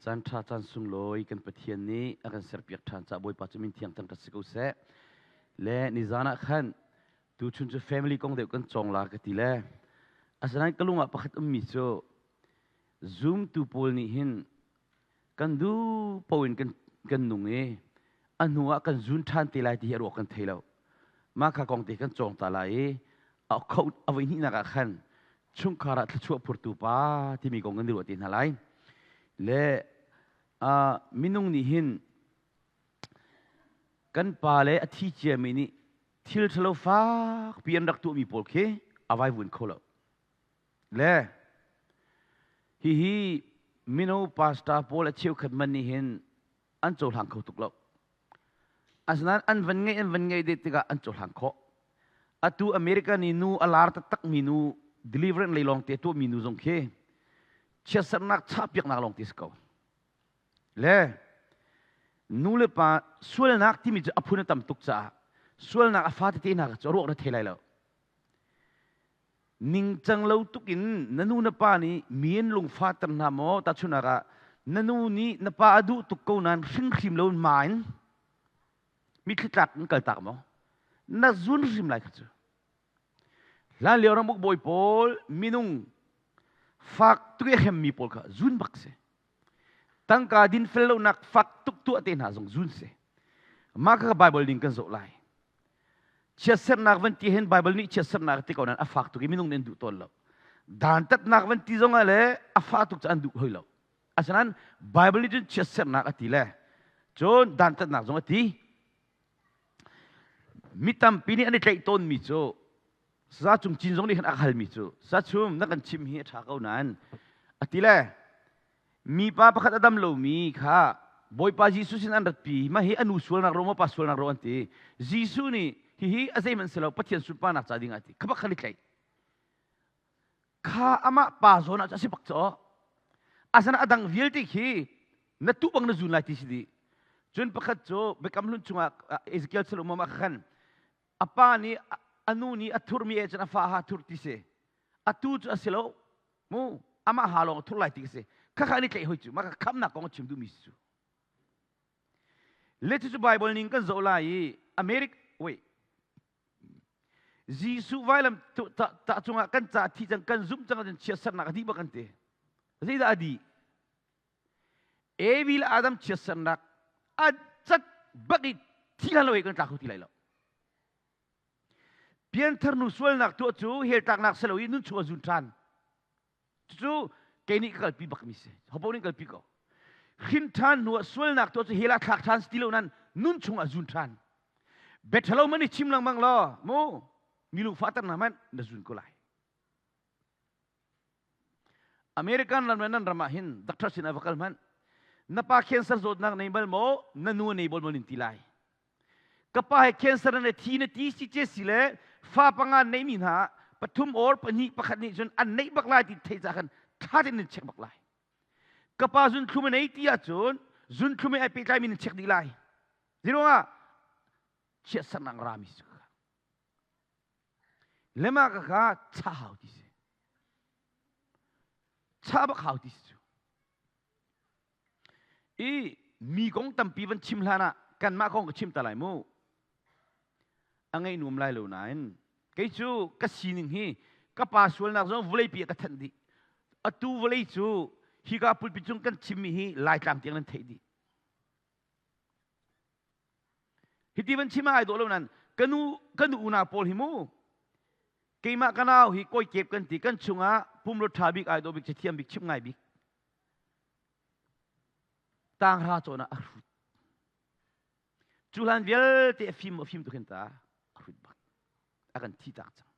Caan ṭha caan sunglawi kan Pathian nih a kan serpiak ṭhan caah Bawipa cu min thiang thangṭhat si ko seh. Le nizan ah khan tuchun cu family kong deuh kan cawng la ka ti le asinain ka lung ah pakhat ummi cu zumtu pawl nih hin kan duh paoh in kan nung i a hnu ah kan zun ṭhan te lai ti hi a ruak kan thei lo. Mah kha kong te kan cawng ta lai i a kho a voi hnihnak ah khan chungkhar ah thluachuah phurtu pa timi kong kan i ruah te hna lai. Le minung nih hin kan pa le a thi ciami nih thil ṭhalo fakpi an rak tuahmi pawl khi a vaivun kho lo. Le hihi mino pastor pawl a cheukhat man nih hin an cohlang kho tuk lo. Asinain an van ngeih an van ngeih deh tikah an cohlang khawh. Atu America nih nu a lar taktakmi nu deliverance lei lawng te tuahmi nu zong khi chiatsernak chahpiaknak lawng te si ko. Le nu le pa sualnak timi cu a phun a tam tuk caah sualnak a fa tete hna cu a ruak na thei lai lo. Ningcang lo tuk in na nu na pa nih mi an lungfahter hna maw? Tahchunhnak ah, na nu nih na pa a duh tuk ko nain hringhrim lo in ma in mitthli tlak in kaltak maw? Na zun hrim lai kha cu. Hlan lio ramuk bawi pawl minung fak tuk i a hremmi pawl kha zun bak si. Tangka dinfel lonak fak tuk tuah te hna zong zun si. Mah kha Bible ning kan zoh lai. Chiatsernak van ti hin Bible nih chiatsernak ti ko nain a fak tuk i minung nih an duh tawn lo. Dantatnak van ti zong ah le a fah tuk cu an duh hoi lo. Asinain Bible nih cun chiatsernak a ti le cun dantatnak zong a ti. Mi tampi nih an i tlaih tawnmi cu sa cung cin zong nih khan a halmi cu sa chum na kan chim hi a ṭha ko nain a ti le Mipa pakhat a dam lomi kha Bawipa Jesuh sin an ratpi. Mah hi a nu sualnak ro maw pa sualnak ro an ti. Jesuh nih hihi a zeihmanh si lo Pathian sunparnak ca ding ah ti. Kha bak khan i tlaih. Kha amah pa zawn ah a si bak caw. Asana a dang vialte khi na tu bang na zun lai ti si dih. Cun pakhat cu Biakam Hlun chungah Ezekiel sal umam ah khan a pa nih a nu nih a thurmi eh cun a fa ha thur ti si. Atu cu a si lo. Mu amah ha lawng a thur lai ti ka si. Khakha ni tlaih hoi cu mah khamnak kong a chim duhmi si cu. Le cucu Bible ning kan zoh lai i America wait Jesuh vailam ta cungah kan ca thi cang kan zumh cang ahcun chiatsernak a dih bak kan ti. Zeidah a dih? Evi le Adam chiatsernak a cat bak i thi hlan lo i kan tla kho ti lai lo. Pianthar nu sualnak tuah cu hell tlaknak si lo i nun chung a zun ṭhan. Cucu kei nih ka kalpi bakmi si. Hopo nih kalpi ko. Hrin ṭhan hnu ah sualnak tuah cu hell ah thlak ṭhan si ti lo nan nun chung a zun ṭhan. Biaṭhalo man i chim lengmang law mu mi lungfahter hna hmanh na zun ko lai. American ram le nan ram ah hin doctor sin ah va kal hmanh. Na pa cancer zawtnak nei bal maw na nu nei bal maw nin ti lai. Ka pa he cancer na thi na ti si ce si le fa panga nei mi hna pathum or pahnih pakhat nih cun an neih bak lai ti theih ca khan ṭha tein nan check bak lai. Ka pa zunthlum a nei ti ahcun zunthlum he ai pehtlai mi nan check dih lai. Ziruangah chiatsernak rami si kha. Lema ka kha cha hau ti si. Cha bak hau ti si cu. I mi kong tampi van chim hlan ah kanmah kong ka chim ta lai mu. A ngaih nuam lai lo nain kei cu ka sining hi ka pa sualnak zong vawleipi ah ka thanh dih. Atu vawlei cu hika pulpit cung kan chimmi hi Laitlang tiang nan theih dih. Hiti van chim ah ai dawh lo nain ka nu ka nu unau pawl hi mu keimah ka nau hi kawi kep kan ti kan chungah pumrua ṭha bik ai dawh bik cathiam bik chim ngai bik tanghra cawn ah a hrut. Cu hlan vialte a fim a fim tuk hin ta a hrut bak. A kan thi tak cang.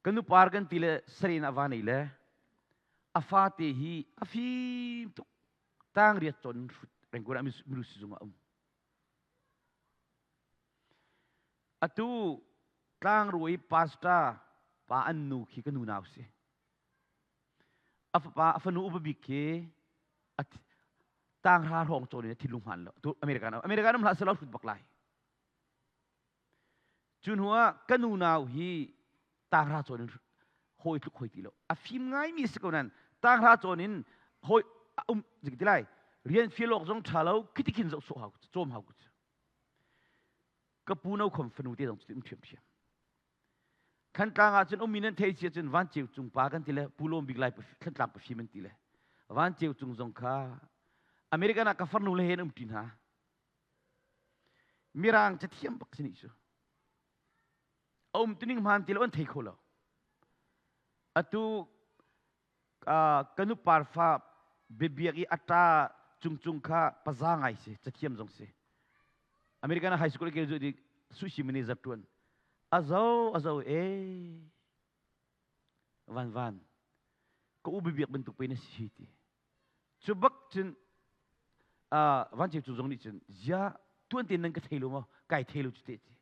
Ka nu par kan ti le sarin a va nei le a fate hi a fim tuk. Tang riat cawn hrut rengkun ah milu sizung ah um. Atu tlangruai pastor pa an nu khi ka nu nau si. A fapa a fanu upa bik khi tanghra hrawng cawn in a thinlung hmaan lo. Tu America America ram hlah selaw hrut bak lai. Cu hnu ah ka nu nau hi tanghra cawn in hawi tluk hawi ti lo. A fim ngaimi si ko nain tanghra cawn in Hoi um ti lai rian fial awk zong ṭha lo khiti khin zoh sawh hau cawm hau ku ka pu no khom fanu te zong cu um ṭhiamṭhiam. Thantlang ah cun ummi nan thei cia cun Van Ceu Cung pa kan ti le Pu Lawm Bik Lai Thantlang pafim an ti le Van Ceu Cung zong kha American ah ka farnu le he an um ṭi hna. Mirang cathiam bak si nih cu. A um tuning hmaan ti lo an thei kho lo. Atu ka nu parfa biabiak i a ṭa cungcung kha paza ngai si, cathiam zong si. American high school ke zu di sushi manager ṭuan. A zo e van van ka u biabiak bantuk pe na si ti. Cu bak cun van ceu cu zong nih cun zia tuan te nan ka thei lo maw kai thei lo cu te ti.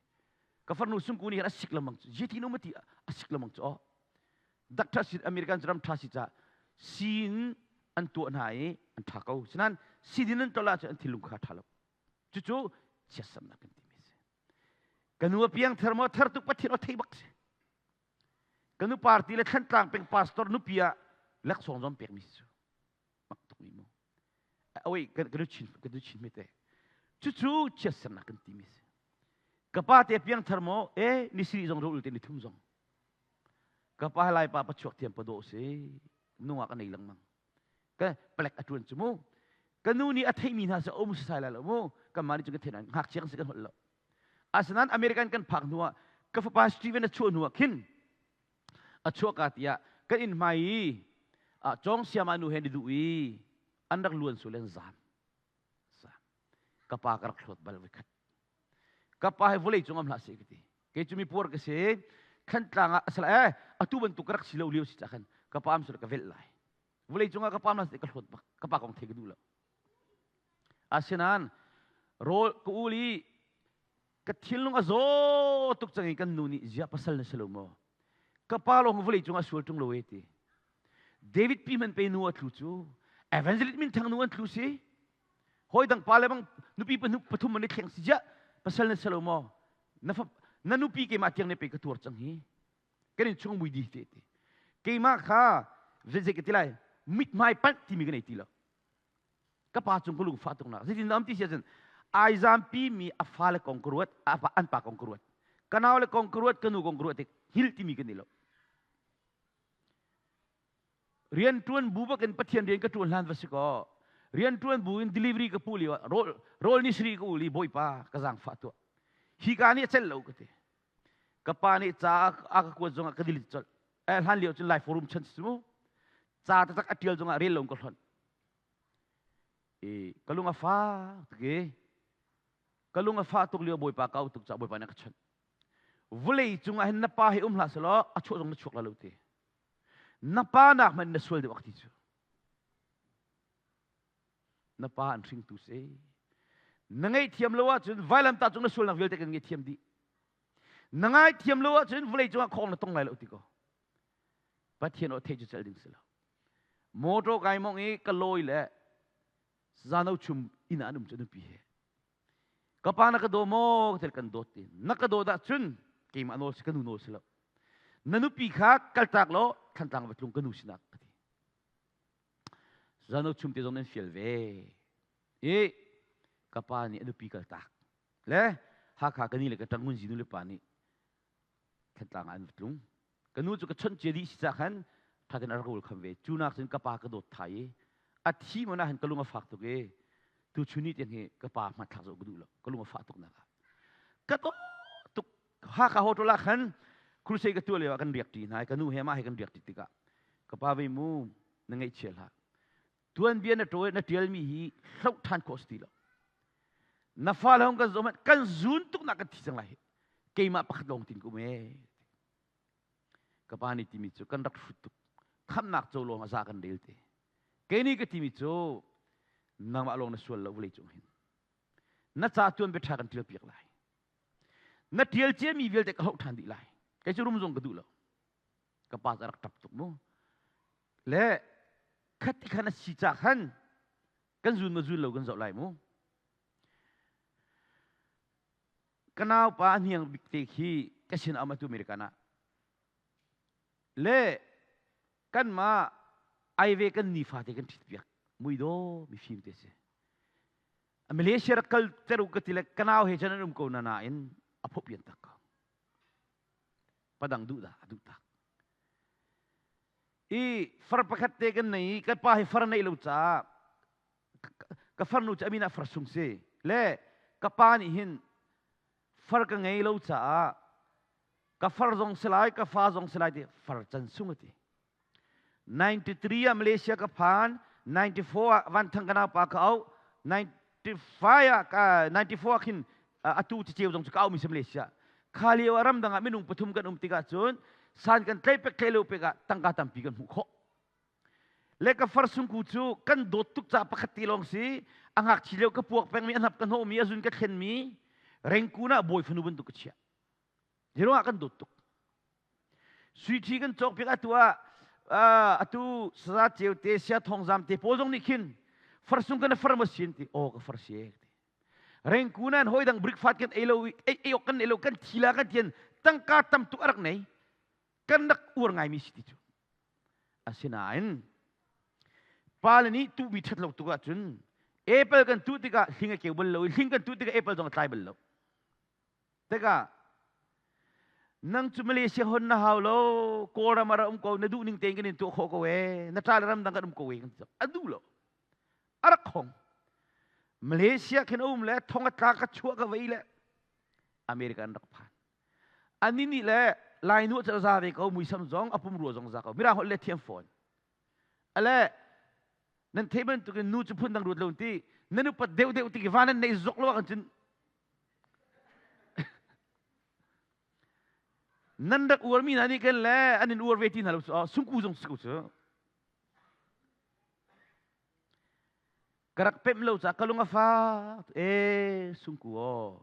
Ka farnu sungku nih a sik lamang cu zia ti no ma ti a sik lamang cu oh doctor si American ram tha si ca siin an tuah hna i an tha ko. Sinan sidin an tol ahcun an thinlung kha tha lo. Cucu chiatsernak kan timi si. Ka nu a piang thar maw thar tuk Pathian aw thei bak si. Ka nu party le Thlantlang peng pastor nupi ah laksawng zong pekmi si cu. Mak tuk mi mu. Awei ka nu chin ka nu chin mete. Cucu chiatsernak kan timi si. Ka pa te piang thar maw e ni siri zong ro te ni thum zong. Ka pa lai pa pachuak thiam pa dawh si. Nungak a nei lengmang. Ka palek a ṭuan cu mu. Ka nu nih a theihmi hna cu um sai lai lo mu. Kanmah nih cun ka theih nain ngakchia kan si kan holh lo. Asinain American kan phak hnuah ka fapa Steven a chuah hnuah khin a chuahka tiah kan inn hmai i cawng siama nu he an i duh i an rak luan sul an zaam. Ka pa ka rak hlawt bal voikhat. Ka pa hi vawlei cung am hlah seh ka ti. Kei cu mi puar ka si. Thantlang ah asala eh atu bantuk ka rak si lo lio si cah khan ka pa am ka velh lai. Vawlei cung ah ka pa am ka hlawt bak. Ka pa kong thei ka duh lo. Asinain rawl ka ul i ka thinlung a zaw tuk cang i kan nu nih ziah pasal na si lo maw? Ka pa lawng vawlei cung ah sual ṭung lo e ti. David pi man pe nu a tlu cu evangelist min thang nu an tlu si. Hawi dang pa le bang nupi pathum an i thleng si ziah pasal na si lo maw? Na fa na nupi keimah tiang ne pe ka tuar cang hi. Kan in chung mui di te ti. Keimah kha zei ka ti lai mithmai panh timi ka nei ti lo. Ka pa cung ka lung fah tuk nak zeitin am ti si ahcun ai zampi mi a fale kong ka ruat an pa kong ka ruat ka nau le kong ka ruat ka nu kong ka ruat tik hil timi kan i lo rian tuan bu bakin Pathian rian ka tuan hlan va si ko rian tuan bu in delivery ka pu lio rawl rawl ni sri ka uli bawipa ka zang fah tuah hi ka nih a cel lo ka ti ka pa nih ca a ka kuat zongah ka delete colh eh hlan lio cun live forum chan si mu ca taktak a tial zongah rel lo ka hlonh i ka lung a fak tuk i ka lung a fah tuk lio bawipa ka au tuk caah bawipa nih a ka chawnh vulei cungah hin na pa hi um hlah selaw a chuah zong na chuak la lo ti na pa nak hmanh na sual deuh ak ti cu na pa an hringtu si na ngaihthiam lo ahcun vailamtah cung na sualnak vialte kan ngaihthiam dih na ngaithiam lo ahcun vawlei cungah khong na tong lai lo ti ko Pathian aw theih cu celh ding si lo. Motor kai mong i ka lawi le zano chum inn ah an um cu nupi he. Ka pa na ka daw maw ka kan dawt ti. Na ka dawt ahcun keimah nawl si ka nu nawl si lo. Na nupi kha kaltak law Thantlang va tlung ka nu sinak ka ti. Zano chum te zong nan fial ve. I ka pa nih a nupi kaltak. Le Hakha ka ni le ka ṭang ngun zi nu le pa nih Thantlang ah an va tlung. Ka nu cu ka chawnh cia dih si cah khan ṭha tein a rak ul kham ve. Cu nak cun ka pa ka dawt thai i a thi man ah hin ka lung a fak tuk i tu chun ni tiang hi ka pa hmanthlak zoh ka duh lo. Ka lung a fah tuk nak ah. Ka dawt tuk. Hakha hotel ah khan crusade ka tuah lio ah kan riak ṭi hna i ka nu he mah he kan riak ṭi tikah ka pa vei mu na ngaihchia hlah. Tuanbia na ṭawi na ṭialmi hi hloh ṭhan khawh si ti lo. Na fale hong kan zoh hmanh kan zun tuk nak kan thi cang lai hi. Keimah pakhat lawng tin ka um ee. Ka pa nih timi cu kan rak hrut tuk. Khamhnak co lawng a za kan rel te. Kei nih ka timi cu nangmah lawng na sual lo vawlei cung hin. Na ca tuan bia ṭha kan ṭial piak lai. Na ṭial ciami vialte ka hloh ṭhan dih lai. Kei cu rum zong ka duh lo. Ka pa cu a rak ṭap tuk mu. Le khati khan a si ca khan kan zun ma zun lo kan zoh lai mu. Ka naupa a hniang bik te khi ka sin am atu American ah. Le kanmah. Ai ve kan nifa te kan ṭhit piak. Muidaw mifim te si. Malaysia rak kal ter u ka ti le ka nau he cun an um ko na nain a phop pian tak ko. Padang duh dah a duh tak. I far pakhat te kan nei i kan pa hi far neih lo caah ka farnu cu amin ah far sung si le ka pa nih hin far ka ngei lo caah ka far zong si lai ka fa zong si lai ti far can sung ati 93 ah Malaysia ka phan 94 ah Vanthang ka nau pa ka au 95 ah ka 94 ah khin atu ceceu zong cu ka au mi si Malaysia kha lio ah ramdang ah minung pathum kan um tikah cun san kan tlei pek tlei lo pek ah tangka tampi kan hmuh khawh Le ka far sungku cu kan dawt tuk ca pakhat te lawng si. A ngakchi lio ka puak pengmi, a hnap ka hnawhmi, a zun ka thlenmi, rengkun ah bawi fanu bantuk ka chiah. Hi ruangah kan dawt tuk. Sui ṭhi kan cawk piak atu ah atu saza ceu te sia thongzam te pawl zong nih khin farsung kan far ma sin ti aw ka far si ti rengkun an hoi dang breakfast kan ei lo ei ok kan ei lo kan thila kan tian tangka tam tuk a rak nei kan rak uar ngaimi si ti cu Asinain pale nih tuhmi ṭhat lo tuk ahcun apple kan tuh tikah hling a keu bal lo i hling kan tuh tikah apple zong a tlai bal lo. Tikah nang cu Malaysia hon na hau lo, Kawlram ah um ko, na duh ning tein kan in tuah khawh ko ee, na ṭa le ram dang kan um ko ee kan ti. A duh lo. A rak khong. Malaysia khin a um le thong a tla ka chuah ka vei le America an rak phan. Ani nih le Lainu cu a za ve ko, muisam zong a pumrua zong za ko. Mirang holh le thiam fawn. Ale nan theih bantukin nu cu phun dang ruat lo ti nan upat deuh deuh ti van nan nei zok lo ahcun cun nan rak uarmi hna nih kan le an in uar ve ti hna lo cu sungku zong si ko cu Ka rak pemh lo caah ka lung a fak. E sungku aw.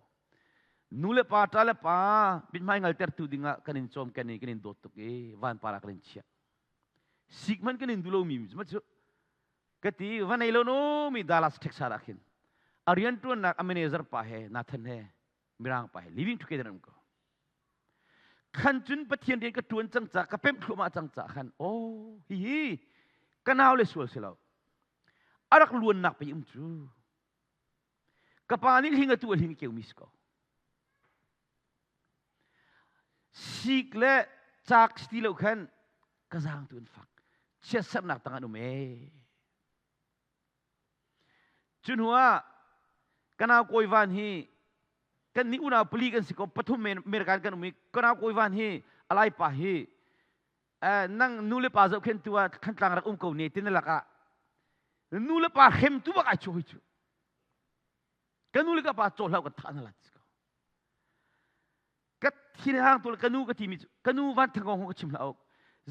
Nu le pa, ṭa le pa mithmai ngaltertu dingah kan in cawm kan i kan in dawt tuk i vanpar ah kan in chiah. Sik hmanh kan in duh lomi ma cu ka ti va nei lo no mi Dallas Texas ah khin a rianṭuannak a manager pa he Nathan he mirang pa he living together an um ko. Khan cun Pathian rian ka ṭuan cang ca ka pemh thluahmah cang ca khan oh hihi ka nau le sual si lo a rak luannak pei um cu ka pa nih hling atu a hling keumi si ko sik le cak si ti lo khan ka zaang tu an fak chiatserhnak tang an um ee cu hnu ah ka nau kawi van hi kan nih unau pali kan si ko pathum American kan um i ka nau kawi van hi alai pa hi nang nu le pa zohkhentu ah Thantlang rak um ko ne ti na lakah nu le pa hremtu bak ai chu hoi cu ka nu le ka pa caw hlau ka thah na lat ko ka thin hang tu ka nu ka ti mi cu ka nu van thang kong ka chim hlah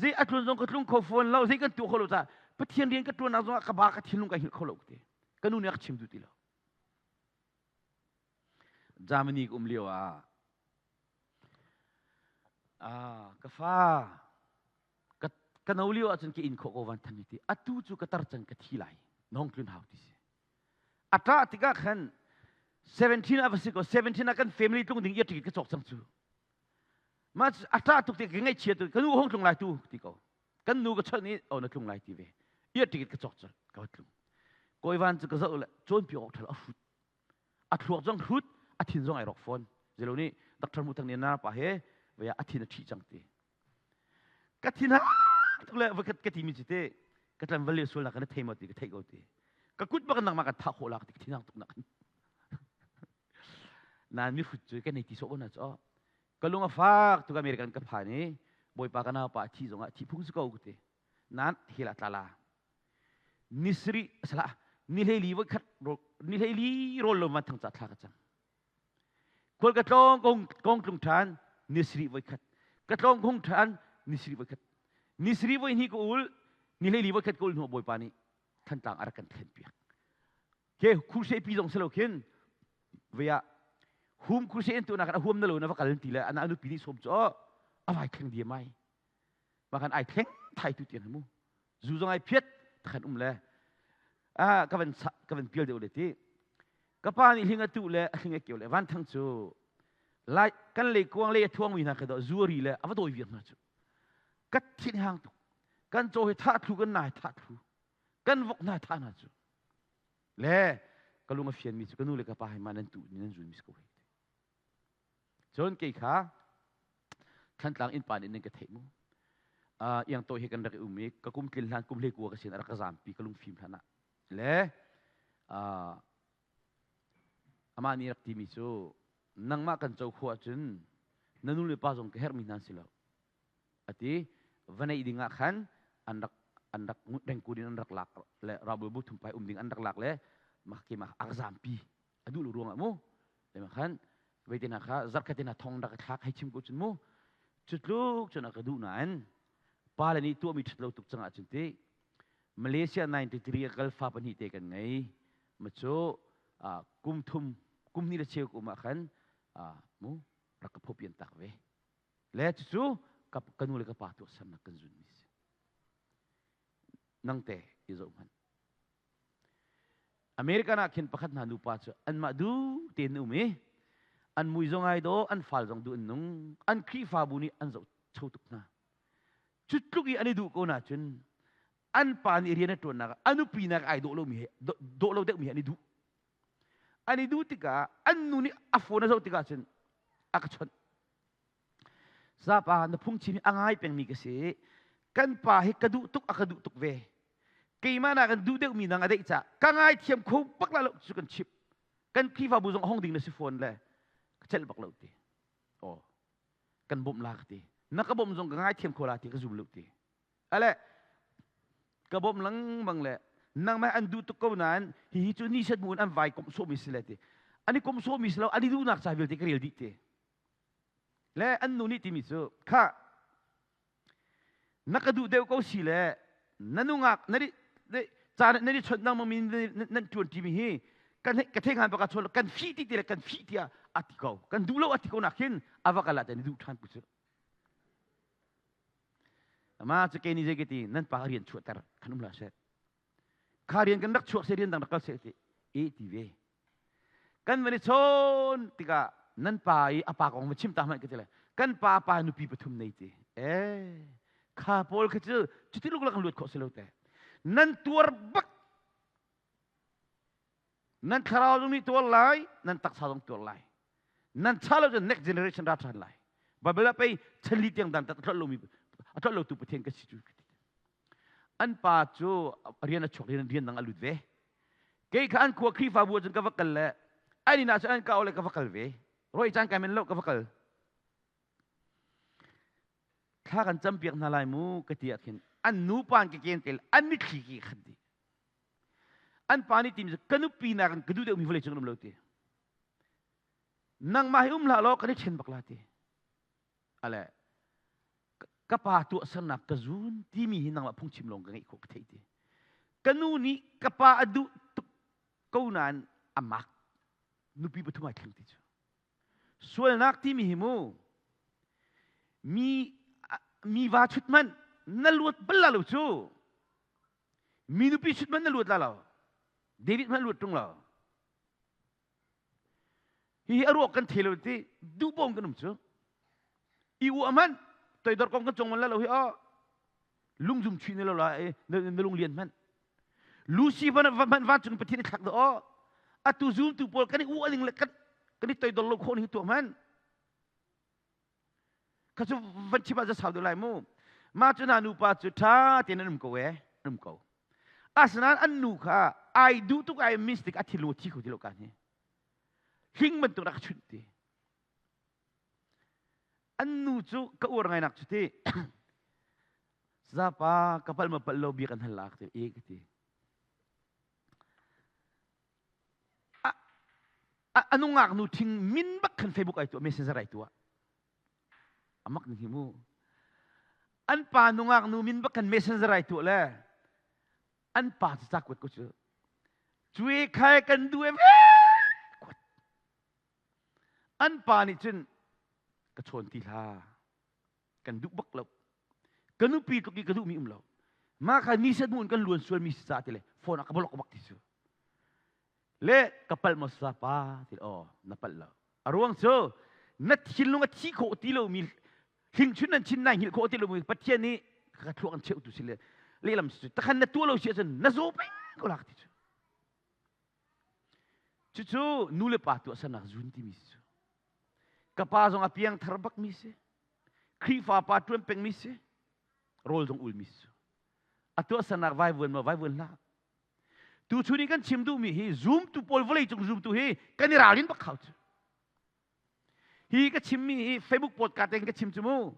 zei a tlun zong ka tlung kho fawn lo zei kan tu kho lo ca pathian rian ka tuan nak zong ah ka ba ka thinlung ka hil kho lo te ka nu nih a ka chim du ti lo Germany ka um lio ah Ah, ka fa, ka, ka no lio ahcun ka in khawh ko van than ti. Atu cu ka tar cang ka thi lai. Nong tlun hau ti si. A ṭah tikah khan 17 ah va si ko 17 ah kan family tlung ding ia ticket ka cawk cang cu. Ma a ṭah tuk ti ka ngaihchia tu ka nu hong tlung lai tu ti ko. Kan nu ka chawnh i oh na tlung lai ti ve. Ia ticket ka cawk cang ka va tlung. Kawi van cu ka zoh le cawnpiak awk ṭhalo a hrut. A thluak zong hrut, a thin zong ai rawk fawn. Zelo nih Dr. Mu Thang nih na pa he vaya a thin a ṭhi cang ti. Ka thin ha tuk le vakhat ka ti mi cu te ka tlan val le sual nak kan thei maw ti ka theih ko ti. Ka kut bak nangmah kan thah khawh lak ti ka thin hang tuk nak. Nan mi hrut cu kan nei ti sawh ko na cu. Ka lung a fak tuk American ka phan i bawipa ka nau pa a thi zongah thi phung si ko ka ti. Nan hila tla la. Ni sarih salah ni hleili voi khat ni hleili rawl lo man thang ca thla ka cam khual ka tlawng kong kong tlung ṭhan ni sarih voi khat ka tlawng kong ṭhan ni sarih voi khat ni sarih voi hnih ka ul ni hleili voi khat ka ul hnu bawipa nih thantlang a rak kan thlen piak ke khurse pi zong selo khin vea hum khurse in tu nak a huam na lo na va kal ti le ana anu pi nih som chu a vai thleng dia mai ma kan ai thleng thai tu tian mu zu zong ai phiat khan um le a ka van ka van pial deuh le ti ka pa nih hling a tu le a hling a keu le van thang cu lai kan lei kuang lei a thuang mi hna kha do zuari le a va dawi viar hna cu ka thin hang tuk. Kan caw hi thah thlu kan na hi thah thlu. Kan vok hna thah hna cu. Le ka lung a fianmi cu ka nu le ka pa hi mah nan tu nan zun mi si ko hei. Cun kei kha Thlantlang innpa nih nan ka theih mu. Uh, iang to hi kan rak i um i ka kum tlin hlan kum hlei kua ka sin a rak ka zampi ka lungfim hlan ah. Le uh, amah nih rak timi cu nangmah kan co khawh ahcun na nu le pa zong ka herhmi hna si lo. Ati va neih ding ah khan an rak an rak rengkun in an rak lak le rabul bu thumpai um ding an rak lak le mah keimah a ka zampi a duh lo ruangah mu le khan veite hna kha zarkhat hna thong rak thlak hei chim ko cun mu cu tluk cun a ka duh nain pa le nih tuahmi ṭhat lo tuk cang ahcun ti Malaysia 93 a kal fa pahnih te kan ngei ma cu kum thum kum hnih le cheu kum ah khan mu rak ka phopian tak ve le cucu ka nu le ka pa tuahsernak kan zun mi si nangte i zoh hmanh American ah khin pakhat hna nupa cu anmah duh tein um i an mui zong ai dawh, an fal zong duh an nung, an Khrihfabu nih an zoh cho tuk hna. Cu tluk i an i duh ko na cun an pa nih rian a ṭuannak ah a nupi nak ai dawh lomi he dawh lo deuhmi he an i duh. An i duh tikah an nu nih a phone a zoh tikah cun a ka chawnh. Sapa na phungchim hi a ngai pengmi ka si. Kan pa hi ka duh tuk a ka duh tuk ve. Keimah nak in duh deuhmi nang a deih ca ka ngaithiam kho bak la lo cu kan chip. Kan Khrihfabu zong hong ding na si fawn le ka celh bak lo ti. Oh, kan bawmh la ka ti. Na ka bawmh zong ka ngaithiam kho la ti ka zum lo ti. Ale ka bawmh lengmang le nangmah an duh tuk ko nain hihi cu ni set mu in an vai komh sawhmi si le ti. An i komh sawhmi si lo an i duhnak ca vialte ka rel dih ti. Le an nu nih timi cu kha na ka duh deuh ko si le na nungak na ca na ni chawnh nang mi nan ṭuan ṭimi hi kan ka thei ngan baka chawn kan fi ti ti le kan fi tiah a ti ko kan duh lo a ti ko nak hin a va kal ah ni duh ṭhan pu cu ama cu ke ni zei ke ti nan pa rian chuahter khan um la seh kha rian kan rak chuak se rian dang rak kal seh ti e ti ve kan van i chawn tikah nan pa i a pa kong va chim ta hmanh ka ti le kan pa pa nupi pathum nei ti e kha pawl kha cu cuti luklak luat khawh si lo te nan tuar bak nan thlarau zong nih tuar lai nan taksa zong tuar lai nan cha lo cun next generation ra ṭhan lai Bible ah pei chanli tiang dan tat a tlolh lomi a tlolh lotu Pathian ka si cu an pa cu rian a chuak rian rian dang a lut ve kei kha an khua Khrihfabu ah cun ka va kal le an inn ah cun an ka le ka va kal ve roi caan kai men lo ka va kal thla kan campiak hna lai mu ka ti ah khin an nu pa an ke ken tel an mitthli ki khat dih an pa nih tim ka nupi nakin ka duh deuhmi vawlei cung um lo ti nangmah hi um hlah law kan i ṭhen bak la ti ale ka pa tuahsernak ka zun timi hi nangmah phungchim lawng ka ngeih khawh ka theih ti ka nu nih ka pa a duh tuk ko nain a mak nupi pathum ai thleng ti cu sualnak timi hi mu mi mi va chut man na luat bal la lo cu mi nupi chut man na luat la lo David hmanh luat ṭung lo Hihi a ruak kan thei lo ti duhbawm kan um cu. I u hmanh toidor kong kan cong man la lo hi o lungzum chui na lo la i na lung lian hmanh. Lucy van hmanh vancung Pathian i thlak do o atu zumtu pawl kan i u aling le kan kan i toidor lo khawh ni tuah hmanh. Kha cu van chim ah za sau deuh lai mu. Mah cu na nupa cu ṭha tein an um ko e, an um ko. Asinain an nu kha ai duh tuk ai mystic a thil thi kho ti lo kan hi. Hling bantuk rak chunh ti. An nu cu ka uar ngai nak cu ti. Zapa ka pal ma pal lo bia kan hal lak ti e ka ti. A nungak nu thing min bak khan Facebook ai tuah messenger ai tuah. Amak ning hi mu. An pa nungak nu min bak khan messenger ai tuah le an pa cu ca kuat ko cu. Cui khai kan duh e ve kuat. An pa nih cun ka chawn ti hlah. Kan duh bak lo. Ka nupi tluk i ka duhmi um lo. Mah kha ni set mu in kan luan sual mi si ca ti le phone ah ka bolok bak ti cu. Le ka palh maw sa pa ti aw na palh lo. A ruang cu na thinlung a thi khawh ti lomi hlingchun nan chin nai hngilh khawh ti lomi Pathian nih Ka thluak an cheuh tu si le lehlam si cu takhan na tuah lo si ahcun na zaw peng ko lak ti cu. Cucu nu le pa tuahsernak zun timi si cu. Ka pa zong a piang thar bak mi si. Khrihfa pa ṭuan peng mi si. Rawl zong ul mi si. A tuahsernak vaivuan ma vaivuan hlah. Tuchun i kan chim duhmi hi zumtu pawl vawleicung zumtu hi kan i ralrin bak khau cu. Hi ka chimmi hi Facebook podcast in ka chim cu mu.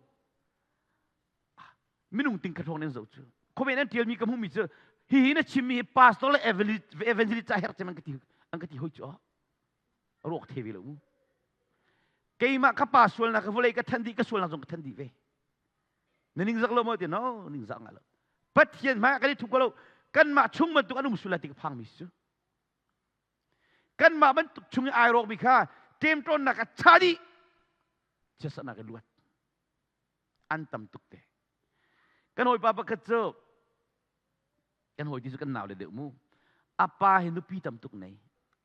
Minung ting ka hrawng nan zoh cu. Comment an tialmi ka hmuhmi cu hi hi na chimmi hi pastor le evangelist ca herh cem an ka ti an ka ti hoi cu. Ruak the ve lo mu. Keimah ka pa sualnak ka vawlei ka than dih ka sualnak zong ka than dih ve. Na ningzak lo maw ti no ningzak nga lo. Pathian hmai kan i thup ko lo. Kanmah chung bantuk an um sul lai ti ka phangmi si cu. Kanmah bantuk chung i ai rawkmi kha ṭemṭawnnak a cha dih. Chiatserhnak i luat. An tam tuk te. Kan hawipa pakhat cu kan hawi ti cu kan nau le deuh mu. A pa hi nupi tam tuk nei.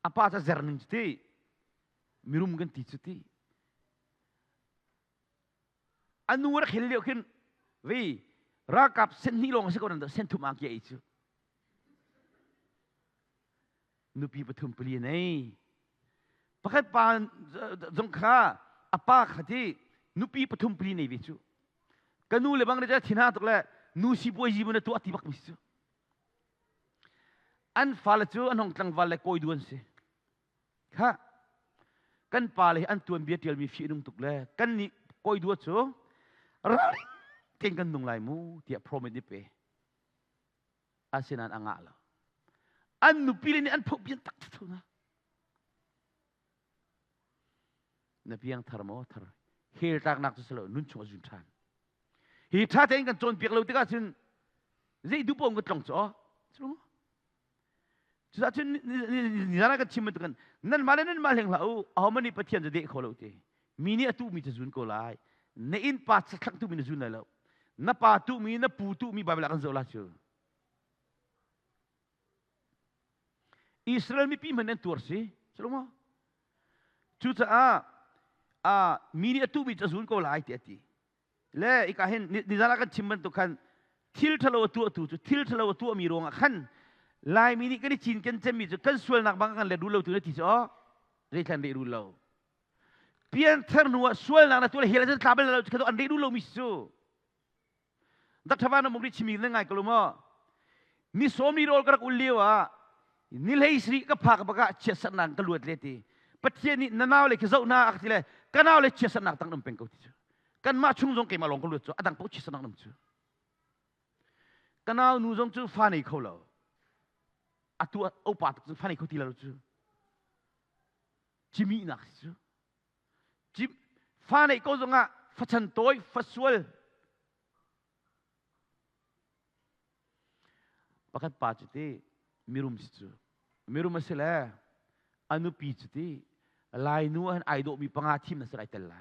A pa ca zer ning cu ti. Mirum kan ti cu ti. A nu rak hel lio khin vi ralkap sen hnih lawng a si ko nan sen thum angki ei cu. Nupi pathum pali nei. Pakhat pa zong kha a pa kha ti nupi pathum pali nei ve cu. Ka nu le bang le thin ha tuk le nu sipuai zi mun tuah ti bak mi si cu. An fale cu an hong tlangval le kawi du an si. Kha kan pa le hi an tuanbia ṭialmi fih nung tuk le kan nih kawi dua cu ralring tein kan nung lai mu tiah promise ni pe. Asinain a ngah lo. An nupi le nih an phoh pian tak thak na. Na piang thar maw thar hel tlaknak cu si lo nun chung a zun ṭhan. Hi ṭha tein kan cawnpiak lo tikah cun zei duh paoh kan tlong cu aw. Cucaah cun nizan ah kan chim bantukin nanmah le nanmah hleng hlah u, ahohmanh nih Pathian cu deh kho lo ti. Mi nih a tuhmi cu zun ko lai. Na innpa thlak tuhmi na zun lai lo. Na pa tuhmi, na pu tuhmi Bible ah kan zoh la cu. Israel mipi hmanh an tuar si. Cu maw? Cucaah mi nih a tuhmi cu a zun ko lai ti a ti. Le ika hin nizan ah kan chim bantuk khan thil ṭhalo a tuahtu cu thil ṭhalo a tuahmi ruangah khan Laimi nih kan i cinken cemmi cu kan sualnak bang kan let rul lo tu na ti cu aw zeithlan leh rul lo pianthar hnu ah sualnak na tuah hel cun tla bal lo cu an leh rul lomi si cu Dr. Van Muk nih chimi na ngai ko lo maw ni sawm ni rawl ka rak ul lio ah ni hlei sri ka phak bak ah chiatsernak ka luat le ti Pathian nih na nau le khi zoh na a ti le ka nau le chiatsernak tang um peng ko ti cu kanmah chung zong keimah lawng ka luat cu a dang paoh chiatsernak um cu ka nau nu zong cu fa nei kho lo atu opa tuk cu fa nei kho ti lo cu cimihnak si cu cim fa neih ko zongah fachan tawi fasual Pakhat pa cu ti mirum si cu mirum a si le a nupi cu ti Lainu ah hin ai dawhmi panga thim na si ai tel la.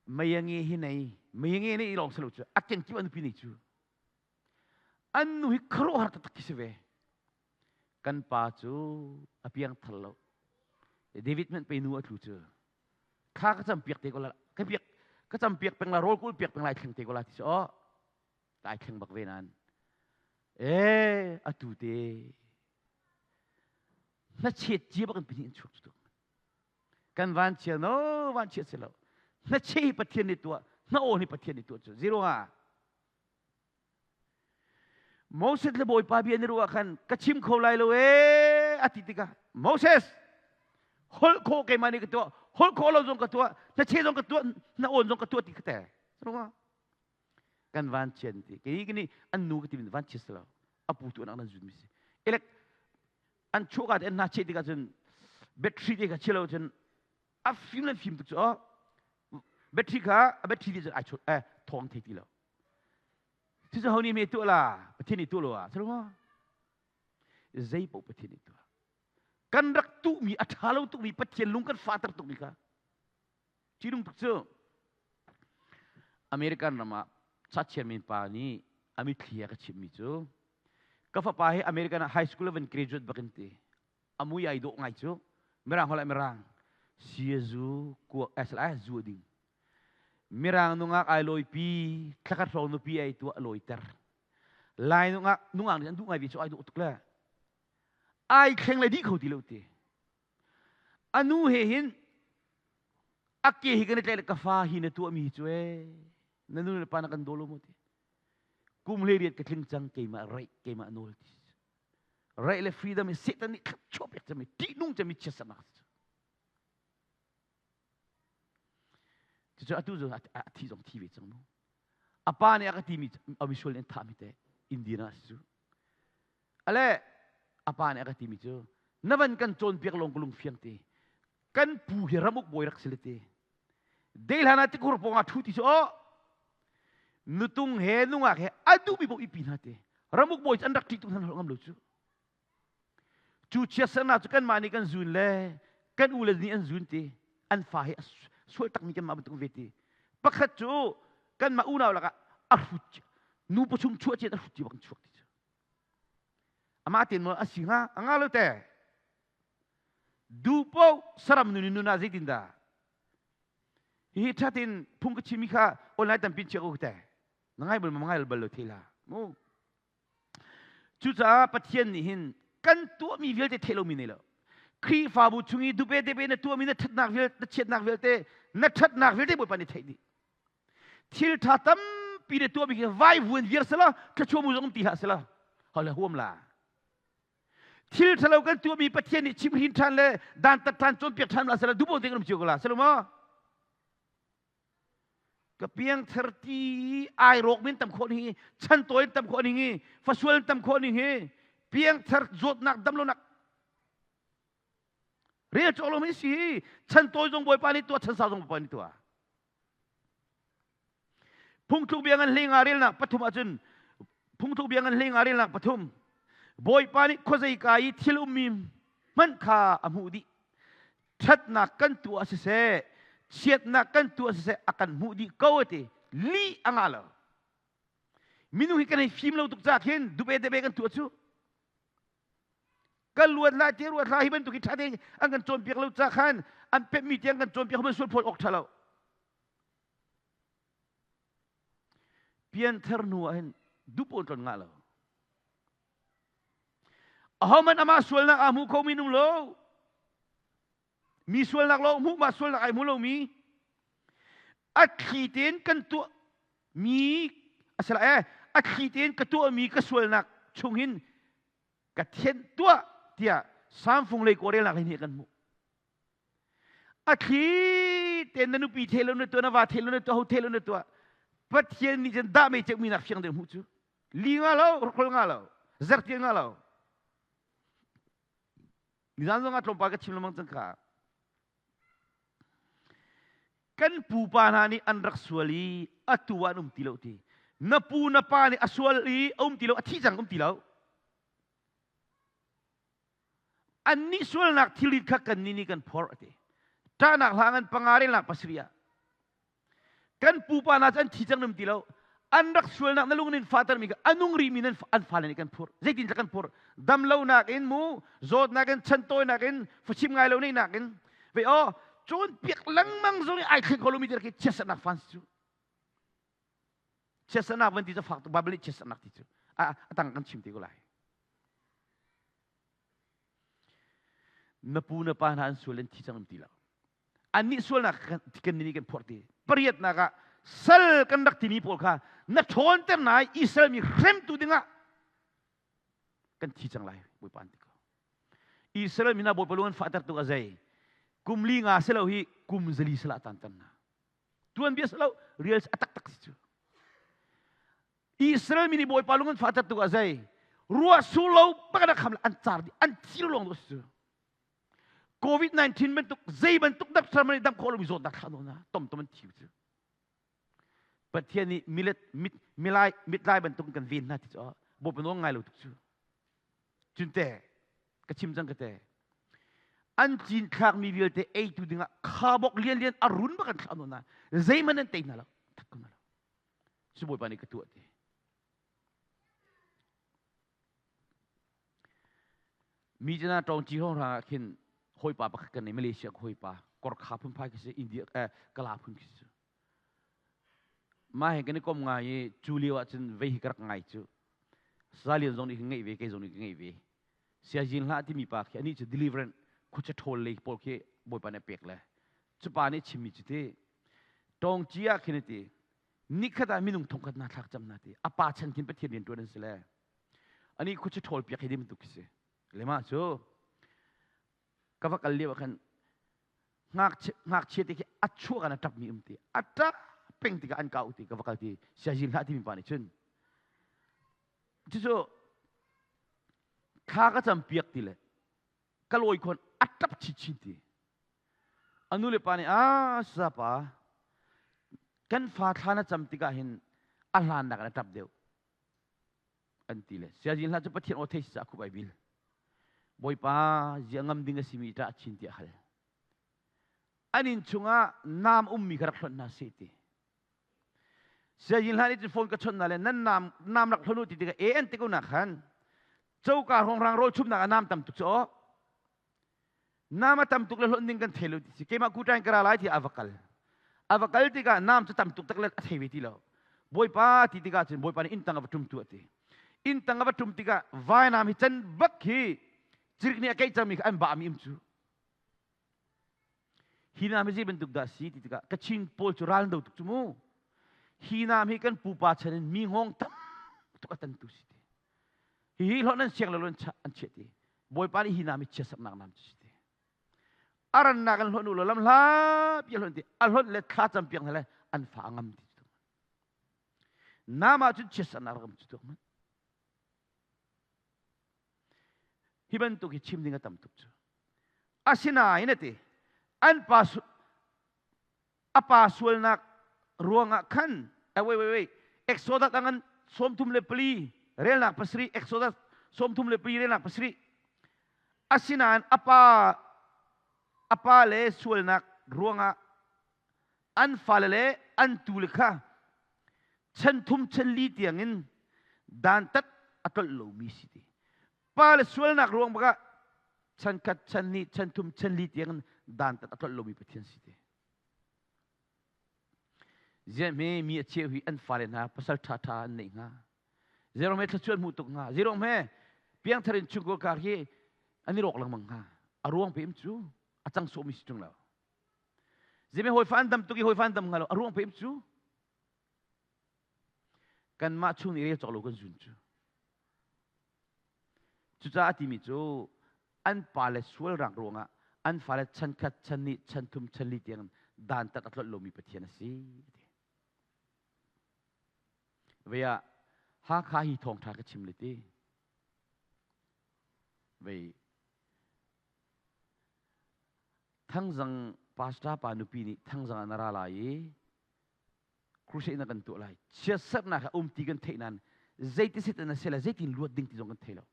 Mei hi nei mei nge nei lawng si lo cu a kengkip a nupi nei cu an nu hi khuaruahhar taktak khi si ve. Kan pa cu a piang thar lo. David hmanh pe nu a tlu cu thla ka cam piak te ko la ka piak ka cam piak peng la rawl kul piak peng lai thleng te ko la ti si aw ai thleng bak ve nan e atu te hnachet cia bak in pahnih in chuak cu kan van chia no van chia si lo hnache hi pathian nih tuah hna aw hi pathian nih tuah cu zero ha Moses le Bawipa bia na ruah khan ka chim kho lai lo ee a ti tikah Moses holh khawh keimah nih ka tuah holh khawh lo zong ka tuah na che zong ka tuah na awn zong ka tuah ti ka te kan van chian ti kei kini an nu ka ti van chia lo a pu tu anak nan zun mi si elek an chuah ka te an na che tikah cun battery te kha chia lo cun a fim le fim tuk cu battery kha a battery te cun ai chut eh thawng thei ti lo Cucu ho nih me tuah la? Pathian nih tuah lo ah. Cu maw? Zei paoh Pathian nih tuah. Kan rak tuhmi a ṭha lo tukmi Pathian lung kan fahter tukmi kha. Cinung tuk cu American ram ah chachian pa nih a mitthli a ka chimmi cu ka fapa hi American ah high school van graduate bakin ti a mui ai dawh ngai cu mirang holh mirang siazu kuak eh zu ding. Mirang nungak ai lawipi, thlakhat hrawng nupi ai tuah a lawiter. Lai nungak nungak nih an duh ngai ve cu ai dawh tuk le. Ai thleng le dih kho ti lo ti. Anu he hin a ke hi kan i tlaih le ka fa hi na tuahmi hi cu ee na nu le pa na kan daw lo maw ti. Kum 18 ka tling cang keimah raih keimah nawl ti. Raih le freedom hi Satan nih thluachuah pek cami ṭihnung cami chiatsernak a si. Cucu atu cu a thi zong thi ve cang mu. A pa nih a ka timi a misual nih an thahmi te Indian ah si cu. Ale a pa nih a ka timi cu na van kan cawnpiak lawng ka lung fiang ti. Kan pu hi ramuk bawi rak si le ti. Dehlan ah tikhur pawng ah ṭhu ti cu aw nutung he nungak he a duhmi paoh ipi hna ti. Ramuk bawi cu an rak ṭih tuk hna ngam lo cu. Cu chiatsernak cu kanmah nih kan zun le kan u le nih an zun ti an fa hi a sual takmi kanmah bantuk ve ti. Pakhat cu kanmah unau lakah a hrut nu pawchung chuah cian a hrut ti bak in chuak ti cu. Amah tein maw a si hnga? A nga lo te. Duh paoh saram nun in nun ah zeitindah? Hihi ṭhatin phung ka chimmi kha online tampi in chia ko te. Na ngai bal ma ngai bal lo thei la. Mu. Cucaah Pathian nih hin kan tuahmi vialte theih lomi nei lo. Khrihfabu chung i dupe depe na tuahmi na ṭhatnak vialte, na chiatnak vialte, na ṭhatnak vialte Bawipa nih theih dih. Thil ṭha tampi na tuahmi khi vaivuan viar sela, thluachuah mu zong um ti hlah sela, hole huam la. Thil ṭhalo kan tuahmi Pathian nih chimhrin ṭhan le dantat ṭhan cawnpiak ṭhan la sela duhpaoh tein kan um cio ko la. Selo maw? Ka piangthar ti ai rawk min tam khawh ning hi chantawi in tam khawh ning hi fasual in tam khawh ning hi piangthar zawtnak damlonak rel cawk lo mi si hi chantawi zong bawipa nih tuah chansau zong bawipa nih tuah phungthluk bia ngan hlinga relnak pathum ahcun phungthluk bia ngan hlinga relnak pathum bawipa nih khuazei ka i thil ummi hmanh kha a hmuh dih ṭhatnak kan tuah siseh chiatnak kan tuah siseh a kan hmuh dih ko a ti lih a ngah lo minung hi kan hei fim lo tuk ca khin dupe debe kan tuah cu kan luat lai te ruat hla hi bantuk hi ṭha tein an kan cawnpiak lo ca khan an pemmi tiang kan cawnpiak man sual phawt awk ṭha lo pianthar hnu ah hin dupawn tlon ngah lo Ahohmanh amah sualnak aa hmu khomi nung lo. Mi sualnak lo hmuh mah sualnak ai hmu lomi. A thli tein kan tuah mi a si lai eh a thli tein ka tuahmi ka sualnak chung hin ka thianh tuah tiah samfung lei kawrelnak lei nih kan hmuh. A thli tein na nupi the lo na tuah na va the lo na tuah ho the lo na tuah Pathian nih cun dah mei ceuhmi nak fiang deuh hmuh cu. Li nga lo, rokhrol nga lo, zertian nga lo. Nizan zong ah tlawmpal ka chim lengmang cang kha. Kan pupa hna nih an rak sual i atu ah an um ti lo ti. Na pu na pa nih a sual i a um ti lo, a thi cang um ti lo. Annih sualnak thilrit kha kannih nih kan phorh a ti. Ṭahnak hla ngan panga relnak pasarih ah kan pupa hna cu an thi cang nam ti lo an rak sualnak na lung in fahtermi kha a nung rihmi nan an fale nih kan phurh zeitin kan phurh damlonak in mu zawtnak in chantawinak in fachim ngai lo neihnak in ve aw cawnpiak lengmang zong i ai thleng kho lomi khi chiatsernak fan si cu chiatsernak van ti cu fak tuk Bible nih chiatsernak ti cu a tang kan chim te ko lai na pu na pa hna an sual an thi cang ti lo annih sualnak kan nih kan phorh ti pariatnak ah sal kan rak timi pawl kha na ṭhawnter na i Israel mi hremtu dingah kan thi cang lai Bawipa an ti ko Israel mi hna Bawipa lung an fahter tuk a zei kum li nga si lo hi kum zali sala tan tan na tuan bia si lo real a taktak si cu Israel mi nih Bawipa lung an fahter tuk a zei ruah sur lo bak kham an car dih an thi lawng tu si cu COVID-19 bantuk zei bantuk doctor man dam khawh lomi zawtnak thlah nawn ah tom tom an thi cu Pathian nih milet mit milai mitlai bantuk kan ven hna ti cu Bawipa nawl ngai lo tuk cu cunte ka chim cang ka te an cin thlakmi vialte eitu dingah khabok lian lian a run bak an thlah nawn na zeihmanh an tei hna lo that ko hna lo cu Bawipa nih ka tuah ti Mi cina ṭawng ci hrawng ah khin hawipa pakhat kan nei Malaysia ka hawipa Korkha phunphai khi si India eh Kala phun khi si. Mah he kan i kom ngai i cu lio ah cun vei hi ka rak ngai cu. Salian zong nih ka ngeih ve, kei zong nih ka ngeih ve. Siazin hlah timi pa khi anih cu deliverance khuacha ṭhawl lei pawl khi Bawipa nih a pek le cu pa nih chimmi cu ti tawngci ah khin a ti nikhat ah minung thongkhat hna thlak cam hna ti a pa chan khin Pathian rian ṭuan an si le anih khuacha ṭhawl piak hi ding bantuk khi si le mah cu ka va kal lio ah khan ngakchia te khi a chuah kan a ṭap mi um ti a ṭap peng tikah an kau ti ka va kal ti siazin hlah timi pa nih cun cucu thla ka cam piak ti le ka lawi khon a ṭap chinchin ti a nu le pa nih a sapa kan fa thla na cam tikah hin a hlan nak in a ṭap deuh an ti le siazin hlah cu Pathian aw thei si caah khup ai bil Bawipa zia ngam ding a simi ṭah chin tiah hal an inn chungah naam ummi kha rak hlonh hna seh ti siazin hlah nih cun phone ka chawnh hna le nan naam naam rak hlonh u ti tikah e an ti ko nak khan coka hrawnghrang rawl chumnak ah naam tam tuk cu aw Nam a tam tuk le hlonh ding kan thei lo ti si. Keimah kuṭain ka ra lai ti a va kal. A va kal tikah nam cu tam tuk tak le a thei ve ti lo. Bawipa ti tikah cun Bawipa nih inntang a va ṭum tu a ti. Inntang a va ṭum tikah vainam hi can bak hi cirik nih a keih cangmi kha an bahmi um cu. Hi nam hi zei bantuk dah si ti tikah Kachin pawl cu ral an do tuk cu mu. Hi nam hi kan pupa chan in mi hngawng tam tuk a tantu si ti. Hihi hlawh nan siang lo an chiah ti. Bawipa nih hi nam hi chiatsaknak nam cu si ti. A rannak an hlonh u law lam hlapi a hlonh ti. A hlonh le thla cam piak hna le an fa a ngam ti cu. Nam ah cun chiatsaknak rak um cu tuk man. Hi bantuk hi chim ding a tam tuk cu. Asinain a ti an pa a pa sualnak ruangah khan eh, wait wait wait Exodus angan 34 relnak 7 Exodus 34 relnak 7 asinain a pa a pa le sualnak ruangah an fale le an tule kha chan thum chan li tiangin dantat a tlolh lomi si ti pa le sualnak ruang bakah chan khat chan hnih chan thum chan li tiangin dantat a tlolh lomi Pathian si ti Ziahme mi a cheu hi an fale hna pasal ṭhaṭha an neih hnga. Zeirong he thluachuah hmuh tuk hnga. Zeirong he piangthar in chungkhar kar hi an i rawk lengmang hnga. A ruang pe im cu a cang sawhmi si ṭung lo. Zeime hawifa an dam tuk i hawifa an dam hnga lo. A ruang pe im cu kanmah chung nih rel cawk lo kan zun cu. Cucaah a timi cu an pale sualnak ruangah an fale chan khat, chan hnih, chan thum, chan li tiang dantat a tlolh lomi Pathian a si. Vei ah Hakha hi thawngṭha ka chim le ti. Vei Thangzang pastor pa nupi nih Thangzang ah na ra lai i crusade na kan tuah lai chiatserhnak a um ti kan theih nain zeiti set in a si le zeitin luat ding ti zong kan thei lo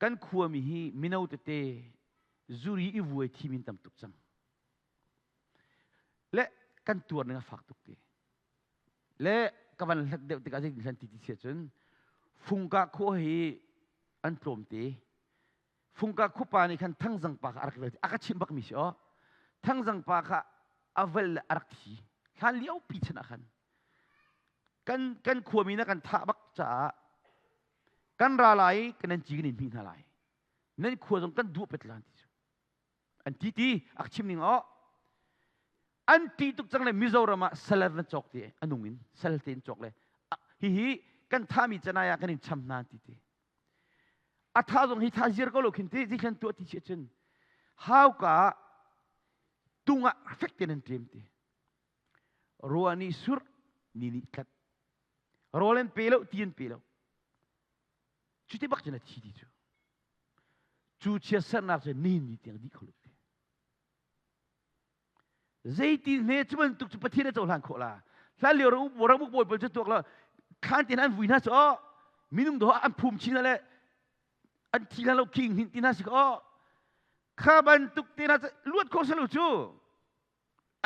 kan khuami hi mino tete zuri i vuai thim in tam tuk cang le kan tuar ning a fak tuk ti le ka van hlat deuh tikah zeitin hlan ti ti sia cun fungka khua hi an tlawm te fungka khuapa nih khan thangzang pa kha a rak vel a ka chimh bak mi si aw thangzang pa kha a vel le a rak thi hlan lio pi chan ah khan kan kan khuami na kan thah bak caah kan ra lai kan nan ci kan in hmih hna lai nan khua zong kan duh pet lan ti cu an ti ti a chim ning aw an ti tuk cang le Mizoram ah sal an cawk ti anung in sal te in cawk le hihi kan thami canai ah kan in cham hna ti ti A tha zong hi tha ziar ko lo khin ti zikhan tuah ti si cun hauka tung ah fek tein an ṭem ti. Rua nih sur ni nih tlat. Rawl an pe lo ti an pe lo. Cuti bak cun a thi ti cu. Cu chiatsernak cu nihin ni tiang dih kho lo ti. Zeitin hme cu bantuk cu Pathian a cohlan khawh la. Hlan lio ramuk bawi pawl cu tuak lo thlan tin an vui hna cu oh minung do an phum chin le an thi hlan lo king hin ti hna si oh kha bantuk te na luat khawh selo cu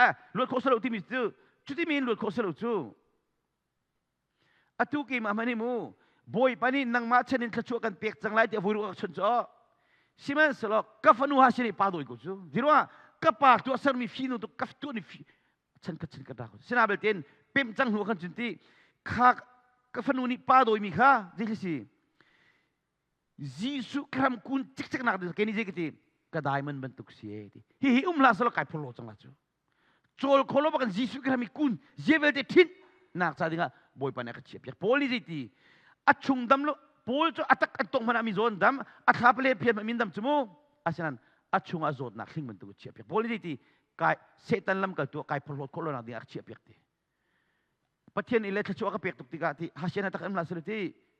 eh luat khawh selo timi cu cuti min luat khawh selo cu Atu keimah hmanh hi mu Bawipa nih nangmah chan in thluachuah kan pek cang lai tiah vui ruak chun cu sihmanhsehlaw ka fanu ha sin i pa dawi ko cu ziruah ka pa tuah sermi finu tu ka tuah ni chan ka chan ka da ko sina belte in. pem cang hnu khan cun ti kha ka fanu nih pa dawimi kha zei si Jesuh kram kun cikcek nak ding ke ni zei ka ti ka diamond bantuk si e ti hi hi um la salo kai phur lo cang la cu cawl kho lo bakan Jesuh kram i kun zia vialte thin nak ca dingah Bawipa nih a ka chiah piak Paul nih zei ti a chung dam lo Paul cu a tak an tong hmanh ah mi zawn dam a thla pale phian min dam cu mu asinain a chung ah zawtnak hling bantuk a chiah piak Paul nih zei ti kai Satan lam kal tu kai phorhlawt khawh lo nak ding a chiah piak ti Pathian i le thluachuah ka pek tuk tikah ti hasian tak em la sile ti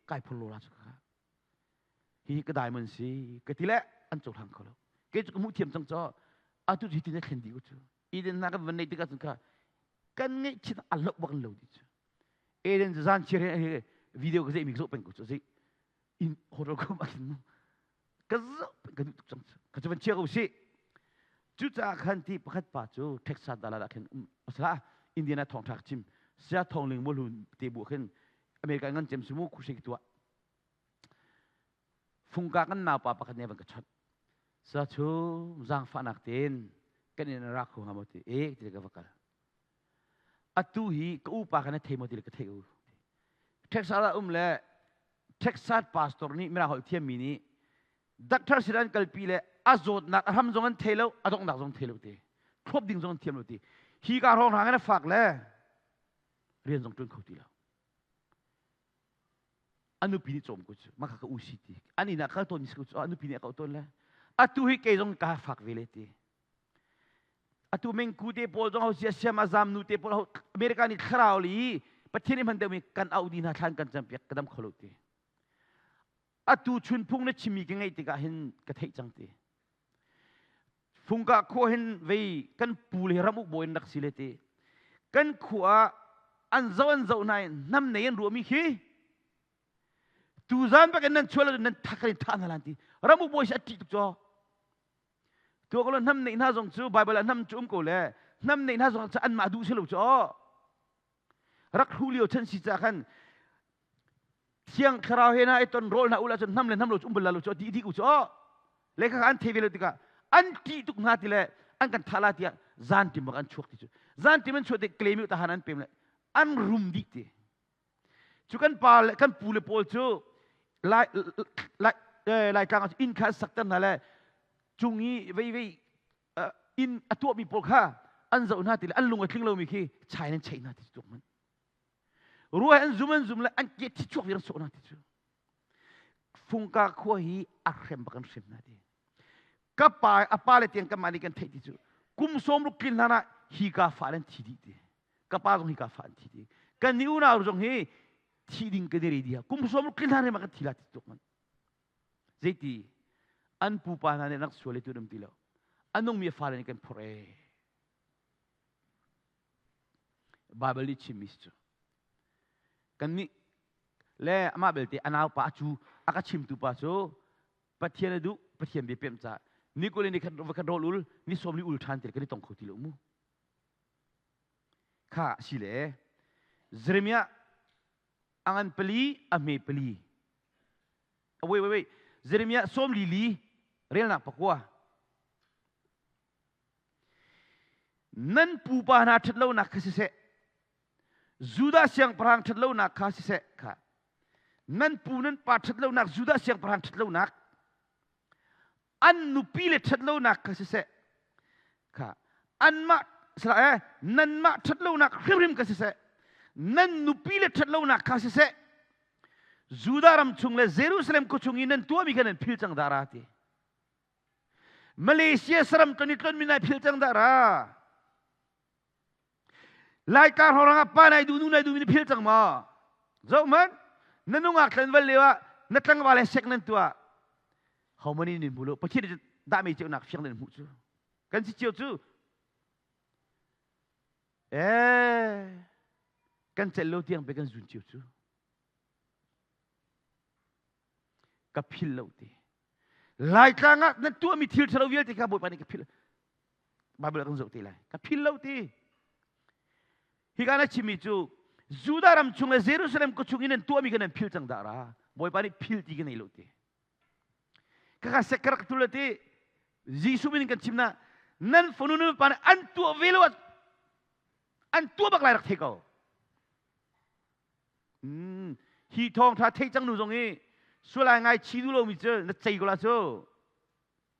kai phorlo la cu ka hi ka diamond si ka ti le an cohlang kho lo ke cu ka hmuh thiam cang cho atu hi tin thlen di ku cu Eden na kan van nei tikah cun kha kan ngeih chin a lo bak lo di cu Eden zan chiar he video ka zei mi zo peng ko cu zei in hotel ko ma kin ka zoh ka duh tuk cang cu ka cu van chia ko si cucaah khan ti pakhat pa cu Texas Dallas ah khin um asala Indiana thong thak chim sia thong ling molu te bu khin America ngan cem sumu khushi ki tua fungka kan naupa pakhat ne van ka chot sa chu zangfahnak ten kan in rak kho nga mo ti e ti ka va kal atu hi ka upa kha na thei maw ti le ka thei u Texas ah um le Texas pastor nih mirang holh thiammi nih doctor sin an kalpi le a zawtnak a hram zong an thei lo a donghnak zong thei lo ti thlop ding zong an thiam lo ti hi ka hrawng hrang in a fak le rian zong ṭuan kho ti lo a nupi nih cawm ko cu maka ka u si ti an inn ah kal tawn mi si ko cu a nupi nih a kau tawn le atu hi kei zong ka fak ve le ti Atu mengku te pawl zong ho sia siam azam nu te pawl ho America nih thlarau li Pathian nih hman deuhmi kan auh di hna thlan kan campiak ka dam kho lo ti. Atu chun phung na chimmi ka ngeih tikah hin ka theih cang ti. Fungka khua hin vei kan pu le ram uk bawi in rak si le ti. Kan khua an zoh an zoh hna i hnam nei an ruahmi khi tuzan bak in nan chuah lo nan thak in thah hna lan ti. Ram uk bawi si a ṭih tuk caw. Tuah ko hnam neih hna zong cu Bible ah hnam cu um ko le hnam neih hna zong cu anmah duh si lo cu aw. Rak hru lio chan si ca khan thiang thlarau he na i ton rawl hna ula cun hnam le hnam lo cu um bal lo cu di di u cu aw. Le kha an thei ve lo tikah an ṭih tuk hna ti le an kan thah la tiah zan tim bak an chuak ti cu zan tim an chuah tik klemi tahan an pem le an rum dih ti Cu kan pa le kan pu le pawl cu lai lai laitlang ah inn kha an sakter hna le cung i vei vei inn a tuahmi pawl kha an zoh hna ti le an lung a tling lomi khi chai in an cheih hna ti cu hmanh. Ruai an zum an zum le an ke thi chuak vir an sawh hna ti cu. Fungka khua hi a hrem bak an hrem hna ti. Ka pa a pa le tiang kanmah nih kan theih ti cu kum 60 tlin hlan ah hi ka fa an thi dih ti. Ka pa zong hi ka fa an thi dih. Kan ni unau zong hi thi ding kan i ready kum 60 tlin hlan ma kan thi la ti tuk man. Zeiti an pupa hna nih rak sual tu dum ti lo. Anung mi fale nih kan phur e. Bible nih chimmi cu kan nih le amah belte a naupa cu a ka chimtu pa cu Pathian a duh Pathian bia pemh ca ni kul ni khat va khat rawl ul ni sawm ni ul ṭhan ti kan i tong kho ti lo mu kha si le Jeremiah a ngan pali a hme pali wait wait wait Jeremiah sawm li li relnak pakua nan pupa hna ṭhatlonak kha siseh Judah siangpahrang ṭhatlonak kha siseh kha nan pu nan pa ṭhatlonak Judah siangpahrang ṭhatlonak an nupi le ṭhatlonak kha siseh kha anmah sala eh nanmah ṭhatlonak hrimhrim kha siseh nan nupi le ṭhatlonak kha siseh Judah ram chung le Jerusalem khua chung i nan tuahmi kha nan phil cang dah ra ti Malaysia saram ton i tlon mi nai phil cang dah ra Laitlang hrawng ah pa nai duh nu nai duh mi na phil cang maw? Zoh hmanh na nungak tlanval lio ah na tlangval he sek nan tuah. Ho mani nin hmu lo Pathian nih dah mei ceunak fiang nan hmuh cu. Kan si cio cu. Eh kan celh lo tiang pe kan zun cio cu. Ka phil lo ti. Laitlang ah nan tuahmi thil ṭhalo vialte kha Bawipa nih ka philh. Bible kan zoh te lai. Ka phil lo ti. Hika na chimmi cu Judah ram chung le Jerusalem khua chung in nan tuahmi kha nan phil cang dah ra. Bawipa nih phil ti ka nei lo ti. Kaka sek ka rak tul ti. Jesuh min kan chim na nan fanu nan pa nih an tuah ve lo an tuah bak lai rak thei ko. Hi thawngṭha thei cang nu zong hi sual ai ngai chi duh lomi cu na cei ko la cu.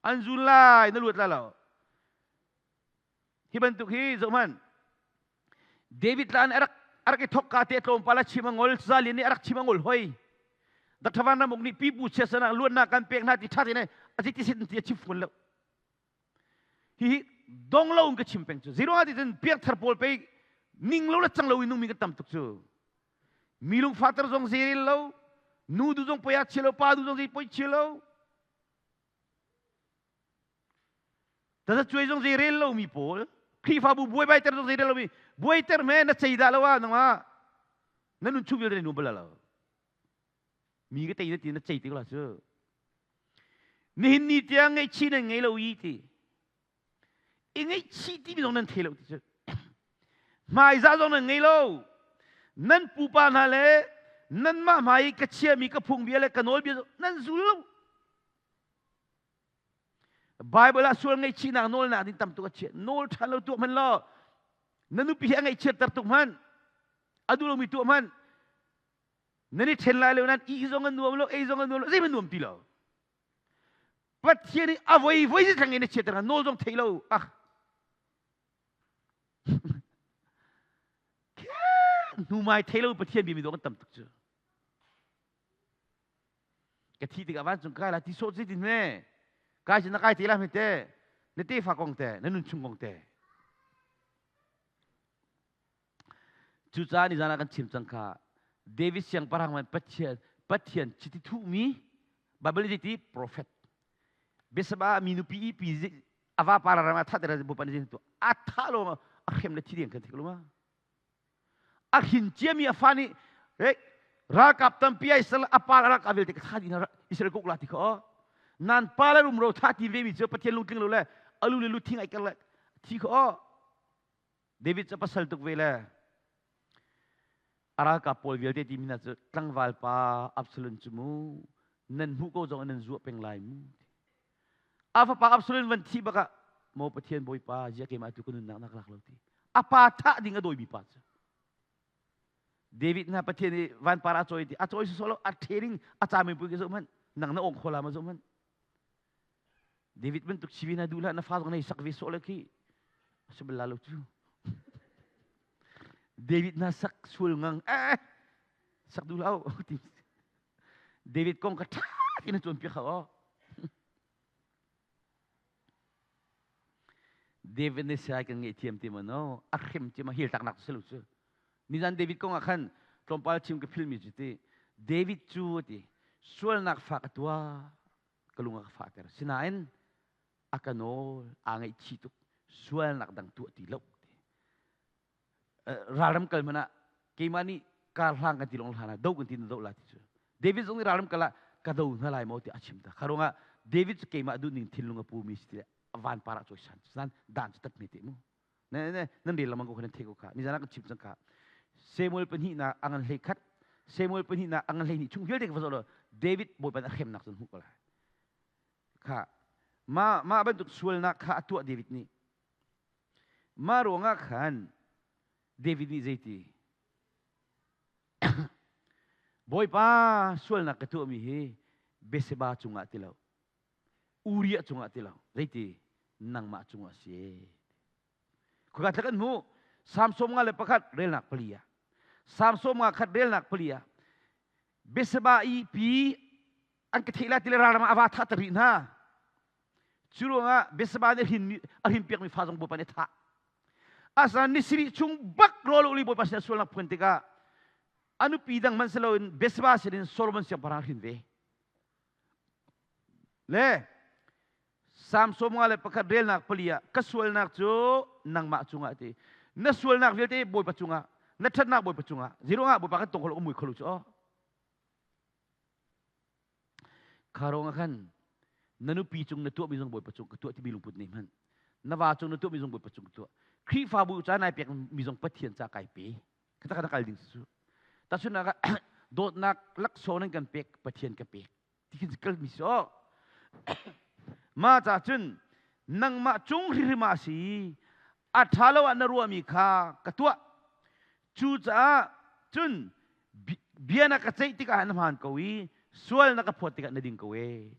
An zul lai na luat la lo. Hi bantuk hi zohhmanh. David lan a rak a rak i thok ka te tlawmpal a chim a ngol zalin nih a rak chim a ngol hoi. Dr. Van Ramuk nih pipu chiasanak luatnak kan pek hna ti ṭha tein a ti sin ti a chim fun lo. Hihi dong lo in ka chim peng cu. Zeiruangah ti cun piangthar pawl pei ning lo le cang lo in nungmi kan tam tuk cu. Mi lungfahter zong zeirel lo, nu du zong poi ah chia lo, pa du zong zei poi chia lo. Tazacuai zong zeirel lo mi pawl, Khrihfabu buaibaiter zong zeirel lo mi, buaiter me na cei dah lo ah nangmah na nun chung vialte nu bal lo. Mi ka tei na ti na cei ti la cu. Nihin ni tiang ngaihchih nan ngei lo i ti. I ngaihchih timi zong nan thei lo ti cu. Hmaizah zong nan ngei lo. Nan pupa hna le nanmah hmai i ka chiami ka phungbia le ka nawlbia nan zul lo. Bible ah sual ngaihchihnak nawlnak ding tam tuk a chiah. Nawl ṭhan lo tuah hmanh law na nupi hi a ngaihchiatter tuk hmanh. A duh lomi tuah hmanh. Nan i ṭhen lai lo nan ih zong a nuam lo, ei zong a nuam lo, zeihmanh nuam ti lo. Pathian nih a voi voi thlang in a chiatter nawl zong thei lo. Ah. Hnumai thei lo Pathian bia mi dawh kan tam tuk cu. Ka thi tikah vancung kai la ti sawh ci tin hme. Kai cu na kai te la hme te. Na tefa kong te, na nun chung kong te. Cucaah nizan ah kan chim cang kha David siangpahrang man Pathian Pathian chiti thuhmi Bible nih ti prophet biasaba mi nupi i pi ava pa ram ah thater bu pan tu a tha lo a hrem le thi ding kan thik lo ma a hin ciami a fa nih ralkap tampi ai sal a pa ralkap vialte ka tha ding Israel kuk la ti kho nan pa le rum ro tha ti ve mi cu Pathian lungtling lo le alu le lu thing ai kar le thi kho David cu pasal tuk ve le a ralkap pawl vialte timi hna cu tlangval pa Absalom cu mu nan hmuh ko zong in nan zuah peng lai mu. A fapa Absalom van thih bak ah maw Pathian Bawipa zia keimah tu ka nunnak na ka lak lo ti. A pa thah ding a dawimi pa cu. David hna Pathian nih vanpar a cawi ti a cawi sawsawh lo a training a cami pui ka zoh hmanh nang na ong khola ma zoh hmanh David bantuk si na duh hlah na fa zong nei sak ve sawh le khi a si bal la lo cu David na sak sual ngang eh sak duh lo ti David kong ka ṭha tin a cawnpiak kha David nih sai kan ngeih thiam ti ma no a hrim ti ma hil taknak si lo cu nizan David kong ah khan tlawmpal chim ka philmi cu ti David cu ti sualnak fak a tuah ka lung a ka fahter sinain a ka nawl aa ngaihchih tuk sualnak dang tuah ti lo ralram kal hmanh ah keimah nih kar hlang kan ti long hlan ah do kan ti na do la ti cu David zong nih ralram kal ah ka do hna lai maw ti a chim ta kha ruangah David cu keimah duh ning thinlung a pu mi si ti van par ah cawisan san dan cu tat me te mu ne ne nan rel lamang ko khan the ko kha nizan ah kan chim cang kha Samuel pahnih nak angan hlei khat Samuel pahnih nak angan hlei ni chung vialte ka va zoh David bawipa a hremnak cun hmuh ko lai kha ma ma bantuk sualnak kha a tuah David nih mah ruangah khan David nih zeiti Bawipa sualnak ka tuahmi hi Beseba cungah ti lo Uriah cungah ti lo zeiti nangmah cungah si Khua thla kan hmuh Psalm 101 relnak pali ah Psalm 101 relnak pali ah Beseba i pi an ka theih lai ti le ralram ah a va thah ta rih hna cu ruangah Beseba nih a hrin piakmi fa zong Bawipa nih a thah Asinain ni sarih chung bak rawl uli Bawipa sin a sualnak phuan tikah a nupi dang hmanh si loin Beseba sinin Solomon siangpahrang hrin ve Le Psalm 101 relnak pali ah ka sualnak cu nangmah cungah ti. Na sualnak vialte Bawipa cungah, na ṭhatnak Bawipa cungah. Zeiruangah Bawipa kan tong kholo ka mui kholo cu aw. Kha ruangah khan na nupi cung na tuahmi zong Bawipa cung ka tuah timi lungput nei hmanh. Na va cung na tuahmi zong Bawipa cung ka tuah. Khrihfabu ca nai pek mi zong Pathian ca kai pe. Kata kata kal ding su. Tahchunhnak ah dawtnak laksawng nan kan pek Pathian ka pek. Ti khin kal mi si aw. Ma ca cun nangmah cung hrimhrim ah si a ṭha lo ah na ruahmi kha ka tuah. Cucaah cun Bia na ka ceih tikah na hmaan ko i sual na ka phawt tikah na ding ko e.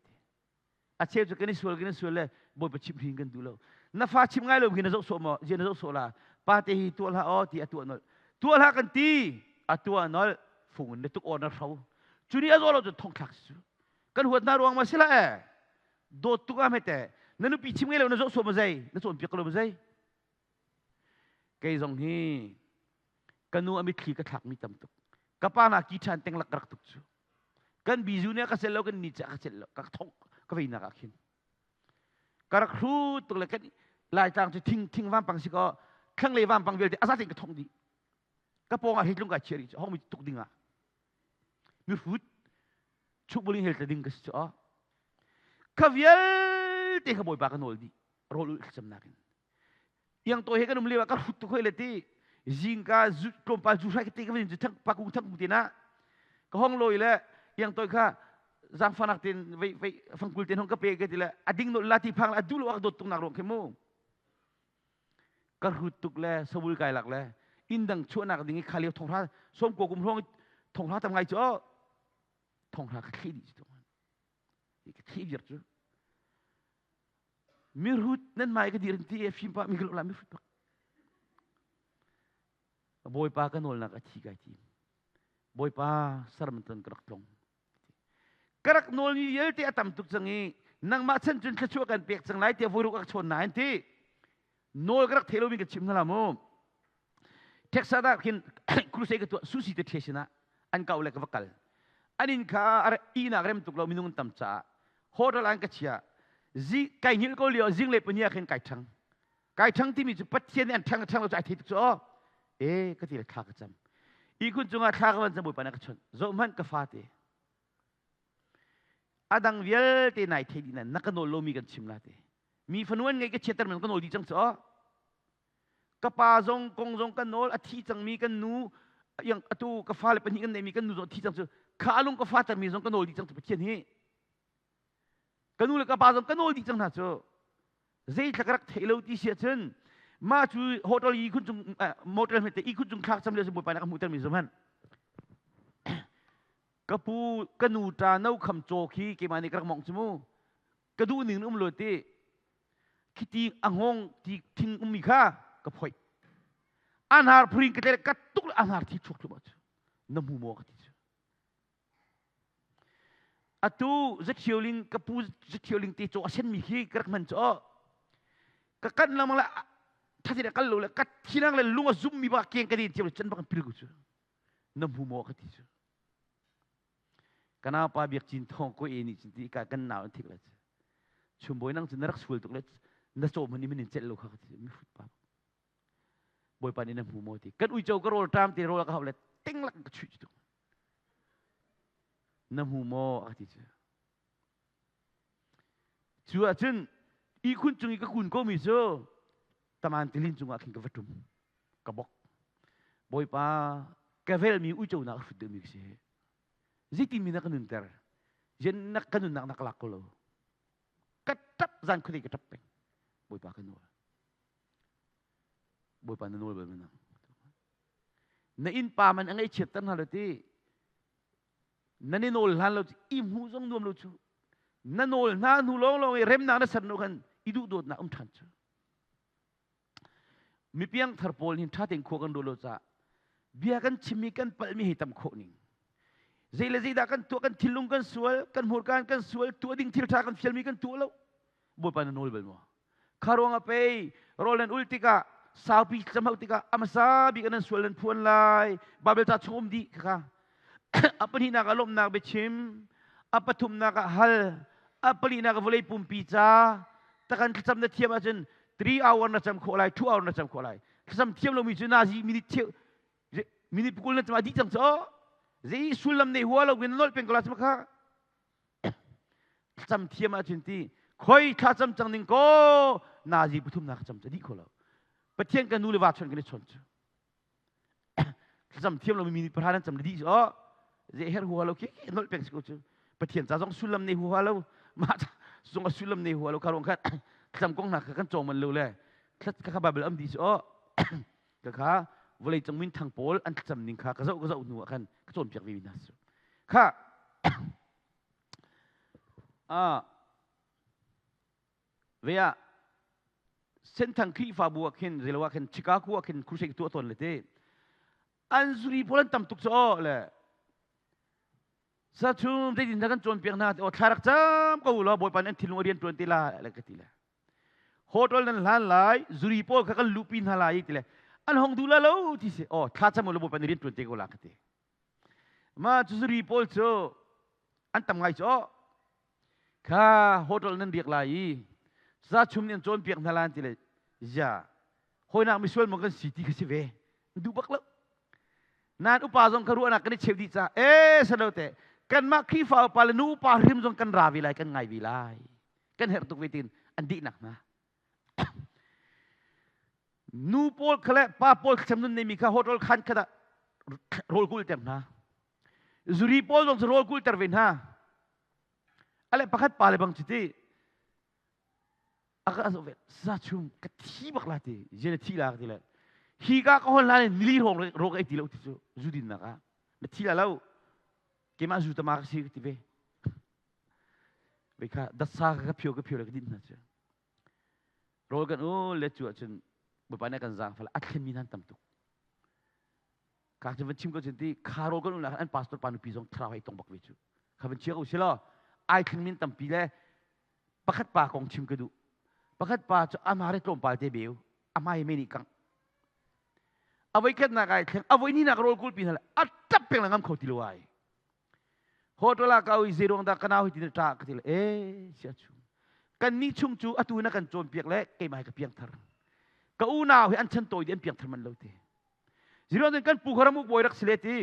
A cheu cu kan i sual kan i sual le Bawipa chimh hin kan duh lo. Na fa chim ngai lo khi na zoh sawh maw? Zia na zoh sawh la. Pa te hi tuah hlah aw ti a tuah nolh. Tuah hlah kan ti a tuah nolh. Fung in na tuk aw na hro. Cu ni a zaw lo cun thong thlak si cu. Kan huat hna ruang ma si la e. Dawt tuk ah hmete. Na nupi chim ngai lo na zoh sawh ma zei? Na cawnpiak ko lo ma zei? Kei zong hi ka nu a mitthli ka thlakmi tam tuk. Ka pa na ki ṭhan teng lak ka rak tuk cu. Kan bizu nih a ka celh lo, kan ni cah ka celh lo, ka thong ka veinak ah khin. Ka rak hru tuk le kan Laitlang cu thing thing vampang si kaw thlanglei vampang vialte a zatein ka thong dih. Ka pawng ah heitlung kai chiah rih cu hong mi tuk ding ah. Mihrut chukbuling hel tla ding ka si cu ah. Kha vialte kha Bawipa ka nawl dih. Rawl ulh thlacamnak in. Iang tawi he kan um lio ah ka hrut tuk hoi le ti zingka tlawmpal zu hrai ka te ka vin cu thang paku thang ku te na ka hong loi le iang tawi kha zangfanak ten vei vei fangkul ten hong ka pe ka ti le a ding nol la ti phang la a du lo ak dawt tuk nak ruang khi mu ka hrut tuk le sabul kai lak le inn dang chuahnak ding i kha lio thonghra som ko kum hrawng thonghra tam ngai cu thonghra ka thli dih cu ka thli viar cu Mirhut nan hmai ka dir in ti e fim pa mi ka la mihrut bak. Bawipa ka nawlnak a thi kai tim. Bawipa sarman ton ka rak tlong. Ka rak nawl mi vialte a tam tuk cang i nangmah chan cun thluachuah kan pek cang lai tiah voi ruk a ka chawn nain ti. Nawl ka rak thei lomi ka chim hna la mu. Texas ah khin crusade ka tuah Susi te the sinah an kau le ka va kal. An inn kha ihnak rem tuk lo minung an tam caah hotel an ka chia. Zi kai hngilh ko lio zing le pania khin kai ṭhang. Kai ṭhang timi cu Pathian nih an ṭhang ṭhang lo cu ai thei tuk cu aw. E ka ti le thla ka cam. Ihkhun cungah thla ka van cam Bawipa nih a ka chawnh. Zoh hmanh ka fate. A dang vialte nai thei dih na ka nawl lomi kan chim la te. Mi fanu an ngeih ka chiatter men ka nawl dih cang cu aw. Ka pa zong kong zong kan nawl a thi cangmi kan nu yang atu ka fale pahnih kan neihmi kan nu zong a thi cang cu kha alung ka fatermi zong ka nawl dih cang cu Pathian hi ka nu le ka pa zong ka nawl dih cang hna cu zeithla ka rak theih lo ti si ahcun mah cu hotel i khun cung motel hmete i khun cung thlak cam le bawipa nih ka hmuhter mi zum han ka pu ka nu ta no kham caw khi keimah nih ka rak mong cu mu ka duh ning um lo ti khiti a hngawng ti thing ummi kha ka phoih anhar phurin ka tlek ka tuk le anhar thi chuak thluahmah cu na hmu maw ka ti cu atu zathialing ka pu zathialing te caw a senmi khi ka rak hman cu ka kan lamang le thatin kal lo le ka thinang le lung a zummi ba keng ka din thiam le chan bak pil ko cu na hmu maw ka ti cu Ka naupa Biak Cin Thawng ko e nih cun ti ka kan nau an thik le chumbawi nang cu na rak sual tuk le na cawm han in celh lo kha ka ti mi hrut pa Bawipa nih na hmu maw ti kan uico ka rawl ṭam te rawl ka hau le ting lak ka chuih tuk na hmu maw a ti cu cu ahcun ihkhun cung i ka kun ko mi cu taman tilin cungah khin ka va ṭum ka bok Bawipa ka velmi uico nak a hrut deuhmi ka si zeitin mi na ka nunter yen na ka nunnak na ka lak ko lo ka ṭap zan khuadei ka ṭap peng Bawipa ka nawl Bawipa na nawl bal mana na innpa man a ngaihchiatter hna lo ti nan i nawl hlan lo i hmuh zong nuam lo cu na nawl hna hnu lawnglawng i remnak na ser hnu khan i duhdawtnak um ṭhan cu Mipiang thar pawl hin ṭha tein khua kan ruah lo caah bia kan chimmi kan palhmi hei tam khawh ning. Zei le zeidah kan tuah kan thinlung kan sual kan hmurka kan sual tuah ding thil ṭha kan fialmi kan tuah lo. Bawipa na nawl bal maw? Kha ruangah pei rawl nan ul tikah saupi thlacam hauh tikah a hmasa bik ah nan sual nan phuan lai. Baibal ca chung um dih kha. A pahnihnak ah lawmhnak biachim, a pathumnak ah hal, a palinak ah vawlei pumpi ca takan thlacam na thiam ahcun 3 hour na cam khawh lai 2 hour na cam khawh lai thlacam thiam lomi cu nazi minute cheu minute pakul na cam a dih cang cu zei sullam nei hua lo in nolh peng ko la kha thlacam thiam ahcun ti khoi thlacam cang ning ko nazi pathum na ka cam cu dih kho lo pathian kan nu le va chon kan i chon cu Thlacam thiam lomi mi pahra nan cam le dih oh ze her huha lo khi nolh peng si ko cu Pathian ca zong sullam nei huha lo mah zong a sullam nei huha lo kha ruang khan thlacam kong hna kha kan cawng man lo le thlat kha Bible am di si oh ka kha vawlei cung minthang pawl an thlacam ning kha ka zoh ka zoh hnu ah khan ka cawnpiak ve mi hna cu. Kha ah ve ah Senthang Khrihfabu ah khin zeilo ah khin Chicago ah khin crusade tuah tawn le te an zuri pawl an tam tuk cu aw le sa chung zeitin dah kan cawnpiak hna aw thla rak cam ko law Bawipa nih an thinlung a rian ṭuan te la le ka ti le hotel nan hlan lai zuri pawl kha kan luhpi hna lai ti le an hong duh la lo ti si aw thla cam u law Bawipa nih rian ṭuan te ko la ka ti ma cu zuri pawl cu an tam ngai cu aw kha hotel nan riak lai i sa chum nih an cawnpiak hna lan ti le ya hawinak misual maw kan si ti kha si ve duh bak lo Nan upa zong kha ruahnak kan i cheu dih caah ee salo te kanmah Khrihfa upa le nu upa hrim zong kan ra ve lai kan ngai ve lai kan herh tuk ve tin an dihnak hna nu pawl kha le pa pawl thlacam nun neimi kha hotel khan khat ah rawl kul ter hna zuri pawl zong cu rawl kul ter ve hna ale pakhat pa le bang cu ti a ka zoh ve sa chung ka thi bak la ti je na thi la ka ti le hi ka ka hon la ne nili rong ro ka ei ti lo ti cu zu din nak ah na thi la lo keimah zu tama ka si ka ti ve ve kha datsa ka phio ka phio le ka din hna cu rawl kan u le cu ahcun bawipa nih kan zaang fal a thlen mi nan tam tuk ka cu van chim ko cun ti kha rawl kan u la an pastor pa nupi zong thlarau hei tong bak ve cu kha van chia ko si law ai thlen min tampi le Pakhat pa kong chim ka duh. Pakhat pa cu amah re tlawmpal te beu, a hmai me nih kang. A voi khatnak ai thleng, a voi hnihnak rawl kulpi hna le a ṭap peng le ngam kho ti lo ai. Hotel ah ka ui zeiruang dah ka nau hi ti na ṭah ka ti le e sia chung. Kan nih chung cu atu na kan cawnpiak le keimah hi ka piang thar. Ka unau hi an chan tawi di an piang thar man lo te. Ziruang cun kan pu kha ramuk bawi rak si le ti.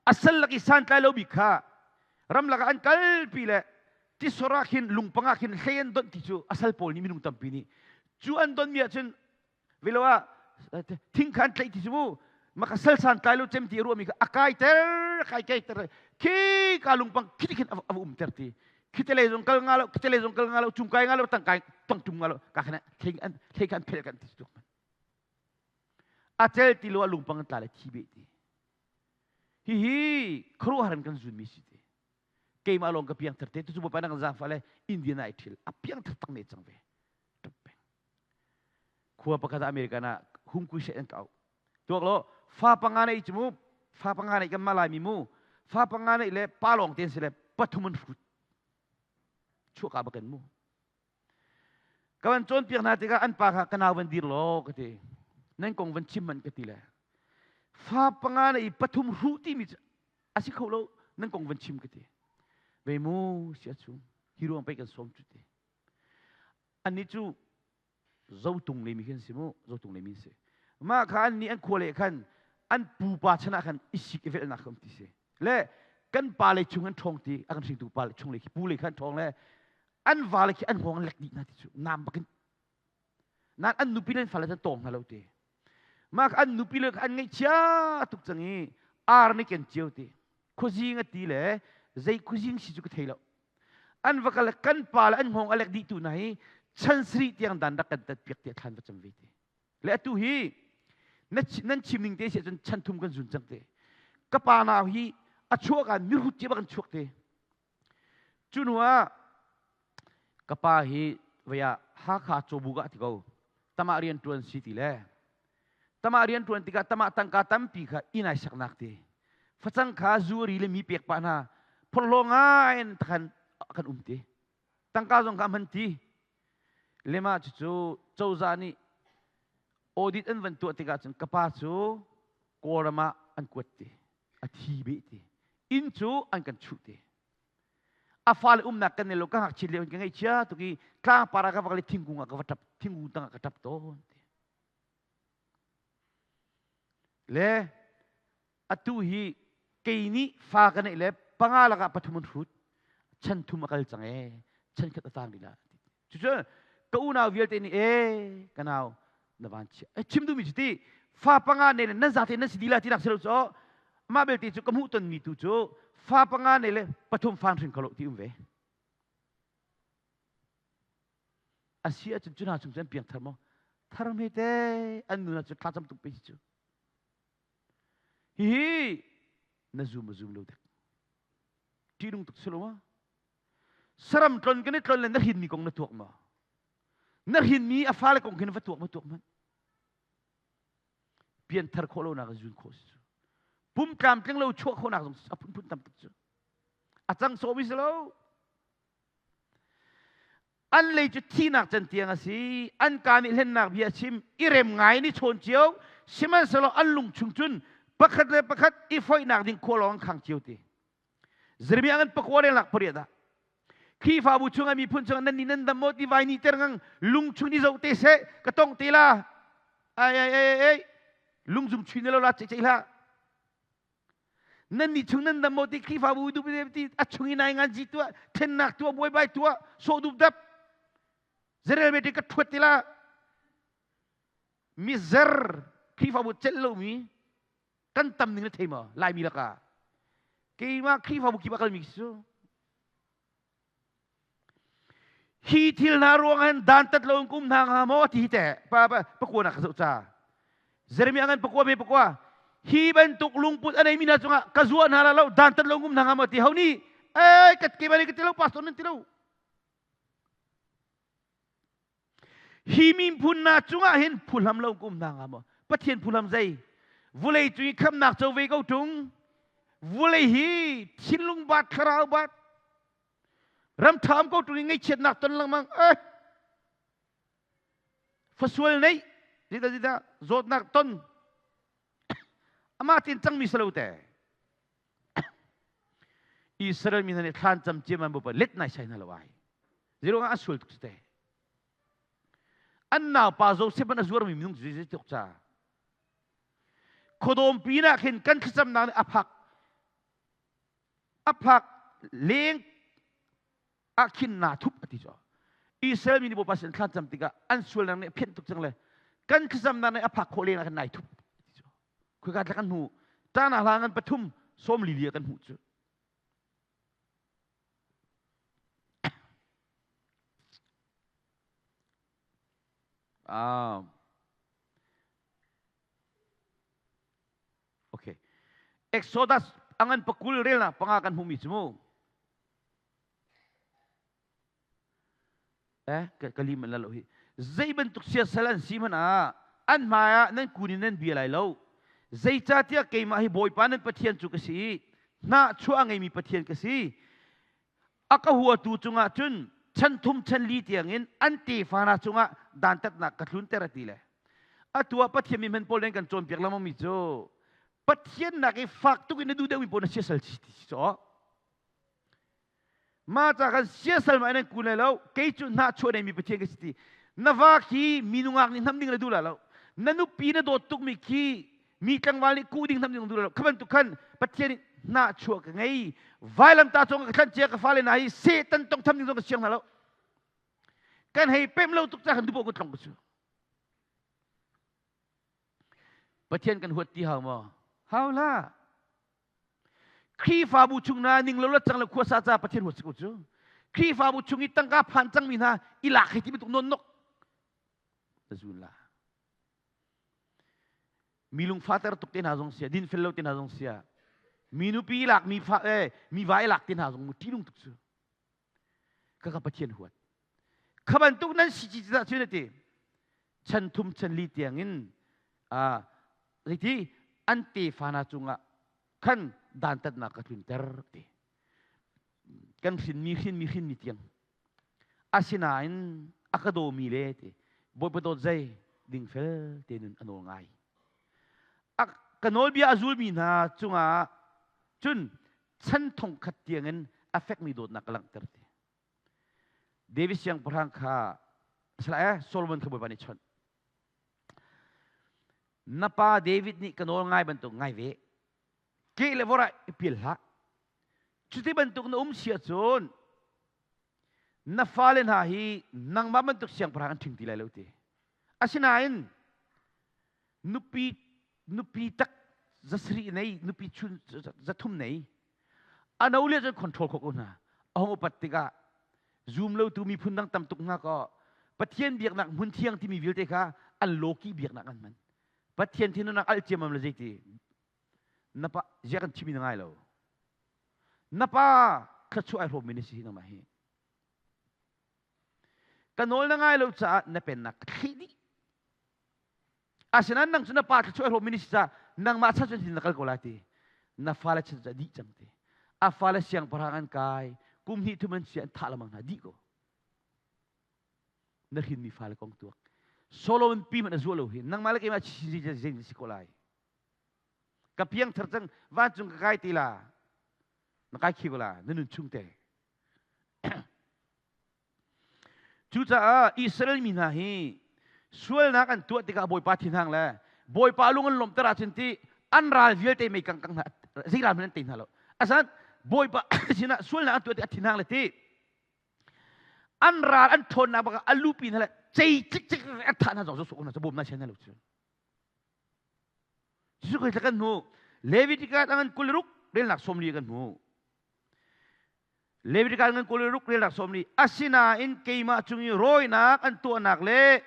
A sal lak i santlai lo bik kha ramlak ah an kalpi le tisor ah khin lungpang ah khin hlei an donh ti cu a sal pawl nih minung tampi nih cu an donmi ah cun velo ah thing kha an tlaih ti cu mu maka sal santlai lo cem ti a ruahmi kha a kaiter kai kaiter khi ka lungpang khi khin a um ter ti khite lei zong kal nga lo khite lei zong kal nga lo cung kai nga lo tang kai tang tum nga lo ka khan thing an thei kha an phel kan ti tuk A cel ti lo a lungpang an tla le thi beh ti. Hihi khuaruahhar in kan zunmi si ti. Keimah lawng ka piangthar te tucu bawipa na kan zaangfah le Indian ah i ṭhil a piangthar tak ne cang ve. Ṭap peng. Khua pakhat ah American ah hungkui she an ka auh. Tuak lo fa panga nei cu mu fa panga nei kan mah laimi mu fa panga nei le pa lawng te si le pathum an hrut. Chuah ka bakin mu. Ka van cawnpiak hna tikah an pa kha ka nau van dir law ka ti. Nan kong van chim hmanh ka ti le. Fa panga na i pathum hruh timi cu a si kho lo nan kong van chim ka ti. Ve mu sia chung hi ruang pei kan sawm cu ti. Annih cu zotung lemi khi an si mu zotung lemi an si. Mah kha an nih an khua le khan an pupa chan ah khan i sik i velhnak kha um ti si. Le kan pa le chung an ṭhawng ti a kan hringtu pa le chung le khi pu le kha an ṭhawng le an vale khi an hngawng an lek dih hna ti cu nam bakin nan an nupi le an fale an tawng hna lo ti mah an nupi le an ngaihchia tuk cang i ar nih ken cio ti khuazing a ti le zei khuazing si cu ka thei lo an va kal kan pa le an hngawng a lek dih tu hna hi chan sri tiang dan rak kan tat piak ti thlan va cam ve ti le atu hi nan chim ning te si ahcun chan thum kan zun cang te ka pa nau hi a chuak ah mihrut cia bak an chuak te Cu hnu ah ka pa hi vei ah Hakha Cawbuk ah ti ko tamah rian ṭuan si ti le tamah rian ṭuan tikah tamah tangka tampi kha inn ai saknak ti facang kha zuari le mi pek pah hna phorhlaw ngai in takhan kan um ti tangka zong kha hman ti lema cucu cozah nih audit an van tuah tikah cun ka pa cu Kawlram ah an kuat ti a thi beh ti inn cu an kan chuh ti a fale umnak kan nei lo ka ngakchia lio in ka ngaihchia tuk i tlangpar ah ka vak le thingkung ah ka va tap thingkung tang ah ka tap tawn ti le atu hi kei nih fa ka neih le panga lakah pathum an hrut chan thum a kal cang e chan khat a tang rih la Cucu ka unau vialte nih ee ka nau na van chia e chim duhmi cu ti fa panga ne le nan zate nan si dila ti nak si lo cu mah belte cu ka hmuh tonmi tu cu fa panga ne le pathum fan hrin kho lo ti um ve a si ahcun cu hna chung cu an piang thar maw thar hme te an nun ah cu thlacam tuk pe si cu. Hihi na zum a zum lo dek. Ṭihnung tuk si lo ma? Saram tlon kan i tlon le na hrinmi kong na tuak ma? Na hrinmi a fale kong khin va tuak ma tuak hmanh. Pianthar khawh lonak in zun khawh si cu. Pum tlamtling lo chuah khawhnak zong a phunphun tam tuk cu. A cang sawmi si lo. An lei cu thihnak can tiang a si. An ka nih hlennak bia a chim. I rem ngai in i chawn cio. Sihmanhsehlaw an lung chung cun pakhat le pakhat i foihnak ding khua lawng an khang cio ti. Jeremiah ngan pakua relnak pariat ah Khrihfabu chungah miphun chungah nan nih nan dam maw ti vai ni ter ngang lung chung ni zoh te seh ka tong te la ai ai ai ai lungzum chui ne lo la cei cei hlah nan nih chung nan dam maw ti Khrihfabu dup ti a chung i nai ngan ji tuah thennak tuah buaibai tuah sawh dup dap General meeting ka thuat ti la mizer Khrihfabu celh lomi kan tam ning na thei maw Laimi lakah keimah Khrihfabu kip ah kalmi cu hi thil hna ruang hin dantat lo in kum hna hnga maw ti hi teh pa pa pakua nak ka zoh ca Jeremiah ngan pakua me pakua hi bantuk lungput a neimi hna cungah ka zuah hna la lo dantat lo kum hna hnga maw ti ho nih ei ka keimah nih ka ti lo pastor nan ti lo Hi miphun hna cungah hin phuhlam lo kum hna hnga maw? Pathian phuhlam zei? Vulei cung i khamnak co ve ko ṭung. Vulei hi thinlung bat thlarau bat ram ṭha um ko ṭung i ngaihchiatnak ton lengmang eh fasual neih zita zita zawtnak ton amah tin cangmi si lo te Israel mi hna nih thlan cam ciam an bupa let nai sai hna lo ai. Zeiruangah an sual tuk te. An naupa Joseph an a zuarmi minung cu tuk ca. Khuadawm pinah khin kan thlacamnak nih a phak a phak leng ah khin naa thup a ti cu. Israel mi nih Bawipa sin thlan cam tikah an sualnak nih a phianh tuk cang le kan thlacamnak nih a phak khawh leng ah khin nai thup a ti cu. Khika tla kan hmu. Ṭana hla ngan pathum sawm li li kan hmuh cu. Ah. Okay. Exodus angan pakul relnak panga kan hmuhmi cu mu. Eh, ka lim an la lo hi. Zei bantuk siasal an si hmanh ah an hmai ah nan kun in nan bia lai lo. Zeicahtiah keimah hi Bawipa nan Pathian cu ka si i hnahchuah a ngeimi Pathian ka si. A ka huatu cungah cun chan thum chan li tiangin an tefa hna cungah dantatnak ka tlunter a ti le. Atu ah Pathian mi hman pawl nih kan cawnpiak lengmangmi cu Pathian nak i fak tuk in na duh deuhmi pawl na siasal chi ti si caw. Mah ca kan siasal ma nan kun lai lo kei cu hnahchuah neimi Pathian ka si ti na va khi mi nungak nih hnam ding na duh la lo na nupi na dawt tukmi khi mi tlangval nih kuh ding hnam ding duh la lo kha bantuk khan Pathian nih hnahchuah ka ngei vailam ta cong ka thlan cia ka fale hna hi Satan tong tham ding zong ka siang hna lo kan hei pem lo tuk ca kan duh ko tlong ko cu Pathian kan huat ti hau maw hau la Khrihfabu chung na ning lo la cang le khuasa ca Pathian huat si ko cu. Khrihfabu chung i tangka phan cangmi hna i lak hei ti bantuk non nok na zun la. Mi lungfater tuk te hna zong sia, din fel lo te hna zong sia, mi nupi lak mi fa eh mi vai lak te hna zong mu ṭihnung tuk cu. Kaka Pathian huat. Kha bantuk nan si ci dah cu na ti. Chan thum chan li tiang in ah zeiti an tefa hna cungah khan dantatnak ka tlunter ti. Kan hrinmi hrinmi hrinmi tiang. Asinain a ka dawmi le ti Bawipa dawt zei dingfel te nun a nawl ngai. A ka nawlbia a zulmi hna cungah cun chan thong khat tiangin a fekmi dawtnak ka langhter ti. David siangpahrang kha sala eh Solomon kha Bawipa nih chawnh. Na pa David nih ka nawl ngai bantuk ngai ve. Ke le vor ah i pial hlah. Cuti bantuk na um si ahcun na fale hna hi nangmah bantuk siangpahrang an ṭhing ti lai lo ti. Asinain nupi nupi tak zasarih nei nupi chun zathum nei a no le cun control khawh ko hna a hung upat tikah zum lotu miphun dang tam tuk hna kaw Pathian biaknak hmun thiang timi vialte kha an lawki biaknak an hman Pathian thinhunnak al ciammam le zeiti. Na pa zia kan chimi na ngai lo. Na pa thluachuah ai hrawmmi na si hi nangmah hi. Ka nawl na ngai lo caah na pennak ka thlih dih. Asinain nang cu na pa thluachuah ai hrawmmi na si caah nangmah chan cun na kal ko lai ti. Na fale chan cu dih cang ti. A fale siangpahrang an kai, kum hnih thum an si an thah lengmang hna dih ko. Na hrinmi fale kong tuak. Solomon pi hmanh a zuah lo hi. Nangmah le keimah zei si ko lai. Ka piangthar cang vancung ka kai ti la. Na kai khi ko la na nun chung te. Cucaah Israel mi hna hi sualnak an tuah tikah Bawipa thinhang le Bawipa lung an lawmhter ahcun ti an ral vialte mei kang kang hna zei ral hmanh an tei hna lo. Asan Bawipa sinah sualnak an tuah tik a thinhang le ti an ral an ṭhawnnak bak a lupi hna le cei cik cik an thah hna zong cu hna cu bawm na sian hna lo cu. Cucu kan hmu. Leviticus a ngan 26 relnak 40 kan hmu. Leviticus ngan 26 relnak 40 asinain keimah cung i rawinak an tuahnak le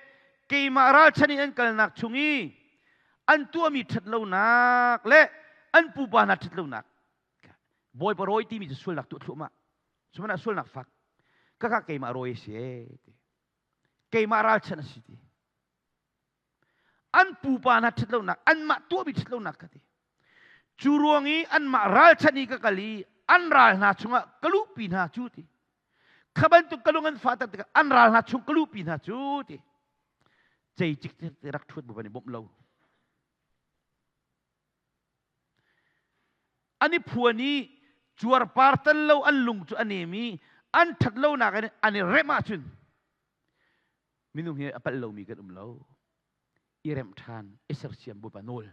keimah ralchan in an kalnak chung i an tuahmi ṭhatlonak le an pupa hna ṭhatlonak Bawipa rawi timi cu sualnak tuah thluahmah cuman ah sualnak fak kaka keimah rawi a si e keimah ralchan a si ti an pupa hna ṭhatlonak anmah tuahmi ṭhatlonak ka ti cu ruang i anmah ralchanh i ka kal i an ral hna chungah ka luhpi hna cu ti kha bantuk ka lung an fah tak tikah an ral hna chung ka luhpi hna cu ti ceicik te rak ṭhuat bu ban i bawmh lo an i phuan i cuarpar tal lo an lung cu a nem i an ṭhat lonak in an i remh ahcun Minung hi a palh lomi kan um lo. I remh ṭhan, i sersiam Bawipa nawl.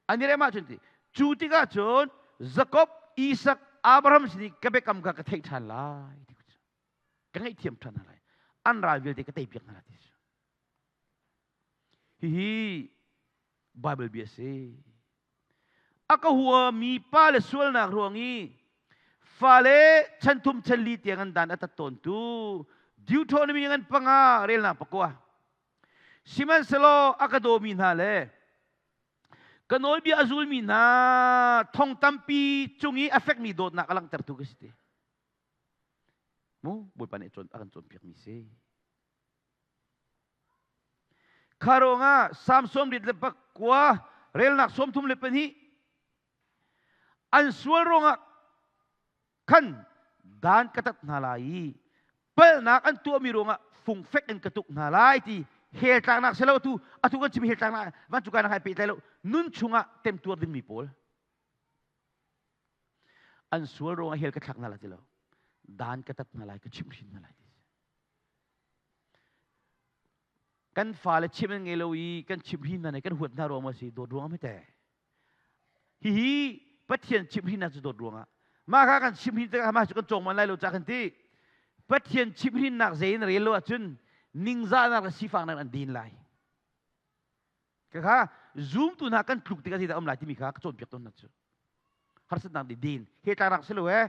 An i remh ahcun ti, cu tikah cun Jakob, Isak, Abraham sin i ka biakam kha ka theih ṭhan lai ti cu. Ka ngaihthiam ṭhan hna lai. An ral vialte ka teipiak hna lai ti cu. Hihi Bible bia a si. A ka huami pa le sualnak ruang i fale chan thum chan li tiang an dan a tat tawntu Deuteronomy ngan panga relnak pakua. Sihmanhsehlaw a ka dawmi hna le ka nawlbia a zulmi hna thong tampi cung i a fekmi dawtnak a langhtertu ka si te. Mu Bawipa nih a kan cawnpiakmi si. Kha ruangah Salm 99 relnak 32 an sual ruangah khan dan ka tat hna lai i palhnak an tuahmi ruangah fungfek in ka tuk hna lai ti hell tlaknak si lo atu atu kan chim hell tlaknak vancung kai hai pehtlai lo nun chungah temtuar dingmi pawl an sual ruangah hell ka thlak hna lai ti lo dan ka tat hna lai ka chimhhrin hna lai ti Kan fale chim an ngei lo i kan chimhhrin hna nih kan huat hna ruang maw si dawt ruang ah te. Hihi Pathian chimhhrinnak cu dawt ruangah. Mah kha kan chimhhrin tikah mah cu kan cawng man lai lo ca kan ti. Pathian chimhhrinnak zei in rel lo ahcun ningzahnak le sifaknak an din lai. Kha zumtu hna kan tluk tikah zeidah um lai timi kha ka cawnpiak tawn hna cu. Harsatnak nih din he tlaknak si lo ee.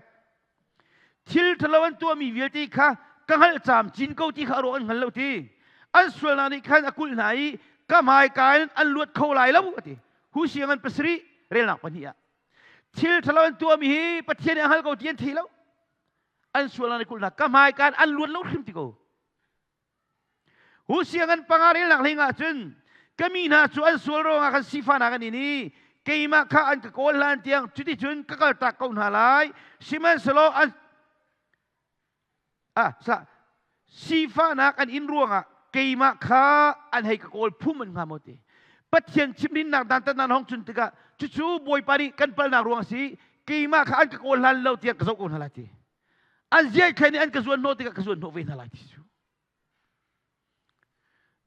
Thil ṭhalo an tuahmi vialte kha ka hngalh camcin ko ti kha a ruah an hngal lo ti. An sualnak nih khan a kulh hna i ka hmaika in an luat kho lai lo a ti. Husiang an pasarih relnak pahnih ah. Thil ṭhalo an tuahmi hi Pathian nih a hngal ko ti an thei lo. An sualnak nih kulh hna ka hmaika in an luat lo hrim ti ko. Husiang an panga relnak hleng ah cun ka mi hna cu an sual ruangah khan sifahnak an in i keimah kha an ka kawl hlan tiang cuticun ka kaltak ko hna lai sihmanhsehlaw an ah sa sifahnak an in ruangah keimah kha an hei ka kawl phum an hnga maw ti Pathian chimhrinnak dantatnak hong cun tikah cucu Bawipa nih kan palnak ruang a si keimah kha an ka kawl hlan lo tiang ka zoh ko hna lai ti An ziaithlen nih an ka zuan hnawh tikah ka zuan hnawh ve hna lai ti cu.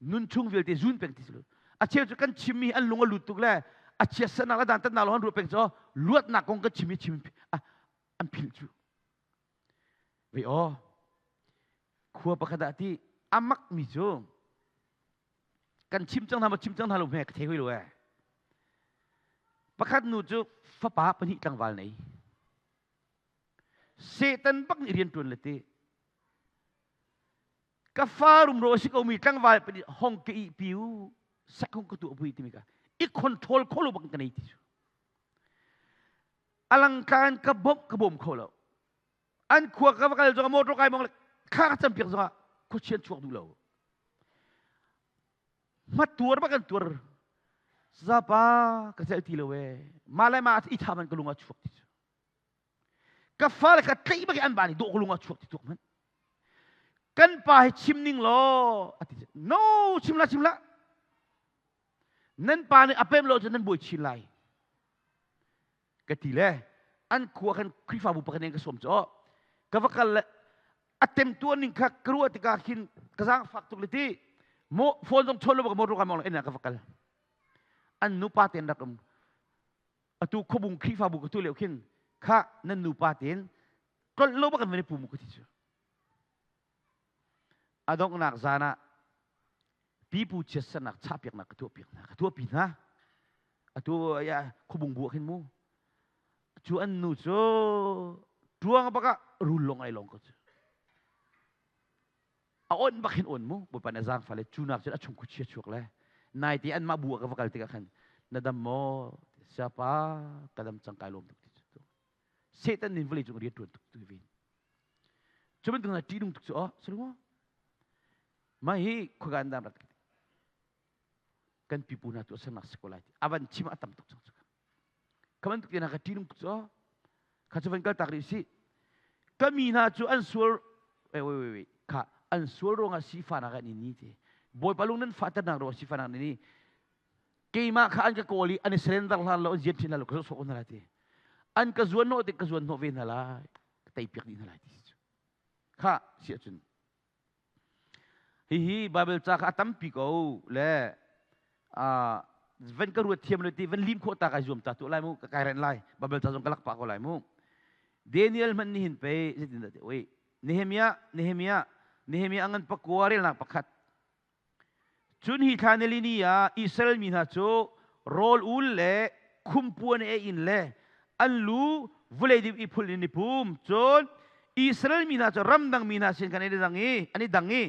Nun chung vialte zun peng ti cu. A cheu cu kan chimmi an lung a lut tuk le a chiatsernak le dantatnak lawng an ruah peng cu luatnak kong kan chim i chim an philh cu. Ve aw khua pakhat ah ti a makmi cu kan chim cang hna maw chim cang hna lo hme ka thei hoi lo ee. Pakhat nu cu fapa pahnih tlangval nei. Satan bak nih rian ṭuan le ti. Ka fa rumro a si komi tlangval pahnih hong ka ihpi u, sak hong ka tuah pui timi ka. I control kho lo bang ka nei ti cu. Alangtla in ka bawmh ka bawm kho lo. An khua ka va kal zongah motor kai mong le thla ka campiak zongah khuachian chuak duh lo. Hmat tuar bak kan tuar. Zapa ka celh ti lo e. Mah le mah i tha man ka lung a chuak ti cu. Ka fale ka tlaih bak i an ba nih dawh ka lung a chuak ti tuk hmanh. Kan pa hi chim ning law a ti. No, chim la chim la. Nan pa nih a pem lo cun nan buai chin lai. Ka ti le an khua khan Khrihfabu pakhat in ka sawm cu ka va kal le a temtuar ning kha ka ruah tikah khin ka zaangfak tuk le ti mo phone zong chawn lo bak motor ka mong le ka va kal an nupa ten rak um atu khuabung Khrihfabu ka tu leo khin kha nan nupa ten tlolh lo bak an van i pu mu ka ti cu a donghnak zan ah pipu chiatsernak chahpiaknak ka tuahpiak hna ka tuahpi hna atu ya khuabung bu ah khin mu cu an nu cu tuang bak ah rul long ai long ko cu a on bak hin on mu bawipa nih a zaangfah le cu nak cun a chung khuachia chuak le nai te anmah bu ah ka va kal tikah khan na dam maw siapa ka dam cang kai lawm tuk ti cu Satan nin vawlei cung rian ṭuan tuk tu vin cu bantuk na ṭih nung tuk cu oh sulu mah hi khuakan dam rak kan pipu hna tuahsernak si ko lai ti avan chim a tam tuk cang cu ka bantuk te hna ka ṭih nung tuk cu oh kha cu van kal tak rih sih ka mi hna cu an sual wait wait wait wait kha an sual ruangah sifahnak an in ni ti bawipa lung nan fahternak ruangah sifahnak nan ni keimah kha an ka kawl i an i surrender hlan lo an zian ṭhin hna lo ka sawh hna lai ti an ka zuan hnawh tik ka zuan hnawh ve hna lai ka tei piak dih hna lai ti cu kha si ahcun hihi Bible ca kha a tampi ko le van ka ruat thiam lo ti van lim khawh ta kai zuam ta tu lai mu ka kai ren lai Bible ca zong ka lak pah ko lai mu Daniel hmanh nihin pe zeitin dah ti oi Nehemiah Nehemiah Nehemiah a ngan pakua relnak pakhat Cun hi thla nili ni ah Israel mi hna cu rawl ul le khumpuan ei in le an lu vawlei dip i phul in i pum. Cun Israel mi hna cu ramdang mi hna sin khan an i dang i an i dang i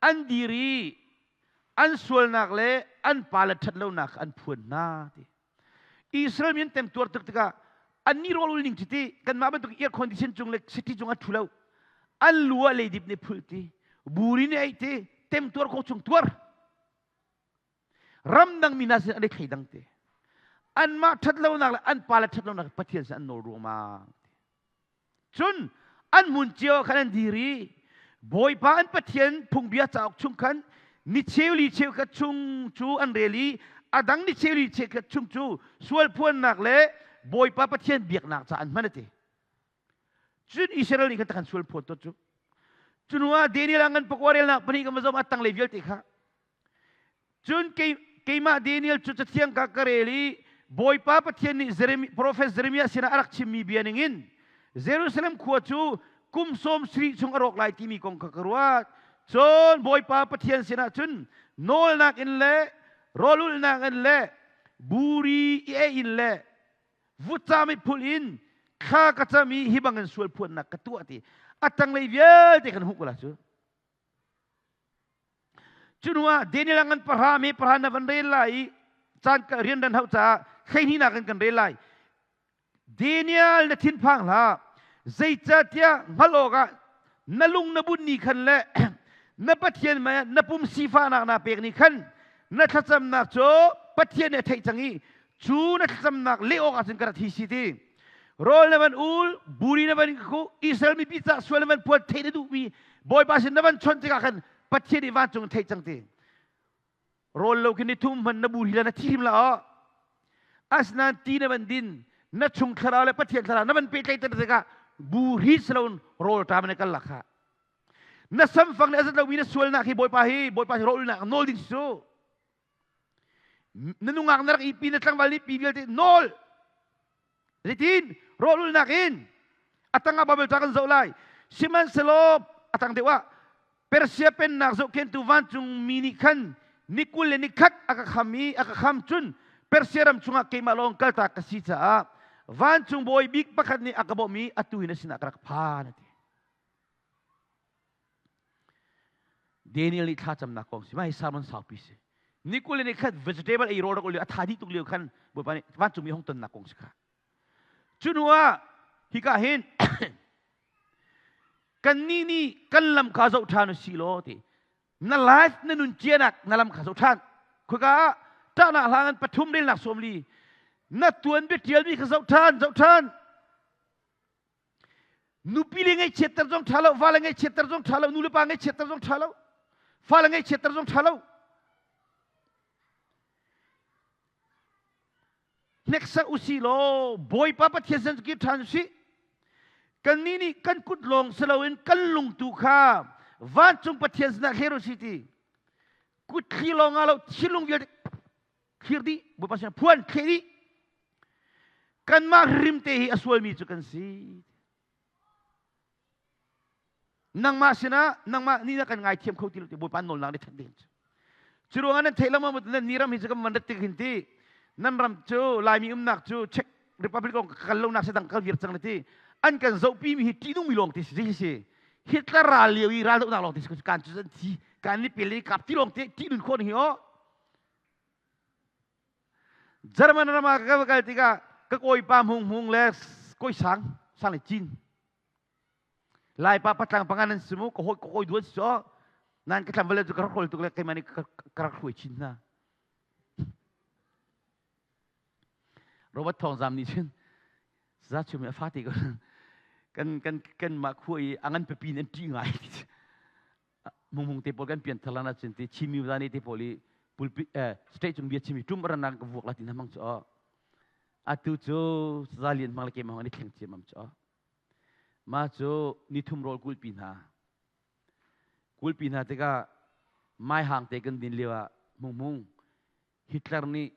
an dir i an sualnak le an pale ṭhatlonak kha an phuan hna ti. Israel mi an temtuar tuk tikah annih rawl ul ning cu ti kanmah bantuk air condition cung le city cung a ṭhu lo an lu ah leidip nih phul ti buri nih ei ti temtuar khawh chung tuar ramdang mi hna sin an i thleidang ti anmah ṭhatlonak le an pale ṭhatlonak Pathian sin an nawl ruangmang Cun an hmun cio ah khan an dir i Bawipa an Pathian phungbia cauk chung khan ni cheu li cheukhat chung cu an rel i a dang ni cheu li cheukhat chung cu sual phuannak le Bawipa Pathian biaknak ca an hman a ti. Cun Israel nih khan takhan sual phuan to cu. Cunuah Daniel ah ngan pakua relnak pahnih kan va zoh a tanglei vialte kha Cun keimah Daniel cu cathiang ka ka rel i Bawipa Pathian nih profet Jeremiah sinah a rak chimmi bia ningin Jerusalem khua cu kum sawm sarih chung a rawk lai timi kong kha ka ruat. Cun Bawipa Pathian sinah cun nawlnak in le rawlulhnak in le buri i ei in le vutcam i phul in thla ka cam i hi bangin sual phuannak ka tuah ti a tanglei vialte kan hmuh ko la cu. Cu hnuah Daniel a ngan pahra me pahra na van rel lai i caan rian ran hauh caah hleihnih in kan rel lai. Daniel na thinphang hlah. Zeicahtiah hngalh awkah na lung na bunh ni khan le na Pathian mei na pum sifahnak naa pek ni khan na thlacamnak cu Pathian nih a theih cang i cu na thlacamnak leh awkah cun ka rat hi si ti. Rawl na van ul, buri na van ku, Israel mipi cah sual na van puan theih na duhmi Bawipa sin na van chawnh tikah khan Pathian nih vancung theih cang ti. Rawl lo khin ni thum hman na buri la na thi hrim la aw. Asinain ti na van din, na chung thlarau le Pathian thlarau na van pehtlaih tikah buri si loin rawl ṭam na kal la kha. Na samfang nih a zat lomi na sualnak hi Bawipa hi Bawipa hi rawlulnak nawl ding si cu. Na nungak na rak ipi na tlangval nih pi vialte nawl zeitin rawlulnak in a tangah Bible ca kan zoh lai sihmanhsehlaw a tang deuh ah Persia pennak zohkhentu vancung mi nih khan ni 21 le ni khat a ka kham i a ka kham cun Persia ram chungah keimah lawng kaltak ka si caah vancung bawi bik pakhat nih a ka bawmh i atu hi na sinah ka rak phan a ti Daniel nih thlacamnak kong si mah hi sermon saupi si. Ni 21 le ni khat vegetable ei rawl rak ul lio a tha dih tuk lio khan Bawipa nih vancungmi hong tonnak kong si kha. Cu hnu ah hika hin kannih nih kan lam kha zoh ṭhan u si law ti na life na nun cianak na lam kha zoh ṭhan. Khoika ah ṭahnak hla ngan pathum relnak 40 na tuanbia ṭialmi kha zoh ṭhan zoh ṭhan. Nupi le ngaihchiatter zong ṭha lo, vale ngaihchiatter zong ṭha lo, nu le pa ngaihchiatter zong ṭha lo, fale ngaihchiatter zong ṭha lo. Hneksak usih law Bawipa Pathian sin kir ṭhan usih. Kannih nih kan kut lawng si loin kan lung tu kha vancung Pathian sinah hler usih ti. Kut thli lawng ah lo thinlung vialte thlir dih Bawipa sinah phuan thleh dih. Kanmah hrim te hi a sualmi cu kan si. Nangmah sinah nangmah nih na kan ngaithiam kho ti lo ti Bawipa nawlnak nih that ding cu. Cu ruangah nan theih lama nan ni ram hi cu kan van rat tik hin ti nan ram cu Laimi umnak cu Czech Republic kong kal lo nak se dang kal vir cang le ti an kan zohpi mi hi ṭihnung mi lawng ti si zei si Hitler ral lio i ral dohnak lawng ti si kan cu an thi kan ni pel i kap ti lawng te ṭihnun khawh ni hi aw German ram ah ka kal tikah ka kawipa Hmung Hmung le kawi Sang Sang le Cin Laipa patlang pangan an si mu ka hawi ka kawi duan si cu nan ka thlam vale cu ka rak hrawl tuk le keimah nih ka rak hruai chin hna. Robert Thawng Zam nih cun za chum a fate ko kan kan kan mah khua i a ngan pipi in an ṭih ngai Hmung Hmung te pawl kan pian thar lan ahcun ti Chin mi zani te pawl i pulpit state cung bia chimi tum ran ka vuak la ti na mang chu atu cu zalian mang le ke mang an i thleng ciam am chu ma cu nithum rawl kulpi hna kulpi hna tikah mai hang te kan din lio ah Hmung Hmung Hitler nih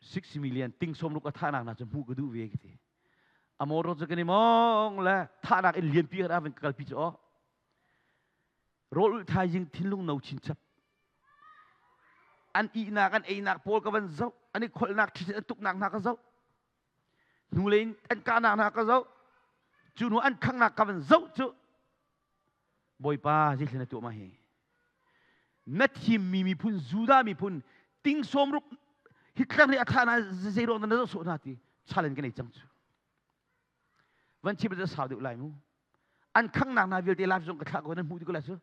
6 million ting som ruk a thahnak hna cu hmuh ka duh ve ka ti a motor cu kan i mong le thahnak in lianpi kan avin ka kalpi cu aw rawl ulh thaizing thinlung no chinchap an ihnak an einak pawl ka van zoh an i kholhnak thisen an tuknak hna ka zoh hnulei in an kahnak hna ka zoh cu hnu an khanghnak ka van zoh cu Bawipa zeitlin na tuah ma hi na thimmi miphun Judah miphun ting 60 Hitler nih a thah hna zei ruang na zoh sawh hna ti challenge kan ei cang cu van chim cu sau deuh lai mu an khangnak hna vialte live zong ka thlah ko nan hmuh dih ko lai cu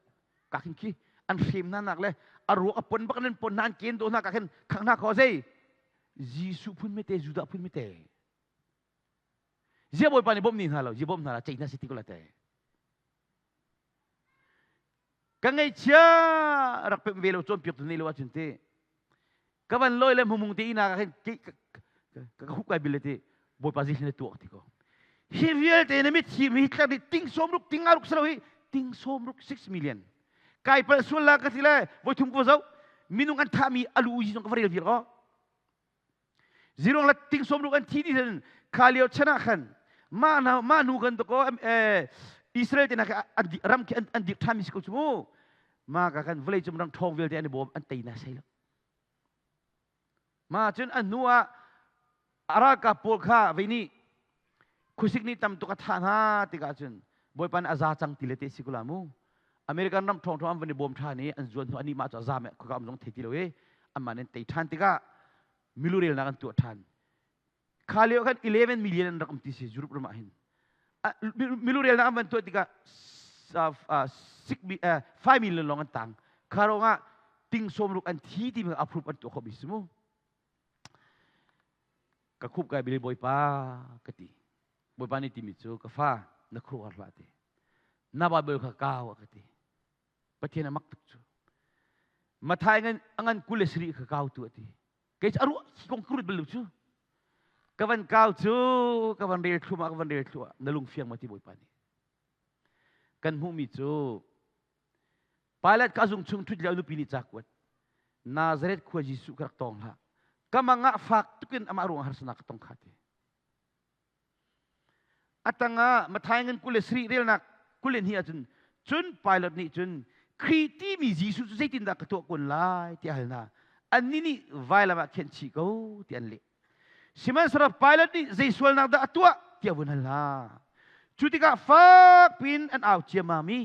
ka khin khi an hrem hna nak le a ruak a pon bak nan pon hna an ken do hna ka khin khang hna kho zei Jesuh phun mete Judah phun mete zia bawipa nih bawmh ni hna lo zia bawmh hna la ceih hna si ti ko la te ka ngaihchia rak pemh ve lo cawnpiak tu nei lo ahcun ti ka van lawi le hmumung te ina ka khin ka ka hup kai bil le ti bawipa zi hin tuak ti ko hi vialte na mitthim hi tler nih ting 60 ting 50 salo hi ting 60 6 million kai pal sual la ka ti le voi thum ko zo minung an thahmi alu yi zong ka va rel vir ko Zirong le ting 60 an thi dih kha lio chan ah khan mah na mah nu kan ko Israel te na ram khi an dik ṭhan mi si ko cu mu ma ka kan vawlei cung rang ṭhawng vialte an i bawm an tei na sei lo ma cun an hnu ah ralkap pawl kha vei nih khuasik nih tam tuk a thah hna tikah cun bawipa nih a za cang ti le te si ko la mu American ram ṭhawng ṭhawng an van i bawm ṭhan i an zuan hnu anih mah cu a zam khuaka um zong thei ti lo i anmah nih an tei ṭhan tikah milurelnak an tuah ṭhan kha lio khan 11 million an rak um ti si Europe ram ah hin milurelnak an van tuah tikah 5 million lawng an tang kha ruangah ting 60 an thi ti approve an tuah khawh mi si mu ka khup kai bili bawipa ka ti bawipa nih timi cu ka fa na khuruah hlah ti na Bible kha kau a ka ti Pathian a mak tuk cu Mathai ngan angan 27 kha kau tu a ti kei cu a ruah hi kong ka ruat bal lo cu ka van kau cu ka van rel thluahmah ka van rel thluah na lung fiang ma ti bawipa nih kan hmuhmi cu Pilate ka zung chung ṭhut lio nupi nih ca kuat Nazareth khua Jesuh ka rak tong hlah ka mang ah fak tukin amah ruang harsanak ka tong kha ti A tangah Matthai ngan 27 relnak 22 ahcun cun Pilate nih cun Khrih timi Jesuh cu zeitindah ka tuah kun lai tiah a hal hna. Annih nih vailam ah khenh chih ko ti an leh. Sihmanhsehlaw Pilate nih zei sualnak dah a tuah tiah a vun hal hna. Cu tikah fak piin an au ciammam i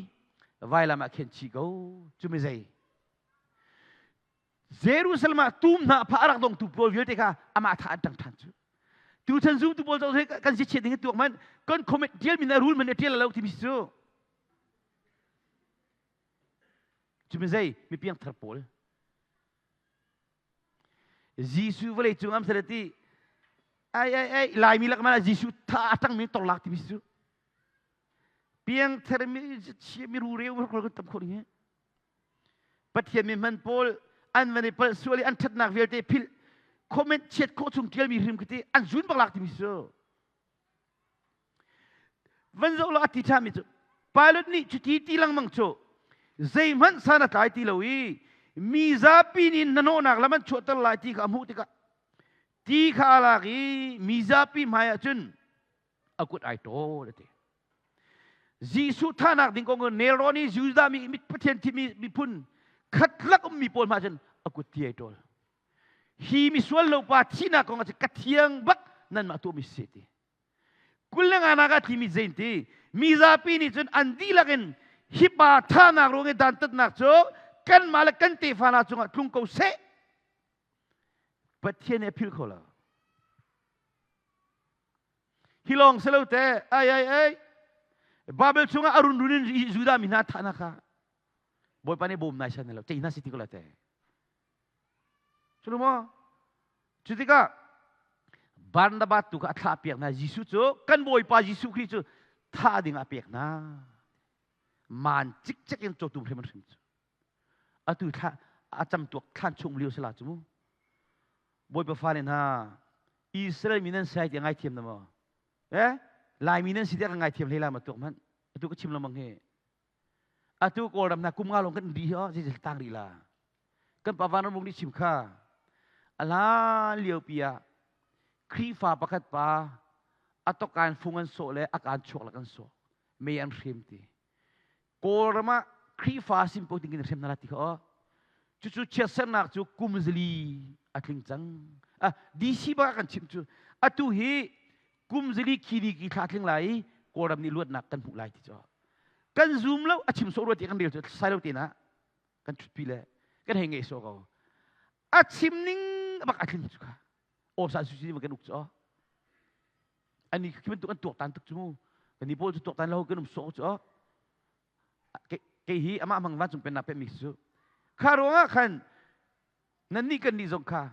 vailam ah khenh chih ko. Cu mi zei? Jerusalem ah tum hna pha a rak dongtu pawl vialte kha amah tha an ṭang ṭhan cu. Tuchan zumtu pawl cu kan si chiat ding tuak man kan comment ṭial min rul man ṭial lo timi cu. Cu mi zei mi piangthar pawl. Jesuh vawlei cung am ti ai ai ai Laimi lak mana Jesuh tha a ṭang mi torlak timi cu. Piangthar mi chia mi ru reu kan tam khawh ding Pathian mi hman pawl an van i palh sual i an ṭhatnak vialte philh comment chiat khawh chung ṭialmi hrim khi ti an zun bak lak timi cu van zoh law a ti ṭhami cu pilot nih cuti ti lengmang cu zeihmanh san a tlai ti lo i mi zapi nih hnahnawhnak lam an chuahter lai ti kha a hmuh tikah ti kha a lak i mi zapi hmaiah cun a kut ai ṭawl a ti Jesuh thahnak ding kong nelrawn i Judah mi Pathian thimi miphun khatlak ummi pawl hma cun a kut ti ai ṭawl. Hi misual lo pa thihnak kong ah ka thiang bak nanmah tuahmi si ti. 25 nak ah thimi zein ti mi zapi nih cun an dihlak in hi pa thahnak ruang i dantatnak cu kanmah le kan tefa hna cungah tlung ko seh. Pathian nih a philh kho lo. Hi lawng si lo te, ai ai ai. Babel chungah a run run in Judah mi hna thahnak kha Bawipa nih bawm nai san lo cei hna si ti ko la te. Cu maw? Cu tikah Barnabas tu kha a thlah piak hna Jesuh cu kan Bawipa Jesuh Khrih cu thah ding ah pek hna. Man cikcek in cawtum hrim hrim cu. Atu thla a cam tuak thlan chung lio sala cu mu. Bawipa fale hna Israel mi nan sai ti ngaithiam na maw? Eh? Laimi nan si tiah ka ngaithiam hlei lai ma tuak hmanh. Atu ka chim lengmang hi. Atu Kawlram hna kum nga lawng kan ri hi oh zei tang rih la. Kan pa Van Ramung nih chim kha. A hlan lio pi ah Khrihfa pakhat pa a tokan fung an sawh le a kaan chuak le kan sawh. Mei an hrem ti. Kawlram ah Khrihfa sin po ding in hrem hna la ti kha aw. Cucu chiatsernak cu kum zali a tling cang. Ah, DC bak kan chim cu. Atu hi kum zali khini ki thla tling lai i Kawlram nih luatnak kan hmuh lai ti cu. Kan zoom lo a chim sawh rua ti kan rel cu sai lo te na kan thutpi le kan hei ngei sawh ko. A chim ning bak a tling cu kha. Aw sa su si kan uk cu. Ani khi bantuk an tuaktan tuk cu mu. Kan ni pawl cu tuaktan lo kan um sawh cu. Kei hi amah mang vancung pennak pekmi cu. Kha ruangah khan nan nih kan nih zong kha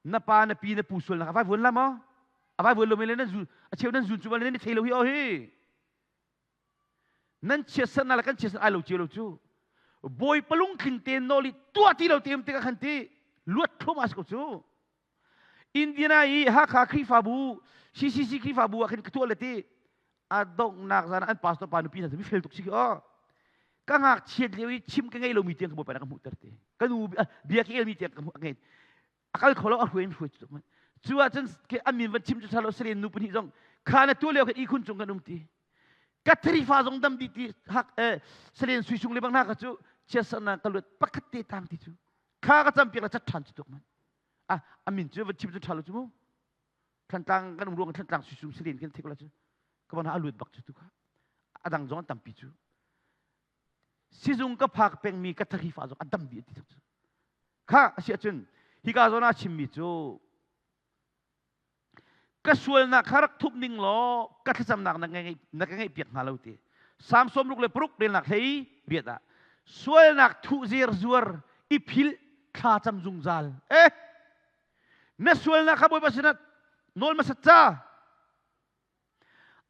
na pa na pi na pu sualnak a vai vuan la maw? A vai vuan lo le nan zu a cheu nan zun cu nan i thei lo hi o hi. Nan chiatsernak le kan chiatser ai lo cio lo cu. Bawipa lungtling tein nawl i tuah ti lo te um tikah khan ti luat thluahmah si ko cu. Indiana i Hakha Khrihfabu CCC Khrihfabu ah khin ka tuah le ti a donghnak zan an pastor pa nupi hna cu mi fel tuk si khi aw ka ngakchiat lio i chim ka ngei lomi tiang ka bawipa na ka hmuhter ti ka nu bia ka elmi tiang ka hmuh ngei a kal kho lo a hruai in hruai cu cu ah cun an min van chim cu ṭha lo salen nu pahnih zong kha na tuah lio khan ihkhun cung kan um ti ka tharifa zong dam di ti hak salen sui sung le bang hna ka cu chiatsernak ka luat pakhat te tang ti cu kha ka campiak la cat ṭhan cu tuk man ah a min cu va chim cu ṭha lo cu mu Thantlang kan um ruang Thantlang suisung salen kan thik la cu ka bona a lut bak cu tu kha a dang zong an tampi cu sizung ka phak pengmi ka thari fa zong a dam dih ti cu kha a si ahcun hika zawn ah chimmi cu ka sualnak kha rak thup ning law ka thlacamnak na na ka ngeih piak hnga lo ti Psalm 66 relnak hlei riat ah sualnak thuh zer zuar i philh thla cam zungzal eh na sualnak kha Bawipa sinah nawl hmasat ca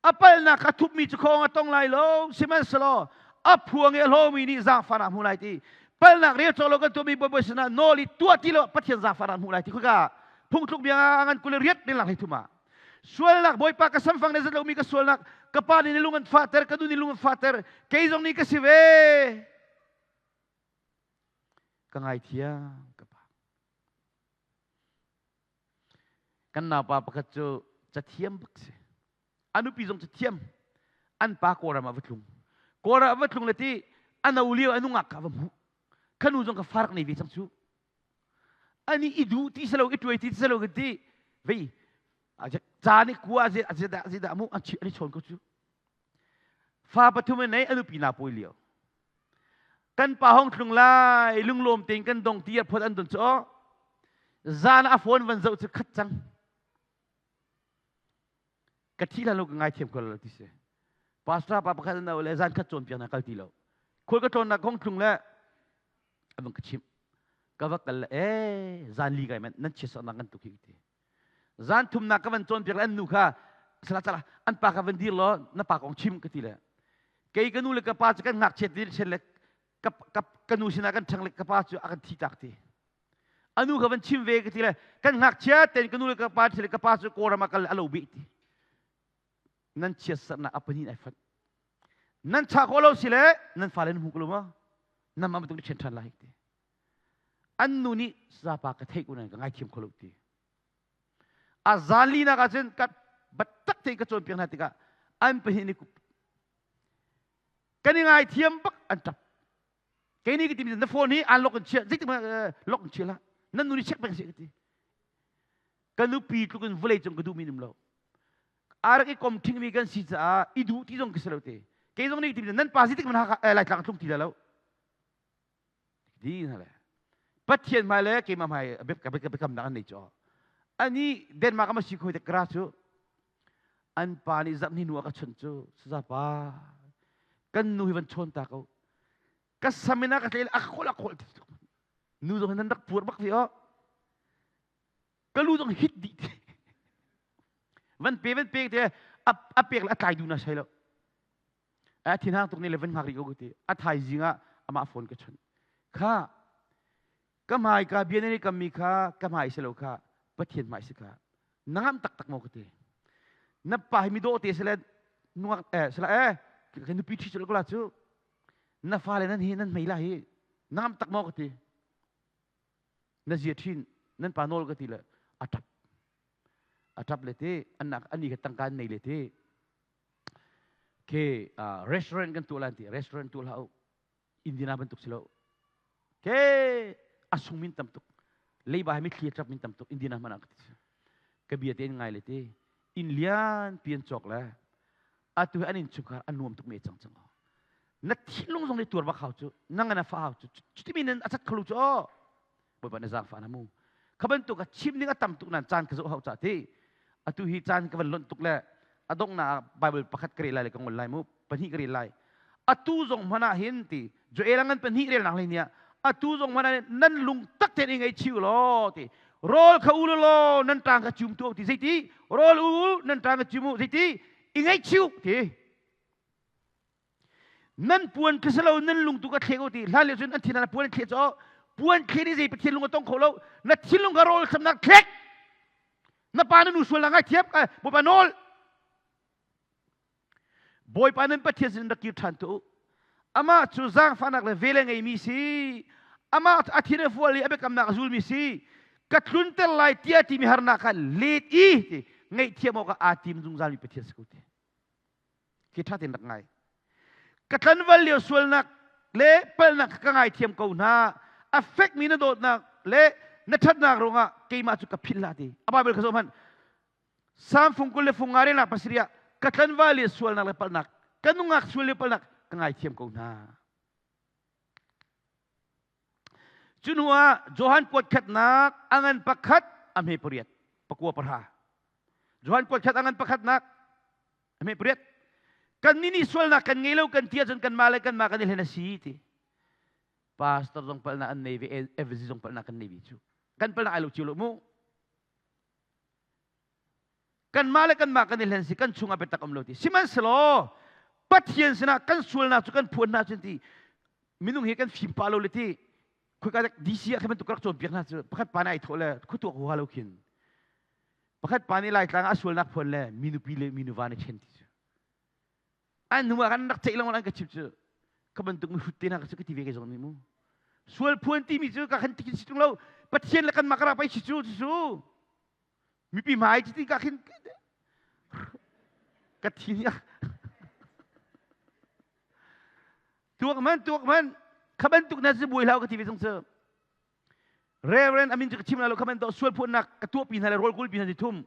a palnak kha thupmi cu khawng a tong lai lo sihmanhsehlaw a phuang i a hlawmi nih zaangfahnak hmu lai ti palnak rel cawk lo kan tuahmi Bawipa sinah nawl i tuah ti lo Pathian zaangfahnak hmu lai ti khika phungthluk bia ngan 20 relnak hlei thum ah sualnak Bawipa ka samfang ne zat lomi ka sualnak ka pa nih lung an fahter ka nu nih lung an fahter kei zong nih ka si ve ka ngaithiam ka pa kan naupa pakhat cu cathiam bak si a nupi zong cathiam an pa Kawlram ah va tlung Kawlram ah va tlung le ti a no lio a nungak kha va hmuh ka nu zong ka farak nei ve cang cu ani i duh ti selo i tuai ti selo kan ti vei ca nih kua zedah zedah mu an i chawn ko cu fa pathum in nei a nupi na pawi lio kan pa hong thlung lai lunglawm tein kan dong ti phot an don cu. Zan a phone van zoh cu khat cang. Ka thi hlan lo ka ngaithiam ko lo ti si. Pastor pa pakhat an le zan khat cawnpiak na kal ti lo. Khual ka tlawnnak kong tlung le a van ka chimh. Ka va kal le ee zan li kai man nan chiat nak kan tuk hi ti. Zan thumnak ka van cawnpiak le an nu kha sala cala an pa ka van dir law na pa kong chim ka ti le. Kei ka nu le ka pa cu kan ngakchiat dir chen le ka, ka, ka nu sinah kan ṭhang le ka pa cu a kan thi tak ti. A nu kha van chim ve ka ti le kan ngakchia ten ka nu le ka pa le ka pa cu Kawlram ah kal a lo bih ti. Nan chiatsernak a pahnih ai fat. Nan cha khawh lo si le nan fale nan hmu ko lo ma? Nan mah bantuk ṭhian ṭhan lai ti. An nu nih zapa ka theih ko nan ka ngaithiam kho lo ti. A zan linak ah cun ka battak tein ka cawnpiak hna tikah an pahnih nih kan i ngaithiam bak an ṭap. Kei nih ka timi na phone hi an lock in chia zeitik lock in chia lah nan nu nih check peng si ka ti. Ka nupi tluk in vawlei cung ka duhmi um lo. A rak i kom ṭhingmi kan si caah i duh ti zong ka si lo te. Kei zong nih timi nan pa zeitik hmanh Laitlang tlung ti lo. Di hna le Pathian hmai le keimah hmai biakamnak an nei cu. Ani Denmark ama si khoi te kra cu an pa nih zarh hnih hnu ah ka chawnh cu sazapa kan nu hi van chawn ta ko ka sam in a ka tlel a khol a khol nu zong nan rak puar bak ve o ka lu zong hit dih ti van pe van pe te a pek le a tlai du na sai lo a thinhang tuk ni le van hngak rih ko ti a thaizing ah amah phone ka chawnh kha ka hmai ka bia nan i kammi kha ka hmai si lo kha Pathian hmai si kha na ngamh taktak maw ka ti na pa hi mi dawh te sile nungak eh sila eh ka nupi ṭhi cu la cu na fale nan hi nan hmei la hi na ngamh tak maw ka ti na zia ṭhin nan pa nawl ka ti le a ṭap a ṭap le ti an ani kha tangka an nei le ti ke restaurant kan tuah lan ti restaurant tuah hlah u Indiana bantuk si lo. Ke a sung min tam tuk. Leiba he mitthli a ṭap min tam tuk Indiana hmanh ah ka ti. Ka bia te in ngai le ti. Inn lian pian cawk le atu hi an inn chungkhar an nuam tuk me cang cang. Na thinlung zong nih tuar bak hau cu nang na fa hau cu cuti min a chat kholu cu aw Bawipa na zaangfah na mu. Kha bantuk a chim ding a tam tuk nan caan ka zoh hau ca ti. Atu hi caan ka van lonh tuk le a donghnak ah Bible pakhat ka rel lai le ka ngol lai mu pahnih ka rel lai. Atu zong hmanh ah hin ti Joel ngan pahnih relnak hlei nia atu zong hmanh ah nan lung tak tein i ngaihchih u law ti rawl kha u law nan ṭang kha cum tu ti zeiti rawl u nan ṭang kha cum u zeiti i ngaihchih u ti Nan puan khi si lo nan lung tu ka thlek u ti hlan lio cun an thin ah puan an thleh caw puan thleh ni zei pathian lung a tong kho lo na thinlung kha rawl thlapnak thlek na pa na nu sual na ngaithiam bawipa nawl bawipa nan pathian sin rak kir ṭhan tu amah cu zaangfahnak le vel a ngeimi si amah a thin a fual i a biakamnak a zulmi si ka tlunter lai tiah timi harnak kha let i ti ngaihthiam awkah aa tim zungzalmi pathian si ko ti Khi ṭha tein rak ngai. Ka tlanval lio sualnak le palhnak ka ngaithiam ko hna. A fekmi na dawtnak le na ṭhatnak ruangah keimah cu ka philh hlah ti. A Bible kha zoh hmanh. Salm fung 20 le fung nga relnak pasarih ah ka tlanval lio sualnak le palhnak, ka nungak sual le palhnak ka ngaithiam ko hna. Cu hnu ah Johan kuat khatnak a ngan pakhat a hme pariat pakua pahra. Johan kuat khat a ngan pakhatnak a hme pariat. Kannih nih sualnak kan ngei lo kan ti ahcun kanmah le kanmah kan i hlen a si ti. Pastor zong palhnak an nei ve, FZ zong palhnak kan nei ve cu. Kan palhnak ai lo cio lo mu. Kanmah le kanmah kan i hlen si kan chungah biatak um lo ti. Sihmanhsehlaw Pathian sinah kan sualnak cu kan phuan hna cun ti minung hi kan fim pa lo le ti khoika DC ah khan bantuk rak cawnpiak hna cu pakhat pa nih ai thawh le khuatuak huha lo khin pakhat pa nih Laitlang ah a sualnak phuan le mi nupi le mi nuva nih ṭhen ti cu an hnu ah kan rak ceih lengmang an ka chim cu ka bantuk mihrut te hna ka cu ka ti ve ke zong nih mu sual phuan timi cu ka khan tikin si tung lo Pathian le kanmah ka rak pei si cu cu mipi hmai ti ka khin ka thi nih tuak man tuak man kha bantuk na si buai hlau ka ti ve zong cu Reverend amin cu ka chim la lo kha man to sual phuannak ka tuahpi hna le rawl kulpi hna ti thum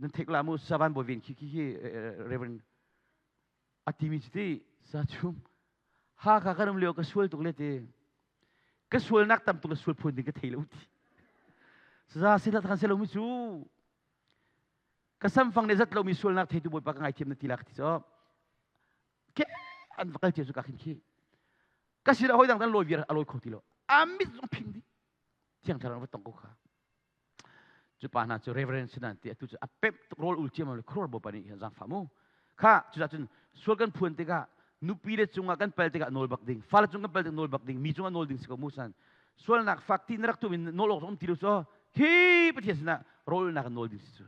nan thek la mu savan boy ven khi khi khi Reverend a timi cu ti sa chum Hakha kan um lio ka sual tuk le ti ka sualnak tam tuk le sual phuan ding ka thei lo ti. Saza sila kan se lomi cu ka samfang ne zat lomi sualnak theitu Bawipa ka ngaithiam na ti la ka ti cu. Ke an va kal cia cu ka khin khi. Ka sinah hawi dang dan lawi viar a lawi kho ti lo. A mit zong phing dih. Thiang thlarau va tong ko kha. Cu pa hna cu reverend sinan ti atu cu a pemh tuk rawl ul ciam le khuruar bawipa nih zaangfah mu. Kha cucah cun sual kan phuan tikah nupi le cungah kan pal tikah nawl bak ding, fale cung kan pal tikah nawl bak ding, mi cungah nawl ding si ko mu san. Sualnak fak ti na rak tuah in nawl awk um ti lo cu khi Pathian sinah rawl nak nawl ding si cu.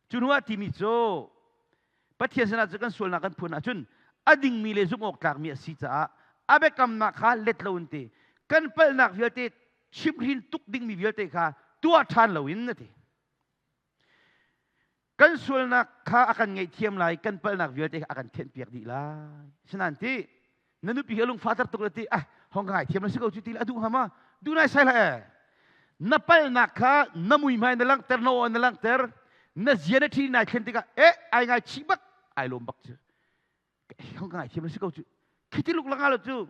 Cu hnu ah timi cu Pathian sinah cu kan sualnak kan phuan ahcun a dingmi le zumh awk tlakmi a si caah a biakamnak kha let lo in ti kan palhnak vialte chimhrin tuk dingmi vialte kha tuah ṭhan loin a ti. Kan sualnak kha a kan ngaihthiam lai, kan palhnak vialte kha a kan thenhpiak dih lai. Sinain ti na nupi hi a lungfahter tuk le ti ah hong ka ngaithiam na si ko cu ti le a duh hnga ma duh nai sai hlah eh na palnak kha na muihmai na langhter na aw na langhter na zia na ṭhi nai thlen tikah eh ai ngai chih bak ai lawm bak cu hong ka ngaithiam na si ko cu khiti luk langa lo cu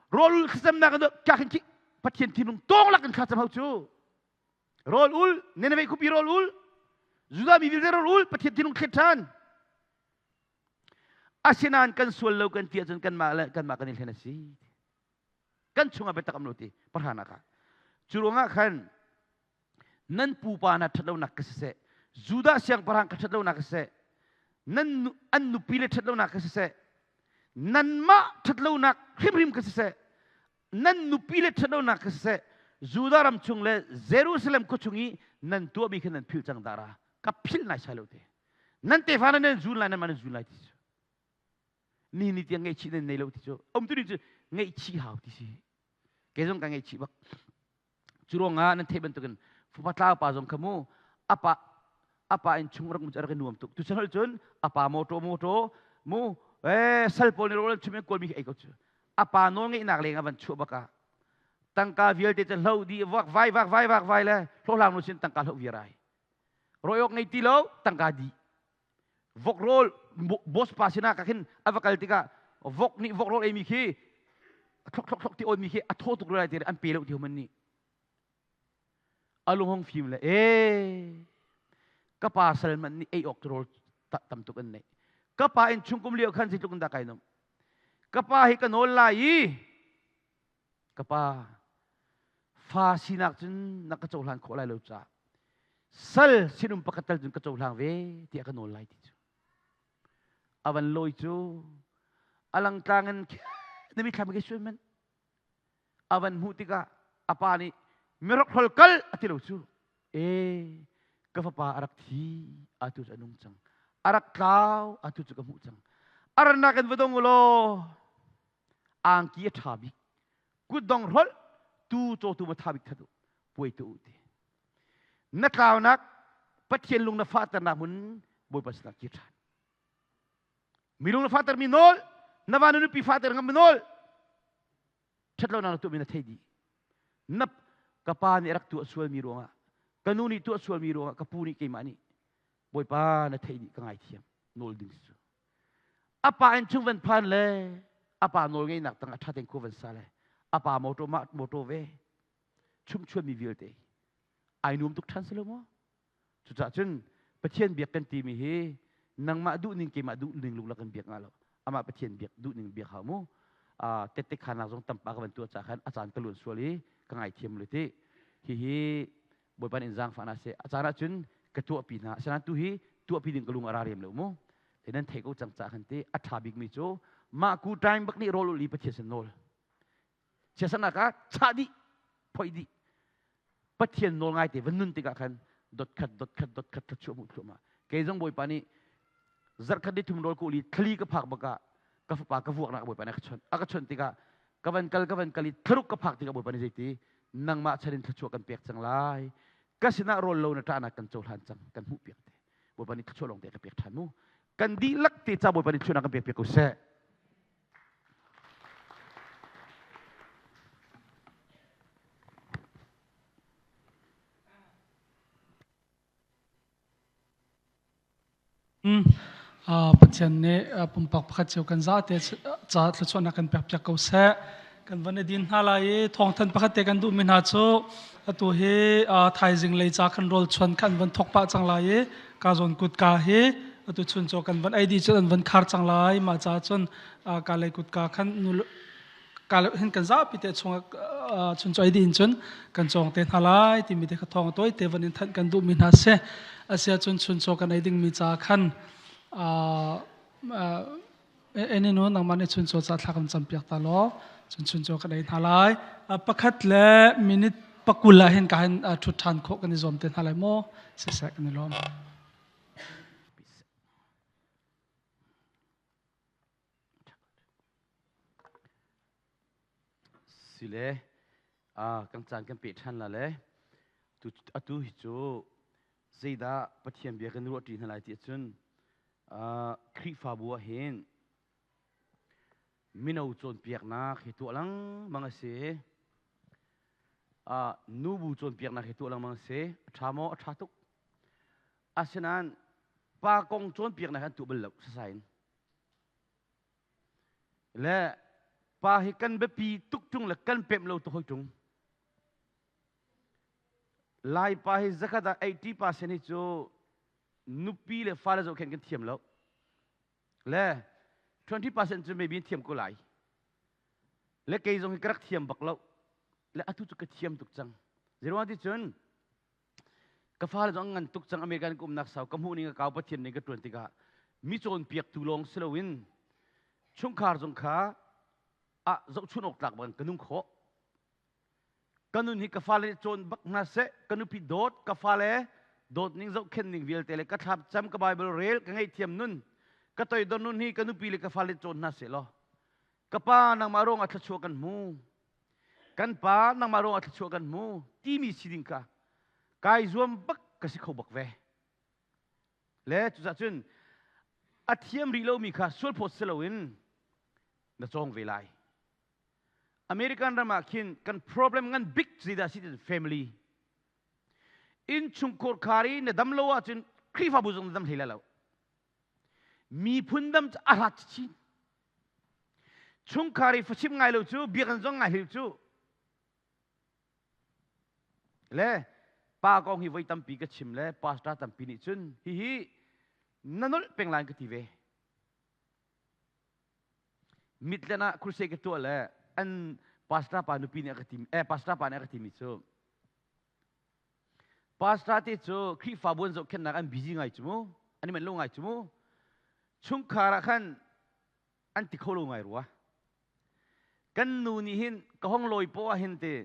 rawl ul thlacamnak in ka khin khi Pathian thinlung tawng lak in thlacam hau cu rawl ul Nineveh khuapi rawl ul Judah mi vialte rawl ul Pathian thinlung thlet ṭhan Asinain kan sual lo kan ti ahcun kanmah le kanmah kan i hlen a si. Kan chungah biatak um lo ti pahranak ah. Cu ruangah khan nan pupa hna ṭhatlonak ka siseh, Judah siangpahrang ka ṭhatlonak ka siseh, nan an nupi le ṭhatlonak ka siseh, nanmah ṭhatlonak hrimhrim ka siseh, nan nupi le ṭhatlonak ka siseh, Judah ram chung le Jerusalem khua chung i nan tuahmi kha nan philh cang dara ka philh naisai lo te. Nan tefa nan nan zun lai nan mah nan zun lai ti cu ni ni tiang ngaihchih nan nei lo ti cu um tu ni cu ngaihchih hau ti si kei zong ka ngaihchih bak cu ruangah nan theih bantukin fapa tlau pa zong kha mu apa apa in chung rak mu cu rak i nuam tuk tu chan cun apa motor motor mu eh sal pawl nih rawl an chum in kawlmi khi ei ko cu apa nawl ngeihnak leng ah van chuah bak ah tangka vialte cu hlo dih vak vai vak vai vak vai le hlawhhlang nu sin tangka hloh viar ai Rawi awk ngei ti lo tangka dih. Vok rawl boss pa sinah ka khin a va kal tikah vok nih vok rawl eimi khi thlok thlok thlok ti awimi khi a thaw tuk lai ti an pe lo ti man nih. A lung hong fim le ee ka pa salman nih ei awk rawl tam tuk an neih. Ka pa in chungkum lio khan zeitluk in dah kai nom. Ka pa hi ka nawl lai i Ka pa, fa sinak cun na ka cohlan khawh lai lo caah sal sinum pakhat tal cun ka cohlang ve tiah ka nawl lai ti cu. A van lawi cu a langtlang in na mithlam ke suan man. A van hmuh tikah a pa nih mirokhrol kal a ti lo cu. E ka fapa a rak thi atu cu a nung cang. A rak tlau atu cu ka hmuh cang. A rannak in va dong u law angki a ṭha bik kutdong hrolh tu cawtu ma ṭha bik that u puai tu u ti na tlaunak Pathian lung na fahternak hmun Bawipa sinah kir ṭhan mi lung na fahter mi nawl na va na nupi fahter ngam mi nawl ṭhatlonak na tuahmi na thei dih na ka pa nih rak tuah sualmi ruangah ka nu nih tuah sualmi ruangah ka pu nih keimah nih Bawipa na theih dih ka ngaithiam nawl ding cu A pa inn chung van phan le a pa nawl ngeihnak tang a ṭha tein khua van sa le a pa motor mah motor ve chumchuanmi vialte ai nuam tuk ṭhan si lo maw? Cucaah cun Pathian biak kan timi hi nangmah duhning keimah duhning luklak kan biak nga lo. Amah Pathian biak duhning biak hau mu. Tette khanak zong tampa ka van tuah ca khan a caan ka luan sual i ka ngaithiam lu ti. Hihi Bawipa nih in zaangfah hna seh. A caan ah cun ka tuahpi hna. Asinain tu hi tuahpi ding ka lung a ra rem lo mu. Te nan thei ko cang ca khan ti a ṭha bikmi cu mah ku time bak nih rawl ul i Pathian sin nawl. Siasanak ah chah dih, phoih dih. Pathian nawl ngai te van nun tikah khan dot khat dot khat dot khat thluachuah hmuh thluahmah. Kei zong Bawipa nih zarhkhat ni thum rawl ka ul i thlali ka phak bak ah ka fapa ka vuaknak Bawipa nih a ka chawnh. A ka chawnh tikah ka van kal ka van kal i thlaruk ka phak tikah Bawipa nih zeiti nangmah chan in thluachuah kan pek cang lai ka sinah rawl lo na ṭahnak kan cohlan cang kan hmuh piak te Bawipa nih thluachuah lawng te ka pek ṭhan mu kan dihlak te ca Bawipa nih thluachuahnak kan pek piak ko seh Pathian nih pumpak pakhat cio kan zate caah thluachuahnak kan pekpiak ko seh. Kan van i din hna lai i thawngthan pakhat te kan duhmi hna cu atu hi thaizing lei ca kan rawl chuan kha an van thok pah cang lai i ka zawn kutka hi atu chun chaw kan van ei dih cun an van khar cang lai. Mah caah cun ka lei kutka khan nu ka hin kan zapi te chung chun chaw ei dih in cun kan cawng te hna lai timi te kha thawng tawi te van in thanh kan duhmi hna si. Asia cun chun chaw kan ei dingmi ca khan Eni nu nangmah nih chuncaw ca thla kan campiak ta law cun chuncaw kan ei hna lai. Pakhat le minute pakul ah hin ka hin ṭhut ṭhan khawh kan i zuam te hna lai maw? Siseh kan i lawm. Sile kan caan kan pe ṭhan la le atu hi cu zeidah Pathian bia kan ruah ṭi hna lai ti ahcun Khrihfabu ah hin mino cawnpiaknak hi tuah lengmang a si. Nubu cawnpiaknak hi tuah lengmang a si. A ṭha maw? A ṭha tuk. Asinain pa kong cawnpiaknak an tuah bal lo sasai in. Le pa hi kan biapi tuk ṭung le kan pemh lo tuk hoi ṭung. Lai pa hi zakhat ah 80% hi cu nupi le fale zohkhenh kan thiam lo le 20% cu maybe thiam ko lai le kei zong hi ka rak thiam bak lo le atu cu ka thiam tuk cang zeiruang ti cun ka fale zong ngan tuk cang American ka umnak sau ka hmuh ning ka kau Pathian ning ka tuan tikah mi cawnpiaktu lawng si loin chungkhar zong kha ah zohchun awk tlak bang ka nung khawh Ka nun hi ka fale nih cawn bak hna seh, ka nupi dawt, ka fale dawt ning zohkhenh ning vialte le ka thlapcam, ka Bible rel, ka ngaihthiam nun, ka toidor nun hi ka nupi le ka fale cawn hna seh law ka pa nangmah ruangah thluachuah kan hmu kan pa nangmah ruangah thluachuah kan hmu timi si ding kha kai zuam bak ka si kho bak ve le cucah cun a thiam rih lomi kha sualphawt si loin na cawng ve lai American ram ah khin kan problem ngan big zeidah si family innchungkhar khar i na dam lo ahcun Khrihfabu zong na dam hlei lai lo miphun dam cu a hlat chin chungkhar i fachim ngai lo cu biakinn zong ngai hlei cu le pa kong hi voi tampi ka chim le pastor tampi nih cun hihi na nolh peng lai ka ti ve Midland ah crusade ka tuah le an pastor pa nupi nih a ka ti eh pastor pa nih a ka timi cu pastor te cu Khrihfabu an zohkhenhnak an busy ngai cu mu an i manh lo ngai cu mu chungkhar ah khan an ti kho lo ngai rua kan nu nih hin ka hong lawi poh ah hin ti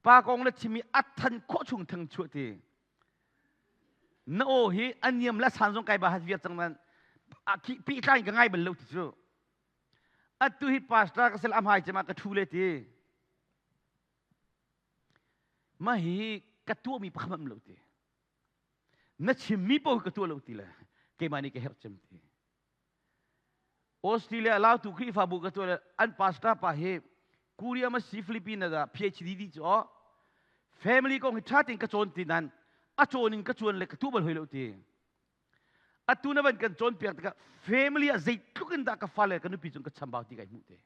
pa kong le chimi a than khawh chung thang chuah ti na aw hi a niam le san zong kai ba hat viar cang nan pi tlai ka ngai bal lo ti cu atu hi pastor ka sel amhai cema ka thu le ti ma hi ka tuah mi pakhat lo ti na chim mi paoh ka tuah lo ti le keimah nih ka herh cem ti Australia Lautu Khrihfabu ka tuah an pastor pa hi Korea ma si Philippines da PhD di cu family kong hi tha tein ka cawn ti nan a cawn in ka cuan le ka tu bal hoi lo ti atu na van kan cawn piak tikah family ah zeitluk in dah ka fale ka nupi cung ka chambau ti kai hmuh te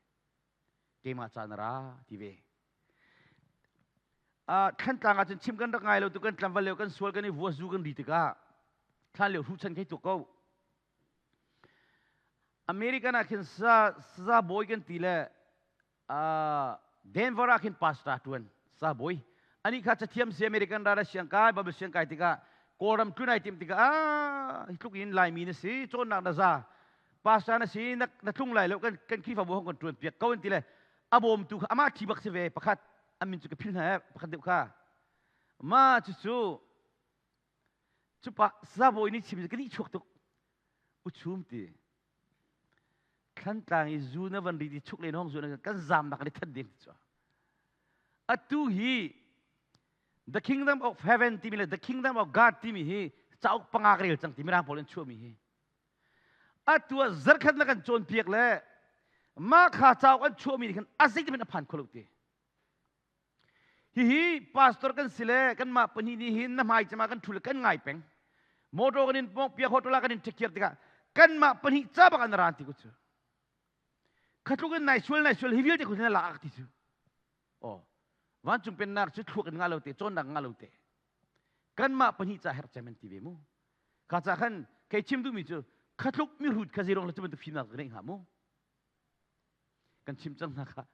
keimah caan ra ti ve Thlantlang ah cun chim kan rak ngai lo tu kan tlamval lio kan sual kan i vua zu kan ri tikah thlan lio hru chan kai tuk ko American ah khin sa sa bawi kan ti le Denver ah khin pastor tuan sa bawi ani kha cathiam si American ra siang kai Bible siang kai tikah Kawlram tlun ai tim tikah ah hi tluk in Laimi na si cawnnak na za pastor na si na na tlung lai lo kan kan Khrihfabu hong kan tuan piak ko an ti le a bawmtu kha amah thi bak si ve pakhat an min cu ka phil hna pakhat deuh kha ma cu cu Cupa zabawi nih chim ka nih chuak tuk. Uchum ti. Thlantlang i zu na van ri ti chuk len hong zu na kan zam nak le that ding ti chu. Atu hi The Kingdom of Heaven timi le The Kingdom of God timi hi cauk panga ka rel cang ti mirang pawl an chuahmi hi. Atu ah zarkhat na kan cawnpiak le mah kha cauk an chuahmi nih khan a zeitin a phan kho lo ti. Hihi pastor kan si le kanmah pahnih nih hin na hmai cema kan ṭhu le kan ngai peng. Motor kan in pawng piak hotel ah kan in ṭhekhiar tikah kanmah pahnih ca bak an ran ti ku cu. Kha tluk in nai sual nai sual hi vialte khusin la ak ti cu. Oh, vancung pennak cu thluak in nga lo te, cawnnak nga lo te. Kanmah pahnih ca herh cem an ti ve mu. Kha ca khan kei chim duhmi cu kha tluk mi hrut kha zeirong le cu bantuk fimnak ka neih hnga mu. Kan chim cang hna kha.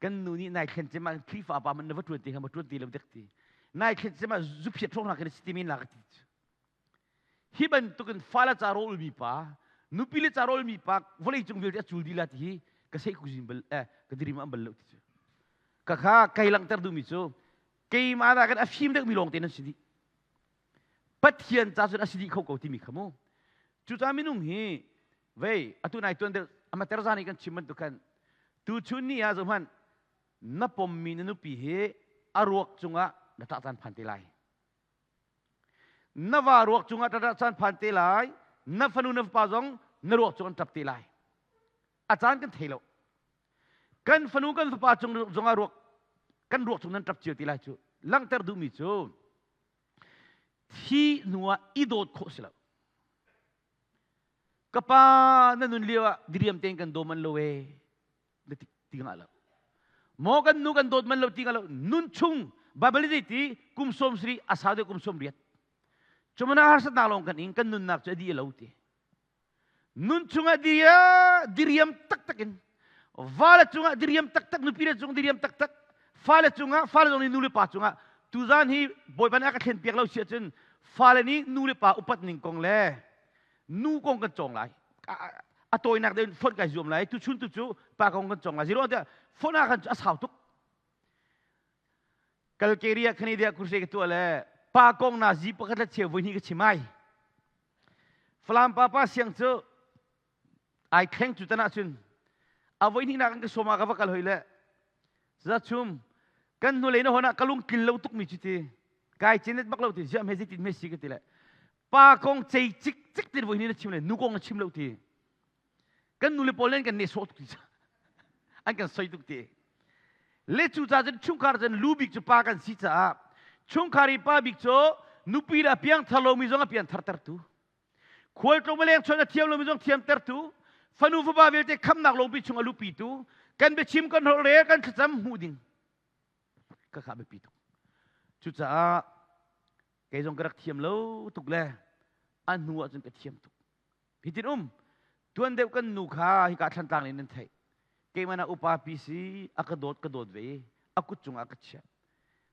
Kan nu nih nai thlen cem ah Khrihfa pa man na va ṭuan ti kha ma ṭuan ti lo dek ti. Nai thlen cem ah zuphiat hrawng hna kan si ti men la ka ti cu. Hi bantukin fale ca rawlmi pa, nupi le ca rawlmi pa vawleicung vialte a cul dih la ti hi ka sei kuzin bal eh ka dirim an bal lo ti cu. Ka kha kai langhter duhmi cu keimah dah kan a fim deuhmi lawng te nan si dih. Pathian ca cun a si dih kho ko timi kha mu. Cucaah minung hi vei atu nai tuan deuh ama terza nih kan chim bantuk khan tuchun ni ah zohhmanh na pommi na nupi hi a ruak cungah na ṭah caan phan te lai. Na va ruak cungah ṭah caan phan te lai. Na fanu na fapa zong na ruak cung an ṭap te lai. A caan kan thei lo. Kan fanu kan fapa cung zongah ruak kan ruak cung nan ṭap cio te lai cu. Langhter duhmi cu thi hnu ah i dawt khawh si lo. Ka pa na nun lio ah diriam tein kan daw man lo e na ti ti ngah lo. Maw kan nu kan dawt man lo ti ngah lo. Nun chung Bible zei ti kum sawm sari a sau deuh kum sawm riat. Cumana harsatnak lawng kan ing kan nunnak cu a di lo ti. Nun chungah diriam taktak in vale cungah diriam taktak nupi le cung diriam taktak fale cungah fale zong nih nu le pa cungah tuzan hi Bawipa nih a ka thlen piak lo si ahcun fale nih nu le pa upat ning kong le nu kong kan cawng lai a tawinak deuh in fonh kai zuam lai tuchun tu cu pa kong kan cawng lai zero tiah fonh ah khan a sau tuk Kalkeria Canada kurse ka tuah le pa kong na zi pakhat le cheu voi hnih ka chim ai Falam papa siang cu ai thleng cu tan ahcun a voi hnihnak an ka sawm ah ka va kal hoi le zachum kan hnulei na hon ah ka lung tlin lo tukmi cu ti kai cenet bak lo ti ziah hme zeitin hme si ka ti le pa kong cei cik cik tin voi hnih na chim le nu kong na chim lo ti kan nu le pawl nen kan nehsawh tuk ti an kan soi tuk ti le cu ca cun chungkhar cun lu bik cu pa kan si caah chungkhar i pa bik cu nupi le a piangthar lomi zong a piangthar tertu khualtlung leng chuan a thiam lomi zong thiamtertu fanu fapa vialte khamnak lawngpi chung a lupitu kan biachim kan holh rel kan thlacam hmuh ding ka kha biapi tuk cucaah kei zong ka rak thiam lo tuk le a hnu ah cun ka thiam tuk Hitin um tuan deuh kan nu kha hika Thlantlang in nan theih. Keimah na upa pi si a ka dawt ka dawt ve i a kut cungah ka chiah.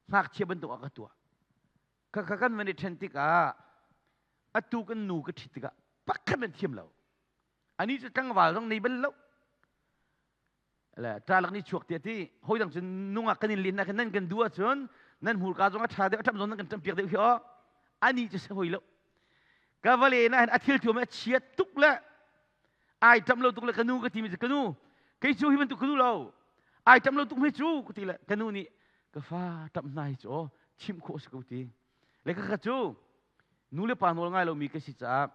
Ngakchia bantuk a ka tuah. Ka ka kan van i ṭhen tikah atu kan nu ka ṭhit tikah pakhat nan thiam lo. Ani cu tlangval zong nei bal lo. Le ṭalak ni chuak tiah ti hawi dang cun nungak kan in len na nan kan duh ahcun nan hmurka zong a ṭha deuh a ṭam zong nan kan ṭam piak deuh hi aw ani cu si hoi lo ka vale na hin a thil thuam a chia tuk le ai ṭam lo tuk le ka nu ka ti mi cu ka nu kei cu hi bantuk ka duh lo ai ṭam lo tuk mi cu ka ti le ka nu nih ka fa ṭam hna hi cu aw chimh khawh si ko ti le ka ka cu nu le pa nawl ngai lomi ka si caah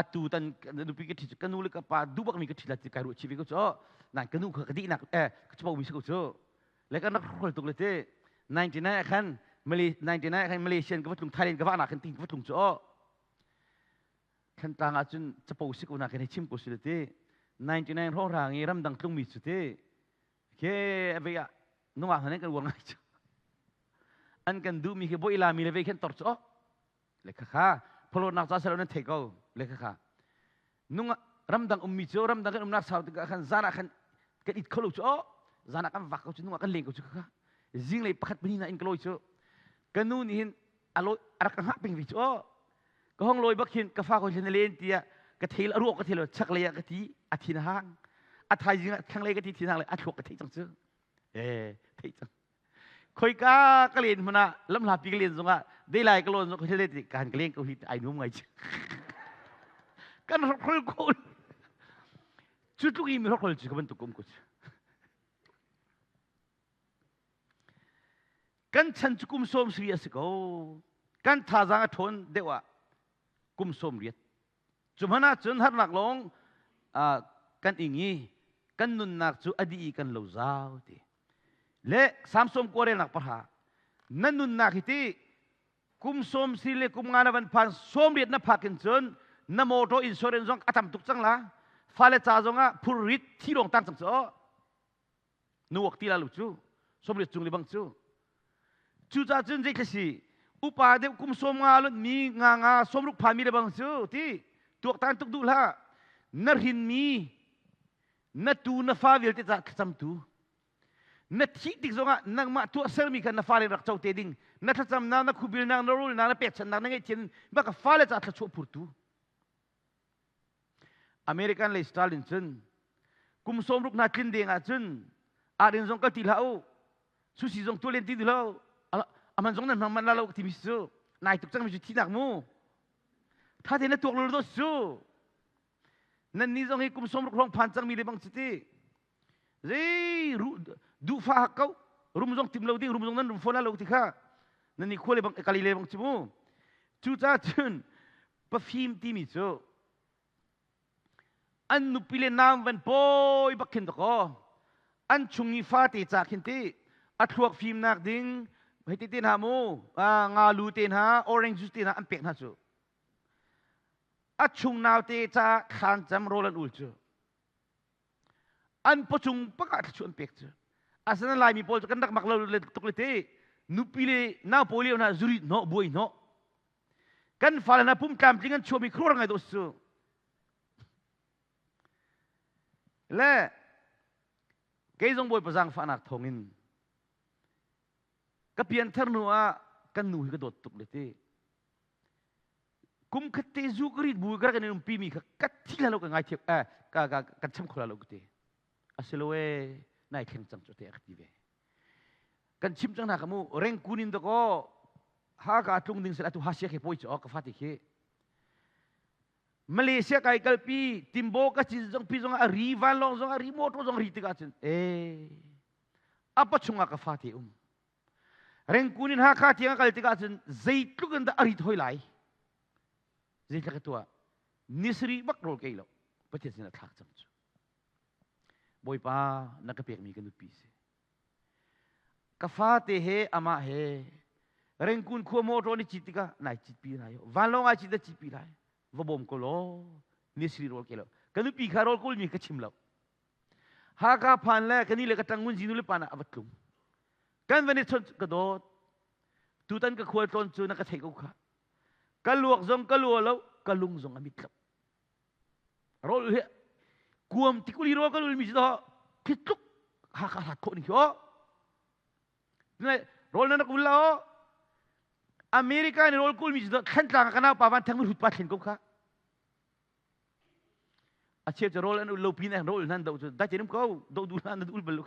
atu tan nupi ka ṭhi cu ka nu le ka pa duh bakmi ka ṭhi la ti kai ruah chih ve ko cu nan ka nu kha ka dihnak eh ka chupo mi si ko cu le kan rak hrol tuk le ti 99 ah khan 99 ah khan Malaysian ka va tlung Thailand ka va nak khan ting ka va tlung cu aw Thlantlang ah cun capo si ko na kan hei chim ko si le ti 99 hrawng rang i ramdang tlungmi cu ti ke ve ah nungak hna kan uar ngai cu an kan duhmi khi boi lami le ve khan tor cu aw Le khakha phalawtnak ca selo nan thei ko le khakha nung ramdang ummi cu ramdang kan umnak sau tikah khan zan ah khan kan it kho lo cu oh zan ah kan vak ko cu nung ah kan leng ko cu khakha zinglei pakhat pahnih na in ka lawi cu ka nu nih hin a lawi a rak ka hngah peng ve cu oh ka hong lawi bak hin ka fa ko hin len tiah ka thel a ruak ka thel chak lei ah ka ti a thin a hang a thaizing ah thlanglei ka ti thin hang le a thluak ka thei cang cu eh thei cang Khoika ka len hmun ah lamhlapi ka len zongah deilai ka lawn zong ka le kan ka leng ko hi ai nuam ngai kan hrokhrol ko cu tluk i mi hrokhrol cu ka bantuk um ko cu kan chan cu kum sawm sari a si ko kan thazaang a ṭhawn deuh ah kum sawm riat Cu hmanh ahcun harnak lawng kan ing i kan nunnak cu a dih i kan lo zau ti. Le Samson kuarelnak pahra na nunnak hi ti kum sawm si le kum nga na van phan sawm riat na phak in cun na motor insurance zong a tam tuk cang la. Fale ca zongah phurrit thi lawng tang cang cu nuwak ti la lu cu somriat cung le bang cu. Cucaah cun zei si upa deuh kum som nga lon mi nga nga somruk phan mi le bang cu ti tuaktan tuk duh hlah. Na hrin mi na tu na fa vialte ca thlacam tu na thih tik zongah nangmah tuahsermi kha na fale rak co te ding na thlacamnak na khubilnak na rulnak na pekchanhnak na ngaihthiam baka fale ca thluachuah phurtu. American lei Stalin cun kum 60 hna tlin deng ah cun arin zong kal ti hlah u, susi zong tuah len ti lo, aman zong nan hmang man la lo timi cu nai tuk cangmi cu thihnak mu tha te na tuak lo do cu. Nan ni zong hi kum 60 hrawng phan cangmi le bang si ti zei duhfa hak ko rum zong tim lo ding rum zong nan rum fawn lo ti kha nan ni khua le bang kali le bang ci mu. Cucaah cun pafim timi cu an nupi le naam van pawi bak khin dakaw an chung i fate ca khin ti a thluak fimnak ding hei ti te hna mu ngalu te hna, orange juice te hna an pek hna cu a chung naute ca thlan cam rawl an ul cu an pawchung pakah thluachuah an pek cu. Asinain Laimi pawl cu kan rak mak lo le tuk le te nupi le nau pawl lio hna zuri hnawh buai hnawh kan fale hna pum tlamtling an chuahmi khuar ngai dawh su le kei zong Bawipa zaangfahnak thawngin ka pianthar hnu ah kan nu hi ka dawt tuk le ti kum khat te zu ka rit bu ka rak in umpi mi kha ka thi la lo ka ngai thiam eh ka ka kan cham kho la lo ka ti asilo e nai thleng cang chu te ka ti ve. Kan chim cang hna ka mu rengkun in dako ha ka tlung ding sel atu ha sia ke poi chu ka fati khi Malaysia kai kalpi timbo ka cin zong pi zong a ri van long zong a ri motor zong ri tikah cun e apa chungah ka fate um Rengkun in Hakha tiang a kal tikah cun zeitluk in dah a rit hoi lai? Zeitluk ka tuah? Nisarih bak rawl kei lo. Pathian sinah thlak cang cu. Bawipa na ka pekmi ka nupi si. Ka fate he amah he Rengkun khua motor ni cit tikah nai cit pi lai. Vanlawng ai cit da cit pi lai. Va bawm ko law nisarih rawl ke lo. Ka nupi kha rawl kulmi ka chim lo. Hakha phan le ka ni le ka ṭang ngun zinu le pa na a va tlung. Kan van i chawnh ka dawt. Tutan ka khual tlawn cu na ka theih ko kha. Ka luak zong ka lua lo, ka lung zong a mit lo. Rawl hi kuam tikuli rawl ka lulmi si to khi tluk Hakha hlat khawh ning khi aw. Rawl na rak ul la aw. America ni rawl kulmi si to Thlantlang ka nau pa van theng hut pa thlen ko kha. A cheu cu rawl an ul lo pin an rawl nan do cu dai te ko do du hlan na ul bal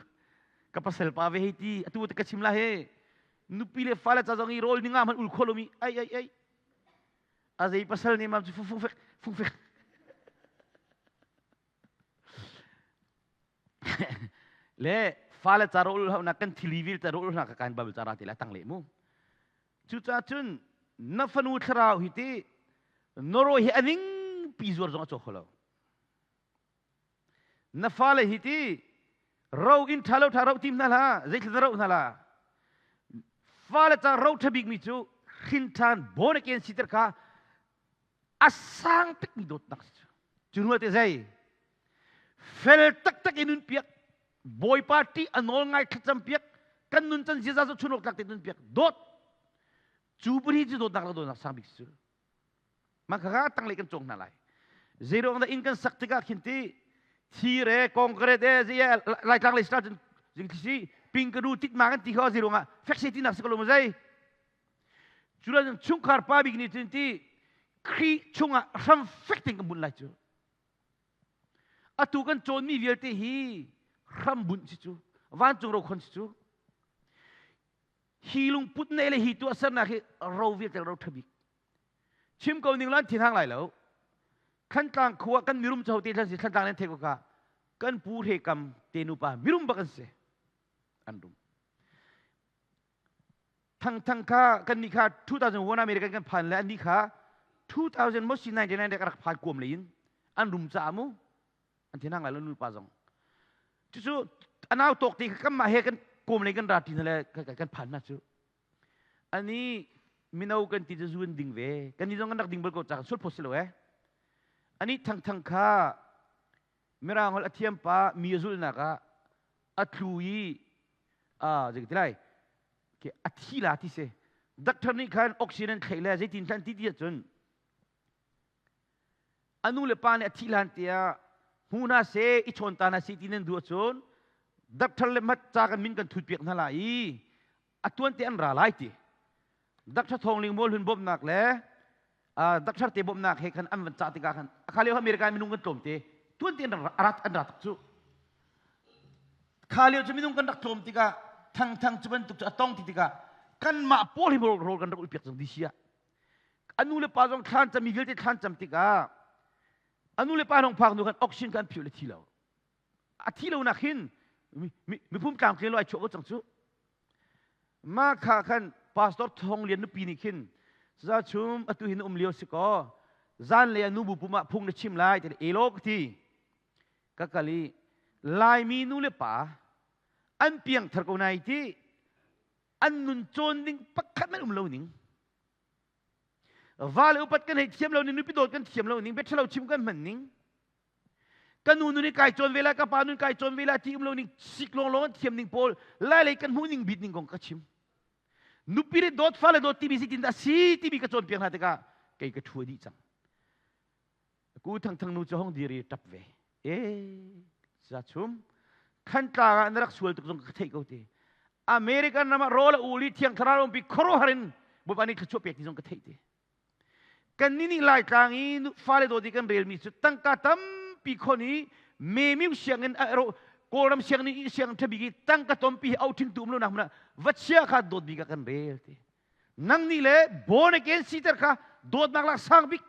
ka pasal pa ve hei ti atu te ka chim la he nupi le fale ca zong i rawl ninga man ul kho lomi ai ai ai a zei pasal ne mam cu fung fek fung fek le fale ca rawl hau na kan thili vil ca rawl hna ka kan bible ca ra te la tang le mu. Cucaah cun na fanu thlarau hi ti Norway hi a ning pi zuar zong a caw kho lo. Na fale hi ti ro in ṭha lo ṭha ro tim hna hlah, zeitluk ro hna la. Fale ca ro ṭha bikmi cu hrin ṭhan born again siter kha a sang tukmi dawtnak si cu. Cu hnu te zei fel taktak in nun piak Bawipa ṭih a nawl ngai thlacam piak kan nun can ziaza cu chun awk tlak te nun piak dawt cu pahnih cu dawtnak le dawtnak sang bik cu mah kha tanglei kan cawng hna lai. Zeiruang dah inn kan sak tikah khin ti thi re concrete e zei laitlang lei star cun jing si ping ka du tit ma kan ti kha zeiruang ah fek se ti nak si ko lo ma zei cu la chungkhar pa bik nih cun ti Khrih chungah hram fek ting kan bunh lai cu. Atu kan cawnmi vialte hi hram bunh si cu, vancung rokhon si cu. Hi lungput ne le hi tuahsernak hi ro vialte ro ṭha bik. Chim ko ning lan thinhang lai lo. Thlantlang khua kan mirum cho te thlan si Thlantlang nen thei ko ka kan pu hre kam te nupa mirum bak an si an rum. Thang thang kha kan nih kha 2001 American kan phan le an nih kha 2000 mo si 99 ka rak phan kuam le in an rum caah mu an thinhang lai lo nu pa zong cucu anau tawk te kha kanmah he kan kawm le kan ra ti hna le kan phan hna cu ani mino kan ti cu zu an ding ve kan ni zong kan rak ding bal ko ca sul phot si lo eh ani thang thang kha. Mirang holh a thiam pa mi a zulhnak ah a tlu i zei ti lai a thi la ti si. Doctor nih khan oxygen an thlei le zeitin hlan ti ti ahcun a nu le pa nih a thih hlan tiah hmu hna seh i chawn ta hna seh ti nan duh ahcun doctor le mat ca kan min kan thut piak hna lai i a tuan te an ra lai ti. Doctor Thawng Ling Mual Hlun bawmhnak le doctor te bawmhnak he khan an van cah tikah khan akha lio America minung kan tlawm te tuan te an rat an ra tuk cu. Kha lio cu minung kan rak tlawm tikah thang thang cu bantuk cu a tong ti tikah kanmah pawl hi rawl kan rak ulpiak cang di sia. A nu le pa zong thlan cam mi vialte thlan cam tikah a nu le pa nong phak nu khan oxygen khan phiu le thi lo. A thi lo nak hin mipum tlamtling lo ai chuah ko cang cu. Mah kha khan Pastor Thawng Lian nupi nih khin za chum atu hin um lio si kaw zan le nu bu pum ah phung na chim lai ti elo ka ti. Ka kal i Laimi nu le pa an piang thar ko nai ti an nun cawn ding pakhat man um lo ning. Va le upat kan hei thiam lo ning, nupi dawt kan thiam lo ning, bia ṭhalo chim kan hman ning. Ka nu nun i kai cawn ve lai, ka pa nun kai cawn ve lai ti um lo ning, sik lawnglawng an thiam ning pawl, lai lei kan hmuh ning bit ning kong ka chim. Nupi le dawt, fale dawt timi zeitin dah si timi ka cawnpiak hna tikah kei ka ṭhu dih cang. Ku Thang Thang nu cu hong dir i ṭap ve. E, za chum. Khan tlang ah na rak sual tuk zong ka theih ko ti. American ram ah rawl a ul i thiang thlarau umpi khuaruahhar in Bawipa nih thluachuah pek ti zong ka theih ti. Kan nih nih Laitlang i fale dawt i kan relmi cu tangka tampi khon i memiu sianginn Kawlram sianginn i sianginn ṭhabik i tangka tompi hi auṭhing tu um lo nak hmun ah va chia kha dawt bik ah kan rel ti. Nang nih le born again siter kha dawtnak lak sang bik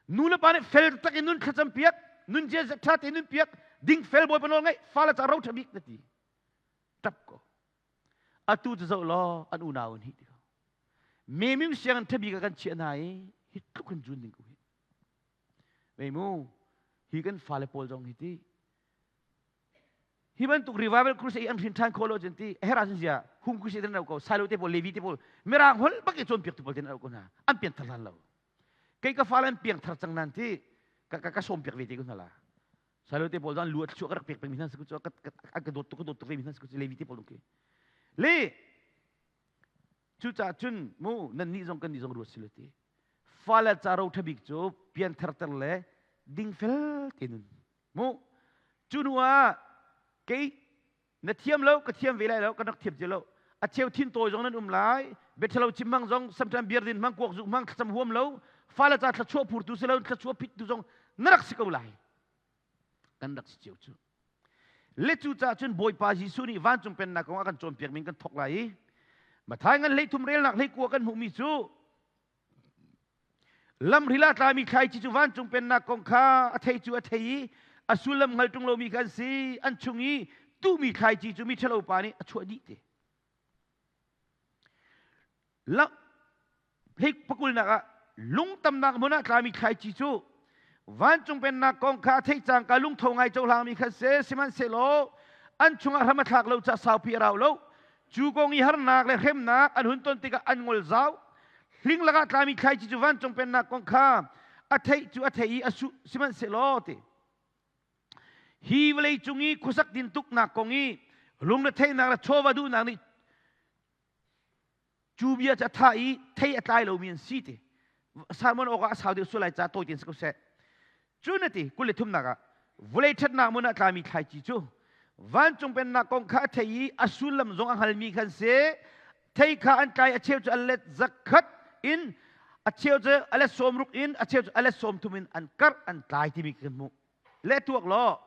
Nu le pa nih fel tak in nun thlacam piak, nun zia ṭha tein nun piak, ding fel Bawipa nawl ngaih, fale ca ro ṭha bik na ti. Ṭap ko. Atu cu zoh law an unau in hi ti ko. Memim siang ṭha bik ah kan chiah hna i hi tluk hin zun ding ko hi. Mei mu, hi kan fale pawl zong hi ti. Hi bantuk revival crusade an hrin ṭhan khawh lo cun ti her ahcun zia hum crusade an ko silo te pawl levi te pawl mirang holh bak i cawnpiak tu pawl te an ko hna an pian thar hlan lo kei ka fale an piang thar cang nan ti ka ka ka sawm piak ve te ko hna la salo te pawl zan lu a chuah ka rak pek peng mi hna si ku ka ka ka dawt tuk ka dawt tuk ve mi hna si ku levi te pawl ke le cucaah cun mu nan nih zong kan nih zong ruat si lo ti fale ca ro thabik cu pian thar ter le dingfel te nun mu cu nu ah kei Na thiam lo, ka thiam ve lai lo, kan rak thiam cio lo. A cheu thin tawi zong nan um lai, biathalo chim hmang zong, sometimes beer din hmang, kuak zuk hmang, thlacam huam lo, fale ca thluachuah phurtu si lo, thluachuah phittu zong na rak si ko lai. Kan rak si cio cu. Le cu caah cun Bawipa Jesuh nih vancung pennak kong a kan cawnpiak min kan thok lai i Mathai ngan hleithum relnak hleikua kan hmuhmi cu Lamril ah tlami thlaici cu vancung pennak kong kha a thei cu a thei i a sullam hngal ṭung lomi kha an si. An chung i tuhmi thlaici cu miṭhalo pa nih a chuah dih te. Hei pakulnak ah lungtamnak hmun ah tlami thlaici cu vancung pennak kong kha a theih cangka lungtho ngai cohlangmi kha si. Sihmanhsehlaw an chungah hram a thlak lo caah saupi a rau lo. Cu kong i harnak le hremnak an hun ton tikah an ngol zau. Hling lakah tlami thlaici cu vancung pennak kong kha a theih cu a thei i a su sihmanhsehlaw ti. Hi vawlei cung i khuasak din tuknak kong i lungretheihnak le chawva duhnak nih Cu bia cu a tha i thei a tlai lomi an si ti. Sermon awk ah a sau deuh sual lai ca tawi tein si ko seh. Cu na ti 23nak ah vawlei ṭhatnak hmun ah tlami thlaici cu vancung pennak kong kha a thei i a sullam zong a hngalmi khan si. Thei kha an tlai a cheu cu a let zakhat in a cheu cu a let 60 in a cheu cu a let 30 in an karh an tlai timi kan hmuh. Le tuak law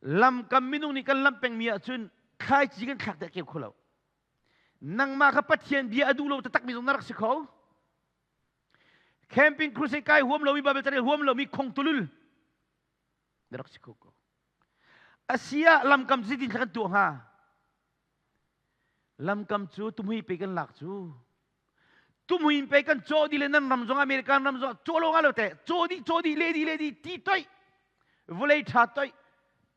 Lamkam minung nih kan lamh pengmi ahcun thlaici kan thlak deh keu kho lo. Nangmah kha Pathian bia a duh lo taktakmi zong na rak si kho. Camping crusade kai huam lomi Bible carel huam lomi khong tulul na rak si kho ko. Asia lamkam zeitin thla kan tuah hnga? Lamkam cu tumhui pe kan lak cu. Tumhui in pe kan caw dih le nan ram zong American ram zong caw lo nga lo te caw dih caw dih le dih le dih ti toih vawlei tha toih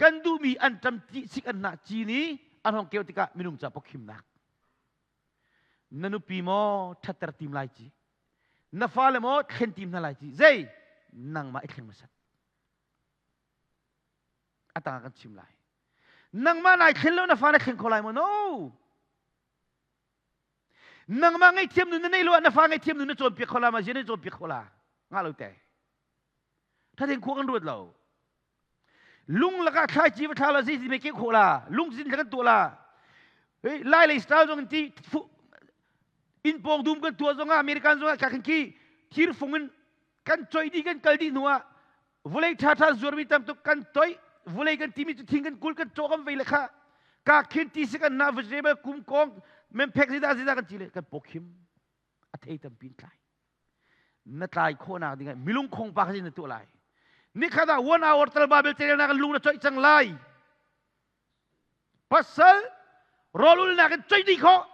kan duhmi an ṭam ti sik an hnah cin i an hong keu tikah minung ca pawkhimnak na nupi maw ṭhatter tim lai ci na fale maw thlen tim hna lai ci zei nangmah i thleng hmasat. A tang ah kan chim lai. Nangmah nai thlen lo na fa na thleng kho lai maw? No. Nangmah ngaihthiam nun na nei lo ah na fa ngaihthiam nun na cawnpiak kho la ma? Zian na cawnpiak kho la? Ngah lo te. Thateng khua kan ruat lo. Lung lakah thlaici va thla la zei ti ke khawh la. Lung zin kan tuah la. Lai lei style zong in ti inn pawng dum kan tuah zongah American zongah ka kan ki thir fung in kan choi dih kan kal dih hnu ah vulei ṭha ṭha zuarmi tam tuk kan toih vulei kan timi cu thing kan kul kan cawh kan vei le kha ka khin ti si kan na vegetable kum kong memphek zida zida kan ci le kan pawkhim a thei tampi in tlai na tlai khawhnak ding ah milung khong pa kha na tuah lai nikhat ah one hour tal Bible carelnak in lung na coih cang lai pasal rawlulnak in coih dih khawh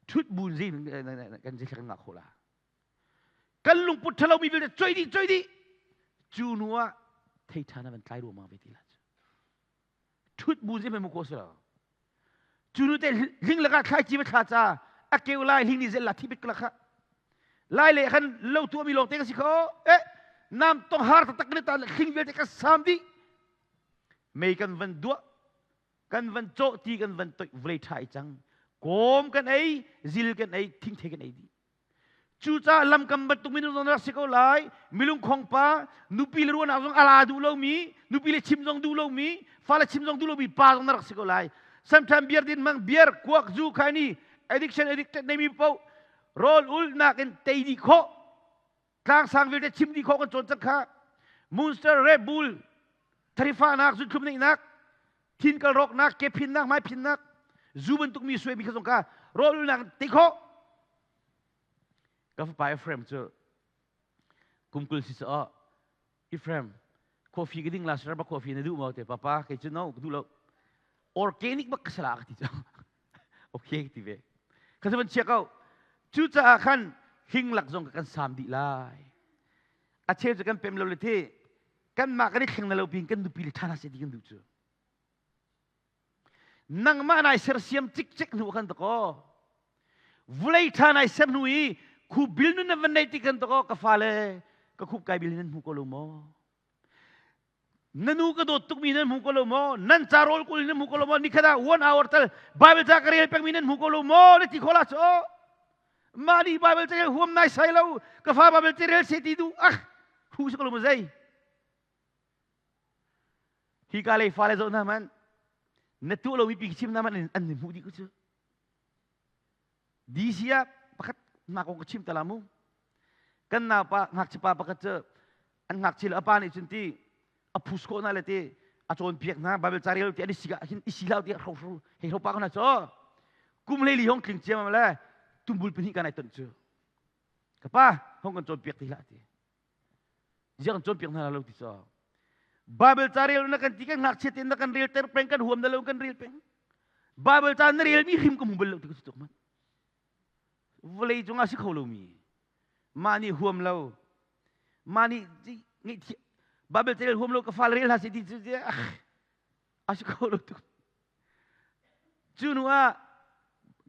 Ṭhut bu in zei kan zei kan ngah khawh la. Kan lungput ṭhalo mi vialte choi dih choi dih. Cu hnu ah thei ṭha na van tlai ruangmang ve ti la cu. Ṭhut bu zei mu ko si lo. Cu nu te hling lakah thlaici va thla ca a keu lai hling nih zel la thi bik la kha. Lai le khan lo tuah mi lawng te ka si kho. Eh nam tong har taktak ne ta hling vialte ka sam dih. Mei kan van duah kan van cawh ti kan van toih vawlei ṭha i cang kawm kan ei zil kan ei thingthei kan ei dih cucaah lamkam bantuk minung zong rak si ko lai milung khong pa nupi le ruahnak zong ala duh lomi nupi le chim zong duh lomi fale chim zong duh lomi pa zong na rak si ko lai sometimes beer din mang beer kuak zu khai ni addiction addicted nei mi paoh rawl ul nakin tei dih khawh tlangsang vialte chim dih khawh kan cawn cang kha Monster Red Bull tharifahnak zunthlum neihnak thin kal rawknak ke phinnak hmai phinnak zu bantuk mi suai mi kha zong kha rawlulnak te khawh ka fapa Ephraim cu kum 20 si caah Ephraim coffee ka ding la Starbucks coffee na duh maw te papa kei cu no ka duh lo organic bak ka sala ka ti cu okay ti ve ka van chia ko cucaah khan hling lak zong kan sam dih lai a cheu cu kan pem lo le thi kanmah kan i thleng na lo pin kan nupi le ṭha hna seh ti kan duh cu nangmah nai sersiam cikcek hnu kan takaw vulei ṭha nai ser hnu i khu bil nun na van nei ti kan takaw ka fale ka khup kai bil nan hmu ko lo maw Na nu ka dawt tukmi nan hmu ko lo maw? Nan ca rawl kul nan hmu ko lo maw? Nikhat ah one hour tal Bible ca ka rel pengmi nan hmu ko lo maw? Na ti kho la cu. Mah nih Bible ca rel huam nai sai lo. Ka fa Bible ca rel se ti duh. Ah, hu si ko lo maw zei? Hi ka lei fale zoh hna man. Na tuah lomi pi chim hna man an hmuh dih ko cu. DC ah pakhat hna kong ka chim ta la mu. Kan naupa ngakchia pa pakhat cu an ngakchia le a pa nih cun ti a phus khawh hna le ti a cawnpiak hna Bible ca rel ti an i si hin i si hlah ti hro hro hei hro pa ko hna cu kum hlei li hong tling ciam le tumbul pahnih kan ai ton cu ka pa hong kan cawnpiak ti hlah ti ziang kan cawnpiak hna lo ti cu Bible ca rel na kan ti kan ngakchia te na kan rel ter peng kan huam na lo kan rel peng Bible ca na rel mi hrim ka hmu bal lo ti ka tuk man vawlei cungah si kho lomi mah nih huam lo mah nih Bible ca rel huam lo ka fa rel hna seh ti cu a si kho lo tuk cu hnu ah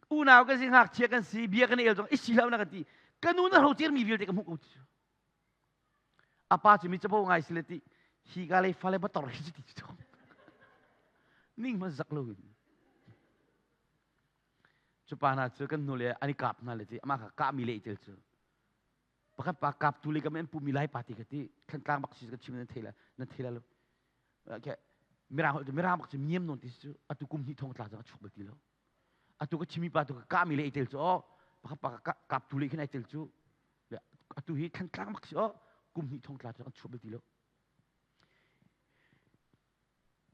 unau kan si ngakchia kan si bia kan el zong i si hlah na kan ti ka nu na hrocer mi vialte ka hmuh ko ti a pa cu mi capo ngai si le ti hi ka lei fale ba tor hi ti cu ning ma zak lo in cu pa hna cu kan hnu le an i kap hna le ti amah kha kah mi le i tel cu pakhat pa kap tu le kam an pu mi lai pa ti ka ti thantlang bak si ka chim nan thei la nan thei la lo mirang holh cu mirang bak cu niam nawn ti cu atu kum hnih thong tla cang a chuak bal ti lo atu ka chimi pa tu ka kah mi le i tel cu oh pakhat pa ka kap tu le khin ai tel cu atu hi thantlang bak si oh kum hnih thong tla cang a chuak bal ti lo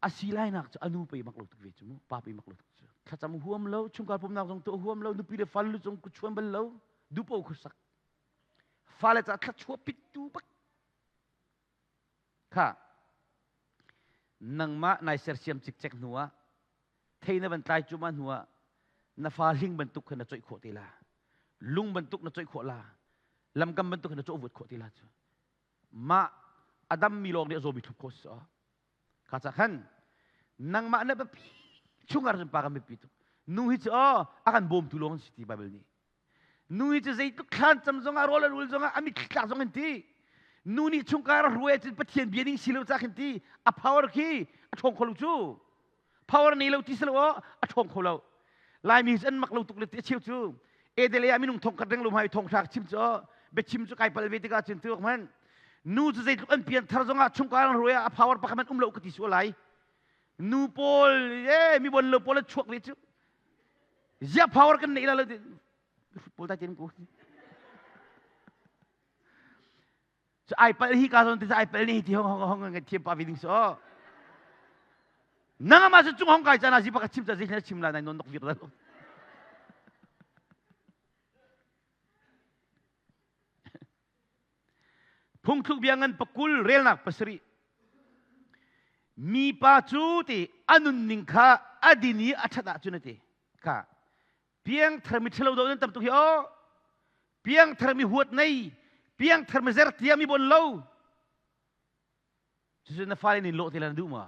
a si lai nak cu anu pei mak lo tuk ve cu mu pa pei mak lo tuk cu thlacam huam lo chungkhar pumnak zong tuah huam lo nupi le fal lu zong ku chuan bal lo dupo khusak fale ca thlachuah pittu bak kha nangmah nai sersiam cikcek hnu ah thei na van tlai cuma hnu ah na fa hling bantuk kha na coih khawh te la lung bantuk na coih khawh la lamkam bantuk kha na cawh vuat khawh te la cu mah a dammi lawng nih a zawmi thup khawh si kha ca khan nangmah na biapi chungah cun pa kan biapi tuk nu hi cu aw a kan bawmtu lawng si ti Bible nih nu hi cu zeitluk thlan cam zongah rawl a rul zongah a mitthli tlak zong in ti. Nu nih chungkhar a hruai ahcun Pathian bia ning si lo ca khin ti a power khi a ṭhawng kho lo cu. Power nei lo ti si lo aw a ṭhawng kho lo. Laimi an mak lo tuk le ti a cheu cu. Edele ah minung thong khat reng lo hmai thong hra chim cu biachim cu kai pal ve tikah cun tuak man nu cu zeitluk an pian thar zongah chungkhar an hruai ah a power pakhat man um lo ka ti sual lai. Nu pawl e mi bon lo pawl an chuak ve cu. Zia power kan nei la lo pawl ta tin ku. Cu ai pal hi ka zawn ti ai pal ni ti hong hong hong ngai thiam pa vi ding so. Nang ama cu cung hong kai cana zi pakhat chim ca zi chim la nai non nok vir da lo. Phungthluk bia ngan pakul relnak pasarih. Mi pa cu ti a nunning kha a din i a ṭhat ahcun a ti. Kha piangthar mi ṭhalo do nan tam tuk hi aw. Piangthar mi huat nei, piangthar mi zertia mi bon lo. Cucu na fale nih lawh te la na duh ma?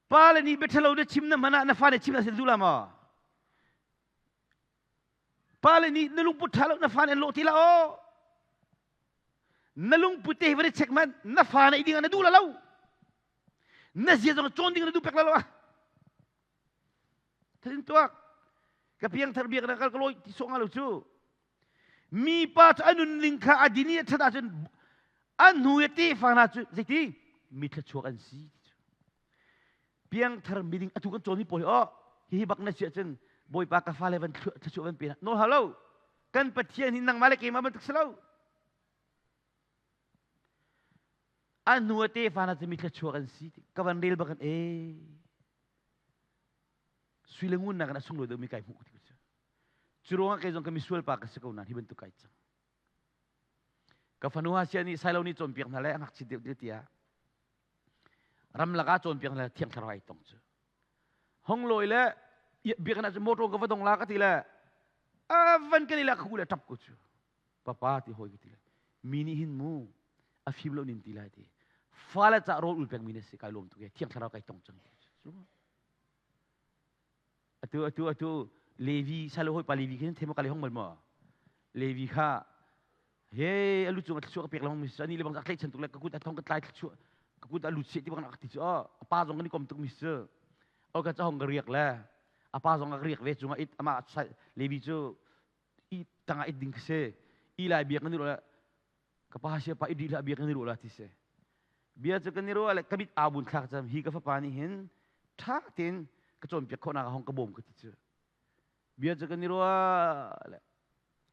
Pa le nih bia ṭhalo na chim na hman ah na fale chim na sin duh la maw? Pale nih na lungput ṭha lo na fa nih an lawh ti la aw. Na lungput te hi van i check man na fa na i ding ah na duh la lo. Na zia zong cawn ding na duh pek la lo ah. Thain tuak. Ka piangthar biak na kal ka lawi ti sawh nga lo cu. Mi pa cu a nunning kha a din i a ṭhat ahcun a hnu i tefa hna cu zeiti mi thluachuak an si. Piangthar miding atu kan cawn hi pawl hi aw hihi bak na si ahcun Bawipa ka fale van thluachuah van pe hna nawl hau lo kan Pathian hi nangmah le keimah bantuk si lo a hnu a tefa hna cu mi thluachuak an si ka van rel bak e sui le ngun nak in a sunglawi deuhmi kai hmuh ti cu cu ruangah kei zong ka misual pa ka si ko nain hi bantuk kai cang ka fanu ha sia nih sailo nih cawnpiak hna le a ngakchit deuh deuh tiah Ramlak ah cawnpiak le thiang thlarau ai tong cu. Hong lawi le biakinn ah cun motor ka va dong la ka ti le a van kan i le khu le tap ko cu. Papa ti hoi ka ti le mi nih hin mu a fim lo nin ti lai ti. Fale ca rawl ul peng mi na si kai lawm tuk e thiang thlarau kai tong cang ti. Atu atu atu Levi salo hoi pa Levi khin themo kale hong mal mo. Levi kha he alu cung a thluachuah ka pek lengmang mi si ani le bang tlaih chan tuk le ka kut a thong ka tlai thluachuah ka kut a lut se ti bang ka ti cu a pa zong kan i kom tuk mi si o ka chong ka riak le a pa zong ka riak ve cungah it ama Levi cu i tangah it ding ka si i lai biak ni ro ka pa sia pa i di hlah bia kan i ruah la ti si bia cu kan i ruah le ka mit aa bun thlak cam hi ka fapa nih hin ṭha tein ka cawnpiak khawhnak ah hong ka bawm ka ti cu bia cu kan i ruah le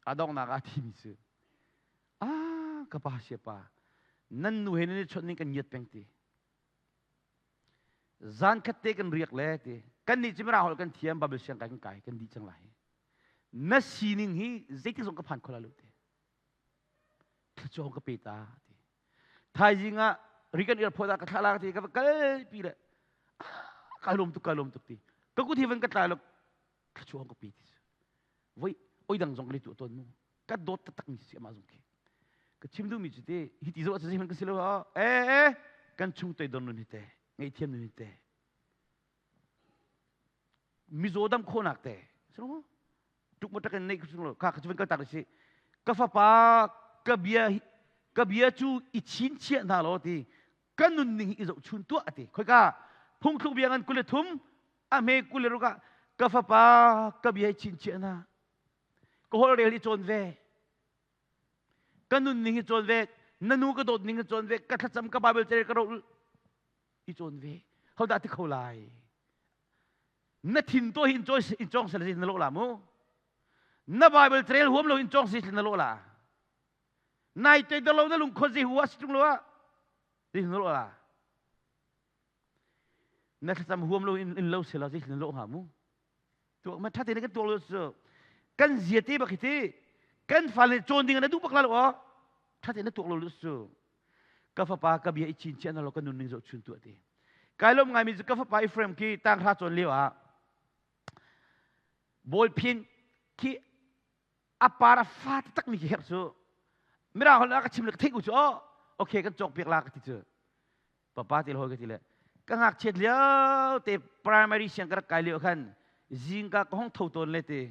a donghnak ah thimi cu ah ka pa sia pa nan nu he nan i chawnh ning kan ngiat peng ti zan khat te kan riak le ti kan nih cu mirang holh kan thiam Bible siang kai kan kai kan dih cang lai na sining hi zeitik zong ka phan kho la lo ti thluachuah ka pe ta ti thaizing ah Rican airport ah ka thlah la ti ka va kal pi le ka lawm tuk ka lawm tuk ti ka kut hi van ka tlai lo thluachuah ka pe ti voi oi dang zong ka tu ton mu ka dawt taktak mi si ama zong khi ka chim duh mi cu te hi ti zo a man ka si lo e e kan chung toi don nun hi te ngaihthiam nun hi te mizaw dam khawhnak te tuk ma takin nei khusung kha ka kal tak si ka fapa ka bia ka bia cu i chin chiah hna law ti ka nunning hi i zohchun tuah ati khoika phungthluk bia ngan kule thum a hme kule ruk ah ka fapa ka bia hi chin chiah hna ka hol rel i cawn ve ka nunning hi cawn ve na nu ka dawt ning hi cawn ve ka thlacam ka bible carel ka ro i cawn ve hodah ti kho lai Na thin to hi in in cawng sel si na lawh la mu. Na Bible trail huam lo in cawng si na lawh la. Nai te lo na lung khon si huwa si tung lo ah ti na lawh la. Na thlacam huam lo in in lo sela si na lawh hnga mu. Tu ma thate ne kan tuak lo su. Kan zia te bak hi ti kan fale cawn ding na duh bak la lo thate na tuak lo su. Ka fapa ka bia i chin chiah na lo ka nun ning zoh chun tuah ti. Kai lawm ngaimi cu ka fapa Ephraim khi tanghra cawn lio ah bawlphin khi a par a fa taktak mi khi herh cu mirang holh ka chim le ka theih u cu oh okay kan cawk piak la ka ti cu papa ti hoi ka ti le ka ngakchiat lio te primary siang ka rak kai lio khan zingka ka hong tho tawn le ti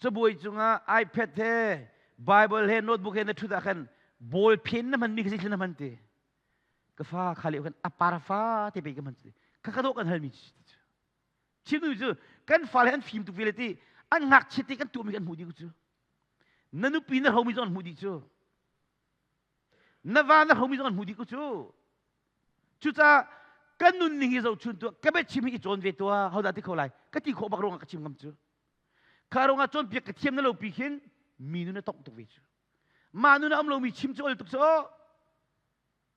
cabuai cungah iPad he. Bible he notebook he na ṭhut ah khan ball phen na hmanmi kha zeitlin na hman ti? Ka fa kha lio khan a parfa te pe ka hman ti. Kha ka dawh kan halmi cu. Chim cu kan fale an fim tuk ve le ti an ngakchiat te kan tuahmi kan hmuh dih cu. Na nupi na hromi zong an hmuh dih cu. Na va na hromi zong an hmuh dih ku cu. Cucaah kan nunning hi zohchun tuah, ka biachim hi i cawn ve tuah, hodah ti kho lai? Ka ti khawh bak ruangah ka chim ngam cu. Kha ruangah cawnpiak ka thiam na lo pi khin mi nun a tongh tuk ve cu. Mah nun a um lomi chim cu ol tuk cu aw.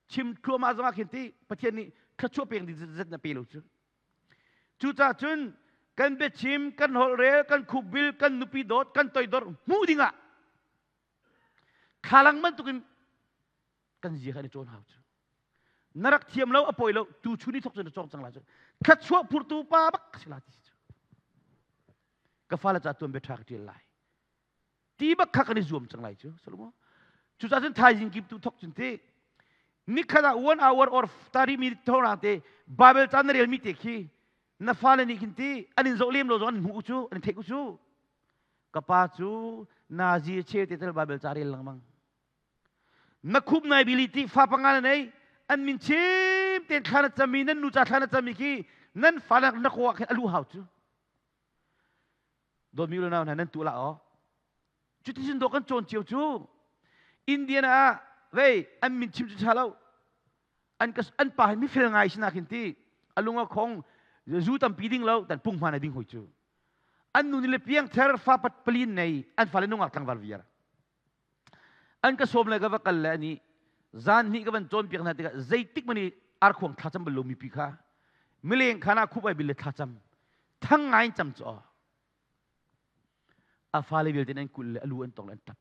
Chim thluahmah zongah khin ti Pathian nih thluachuah pek ding zet na pe lo cu. Cucaah cun kan biachim, kan holhrel, kan khupbil, kan nupi dawt, kan toidor hmuh dingah thlalang bantukin kan zia kha i cawn hau cu. Na rak thiam lo a poi lo tu chun i thok cun na cawng cang lai cu. Thluachuah phurtu pa bak ka si la ti cu. Ka fale ca tuan bia ṭha ka ṭial lai. Ti bak kha kan i zuam cang lai cu. Salomo. Cucaah cun thaizing kip tu thok cun ti nikhat ah 1 hour or 30 minute thorang te Bible ca na relmi te khi na fale nih khin ti an in zoh lem lo zong an hmuh cu an theih cu ka pa cu nazi cheu te tel Bible ca rel lengmang na khup nai bili ti fa panga na nei an min chim ten thla na cami nan nu ca thla na cami khi nan fa na ko ah khin alu hau cu dawtmi u nau hna nan tu la aw cuticun dawh kan cawn cio cu Indian ah vei an min chim cu ṭha lo an ka an pa hi mifel ngai si nakin ti a lung a khong zu tampi ding lo tan pung hman a ding hoi cu an nu ni le piang ther fa pat palin nei an fale nungak tlangval viar an ka sawm le ka va kal le ani zan hnih ka van cawnpiak hna tikah zeitik mani arkhuang thlacam bal lomi pi kha mileng khan ah khup ai bil le thlacam thang ngai in cam cu a fale vialte an kulh le a lu an tong le an tap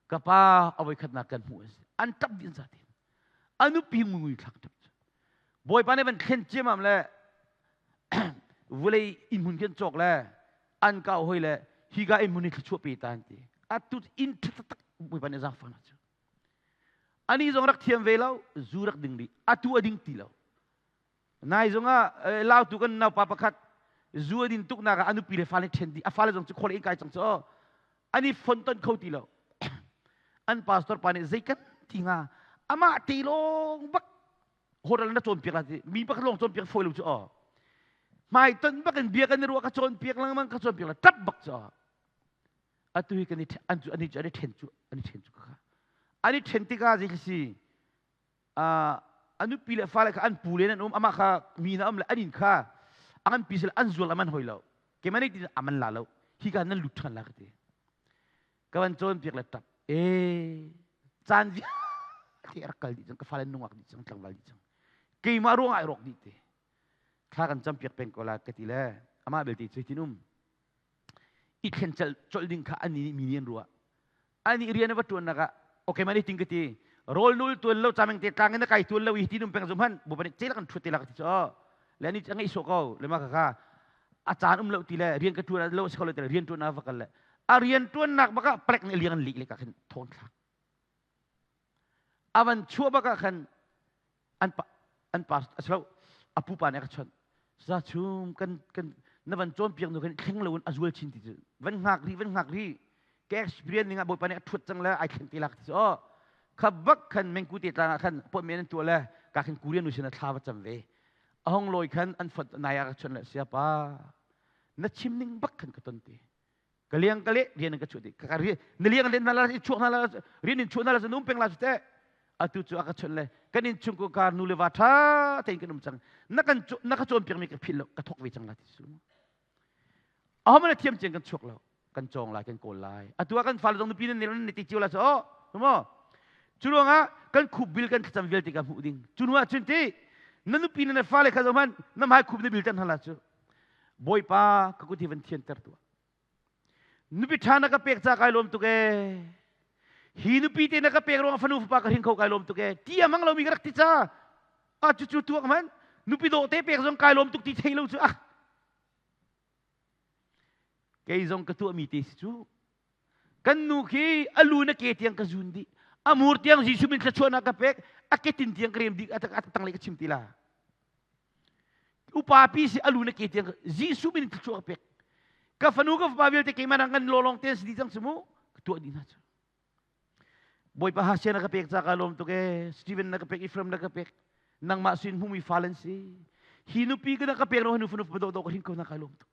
ka pa a voikhatnak kan hmuh an tap dih an zatin a nupi ngui thlak tap cu bawipa nih van thlen ciamam le vulei inn hmun khin cawk le an kau hoi le higa inn hmun hi thluachuah pe ta an ti atu inn ṭha bawipa nih zaangfah na cu ani zong rak thiam ve lo zu rak ding rih atu a ding ti lo nai zong ah lautu kan naupa pakhat zu a din tuknak ah a nupi le fale ṭhen dih a fale zong cu khual in kai cang cu an i fonton kho ti lo an pastor pa nih zei kan ti hnga amah te lawng bak horal na cawnpiak la ti mi pakhat lawng cawnpiak fawi lo cu aw hmai ton bak in bia kan i ruah ka cawnpiak lengmang ka cawnpiak la tap bak cu aw atu hi kan i an cu an i an i ṭhen cu an i ṭhen cu kha an i ṭhen tikah zei si a nupi le fale kha an pu len an um amah kha mi na um le an inn kha a ngan pi sile an zual aman hoi lo keimah nih tin aman la lo hi ka nan lut ṭhan la ka ti ka van cawnpiak le ṭap e caan vialte rak kal dih cang ka fale nungak dih cang tlangval dih cang keimah ruangah ai rawk dih te thla kan campiak peng ko la ka ti le amah belte cu tin um i thlen colh ding kha ani nih mi nih an ruah ani rian a va ṭuannak ah okay mani ting ka ti rawl nul tuan lo chameng te tlang in a kai tuan lo i ti num peng zum han bu pani cel kan thut te la ka ti cho le ani a ngai so ko le ma ka kha a caan um lo ti le rian ka ṭuan lo si kho lo ti le rian ṭuan a va kal le a rian ṭuannak baka plek nih liang an lik le ka khin thon thlak a van chuah baka khan an pa an pa asilo a pupa nih a ka chawnh za chung kan kan na van cawnpiak nu kan thleng lo in a zual chin ti cu van hngak ri van hngak ri ka experience ning ah bawipa nih a thuat cang le ai thleng ti lak ti cu oh kha bak khan mengku te tlang ah khan appointment an tuah le ka khin Korean nu sin a thla va cam ve a hong lawi khan an fot nai ah ka chawnh le siapa na chim ning bak khan ka ton ti ka liang ka le rian ka chuah ti ka rian na liang len na la chuak na la rian in chuah na la num peng la te atu cu a ka chawnh le kan in chung ko kar nu le va tha tein kan um cang na kan na ka cawn piak mi ka philh lo ka thok ve cang la ti su ahom na thiam chiang kan chuak lo kan cawng lai kan kawl lai atu ah kan fale zong nupi nan nan ti cio la so mo cu ruangah kan khup bil kan thlacam vialte ka hmuh ding cu hnu ah cun ti na nupi na fale kha zohman na hmai khup na bil tan hala cu bawipa ka kut hi van thianter tuah Nupi ṭha na ka pek ca kai lawm tuk ee. Hi nupi te na ka pek ruang fanu fapa ka hring kho kai lawm tuk ee. Ti a mang lomi ka rak ti ca. A cu cu tuak man. Nupi dawh te pek zong kai lawm tuk ti thei lo cu ah. Kei zong ka tuahmi te si cu. Kan nu khi a lu na ke tiang ka zun dih. A mur tiang Jesuh min thluachuahnak ka pek. A ketin tiang ka rem dih. A tanglei ka chim ti la. Upa pi si alu na ke tiang Jesuh min thluachuah ka pek. Ka fanu ka fapa vialte keimah ngan lawlong te si dih cang cu mu. Ka tuah dih hna cu. Bawipa Hasia na ka pek ca ka lawm tuk ee. Steven na ka pek, Ephraim na ka pek. Nangmah sin hmumi fal an si. Hi nupi ka na ka pek lo nu fanu do do ka hrin ko na ka lawm tuk.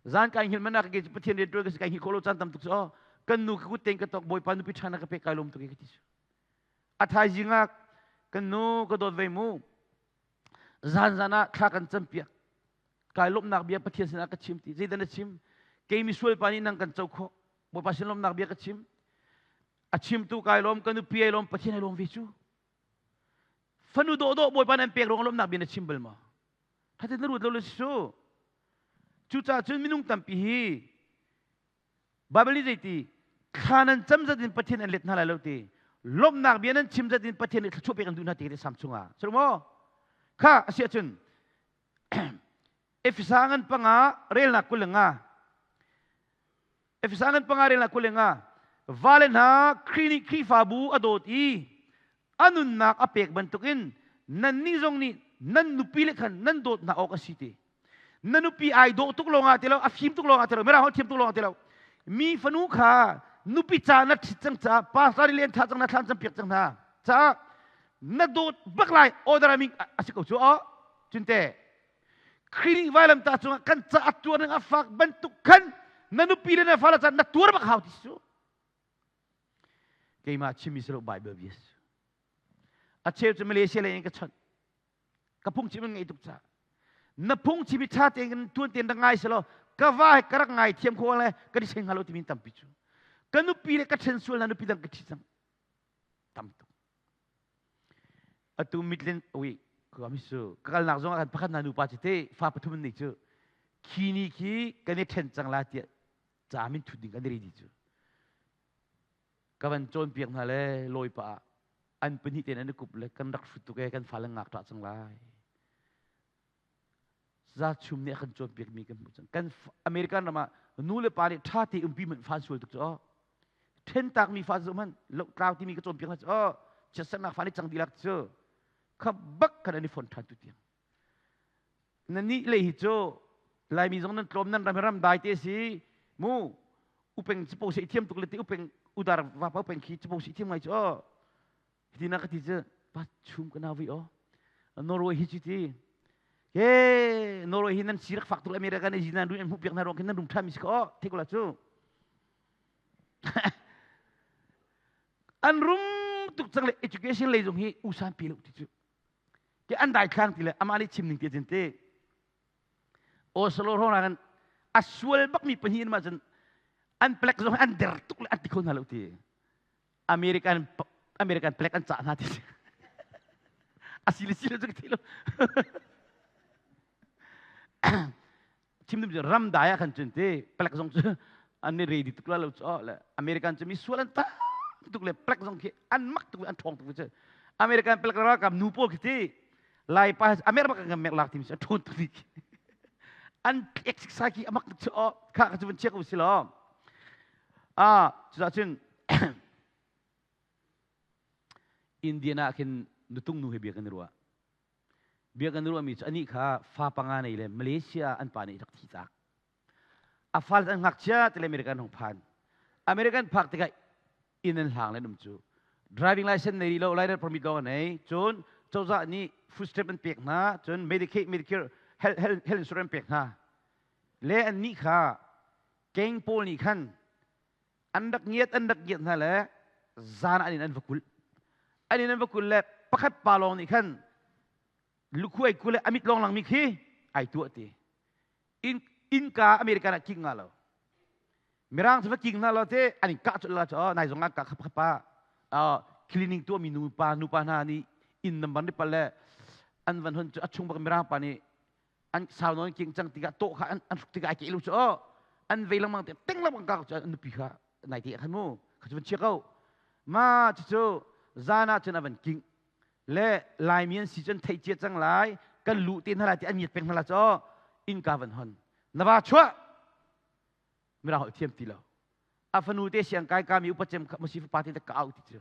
Zan kai hngil mana ka ke Pathian rian tuan ka si kai hngil kholo caan tam tuk so kan nu ka kut tein ka tok Bawipa nupi ṭha na ka pek kai lawm tuk e ka ti su. A thaizing ah kan nu ka dawt ve mu. Zan zan ah thla kan cam piak. Kai lawmhnak bia Pathian sinah ka chim ti. Zeidah na chim? Kei misual pa nih nang kan co khawh. Bawipa sin lawmhnak bia ka chim. A chimtu kai lawm, ka nupi ai lawm, Pathian ai lawm ve cu. Fanu dawhdawh Bawipa nan pek ruang lawmhnak bia na chim bal maw? Khatin na ruat lo le su. Cucaah cun minung tampi hi Baibal nih zeiti thla nan cam zat in Pathian an let hna lai lo ti. Lawmhnak bia nan chim zat in Pathian nih thluachuah pek an duh hna ti ka sam chungah. Suru maw? Kha a si ahcun Efesa ngan panga relnak 25. Efesa ngan panga relnak 25. Vale hna Khrih nih Khrihfabu a dawt i a nunnak a pek bantukin nannih zong nih nan nupi le khan nan dawt hna awk a si ti. Na nupi ai dawh tuk lawngah ti lo, a fim tuk lawngah ti lo, mirang holh thiam tuk lawngah ti lo. Mi fanu kha nupi ca na ṭhit cang caah pastor len tha cang na thlan cang piak cang hna caah na dawt bak lai order aming a si ko cu aw cunte Khrih vailamtah cungah kan ca a tuar ning a fak bantuk khan na nupi le na fale ca na tuar bak hau ti su keimah chimmi si lo Bible bia si a cheu cu Malaysia lei in ka chawnh ka phungchim in ngeih tuk ca na phungchim i ṭha tein tuan tein rak ngai selaw ka va he ka rak ngai thiam kho le ka di seng hnga lo timi tampi cu ka nupi le ka ṭhen sual na nupi dang ka ṭhi cang tam tuk Atu Midland ui ka mi su ka kalnak zong ah khan pakhat na nupa cu te fa pathum an nei cu khi ni khi kan i ṭhen cang la tiah ca min thut ding kan i ready cu ka van cawnpiak hna le lawi pa ah an pahnih tein an i kup le kan rak hrut tuk e kan fale ngak ṭah cang lai za chum nih a kan cawnpiakmi kan hmuh cang kan American ram ah nu le pa nih ṭha te umpi hmanh fa sual tuk cu aw ṭhentakmi fa cu hmanh lohtlau timi ka cawnpiak hna cu aw chiatsernak fa nih cang dihlak cu kha bak khan an i fon ṭhan tu tiang na nih le hi cu Laimi zong nan tlawm nan ram ram dai te si mu upeng capo se thiam tuk le ti upeng udar va pa upeng khi capo se thiam ngai cu aw Hiti na ka ti cu pa chum ka nau vi aw. Norway hi cu ti. Ke Norway hi nan si rak fak tuk America ne zinan ru an hmuh piak na ruang khin nan rum ṭhan mi si ko aw thik la cu. An rum tuk cang le education lei zong hi usan pi lo ti cu. Ke an dai thlang ti le amah nih chim ning ti cun ti. Oslo hrawng ah khan a sual bak mi pahnih in mah cun an plek zong an der tuk le an ti kho hna lo ti. American American plek an cah hna ti a si le si lo cu ka thei lo chim dum cu ram dai ah khan cun ti plek zong cu an ni ready tuk la lo cu le American cu mi sual an tam tuk le plek zong khi an mak tuk an ṭhawng tuk cu American plek ralkap nu pawl khi ti Lai pa America kan mek lak tim si a ṭhawn tuk ti an tlek siksa khi amak tuk cu kha ka cu van chiak u si law ah cucah cun Indian ah khin nutung nu he bia kan i ruah. Bia kan i ruahmi cu anih kha fa panga nei le Malaysia an pa nih rak thi tak. A fal an ngakchia ti le American hung phan. American phak tikah inn an hlang le um cu. Driving license nei lo, license permit lawng nei. Cun cozah nih food stamp an pek hna, cun Medicaid, Medicare, health, health, health insurance pek hna. Le an nih kha gang pawl nih khan an rak ngiat an rak ngiat hna le zan an in an va kulh an in an va kulh le pakhat pa lawng nih khan lukhuai kul le amit lawng langmi khi ai tuah ti in innka American ah king nga lo mirang cu va king hna lo te an in kah cul la cho nai zong ah ka khap khapa cleaning tuah mi nu pa nu pa hna nih inn number ni pal le an van hon cu a chung bak mirang pa nih an sau nawn king cang tikah tawh kha an hruk tikah ai ke lu cu oh an vei lengmang te ting lengmang ka cu an nupi kha nai te khan mu kha cu van chia ko ma cu cu zan ah cun a van king le laimi an si cun thei cia cang lai kan lu te hna lai ti an ngiat peng hna la cu innka van hon na va chuah mirang holh thiam ti lo a fanu te siang kai ka mi upa cem kha masi fapa te ka au ti cu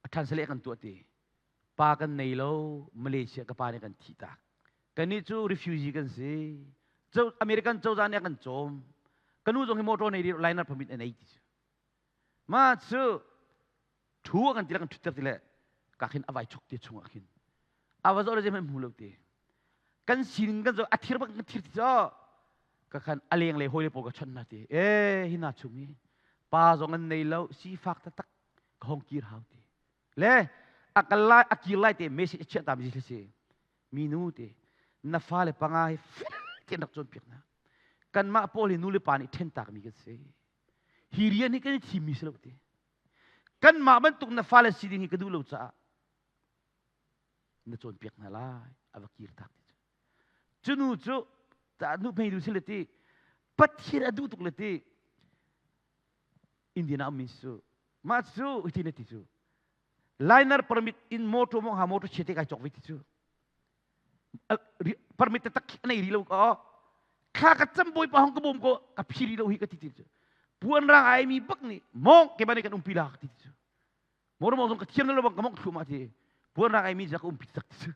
a ṭhan kan tuah ti pa kan nei lo Malaysia ka pa nih kan thih tak kannih cu refugee kan si American cozah nih a kan cawm ka nu zong hi motor nei liner permit a nei ti cu. Ma cu thu a kan ti le kan ṭhutter ti le ka khin a vai chok ti chungah khin a va zoh le zeihmanh hmu lo ti kan sining kan zoh a thir bak kan thir ti cu ka khan a leng le hawi le pawl ka chawnh hna ti e hi na chung hi pa zong an nei lo sifak taktak ka hong kir hau ti le a kal lai a kir lai te message a chiah ta mi si minu te na fale panga hi fel tein rak cawnpiak hna kanmah pawl hi nu le pa nih ṭhen tak mi kan si hi rian hi kan i thimmi si lo ti kanmah bantuk na fale si ding hi ka duh lo caah na cawnpiak hna lai a va kir tak ti cu cu nu cu ta nu phei du si le ti Pathian a duh tuk le ti Indiana ummi cu mah cu hiti na ti cu liner permit in motor mong ha motor chia te kai cawk ve ti cu permit tak a nei rih lo ko thla ka cam bawipa hong ka bawm ko ka phi rih lo hi ka ti ti cu puan rang ai mi bak nih mong ke bane kan umpi la ka ti ti cu mor mong zong ka thiam lo bang ka mong thlu ma ti puan rang ai mi za ka umpi tak ti cu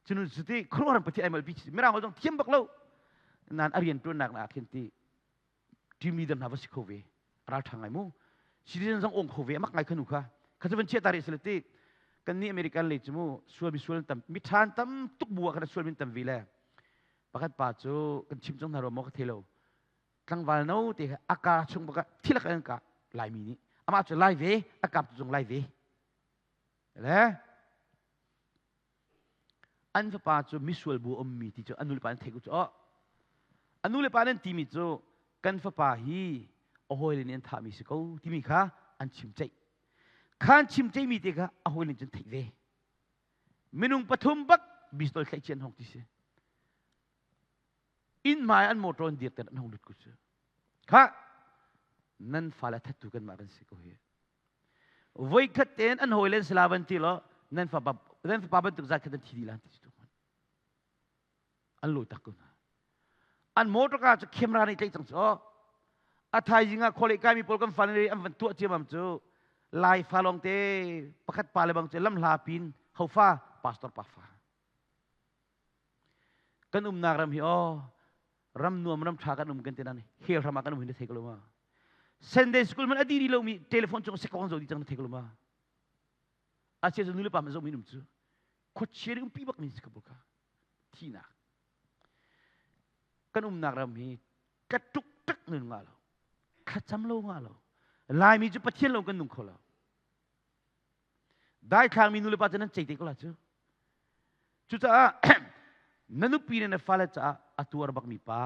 cunu cu ti khuaruahar pati ai mal pi mirang zong thiam bak lo nan a rian tuan nak na khin ti team leader hna va si kho ve ral ṭha ngai mu citizen zong ong kho ve amak ngai khanu kha kha cu van chia ta rih sile ti kan nih American lei cu mu sual mi sual tam mi ṭhan tam tuk bu ah khan sual min tam vi le pakhat pa cu kan chim cang hna ro maw ka thei lo tlangval no te kha aka chung baka thilak an ka laimi nih amah cu lai ve a kap tu zong lai ve le An fapa cu misual bu a ummi ti cu a nulepa an theih ko cu. A nulepa an timi cu kan fapa hi a hawile nih an thahmi si ko timi kha an chim ceih. Kha an chim ceihmi te kha a hawile nih cun theih ve. Minung pathum bak bistol thlaih an hong ti si. Inn hmai an motor an dirter an hong lut ko cu. Kha nan fale thattu kanmah kan si ko hi. Voikhat tein an hawile an si la van ti law nan fapa nan fapa bantuk zat khat an thi dih la ti cu an lawi tak ko hna. An motor car cu camera nih tlaih cang cu a thaizing ah khualei kaimi pawl kan fale an van tuah ciamam cu lai fa lawng te pakhat pa le bang cu lam hla pin hofa pastor pa fa Kan umnak ram hi aw ram nuam ram tha kan um kan ti nan hell ram ah kan um hin na thei ko lo ma? Sunday school man a di lo mi telephone cung sekong zo di cang na thei ko lo ma? A chia cu nu le pa man zo mi um cu khuachia nih umpi bak mi si ka ka thinak kan umnak ram hi ka tuk tak nun nga lo thlacam lo nga lo Laimi cu Pathian lo kan nung kho lo Daithlangmi nulepa cu nan cei te ko la cu. Cucaah na nupi le na fale caah a tuar bakmi pa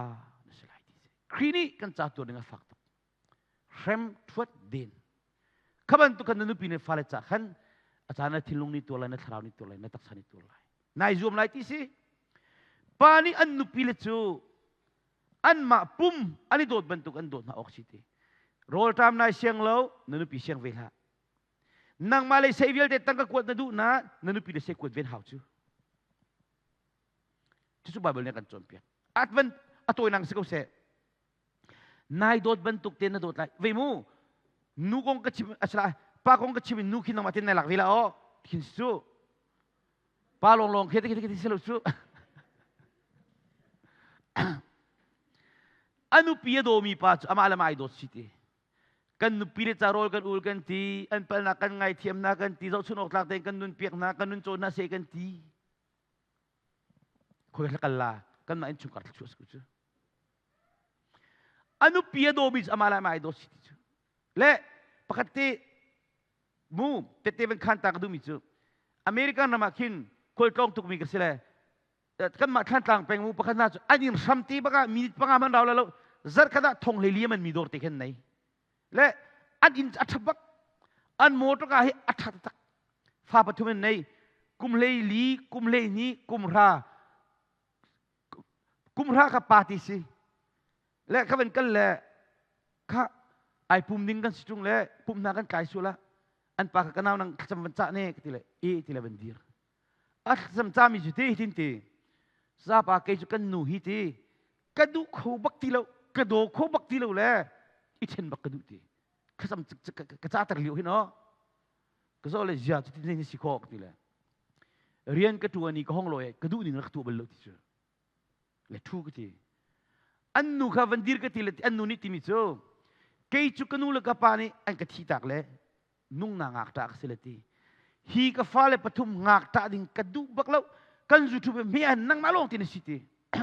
na si lai ti si. Khrih nih kan ca tuar ding a fak tuk. Hrem thuat den. Kha bantuk khan na nupi le fale ca khan a caan na thinlung nih tuar lai, na thlarau nih tuar lai, na taksa nih tuar lai. Nai zuam lai ti si. Pa nih an nupi le cu anmah pum an i dawt bantuk an dawt hna awk si ti. Rawlṭam nai siang lo, na nupi siang ve hlah. Nangmah le sei vialte tangka kuat na duh na na nupi le sei kuat ven hau cu. Cucu Bible nih a kan cawnpiak. At van a tawinak si ko seh. Nai dawt bantuk te na dawt lai. Vei mu nu kong ka chim asala pa kong ka chim in nu khi nangmah tin nai lak ve la o. Khin su. Pa long long khi te khi si lo su. A nupi a dawmi pa cu amah le mah ai dawt si ti. Kan nupi le ca rawl kan ul kan ti, an palnak kan ngaithiam hna kan ti, zohchun awk tlak tein kan nun piak hna, kan nun cawn hna seh kan ti. Khoi hla kal la, kanmah innchungkhar thluachuah si cu. A nupi a dawmi cu amah le amah ai daw si ti cu. Le pakhat te mu tette van khan ta ka duhmi cu American ram ah khin khualtlawng tukmi ka si le kanmah Thlantlang peng mu pakhat hna cu an in hram te bak ah minute panga man rau la lo zarh khat ah thong hlei liam an mi dawr te khin nei le an inn a ṭha bak an motor ka hi a ṭha taktak fa pathum in nei kum hlei li kum hlei hnih kum hra kum hra kha pa ti si le kha van kal le kha ai pum ding kan si ṭung le pum hna kan kai sual ah an pa kha ka nau nang thlacam van cah ne ka ti le e ti le van dir A thlacam cami cu ti hitin ti zapa kei cu kan nu hi ti ka duh kho bak ti lo ka daw kho bak ti lo le i ṭhen bak ka duh ti thlacam ka ca ter lio hin aw ka zo le zia cu ti ni si kho ti le rian ka ṭuan i ka hong lawi ka duh ning rak tuah bal lo ti cu le thu ka ti an nu kha van dir ka ti le an nu nih timi cu. Kei cu ka nu le ka pa nih an ka thihtak le nungna ngakṭah ka si le ti. Hi ka fale pathum ngakṭah ding ka duh bak lo. Kan YouTube hme an nangmah lawng ti na si ti.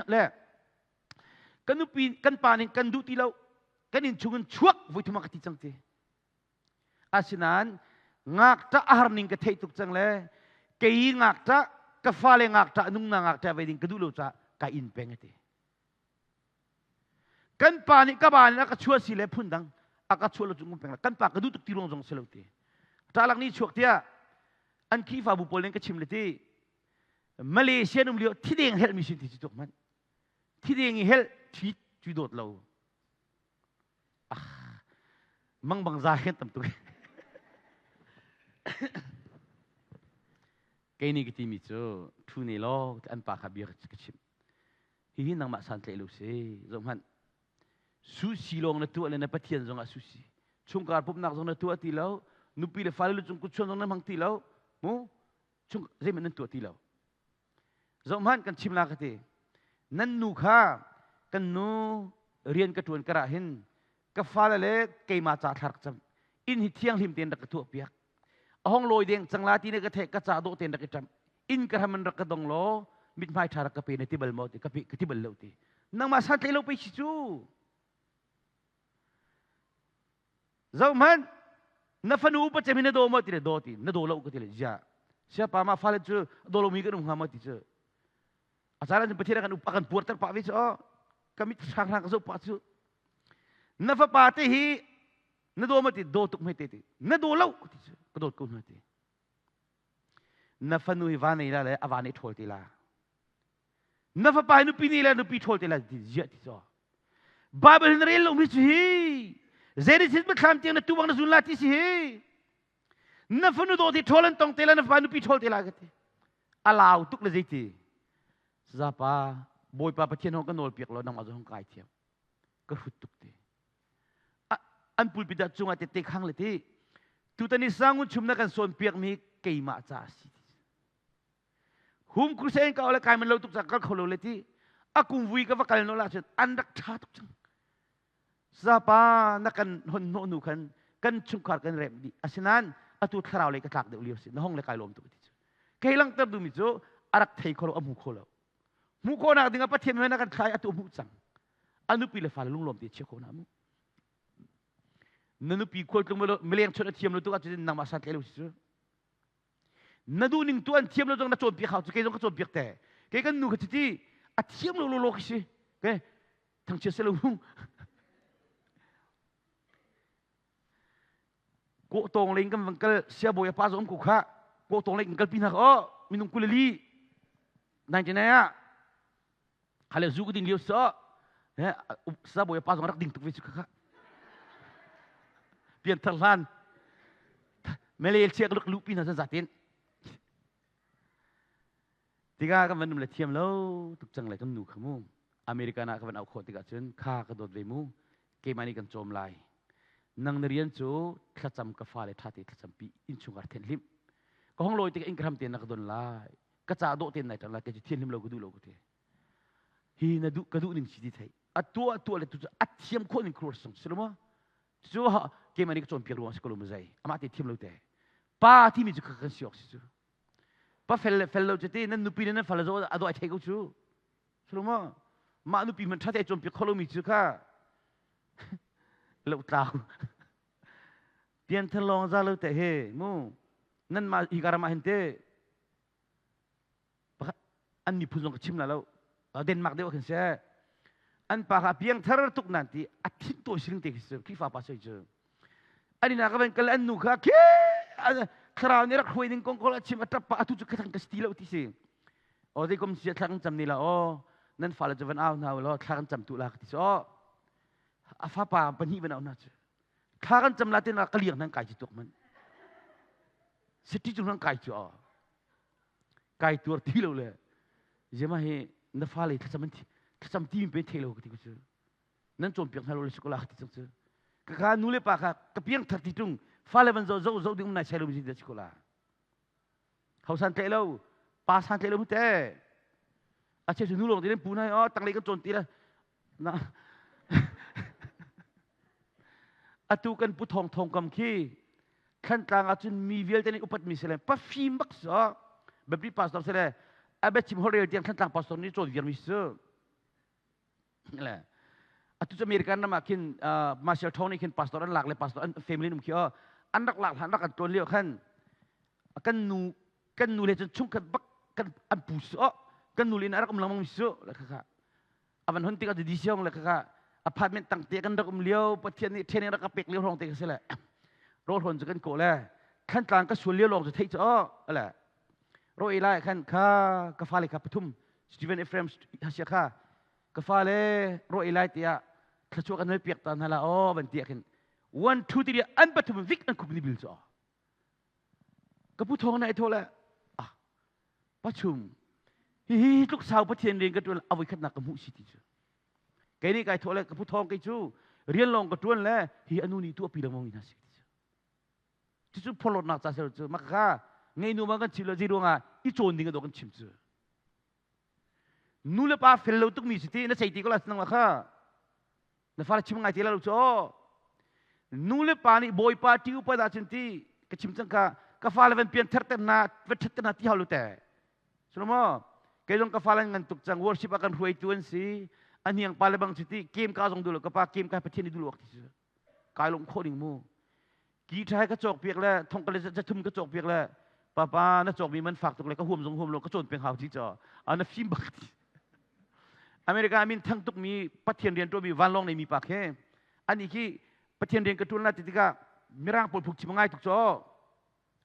Le ka nupi kan pa nih kan duh ti lo. Kan inn chung in chuak voi thum ah ka ti cang ti. Asinain ngakṭah a har ning ka theih tuk cang le kei ngakṭah ka fale ngakṭah nungna ngakṭah ve ding ka duh lo caah ka inn peng a ti. Kan pa nih ka ba nih a ka chuah si le phun dang a ka chuah lo cu peng kan pa ka duh tuk ti ruang zong si lo ti. Ṭalak ni chuak tiah an Khrihfabu pawl nih ka chim le ti Malaysia um lio thideng helh mi sin ti cu tuk man thideng i helh thi cu dawt lo ah mangbang za hen tam tuk kei nih ka timi cu thu ne law an pa kha bia ka chimh hihi nangmah santlaih lo si zohhmanh susi lawng na tuah le na pathian zong ah susi chungkar pumhnak zong na tuah ti lo nupi le fale lu cung kutchuan zong na hmang ti lo mu chung zeihmanh nan tuah ti lo zohhmanh kan chim la ka ti nan nu kha kan nu rian ka ṭuan karah hin ka fale le keimah ca thlar cam inn hi thianghlim tein rak ka tuah piak a hong lawi deng cang la ti ne ka the ka ca dawh tein rak i ṭam inn ka hram in rak ka dong law mithmai ṭha rak ka pe na ti bal maw ti ka pe ka ti bal lo ti nangmah santlai lo pe si cu zohhmanh na fanu upa cem hi na daw maw ti le daw ti na daw lo ka ti le zia siapa ma fale cu daw lomi kan um hnga maw ti cu a caan ahcun Pathian a kan a kan puarter pah ve cu oh ka mit hrang hrang ka zoh pah cu na fapa te hi na daw ma ti daw tuk hme te ti na daw lo ti cu ka dawt ko hna ti na fanu hi va nei la le a va nei ṭhawl te la na fapa hi nupi nei la nupi ṭhawl te la ti ziah ti cu Bible hin rel lo mi cu hi Genesis biathlam tiang na tu bang na zun la ti si hi na fanu daw ti ṭhawl an tong te la na fapa nupi ṭhawl te la ka ti a lau tuk le zeiti zapa bawipa pathian hong ka nawl piak lo nangmah zong kai thiam ka hrut tuk ti an pulpit ah cungah tette khang le ti tutan i sangun chum na kan sawn piak mi keimah ca a si hum crusade ka ole kai man lo tuk ca kal kho lo le ti a kum vui ka va kal no la cun an rak tha tuk cang zapa na kan hon hnawh nu khan kan chungkhar kan rem dih asinain atu thlarau lei ka tlak deuh lio si na hong le kai lawm tuk ti cu kei langter duhmi cu a rak thei kho lo a hmu kho lo hmuh khawhnak dingah Pathian men a kan thlai atu hmuh cang a nupi le fale lunglawm te chia khawh na mu na nupi khualtlung mileng chawnh a thiam lo tuk ahcun nangmah santlai lo si cu na duh ning tu an thiam lo zong na cawnpiak hau cu kei zong ka cawnpiak te kei kan nu kha cuti a thiam lo lo lo khi si ke thangchia se lo hung Kawh tawng lei in kan van kal siabawi a pa zong ko kha kawh tawng lei kan kalpi hna oh minung 22 99 ah khale zu ka ding lio so he siabawi a pa zong rak ding tuk ve cu kha pian thar hlan melel chia ka rak luhpi hna zan zatin Tikah kan van um le thiam lo tuk cang le kan nu kha mu American ah ka van auh khawh tikah cun kha ka dawt ve mu keimah nih kan cawm lai nang na rian cu thlacam ka fale ṭha te thlacam pi innchungkhar thianhlim ka hong lawi tikah inn ka hram tein na ka don lai ka ca dawh tein nai ṭang lai kei cu thianhlim lo ka duh lo ka ti hi na duh ka duh ning si ti thei a tuah tuah le tu cu a thiam khawh ning khur sung si lo maw cu keimah nih ka cawnpiak ruang si ko lo mu zei amah te thiam lo te pa timi cu kan si awk si cu Pa fel le fel lo cu ti nan nupi le nan fale zaw a dawh ai thei ko cu. Sulu maw? Mah nupi hmanh ṭha te cawnpiak kho lomi cu kha lo tlau. Pianthar lawng za lo te he mu nan mah hi karam ah hin te an miphun zong ka chim la lo Denmark deuh khin se an pa kha piangthar tuk nan ti a thin tawi siling te khi Khrihfa pa soi cu An inn ah ka van kal an nu kha khi thlarau nih rak hruai ding kong kol a chim a ṭap pah atu cu khathang ka si ti lo ti si. Aw zei kom si thla kan cam ni la aw nan fale cu van au hna law thla kan cam tu la ka ti so a fapa pahnih van au hna cu thla kan cam la te na ka liang nan kai ci tuk man city cung nan kai cu aw kai tuar ti lo le zema hi na fale thlacam thlacam ti mi pe thei lo ka ti ku cu Nan cawnpiak hna lo le si ko la ti cang cu. Ka ka nu le pa kha ka piang thar ti tung fale van zo zo zo ding um nai sai lo mi si ko la. Hau san tlaih lo, pa san tlaih lo mu te. A che cu nu lawng ti pu nai o tanglei kan cawn ti la. Na. Atu kan pu thong thong kam khi Thlantlang ahcun mi vialte nih upatmi si le pafim bak si Baptist pastor si le a biachim holhrel tiang Thlantlang pastor nih cawn viarmi si le atu cu American ram ah khin Marshall Thong nih khin pastor an lak le pastor an family um khi an rak lak hlan rak an tlawn lio khan kan nu kan nu le cun chungkhat bak kan an pu su kan nu le in a rak um lengmang mi su le kha kha avan hun tikah di siong le kha apartment tang te kan rak um lio Pathian nih training rak ka pek lio hrawng te ka si le rawl hrawn cu kan kawh le Thantlang ka sual lio lawng cu theih cu le ro ei lai khan kha ka fale kha pathum Stephen Ephraim hasia kha ka fale ro ei lai tiah thluachuah kan hal piak ta hna la aw van tiah khin one two three an pathum vik an khup ni bil cu ka pu thawng na ai thaw le ah pachum hi hi tluk sau Pathian rian ka tuan a voi khatnak ka hmuh si ti cu kei nih kai thawh le ka pu thawng kei cu rian lawng ka tuan le hi anu nih tuahpi lengmang mi hna si ti cu cucu phorhlawtnak ca ser cu maka ngei nu ma kan chim lo zei ruangah i cawn ding a kan chim cu nu le pa fel lo tuk mi si ti na sei ti ko la nang kha na fale chim ngai ti la lo cu nu le pa nih bawipa ti upa dah cun ti ka chim cang kha ka fale van pian ther ter na va thet ter na ti hau lo te Sulomo kei zong ka fale ngan tuk cang worship a kan hruaitu an si a hniang pa le bang cu ti kem ka zong dul ka pa kem ka pathian ni dul wak ti cu kai lung khawh ding mu ki ṭha ka cawk piak le thong ka le zathum ka cawk piak le papa na cawk mi man fak tuk le ka huam zong huam lo ka cawn peng hau ti cho na fim bak ti America min thang tuk mi Pathian rian ṭuan mi vanlawng nei mi pa khe ani khi Pathian rian ka ṭuan la ti tikah mirang pawl phuk chim ngai tuk cho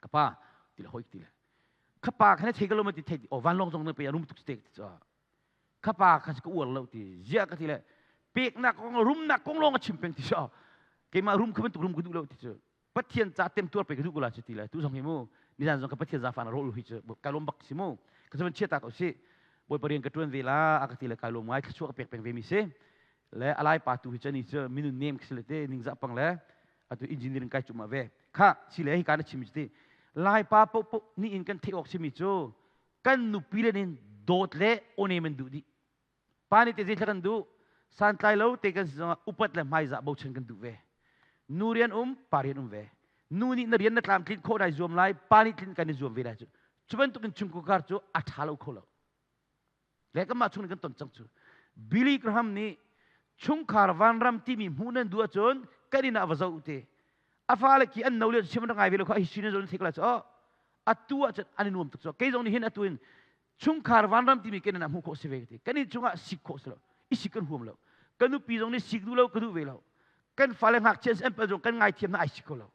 ka pa ti le hoi ti le ka pa kha na thei ka lo ma ti thei o vanlawng zong na pe rum tuk te ti cho ka pa kha ka uar lo ti ziah ka ti le peknak kong rumnak kong lawng a chim peng ti so keimah rum kha bantuk rum ka duh lo ti cu Pathian ca temtuar pe ka duh ko la cu ti le tu zong hi mu nizan zong ka Pathian zafa na rawl hi cu ka lawm bak si mu ka van chia ta ko si Bawipa rian ka tuan ve la a ka ti le kai lawm ngai thluachuah ka pek peng ve mi si le alai pa tu hi cu ani cu minun nem si le te ningzah pang le atu engineering kai cuma ve kha si le hi ka na chim ti lai pa po po ni in kan theih awk simi cu kan nupi le nin dawt le awnem an duh dih pa nih te zei kan duh santlai lo te kan si zongah upat le hmaizah bochan kan duh ve nu rian um pa rian um ve nu nih na rian na tlamtlin khawh dai zuam lai pa nih tlin kan i zuam ve lai cu cu bantuk in chungkhar cu a ṭha lo kho lo le kanmah chung nih kan ton cang cu Billy Graham nih chungkhar vanram timi hmuh nan duh ahcun kan inn ah va zoh te a fale khi an no le chim rak ngai ve lo kha hi sin zon thik la chu atu ah cun an i nuam tuk cu kei zong nih hin atu in chungkhar vanram timi kan inn ah hmuh khawh si ve ti kan inn chungah sik khawh si lo i sik kan huam lo kan nupi zong nih sik duh lo ka duh ve lo kan fale ngakchia an pal zong kan ngaithiam na ai sik kho lo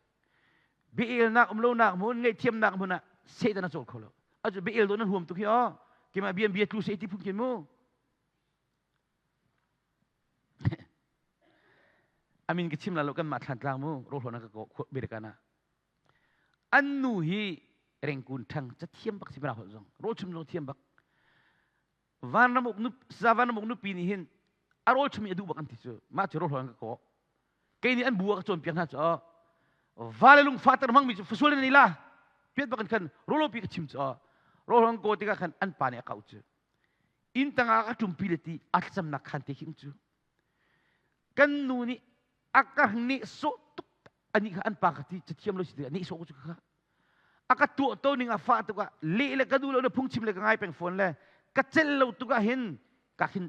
biaelnak um lonak hmun ngaihthiamnak hmun ah Satan a cawl kho lo acu biael do nan huam tuk hi aw keimah bia bia tlu se ti phun khin mu amin ka chim la lo kan mah thlan tlang mu ro hlona ka ko birkana an nu hi rengkun ṭhang cathiam bak si bra holh zong rawl chum zong thiam bak vanram uk nu sa vanram uk nupi nih hin a rawl chum i a duh bak an ti cu mah cu rawl ka kaw kei nih an bu a ka cawnpiak hna cu vale lung fater hmangmi cu fasual in la piat bak in khan rawlo pi ka chim cu rawl hang kaw tikah khan an pa nih a kau cu inn tangah ka ṭumpi le ti a thlacamnak khan te khi um cu kan nu nih a ka nih sawh tuk ani kha an pa ka ti cathiam lo si ti nih sawh cu kha a ka tuah to ning a fah tuk ah leh le ka duh lo na phungchim le ka ngai peng fawn le ka cel lo tuk ah hin ka khin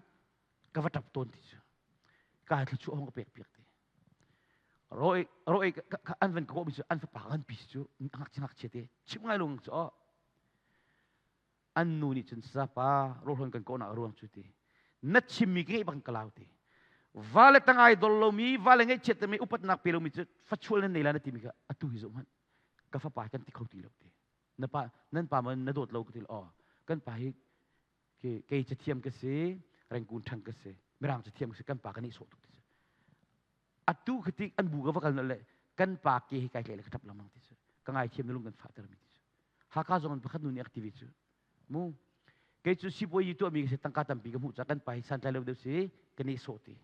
ka va tap tawn ti cu ka thluachuah hong ka pek piak ti roi roi an van ka mi cu an fapa kan pi cu ngakchia ngakchia te chim ngai lo cu An nu nih cun sapa rawlhawn kan kawhnak a ruang cu ti na chimmi ka ngeih bak in ka lau ti va le tangai dol lomi va le ngaihchiat mi upatnak pe lomi cu fachual nan nei la na timi kha atu hi zoh hmanh ka fapa kan ti kho ti lo ti na pa nan pa man na dawt lo ka ti lo kan pa hi kei cathiam ka si rengkun ṭhang ka si mirang cathiam ka si kan pa ka nih sawh tuk ti atu khati an bu ka va kal le kan pa ke hi kai tle le ka ṭap lengmang ti cu ka ngaithiam na lung kan fahter mi ti cu Haka zong in pakhat nu nih a ka ti ve cu mu kei cu sipuayi tuahmi ka si tangka tampi ka hmuh ca kan pa hi santlai lo deuh si ka nih sawh ti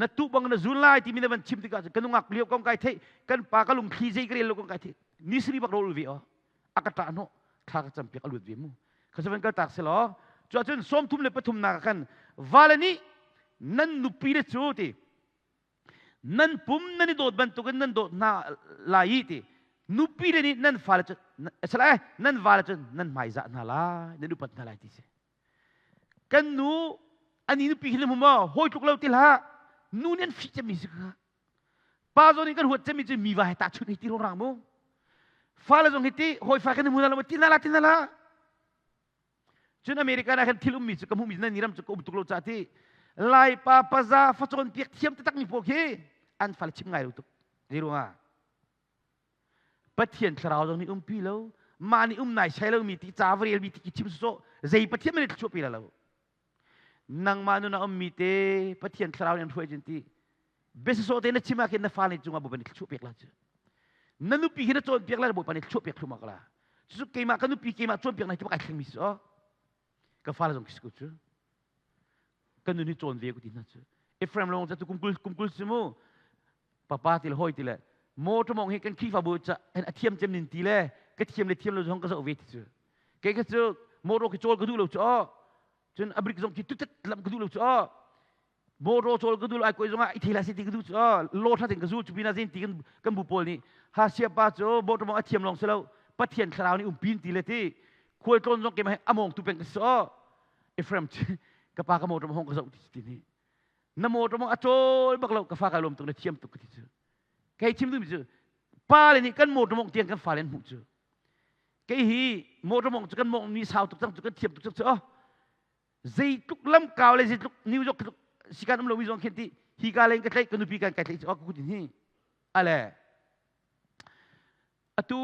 na tu bang na zun lai timi na van chim tikah ka nungak lio kong kai theih kan pa ka lungthli zei ka rel lo kong kai theih ni sari bak rol ve o a ka ṭah hnawh thla ka campiak a luat ve mu kha van kal tak selaw cu ahcun 33 nak khan vale nih nan nupi le cu ti. Nan pum nan i dawt bantukin nan dawt hna lai i ti nupi le nih nan fale cu sala nan vale cu nan hmaizah hna lai, nan upat hna lai ti si. Kan nu ani nupi hi na hmu maw? Hawi tluk lo ti hlah. Nu nih an fih cemmi si kha. Pa zawn in kan huat cemmi cu mi va he tahchunh hi ti rang mu. Fale zong hi ti hawi fa kan hmu hna lo ti na la ti na la. Cun America ah khan thil ummi cu ka hmuhmi nan ram cu ka um tuk lo ca ti Laipa paza facawn piak thiam taktak mi pawl khi an fale chim ngai lo tuk. Zei ruangah? Pathian thlarau zong nih umpi lo, mah nih um nai sai lomi ti ca va relmi ti ki chim sawsawh zei Pathian nih thluachuah pe lo. Nangmah nun a ummi te Pathian thlarau nih an hruai cun ti biasasawh te na chim ah khin na fale cungah Bawipa nih thluachuah pek la cu. Na nupi hi na cawnpiak lai Bawipa nih thluachuah pek thluahmah la. Cucu keimah ka nupi keimah cawnpiak na hi kai thlengmi si aw. Ka fale zong khi cu. Ka nun hi cawn ve ku ti hna cu. Ephraim lawng cu kumkul kumkul si mu. Papa ti le hoi ti le motor mong hi kan Khrihfabu ca a thiam cem nin ti le ka thiam le thiam lo zong ka zoh ve ti cu. Kei kha cu motor khi cawl ka duh lo cu aw. Cun a brik zong khi tutet lam ka duh lo cu aw. Motor cawl ka duh lo ai koi zong ah i thela si ti ka duh cu aw. Law tha ten ka zul cu pina zin ti kan kan bu pawl nih ha sia pa cu motor mong a thiam lawng si lo Pathian thlarau nih umpin ti le ti khual tlawn zong keimah among tu peng ka si aw. Ephraim ka pa ka motor hong ka zoh ti ti ni na motor mong a cawl bak lo ka fa kai lawm tuk na thiam tuk ka ti cu kei chim duhmi cu pa le nih kan motor mong tiang kan fale an hmuh cu kei hi motor mong cu kan mong mi sau tuk cang cu kan thiam tuk cang cu oh zeitluk lam kau le zeitluk New York tluk sikan um lo mi zong khin ti hi ka len ka tlaih ka nupi kan kai tlaih cu oh ka tin hi ale atu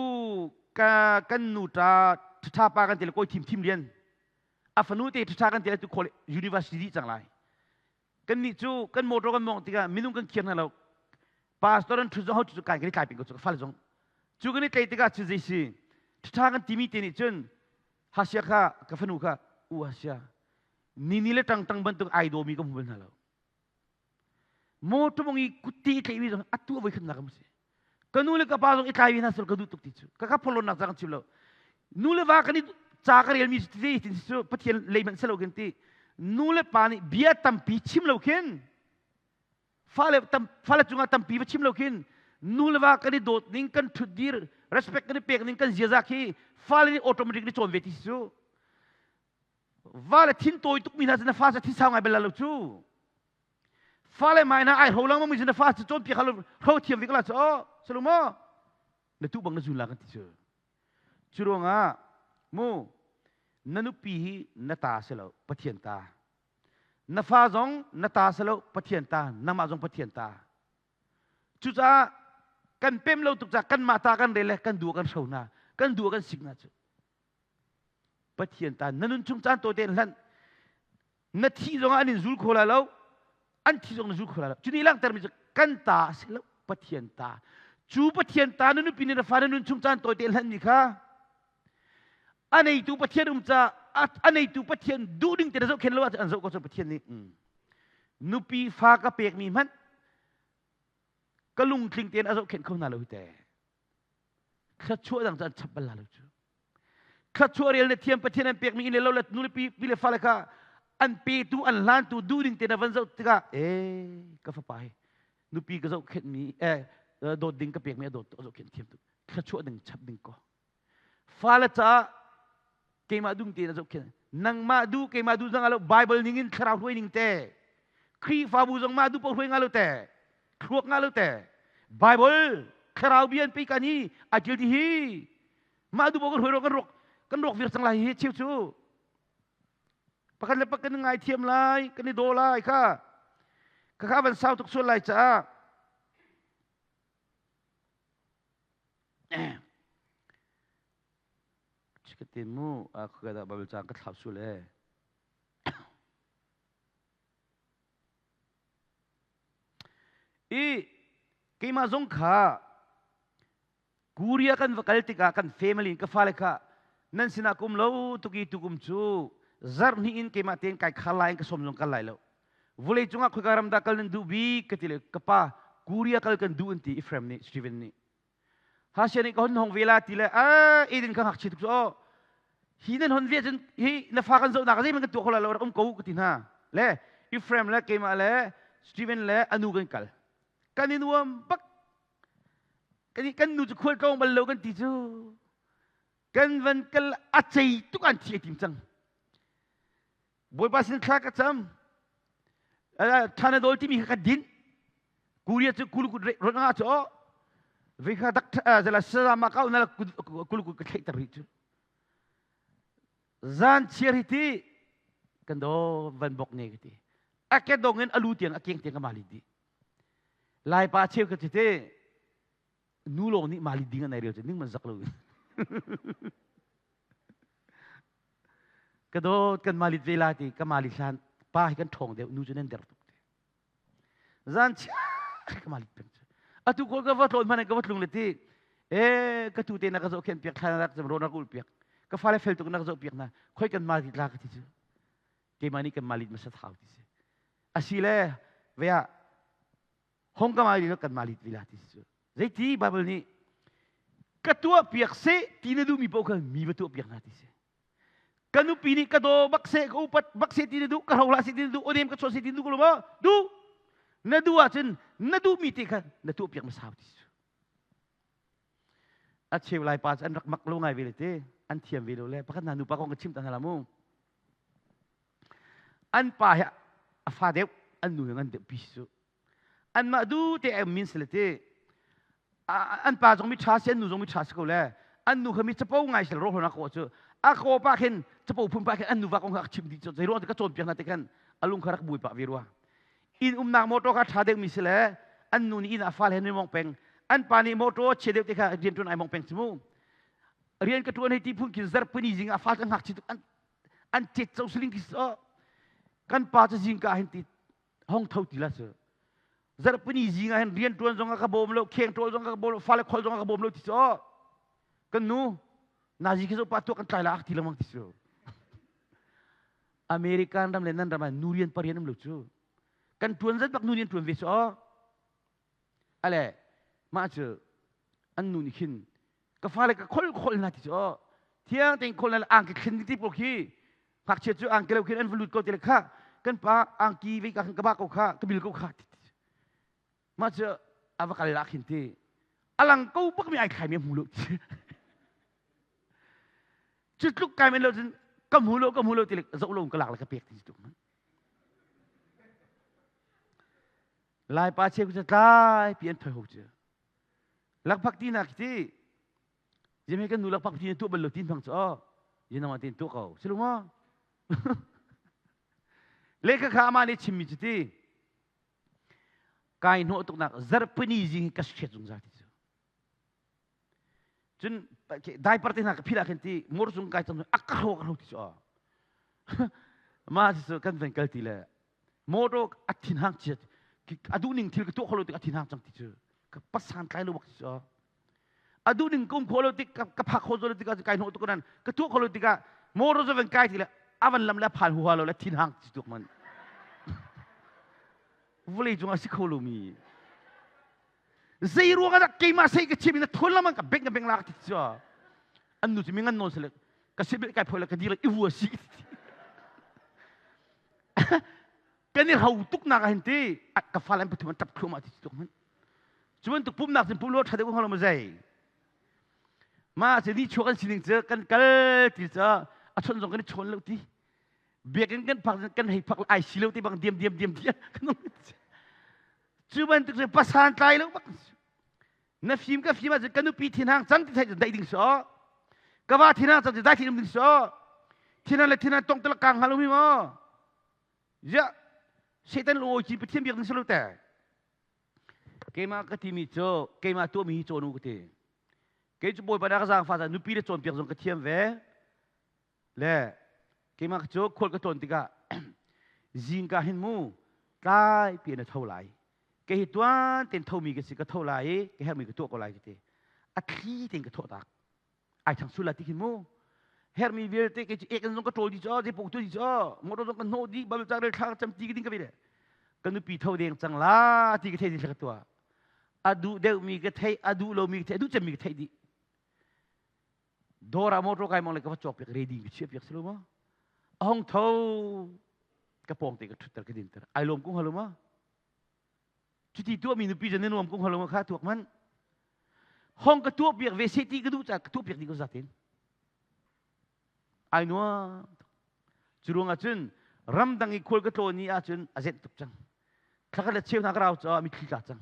ka kan nu ta ṭha pa kan ti le koi thim thim lian a fanu te ṭha kan ti le tu khol university dih cang lai kan nih cu kan motor kan mong tikah minung kan khiar hna lo pastor an ṭhu zong ho cu kai kan i tlai peng ko cu fal zong cu kan i tlai tikah cu zei si ṭha kan timi te nih cun hasia kha ka fanu kha u hasia ni ni le ṭang ṭang bantuk ai dawmi ka hmu bal hna lo Motor mong i kutti i tlaihmi zong atu a voikhatnak a si. Ka nu le ka pa zong i tlai ve hna sel ka duh tuk ti cu. Ka ka pholon nak cang chim lo. Nu le va kan i ca ka relmi cu ti tin cu Pathian lei hmanh selo khin ti. Nu le pa nih bia tampi chim lo khin fale tam fale cungah tampi va chim lo khin nu le va kan i dawt ning kan thut dir respect kan i pek ning kan ziaza khi fale nih automatic ni cawn ve ti cu va le thin tawi tukmi hna cu na fa cu thin sau ngai bal lo cu fale mai na ai hro lang mi cu na fa cu cawnpiak halo hro thiam ve ko la cu oh salu maw na tu bang na zun la kan ti cu cu ruangah mu na nupi hi na ta si lo pathian ta na fa zong na ta si lo pathian ta nangmah zong pathian ta cucaah kan pem lo tuk caah kanmah ta kan rel le kan duh kan hro hna kan duh kan sik hna cu Pathian ta na nun chung caan tawite in hlanh na thih zongah an in zul kho lai lo an thi zong na zul kho lai lo cu nih langhtermi cu kan ta a si lo Pathian ta cu Pathian ta na nupi nih na fa na nun chung caan tawite in hlanhmi kha a neitu Pathian um ca a neitu Pathian duh ding te na zohkhen lo ahcun an zoh ko cun Pathian nih nupi fa ka pekmi hmanh ka lungtling tein a zohkhenh kho hna lo hi te thluachuah dang cu an chap bal la lo cu thluachuah rel le thiam pathian an pekmi inn le lo le nu le pi pi le fale kha an petu an hlantu duh ding te na van zoh tikah e ka fapa hi nupi ka zohkhenhmi eh dawt ding ka pekmi a dawt a zohkhenh thiam tuk thluachuah ding chap ding ko fale caah keimah dung te na zohkhenh nangmah duh keimah duh zang lo bible ning in thlarau hruai ning te Khrihfabu zong mah duh paoh hruai nga lo te thluak nga lo te Bible thlarau bia an pe kan hi a kil ti hi mah duh paoh kan hruai ro kan rok kan rok vir cang lai hi cheu cu pakhat le pakhat kan ngai thiam lai kan i daw lai kha ka kha van sau tuk sual lai caah Chikatin mu a khuka dah Bible cang ka thlap sul e I keimah zong kha Korea kan va kal tikah kan family in ka fale kha nan sinah kum lo tuki tukum cu zarh hnih in keimah tein kai khar lai in ka sawm zong kal lai lo. Vulei cungah khoika ram dah kal nan duh bik ka ti le ka pa Korea kal kan duh an ti Ephraim nih Stephen nih. Hasia nih ka hon hong ve la ti le a Eden ka ngakchia tuk cu aw hi nan hon ve cun hi na fa kan zohnak zeihmanh kan tuah kho lai lo rak um ko ka ti hna le Ephraim le keimah le Stephen le anu kan kal. Kan i nuam bak. Kan kan nu cu khual tlawng bal lo kan ti cu. Kan van kal a cei tuk an thi tim cang. Bawipa sin thla ka cam. Thanadol timi kha ka din. Korea cu kulukut ron nga cu ve kha dak zala sama kau na kulukut ka thlei ter rih cu. Zan chiar hi ti kan do van bok ne ka ti. A ke dong in alu tiang a keng tiang ka mali di. Lai pa cheu ka ti te nu lawng nih mali ding an ai rel cu ning man zak lo. Ka dawt kan malit ve la ti ka mali hlan pa hi kan ṭhawng deuh nu cu nan der tuk ti. Zan chia ka malit peng cu. Atu kawl ka va tlawn hmanh ka va tlung le ti e ka tu te na ka zoh khen piak thla na rak cam ro na ka ul piak ka fale fel tuk na ka zoh piak na khoi kan malit la ka ti cu keimah nih kan malit masa thau ti si asile vea hong ka malit kan malit vila ti si cu Zeiti Bible nih ka tuah piak seh ti na duhmi paoh kha mi va tuah piak hna ti si. Ka nupi nih ka daw bak seh, ka upat bak seh ti na duh, ka hrohlah seh ti na duh, awnem ka chuah seh ti na duh ko lo maw? Duh! Na duh ahcun na duhmi te kha na tuah piak hmasa ti si. A cheu lai pa cu an rak mak lo ngai ve le te, an thiam ve lo le pakhat hna nupa kong ka chim ta hna la mu. An pa hi a fa deuh, an nu hi ngan deuh pi si cu. Anmah du te ai min sile ti an pa zong mi ṭha si an nu zong mi ṭha si ko le an nu kha mi capo ngai sel ro na ko cu a ko pa khin capo phun pa khin an nu va kong kha chim dih zei ruang ka cawnpiak hna te khan alung kha rak bui pa ve rua inn umnak motor kha ṭha deuh mi si le an nu nih inn ah fale he mong peng an pa nih motor chia deuh te kha rian ṭuan ai mong peng si mu rian ka ṭuan hei ti phun khin zarhpini zing ah fa ka ngakchi tuk an an cet co siling khi kan pa cu zingka hin ti hong tho ti la cu zarhpini zing ah hin rian ṭuan zong ah ka bawm lo kheng ṭawl zong ah ka bawm lo fale khol zong ah ka bawm lo ti cu kan nu nazi khi zo pa tuah kan tlai la ak ti lengmang ti cu American ram le nan ram ah nu rian pa rian um lo cu kan ṭuan zat bak nu rian ṭuan ve cu ale mah cu an nu nih khin ka fale ka khol khol hna ti cu thiang tein khol na angki thlen ti pawl khi ngakchia cu angki lo khin an va lut ko ti le kha kan pa angki ve ka ka ba ko kha ka bil ko kha ti mah cu a va kal la khin ti alang ko bak mi ai thlai mi hmu lo ti cu tluk kai men lo cun ka hmu lo ka hmu lo ti le zoh lo ka lak le ka pek ti tuk Lai pa cheu cu tlai pi an thoi ho cu lakphak ti nak ti zim kan nu lakphak ti tuah bal lo tin phang cu oh yin tin tuah ko silu ma lehkha kha ama nih chimmi cu ti kai hnawh tuknak zarhpini zing ka hriat zungzal ti cu cun diaper te hna ka phil ah khin ti mur cung kai cang a ka hro ka hro ti cu ma cu kan van kal ti le motor a thin hang chiat a duh ning thil ka tuah kho lo tik a thin hang cang ti cu ka pasan tlai lo bak ti cu a duh ning kum kho lo tik ka phak kho lo tik kai hnawh tuk nan ka tuah kho lo tikah motor cu van kai ti le avan lam le phan huha lo le thin hang ti tuk man vawlei cung ah si kho lo mi zei ruang ah dah keimah sei ka chim in na thun lamang ka beng ka beng la ka ti cu an nu cu mi ngan nawn sile ka sibel kai phoi le ka dir i vua si kan i hau tuk nak ah hin ti ka fale an pathum an tap thluahmah ti tuk man cu bantuk pumnak cun pum lo ṭha deuh hnga lo ma zei ma cu ni chuak an sining cu kan kal ti cu a chon zong kan i chawn lo ti biakinn kan phak kan hei phak ai si lo ti bang diam diam diam diam kan um cu bantuk cu pasan tlai lo bak na fim ka fim ahcun ka nupi thinhang cang ti theih cun daih ding si aw ka va thinhang cang ti dai thin um ding si aw thinhang le thinhang tong telak kang hngal um hi maw ya Satan lo chi pathian biak ding si lo te keimah ka timi cu keimah tuahmi hi cawn u ka ti kei cu bawipa na ka zaangfah ca nupi le cawnpiak zong ka thiam ve Le keimah cu khual ka tlawn tikah zingka hin mu tlai pi na tho lai. Kei hi tuan ten thomi ka si ka tho lai i ka herhmi ka tuah ko lai ka ti. A thli tein ka thawh tak. Ai thang sul la ti khin mu. Herhmi vialte kei cu ek in zong ka ṭawl dih cu zei paoh tu dih cu motor zong ka hnawh dih bal cang rel thla cam ti ka ding ka ve le ka nupi tho deng cang la ti ka thei dih ka tuah. A duh deuhmi ka theih a duh lomi ka theih a duh cemmi ka theih dih. Dawr ah motor kai mong le ka va cawk piak ready ka chiah piak si lo maw? A hong tho ka pawng te ka ṭhutter ka dinter. Ai lawm ko hnga lo maw? Cuti tuahmi nupi cu na nuam ko hnga lo kha tuak man. Hong ka tuah piak ve seh ti ka duh caah ka tuah piak dih ko zatin. Ai nuam tuk. Cu ruangah cun ramdang i khual ka tlawn ni ahcun a zenh tuk cang. Thlakhat le cheu hna ka rau caah mitthli tla cang.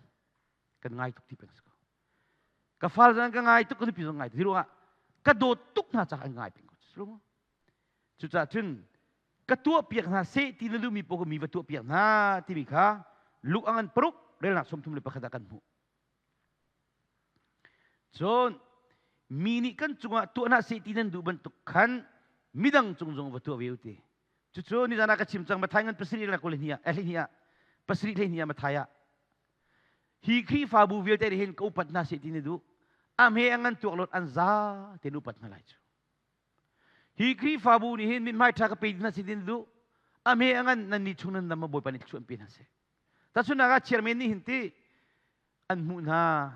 Kan ngai tuk ti peng si ko. Ka fal zong ka ngai tuk, ka nupi zong ngai tuk. Hi ruangah ka dawt tuk hna caah an ngai peng ko. Cucaah cun ka tuahpiak hna seh ti na duhmi paoh mi va tuahpiak hna timi kha Luke a ngan paruk relnak 31 ah kan hmuh. Cun mi nih kan cungah tuah hna seh ti nan duh bantuk khan midang cung zong va tuah ve u ti. Cucu nizan ah ka chim cang Matthai ngan pasarih le kul hnih ah hleihnih ah pasarih hleihnih ah Matthai ah hi Khrihfabu vialte nih hin ka upat hna seh ti na duh a hme a ngan tuak lot an za te upat hna lai cu. Hi Khrihfabu nih hin mithmai ṭha ka pe hna seh ti na duh a hme a ngan nan ni chung nan dam Bawipa nih thluachuah an pe hna seh. Tahchunhnak ah chairman nih hin ti an hmuh hna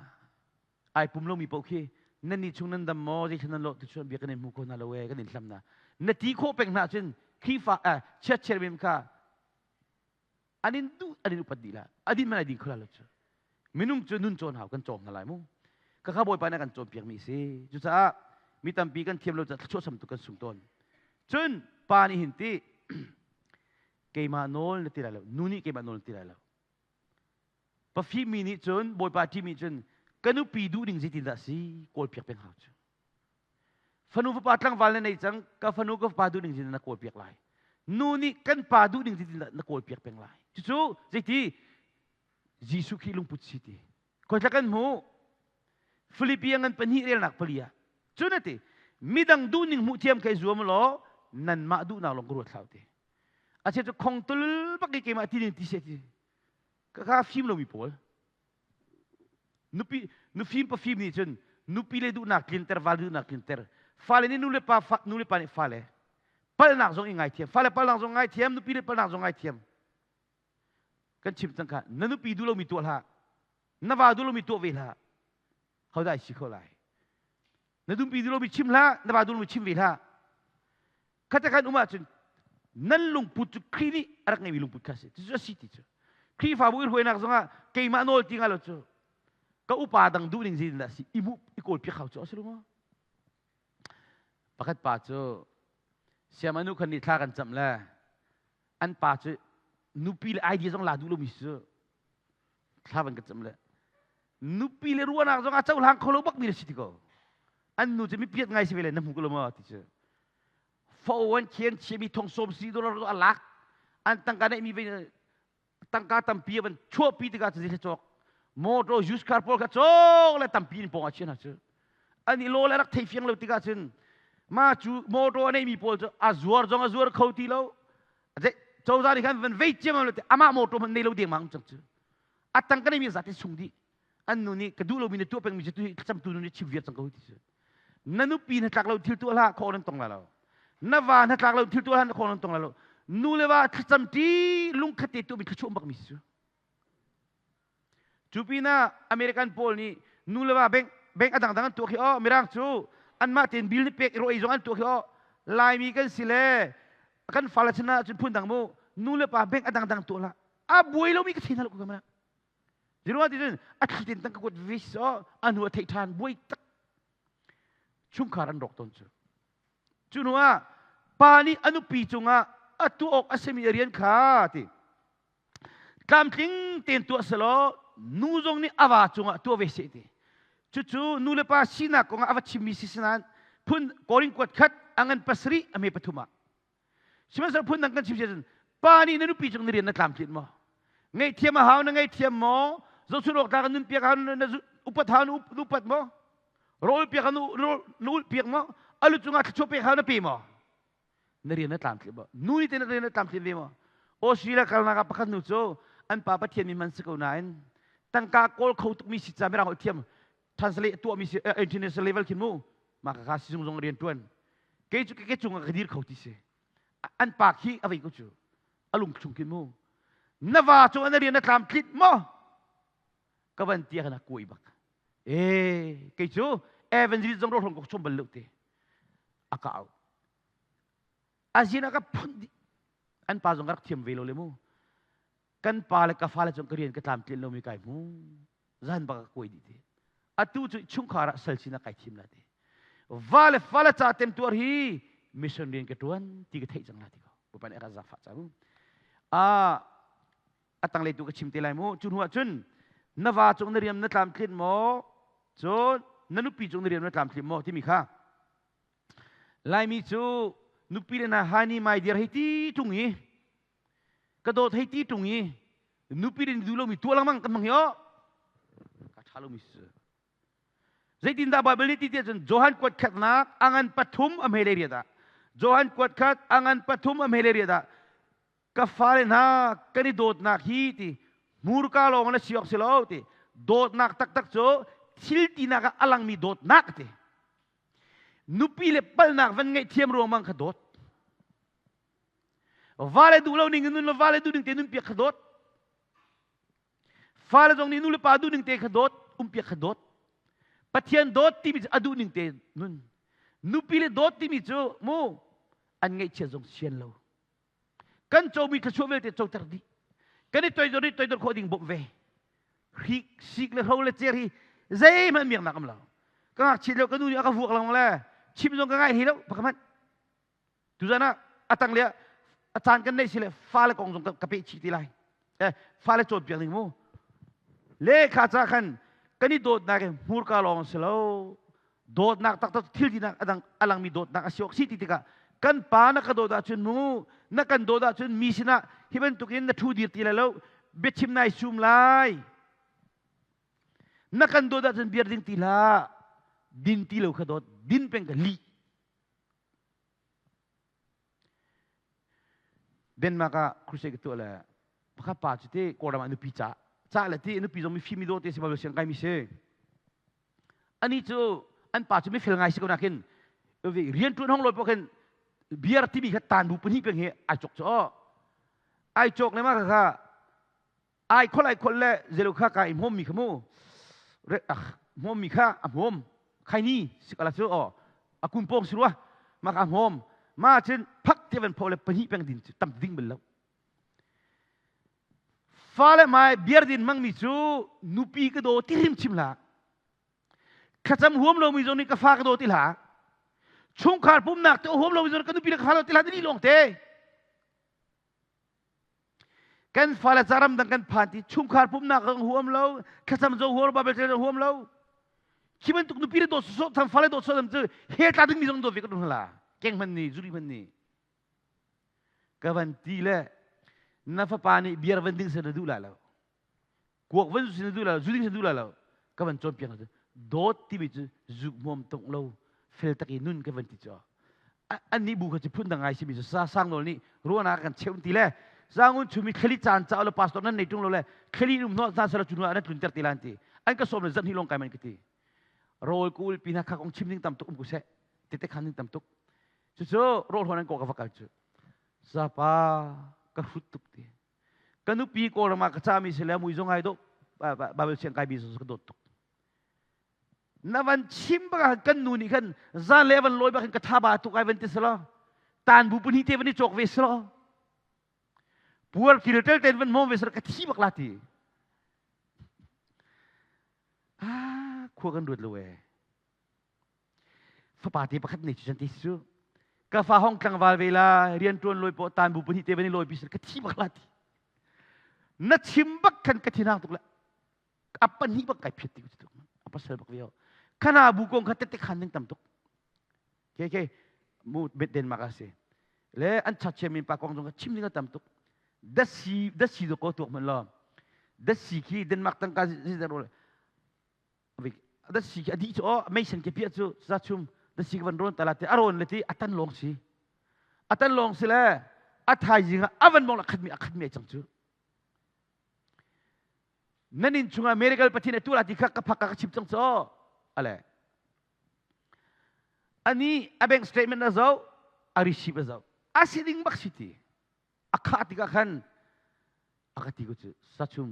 ai pum lomi paoh khi nan ni chung nan dam maw zei nan lawh tu chuan bia kan in hmu kho hna lo e kan in hlam na na ti khawh peng hna cun Khrihfa eh chiat chairman kha an in duh an in upat dih la adin man ai ding kho lo cu minung cu nun cawn hau kan cawm hna lai mu ka kha bawipa nih kan cawnpiak mi si cucaah mi tampi kan thiam lo caah thluachuah sam tu kan sung tawn cun pa nih hin ti keimah nawl na ti lai lo nu nih keimah nawl na ti lai lo pafimi nih cun bawipa ṭimi cun ka nupi duh ding zeitindah si kawl piak peng hau cu fanu fapa tlangval na nei cang ka fanu ka fapa duh ding zeitindah na kawl piak lai nu nih kan pa duh ding zeitindah na kawl piak peng lai cucu zeiti Jesuh Khrih lungput si ti khoi kan hmuh Philippi ngan pahnih relnak pali ah cun ati midang duhning hmuh thiam kai zuam law nanmah duhnak lawng ka ruat hlah ti a che cu khong tul bak i keimah ti ding ti se ti ka kha fim lomi pawl nupi nufim pafim nih cun nupi le duhnak tlinter val duhnak tlinter fale nih nu le pa nu le pa nih fale palnak zong i ngaithiam fale palnak zong ngaithiam nupi le palnak zong ngaithiam kan chim cang kha na nupi duh lomi tuah hlah na va duh lomi tuah ve hlah hodah si kho lai na dumpi duh lomi chim hlah na va duh lomi chim ve hlah khata khan um ahcun nan lungput cu Khrih nih a rak ngeimi lungput kha si cucu a si ti cu Khrihfabu i hruainak zongah keimah nawl ti nga lo cu ka upa dang duh ning zin dah si i mu i kawl piak hau cu a si lo maw pakhat pa cu siamanu khan nih thla kan camh le an pa cu nupi le idea zong la duh lomi si cu thla van ka cam le nupi le ruahnak zong a cohlang kho lo bak mi na si ti ko an nu cu mi piat ngai si ve le na hmu ko lo maw ti cu fo an khen chiami thong sawm si dollar a lak an tangka neih mi ve tangka tampi van chuahpi tikah cu zei cawk motor used car pawl kha cawk le tampi in pawng a chiah hna cu an i law le rak thei fiang lo tikah cun ma cu motor a neimi pawl cu a zuar zong a zuar kho ti lo cozah nih khan van vei ciam lo amah motor hmanh nei lo deng mang cang cu a tang ka neimi zat in sung dih an nu nih ka duh lomi na tuah pengmi cu tu camtu nu nih chim viar cang ko ti cu na nupi na tlak lo thil tuah hlah khawh nan tong la lo na va na tlak lo thil tuah hlah khawh nan tong la lo nu le va thlacam ṭi lungkhat te tuahmi thluachuah bak mi si cu cu pinah American pawl nih nu le va bank bank a dangdang an tuah khi oh mirang cu anmah tein bill ni pek i ro ei zong an tuah khi oh Laimi kan si le kan fale chan ah cun phun dang mu nu le pa bank a dangdang tuah lah a buai lomi ka thei hna lo ka mana Ziruang ti cun a thli ten tang ka kuat vis oh a hnu a theih ṭhan buai tak chungkhar an rawk tawn cu cu hnu ah pa nih a nupi cungah a tuah awk a simi a rian kha ti tlamtling tein tuah selaw nu zong nih a va cungah tuah ve seh ti cucu nu le pa sinak kongah a va chimmi si sinain phun Korin kuat khat a ngan pasarih a me pathum ah Sihmanhsehlaw phun dang kan chim si ahcun pa nih na nupi cung na rian na tlamtlinh maw? Ngaihthiam a hau na ngaihthiam maw? Zohchunh awk tlak in nun piak hau na upat hau na upat maw? Rawl piak hau na ulh piak maw? A lu cungah thluachuah pek hau na pe maw? Na rian na tlamtlinh maw? Nu nih teh na rian na tlamtlinh ve maw? Australia kalnak ah pakhat nu cu an pa Pathian mi hman si ko nain tangka kawl kho tukmi si ca mirang holh thiam translate tuahmi si international level khin mu mah ka kha sizung zong rian tuan kei cu ke cung ah ka dir kho ti si an pa khi a vei ko cu a lung thlung khin mu na va cu na rian na tlam tlit maw ka van tia kana kuai bak e kei cu evangelist zong ro hlong ko chom bal lo te a ka au azin a ka phun an pa zong ka rak thiam ve lo le mu. Kan pa le ka fale cung ka rian ka tlamtlin lomi kai hmu. Zan bak ka kuai dih ti. Atu cu chungkhar ah sal sinak kai thim la ti. Va le fale ca temtuar hi mission rian ka tuan ti ka theih cang la ti ko. Bawipa nih a ka zaangfah cang. Ah a tanglei tu ka chim te lai mu. Cu hnu ah cun na va cung na riam na tlamtlin maw? Cun na nupi cung na riam na tlamtlin maw timi kha Laimi cu nupi le hna hani mai dir hei ti tung i ka dawt hei ti tung i nupi le duh lomi tuah lengmang kan hmang hi aw ka ṭha lomi si. Zeitindah Baibal nih ti tiah cun Johan kuat khatnak a ngan pathum a hme le riat ah, Johan kuat khat a ngan pathum a hme le riat ah, ka fale hna, kan i dawtnak hi ti hmurka lawng na si awk si lo ti, dawtnak taktak cu thil tinak ah a langmi dawtnak ti. Nupi le palnak van ngaihthiam ruangmang kha dawt. Va le duh lo ning in nun le va le duh ning te nun piak kha dawt. Fale zong nih nu le pa duh ning te kha dawt, um piak kha dawt. Pathian dawt timi cu a duh ning te nun. Nupi le dawt timi cu mu an ngaihchiat zong sian lo. Kan comi thluachuah vialte coter dih. Kan i toidor i toidor khawh ding bawmh ve. Hrik sik le hro le cer hi zeihmanh miaknak am lo. Ka ngakchiat lio ka nu nih a ka vuak lengmang le chim zong ka ngai hlei lo pakhat. Tuzan ah a tang le a caan kan neih si le fale kong zong ka peh chih ti lai. Eh, fale cawnpiak ding mu. Le kha ca khan kan i dawtnak hi hmurka lawng si lo. Dawtnak taktak thil tinak adang alangmi dawtnak a si awk si ti tikah kan pa na ka dawt ahcun mu, na kan dawt ahcun mi sinah hi bantukin na thu dir ti lai lo, biachim nai sum lai. Na kan dawt ahcun biar ding ti hlah. Din ti lo kha dawt, din peng ka lih. Denmark ah crusade ka tuah le pakhat pa cu te Kawlram ah nupi ca ca le ti nupi zong mifim mi dawh te si Bible siang kai mi si. Ani cu an pa cu mifel ngai si ko nakin rian ṭuan hong lawi poh khin beer timi kha tan bu pahnih peng hi ai cawk cu ai cawk le ma kha Ai khol ai khol le zelo kha ka i hmawm mi kha mu hmawm mi kha a hmawm khaini sikala cu o a kum pong si rua ma ka hmawm ma cun phak te van pho le pahnih peng din cu tam ding bal lo. Fale mai biar din mang mi cu nupi ka do ti hrim chim hlah. Thlacam huam lomi zong nih ka fa ka daw ti hlah. Chungkhar pumnak te huam lomi zong nih ka nupi le ka fa daw ti hlah ti lawng te. Kan fale ca ramdang kan phan ti chungkhar pumnak kan huam lo, thlacam zo huam lo, Bible zong huam lo. Khi bantuk nupi le dawt sawsawh tham fale dawt sawsawh cu he tla dingmi zong dawt ve ka dun hala. Keng hman ni, zuri hman ni. Ka van ti le na fapa nih biar van ding se na duh la lo. Kuak van zu sin duh lo, zu ding sin duh lo. Ka van cawnpiak hna cu dawt timi cu zuk hmawm tong lo fel tak i nun ka van ti cu annih bu kha cu phun dang ngai simi cu sa sang nawl nih ruahnak kan cheuh ti le sangun chumi thlali caan ca lo pastor nan nei tung lo le thlali um hno sa sala cu nan tlun ter ti lan ti an ka som le zan hi long kai man ka ti rawl kul pi na kha kong chim ding tam tuk um ku se tete khan ding tam tuk cu cu rawl hon an ko ka vakal cu sapa ka hrut tuk ti Ka nupi Kawlram ah ka cahmi si le mui zong ai dawh, Bible siang kai mi zong ka dawt tuk. Na van chim bak ah kan nu nih khan zan le van lawi bak in ka thaba tuk ai van ti selaw tan bu pahnih te van i cawk ve selaw puar kil tel ten van mom ve selaw ka thi bak la ti. Ah, khua kan ruat lo ee. Fapa te pakhat nei cu can ti cu ka fa hong tlangval ve la rian tuan loi po tan bu pahnih te van i lawi pi ka thi bak la ti. Na chim bak khan ka thinang tuk le a pahnih bak kai phiat ti ku tuk a pasal bak vio khana bu kong kha tete khan ding tam tuk ke ke mu bet Denmark a si le an chat min pa kong zong ka chim ding a tam tuk dasi dasi do ko tuak man lo dasi khi Denmark tangka zi dasi khi a dih cu aw meisen ke piah cu za chum dasi ka van rawn tala te a rawn le ti a tan lawng si a tan lawng si le a thaizing ah a van mong la khat mi a khat mi ai cang cu nan in chungah miracle pathian a tu la ti kha ka phak ka chim cang cu ale ani a bank statement a zo a receive a zo a si ding bak si ti a khah tikah khan a ka ti ko cu sachum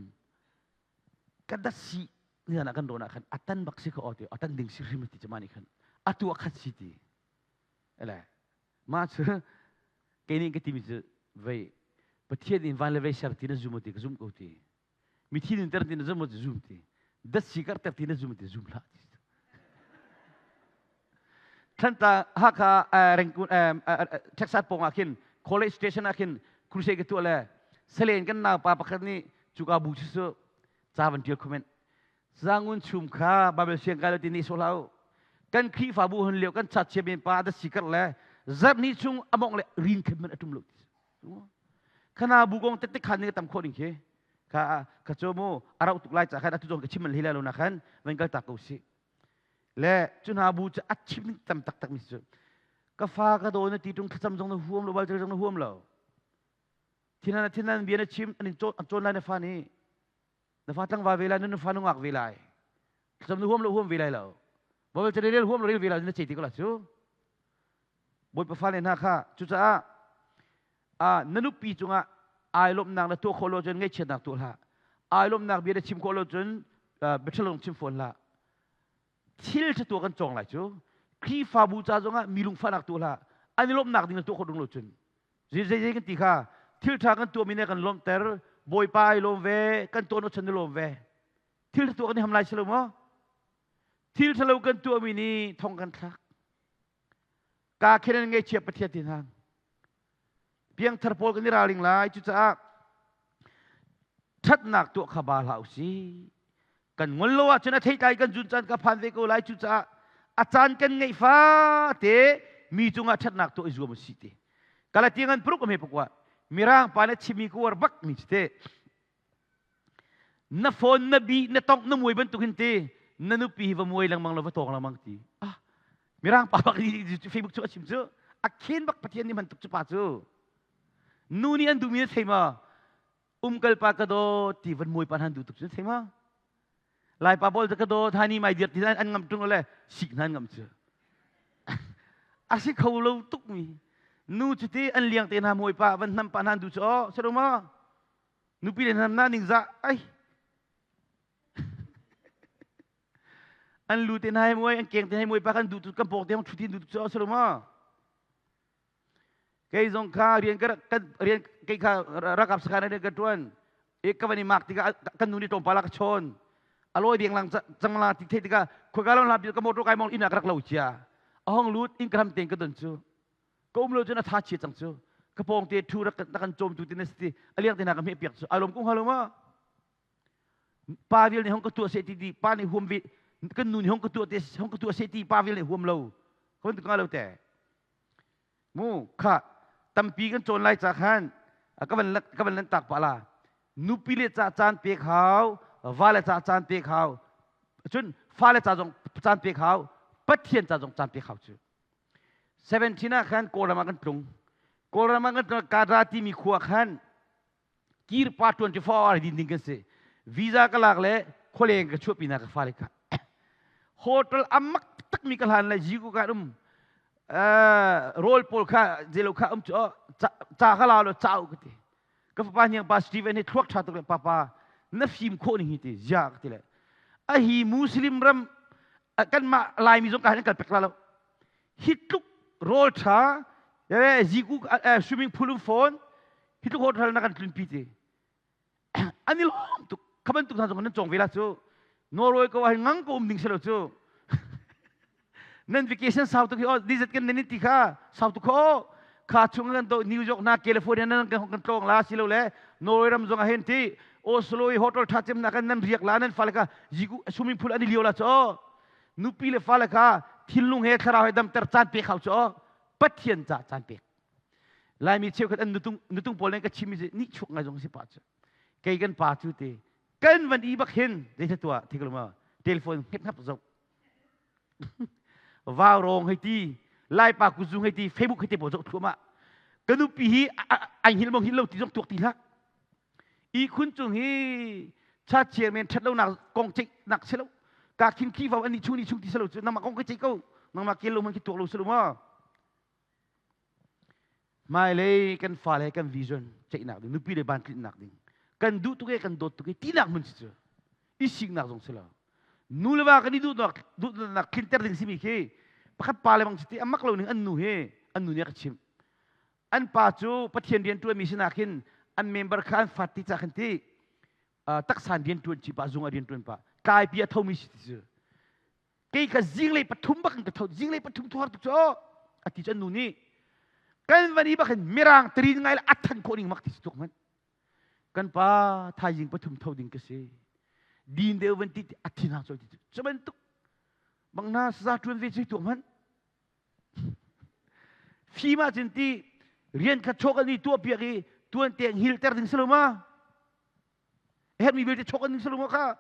ka dat si nian ah kan rawn ah khan a tan bak si kha aw ti a tan ding si hrim ti cu mah nih khan atu a khat si ti ele mah cu kei nih ka timi cu vei. Pathian in van le vei ser ti na zum ti ka zum ko ti. Mithi nin ter ti na zum ti zum ti. Datsi kar ter ti na zum ti zum hlah ti. Thlanta Hakha Rengkun Texas pawng ah khin college station ah khin crusade ka tuah le salen kan naupa pakhat nih cuka bu cu cu ca van tial comment Zangun chum kha Bible siang kai lo ti ni so hlau kan Khrihfabu hun lio kan chat chia men pa da sikar le zarh ni chung among le rin khat man atum lo ti khana bu kong tete khan ni tam kho ding khi kha kha cho mu arau tuk lai cha khan atu zong ka chim man hila lo na khan van kal ta ko si le cu hna bu cu a chim tam taktak mi cu ka fa ka daw na ti tung thlacam zong na huam lo bal zong na huam lo thinan thinan bia na chim an in cawn lai na fa nih na fa tlangval ve lai na fa nungak ve lai thlacam na huam lo huam ve lai lo bal rel huam lo rel ve lai na ce ti ko la cu Bawipa fale hna kha cucaah na nupi cungah ai lawmhnak na tuah khawh lo cun ngaihchiatnak tuah hlah. Ai lawmhnak bia na chim khawh lo cun biaṭhalo chim fawn hlah. Thil ṭha tuah kan cawng lai cu. Khrihfabu ca zongah mi lungfahnak tuah hlah. An i lawmhnak ding na tuah khawh ding lo cun. Zei zei kan ti kha thil ṭha kan tuahmi nih kan lawmhter. Bawipa ai lawm ve, kan tuah chan i lawm ve. Thil ṭha tuah kan i ham lai si lo maw? Thil ṭhalo kan tuahmi nih thong kan thlak. Ka khen an ngaihchia Pathian ti hna. Piangthar pawl kan i ralring lai. Cucaah ṭhatnak tuah kha ba hlah usih. Kan ngol lo ahcun a theitlai kan zun caan ka phan ve ko lai. Cucaah a caan kan ngeih fate mi cungah ṭhatnak tuah i zuam usih ti. Galatian an pruk ame pakua. Mirang pa le chimi ka uar bak mi te. Na phone na bi na tongh na muai bantuk hin ti na nupi hi va muai lengmang lo va tawng lengmang ti. Ah mirang pa bak Facebook cu a chim cu a khen bak Pathian nih man tuk cu pa cu. Nu nih an duhmi na thei ma? Umkal pa ka daw ti van muai pa han duh tuk cu thei ma? Lai pa pawl ka daw thani mai dir ti an ngam tung le sik hna an ngam cu. A si kho lo tuk mi. Nu cu ti an liang te hna muai pa van hnam pa hna an duh cu aw si lo ma? Nupi le hnam na ningzah ai. An lu te hna he muai, an keng te he muai pa kan duh tu kan pawng te hong ṭhu tin duh tu cu a si lo ma? Kei zong kha rian ka kan rian kei kha rakap sakhan rian ka ṭuan. E ka van i mak tikah kan nu nih tlawmpal a ka chawn. A lawi deng lang cang la ti theih tikah khuaika lo hla ka motor kai mong inn ah ka rak lo cia. A hong lut inn ka ram tein ka don cu. Ka um lo cun a tha chia cang cu. Ka pawng te ṭhu rak na kan cawmtu ti na si ti a liang te na ka hmeh piak cu. Ai lawm ko hnga lo ma? Pa vial nih hong ka tuah seh ti di pa nih huam ve kan nu nih hong ka tuah te hong ka tuah seh ti pa vial nih huam lo. Ka van lo te. Mu kha tampi kan cawn lai ca khan ka van ka van lan tak pa la. Nupi le ca caan pek hau, va le ca caan pek hau. Cun fale ca zong caan pek hau, Pathian ca zong caan pek hau cu. 17 ah khan Kawlram ah kan tlung. Kawlram ah kan tlung Kadra timi khua khan kirpa 24 hour din ding kan si. Visa ka lak le khualeng ka chuahpi na ka fale kha. Hotel amak takmi ka hlan le jiku ka um rawl pawl kha zelo kha um cu ca ka la lo ca ka ti. Ka fapa hniang pa Steven hi thluak tha tuk le papa na fim khawh ning hi ti zia ka ti le. A hi Muslim ram kanmah Laimi zong ka han kal pek la lo. Hi tluk rawl tha ziku swimming pool um fawn hi tluk hotel na kan tlunpi ti an i lawm tuk kha bantuk hna zong nan cawng ve la cu Norway ko ah ngang ko um ding si lo cu nan vacation sau tuk hi oh nizat kan nan ti kha sau tuk kho kha chung kan to New York na California nan kan kan tlong la si lo le Norway ram zong ah hen ti Oslo i hotel tha cem na kan nan riak la nan fale ka yiku swimming pool an i lio la cho nupi le fale kha thinlung he thlarau he damter caan pek hau cu Pathian ca caan pek Laimi cheukhat an nutung nutung pawl nih ka chimmi cu nih chuak ngai zong si pa cu kei kan pa cu te kan van i bak hin zei tuah thik lo ma telephone hngep hngap zoh vau rong hei ti laipa kuzung hei ti facebook hei ti pawl zoh thluahmah ka nupi hi ai hngilh maw hngilh lo ti zong tuak ti hlah Ihkhun cung hi cha chairman ṭhat lonak kong ceihnak si lo. Ka khin khi fam ani chung ni chung ti si lo cu nangmah kong ka ceih ko. Nangmah kel lo man khi tuak lo si lo ma. Hmailei kan fale kan vision ceihnak ding nupi le ban tlinnak ding kan duh tuk e kan dawt tuk e tinak mun si cu i siknak zong si lo nu le va kan i duhnak duhnak tlinter ding simi khi pakhat pa le bang si ti amak lo ning an nu hi an nu nih a ka chimh an pa cu Pathian rian ṭuanmi sinak hin An member kha an fat ti ca khan ti taksan rian ṭuan chi pa zung ah rian ṭuan pa tlaipi a thomi si ti cu. Kei ka zinglei pathum bak in ka tho, zinglei pathum thuar tuk cu a ti cu an nu nih kan van i bak hin mirang tarin ngai le a than khawh ning mak ti si tuk man. Kan pa thaizing pathum tho ding ka si. Din deuh van ti a thin hang chol ti cu. Cu bantuk bang na saza ṭuan ve cu tuak man. Fim ahcun ti rian kha chawk an i tuahpiak i tuan te hngilter ding si lo ma? Herhmi vialte chawk an ding si lo ma kha?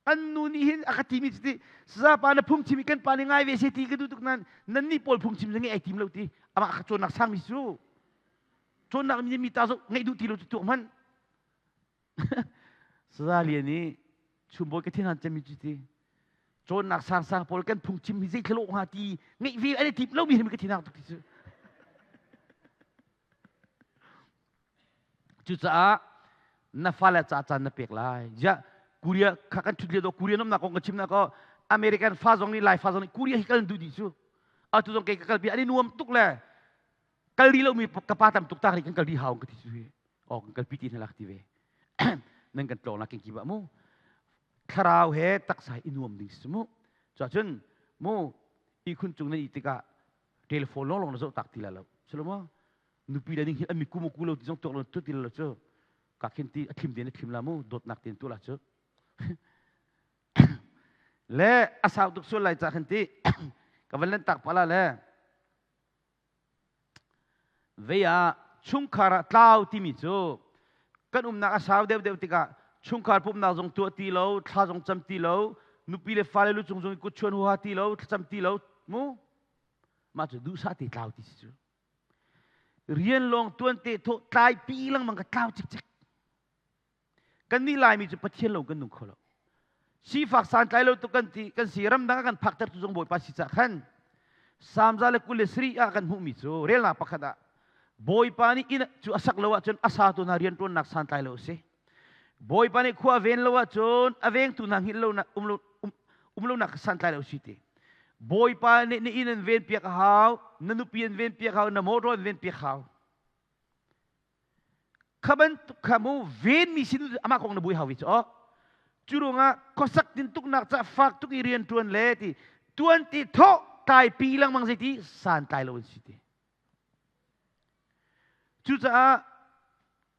An nu nih hin a ka timi cu ti saza pa na phungchim i kan pa nih ngai ve se ti ka duh tuk nain nan nih pawl phungchim cu ngeih ai tim lo ti amah kha cawnnak sangmi cu cawnnak mi mi ta zoh ngeih duh ti lo cu tuak hmanh. Saza Lian i chumbawi ka thin han cemmi cu ti cawnnak sangsang pawl kan phungchim hi zei thlawh hnga ti ngeih ve an i tim lomi hi ka thin hang tuk ti cu. Cucaah na fale ca caan na pek lai. Ziah Korea kha kan ṭhut lio Korea nomnak kong ka chim na ko American fa zong nih Lai fa zong nih Korea hi kal duh dih cu. Atu zong kei ka kalpi an i nuam tuk le kal rih lomi ka pa tam tuk tak nih kan kal rih hau ka ti cu hi. Oh kan kalpi ti hna lak ti ve. Nan kan tlawng la kin ki ba mu. Thlarau he taksa i nuam ding si mu. Cuahcun mu ihkhun cung nan i tikah telephone lawng lawng na zoh tak ti la lo. Silo Nupi le ning hi an mi ku ku lo ti zong tuak lo tu ti lo cu ka khin ti a thlim den a thlim la mu dawtnak ten tu la cu le a sau tuk sual lai ca khin ti ka van len tak pala le vei ah chungkhar ah tlau timi cu kan umnak a sau deuh deuh tikah chungkhar pumnak zong tuah ti lo thla zong cam ti lo nupi le fale lu cung zong i kut chuan huha ti lo thlacam ti lo mu mah cu duhsah te tlau ti si cu. Rian lawng tuan te thawh tlai pi lengmang ka tlau cikcek. Kannih Laimi cu Pathian lo kan nung kho lo. Sifak santlai lo tuk kan ti kan si ramdang ah kan phakter tu zong Bawipa si cah khan Psalm 127 ah kan hmuhmi cu relnak pakhat ah Bawipa nih inn cu a sak lo ahcun a satu hna rianṭuannak santlai lo a si. Bawipa nih khua a ven lo ahcun a vengtu hna hngilh lo um lo um lonak santlai lo si ti. Bawipa nih na inn an ven piak a hau, na nupi an ven piak hau, na motor an ven piak hau. Kha bantuk kha mu venmi sin amah kong na bui hau vi cu ok. Cu ruangah khuasak tintuknak ca fak tuk i rian ṭuan le ti tuan ti thawh tlai pi lengmang zeiti santlai lo an si ti. Cucaah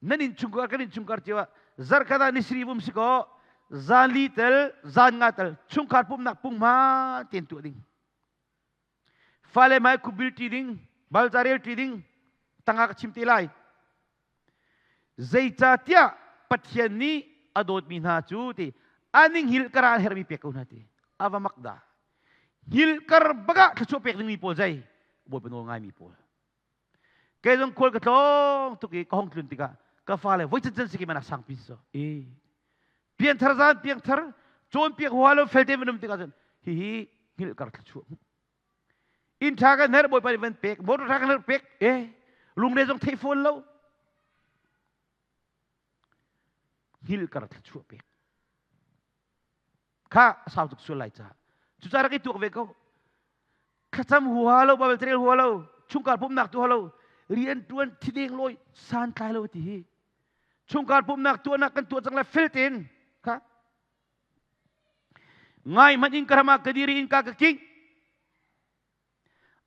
nan innchungkhar kan innchungkhar cio ah zarkhat ah nisri vum si kaw zan li tel zan nga tel chungkhar pumnak punghma tein tuah ding. Fale mai khubil ṭi ding, balca rel ṭi ding, tangah ka chim te lai. Zeicahtiah Pathian nih a dawtmi hna cu ti an i hngilh kar ah an herhmi pek ko hna ti. A va mak dah. Hngilh kar bakah thluachuah pek dingmi pawl zei Bawipa nawl ngaimi pawl. Kei zong khual ka tlawng tuk i ka hong tlun tikah ka fale voi can can si ki manak sangpi so. E pianthar zan piangthar cawnpiak huha lo felte van um tikah cun hihi hngilh kar thluachuah inn ṭha kan herh Bawipa nih van pek motor ṭha kan herh pek e lungre zong thei fawn lo hngilh kar thluachuah pek kha a sau tuk sual lai caah cucaah rak i tuak ve ko. Thlacam huha lo, Bible carel huha lo, chungkhar pumhnak tuah lo, rian ṭuan thideng lawi santlai lo ti hi chungkhar pumhnak tuahnak kan tuah cang le fel tein kha ngai hmanh in ka ram ah ka dir i innka ka kingh.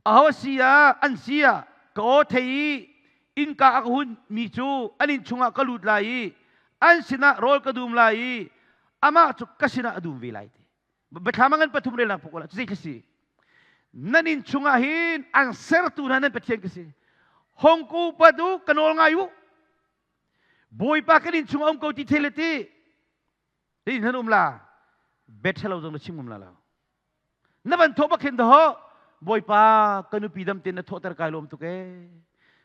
Aho si ah an si ah ka aw thei i innka a ka hun mi cu an inn chungah ka lut lai i an sinah rawl ka dum lai i amah cu ka sinah a dum ve lai ti. Biathlam ngan pathum relnak puk cu zei ka si? Nan inn chungah hin an sertu hna nan Pathian ka si. Hong ko upat u, ka nawl ngai u. Bawipa kan inn chungah um ko ti thei le ti. Ti nan um la. Bet ṭhalo zong na chim ngam la lo. Na van thawh bak khin daw Bawipa ka nupi dam tein na thawhter kai lawm tuk ee.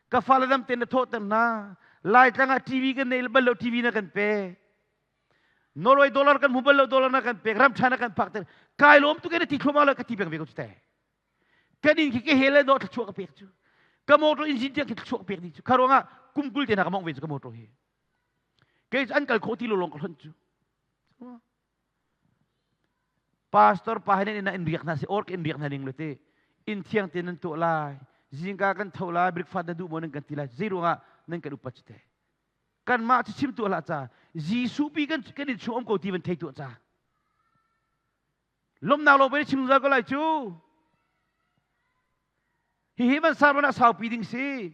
Ka fale dam tein na thawhter hna. Laitlang ah TV kan nei bal lo TV na kan pek. Norway dollar kan hmu bal lo dollar na kan pek. Ram ṭha na kan phak ter. Kai lawm tuk ee na ti thluahmah lo ka ti peng ve ko cu te. Kan inn khi ka he le dawh thluachuah ka pek cu. Ka motor engine tiang khi thluachuah ka pek dih cu. Kha ruangah kum 20 te hna ka mongh ve cu ka motor hi. Kei cu an kal khawh ti lo lawng ka hlonh cu. Pastor pa he nan in riak hna si or in riak hna ning le ti inn thiang te nan tuah lai zingka kan tho lai breakfast na duh maw nan kan ti lai zei ruangah nan kan upat cu te. Kanmah cu chim tuah hlah ca. Jesuh pi kan kan in chung um ko ti van thei tuah ca. Lomnak lo pei chim zungzal ko lai cu. Hihi van sermon ah saupi ding si.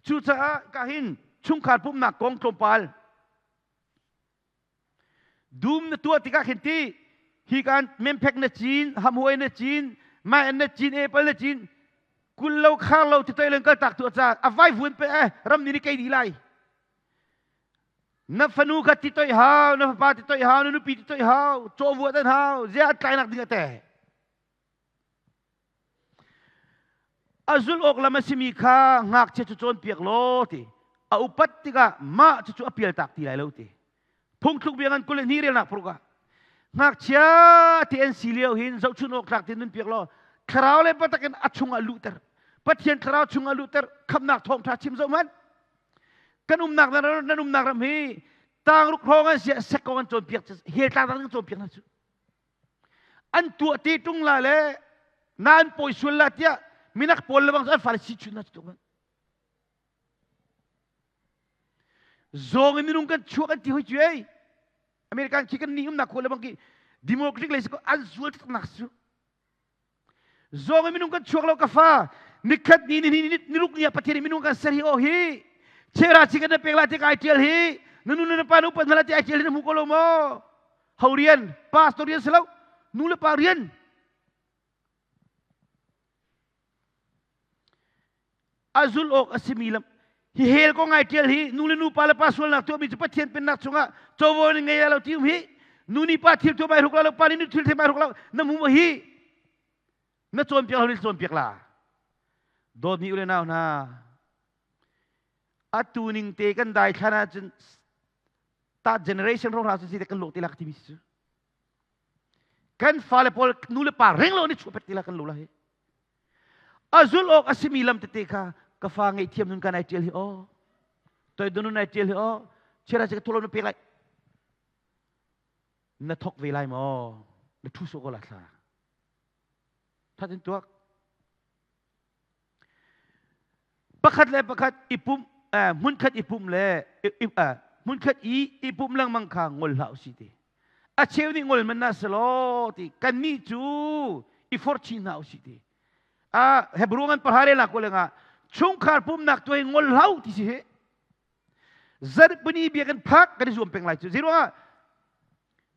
Cucaah ka hin chungkhar pumhnak kong tlawmpal dum na tuah tikah khin ti hi kan memphek na cin hamhuai na cin mai na cin apple na cin kul lo khar lo ti toi len kal tak tu cha a vai vun pe eh ram ni ni kei di lai na fanu kha ti toi hau na fapa ti toi hau na nupi ti toi hau chaw vuat an hau zia tlai nak ding ate A zulh awk lam a simi kha ngakchia cu cawnpiak law ti. A upat tikah mah cucu a pialtak ti lai lo ti. Phungthluk bia ngan 22 relnak paruk ah ngakchia ti an si lio hin zohchun awk tlak tin nunpiak law thlarau le biatak in a chungah luhter. Pathian thlarau chungah luhter khamnak thawngṭha chim zoh hmanh. Kan umnak nan umnak ram hi tangruk hrawng an siah sek kong an cawnpiak hel tlang dang cawnpiak hna cu. An tuah te ṭung la le na an pawi sual la tiah minak pawl le bang an fale si chun na cu Zawng in minung kan chuak an ti hoi cu ei. American khi kan ni umnak khua le bang ki democratic lei an zual taknak cu. Zawng in minung kan chuak lo ka fa. Nikhat ni ni ni niruk ni ah Pathian nih minung kan ser hi oh hi. Chera chi kan na pek la ti kai tial hi. Na nu na pa nu pan la ti ai tial hi na hmu ko lo maw? Ho rian, pastor rian si lo, nu le pa rian. A zul awk a simi lam hi hell kong ai tial hi nu le nu pa le pa sualnak tuahmi cu Pathian pennak chungah covo in ngei lo ti um hi nu nih pa thil tuah mai hruk lo pa nih nu thil thei mai hruk lo na hmu ma hi na cawnpiak lo ni cawnpiak la dawtmi u le nau hna atu ning te kan dai thlan ahcun ta generation ro hra si te kan lok ti la ka timi si cu kan fale pawl nu le pa ring lo ni chuah pet ti la kan lo la hi A zulh awk a simi lam tete kha ka fa ngaihthiam nun kan ai ṭial hi aw. Toidon nun ai ṭial hi aw. Chiara ka thulo na pek lai. Na thok ve lai maw? Na ṭhu sawh ko la thla. Thatin tuak. Pakhat le pakhat i pumh hmunkhat i pumh le hmunkhat i i pumh lengmang kha ngol hlah usih ti. A cheu nih ngol man na selaw ti kannih cu i forh chin hna usih ti. A Hebrew ngan pahra rel ko lengah chungkhar pumnak tu hi ngol hlau ti si hi. Zarhpini biakinn phak kan i zuam peng lai cu. Zeiruangah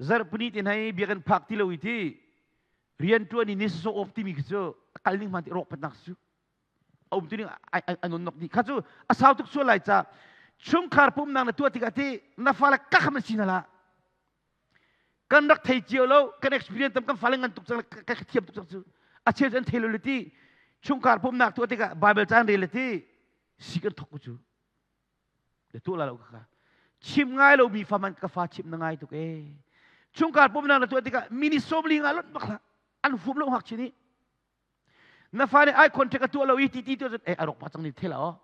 zarhpini te hna i biakinn phak ti lo i ti rian ṭuan i ni sawsawh awp timi khi cu a kal ning hman ti rawk patnak cu a um tu ning a non nok dih kha cu a sau tuk sual lai ca chungkhar pumnak na tuah tikah ti na fale ka kham si na la kan rak thei cio lo kan experience tam kan fale ngan tuk cang ka thiam tuk cang cu a cheu an thei lo le ti chungkhar pumnak tuah tikah bible caan rel le ti si kan thok cu le tuah la lo ka chim ngai lo mi fa man ka fa chim na ngai tuk e chungkhar pumnak na tuah tikah mini sawmli nga lot bak an huam lo hngak chin i Na fa nih eye contact a tuah lo i ti ti tuah cun eh a rawk pa cang ni thela aw.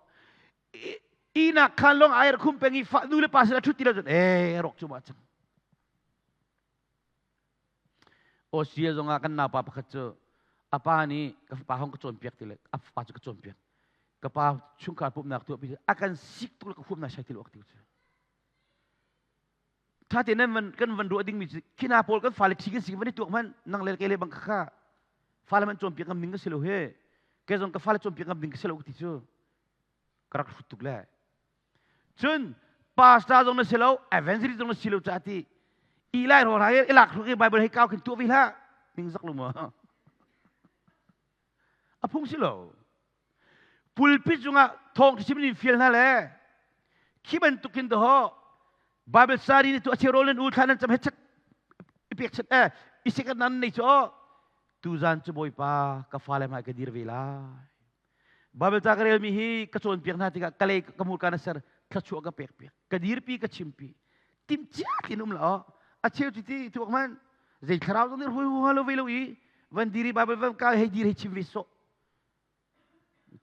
Ihnak khan lawng ai rak khum peng i fa nu le pa sin a ṭhut ti lo cun eh a rawk cu ma cang. Australia zong ah kan naupa pakhat cu a pa nih ka fapa hong ka cawnpiak ti le a fapa cu ka cawnpiak. Ka pa chungkhar pumhnak tuah pi a kan sik tuk le ka huamnak sai ti lo ti cu. Ṭha tein nan van kan van ruah dingmi cu khi hna pawl kan fale ṭhi kan si van i tuak hmanh nang le kei le bang kha fale man cawnpiak ngam ding ka si lo he kei zong ka fale cawnpiak ngam ding ka si lo ka ti cu ka rak hrut tuk le cun pastor zong na si lo evangelist zong na si lo ca ti i lai ro ra i lak hruk i bible hei kau khin tuah ve hlah ning zak lo maw a phung si lo Pulpit cungah thawng chim in fial hna le khi bantukin daw Bible study ni tu a cheu nan u thla nan cam he chat i pek chat eh i sik nan nei chu tuzan cu bawipa ka fale hmai ka dir ve lai Bible ca ka relmi hi ka cawnpiak hna tikah ka lei ka hmurka na ser thluachuah ka pek piak ka dirpi ka chimpi tim cia tin um la a cheu cu ti tuak man zei thlarau zong nih hui hu lo ve lo i van diri Bible van ka hei dir hei chim ve so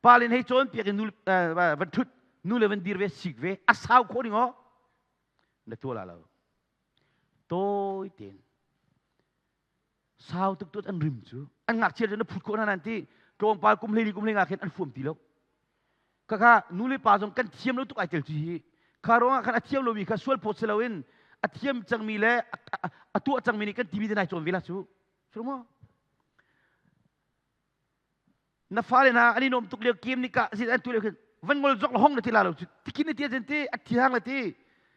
Pa len hei cawnpiak in nu van ṭhut nu le van dir ve sik ve a sau khawh ding aw na tuah la lo tawi tein sau tuk tuat an rim cu an ngakchia cu na phut khawh hna nan ti tlawmpal kum hleili kum hlei nga khin an fuam ti lo kaka nu le pa zong kan thiam lo tuk ai tel cu hi. Kha ruangah khan a thiam lomi kha sual phawt si loin a thiam cangmi le a tuah cangmi nih kan timi te nai cawn ve la cu. Maw? Na fale hna an i nuam tuk lio game nih ka zin an tu lio khin van ngol zok hong na ti la lo cu tikin na ti zen ti a thi hang la ti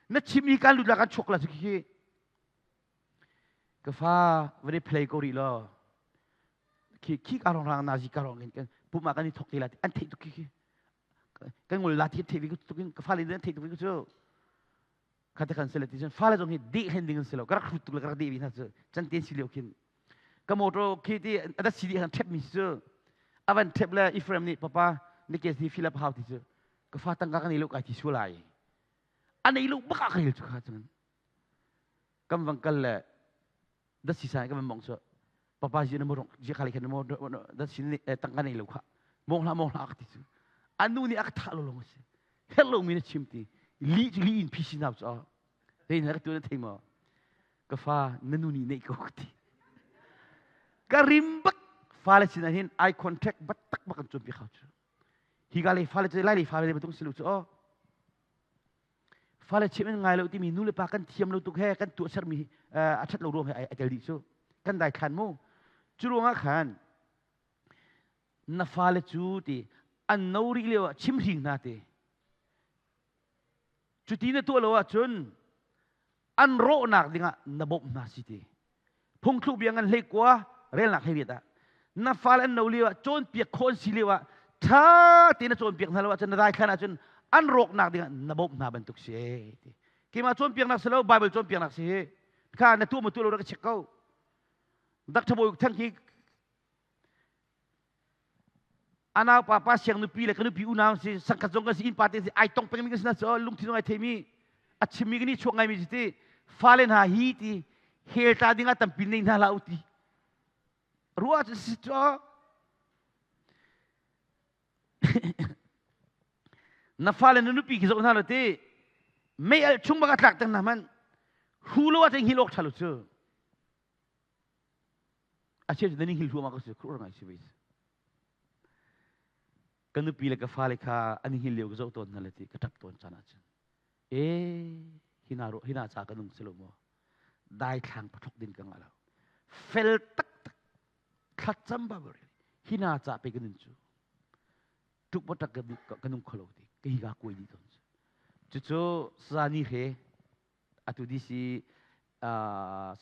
na chim hi kan lut la kan chuak la cu khi ka fa van i play ko rih law khi khi ka rong rang na zi ka rong kan puma kan i thok te la an theih tuk khi khi kan ngol la ti theih vi tuk in ka fale an theih tuk vi cu khate kan sele ti cun fale zong hi deh hlen ding an si lo ka rak hrut tuk le ka rak deh vi hna cu can ten si lio khin ka motor khi ti adat si dih han thep mi cu avan thep le Ephraim nih papa ni ke si fill up hau ti cu ka fa tangka kan ei lo kai ti su lai an ei lo bak ah ka rel cu kha cun kan vang kal le dat si sai kan mong chu papa ji na mo ji khali khan mo dat si ni tangka nei lo kha mong hla mong hla ka ti chu anu nih a ka thah lo long si her lo mi na chim ti li chu li in phi si nau chu hei na ka tu na thei mo ka fa na nu nih nei ko ka ti ka rim bak fa le sin hin eye contact bat tak bak kan chun pi kha chu hi ga le fa le lai le fa le betung silu chu o Fale chimh in ngai lo timi nu le pa kan thiam lo tuk he kan tuahsermi a ṭhat lo ruang he ai tel dih cu. Kan daithlan mu. Cu ruangah khan na fale cu ti an no rih lio ah chim hring hna ti. Cuti na tuah lo ahcun an rawhnak dingah na bawmh hna si ti. Phungthluk bia ngan hlei kua relnak hlei riat ah na fale an no lio ah cawnpiak khawh an si lio ah ṭha tein na cawnpiak hna lo ahcun na daithlan ahcun an rawknak dingah na bawmh hna bantuk si ti. Keimah cawnpiaknak si lo Bible cawnpiaknak si hi kha na tuah maw tuah lo rak ka check ko. Dr. Bawi Thang hi a naupa pa siang nupi le ka nupi unau si sangkhat zong kan si innpa te si ai tong pengmi kan si na cu lungthin zong ai theimi a chimmi kan i chuak ngaimi si ti fale hna hi ti hel tla ding ah tampi nei hna hlah u ti ruah cu si cu na fale na nupi khi zoh hna lo ti mei alh chung bak a tlak teng hna hmanh hu lo ah cun hil awk ṭha lo cu A cheu cu nan i hngilh hluahmah ka si khur ngai si ve. Ka nupi le ka fale kha an i hngilh lio ka zoh tawn hna le ti ka ṭap tawn caan ahcun. E hina ro hina ca ka nung si lo maw? Daithlang pathlok din ka ngah lo. Fel taktak thlacam ba ba hina ca pe ka nun cu. Tuk batak ka nung kholo ti ka hi ka kuai di tawn cu. Cucu sani he atu DC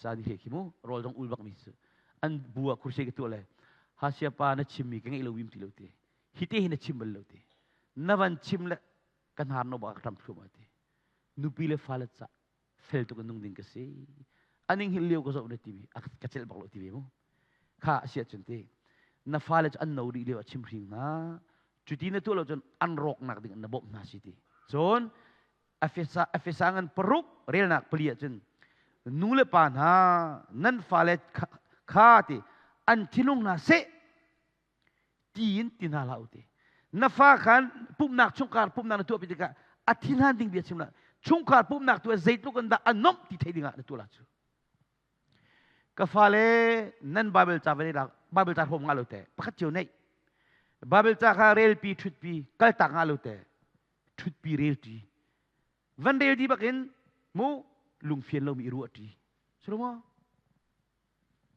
sani he khi mu rawl zong ul bak mi cu an bu ah kursi ka tuah le hasia pa na chim mi ka ngeih lo wim ti lo ti hi te hi na chim bal lo ti na van chim le ka hnar no ba ka tam thlum ti nupi le fale ca fel tuk nung ding ka si aning hil lio ka zoh na ti ka cel bak lo ti ve mu kha asia cun ti na fale cu an no rih lio a chim hring hna cuti na tuah lo cun an rawk nak ding na bawmh hna si ti cun Efesa Efesa ngan paruk relnak pali ahcun nu le pa hna nan fale kha ti an thinlung hna seh tiin ti hna hlah u ti na fa khan pumhnak chungkhar pumhnak na tuahpi tikah a thinhan ding bia chim lah chungkhar pumhnak tu zeitluk in dah a nomh ti thei dingah na tuah la cu ka fale nan Bible ca van i Bible ca hrawm nga lo te pakhat cio neih Bible ca kha relpi ṭhutpi kaltak nga lo te ṭhutpi relṭi van rel di bakin mu lungfian lomi i ruah ṭi si maw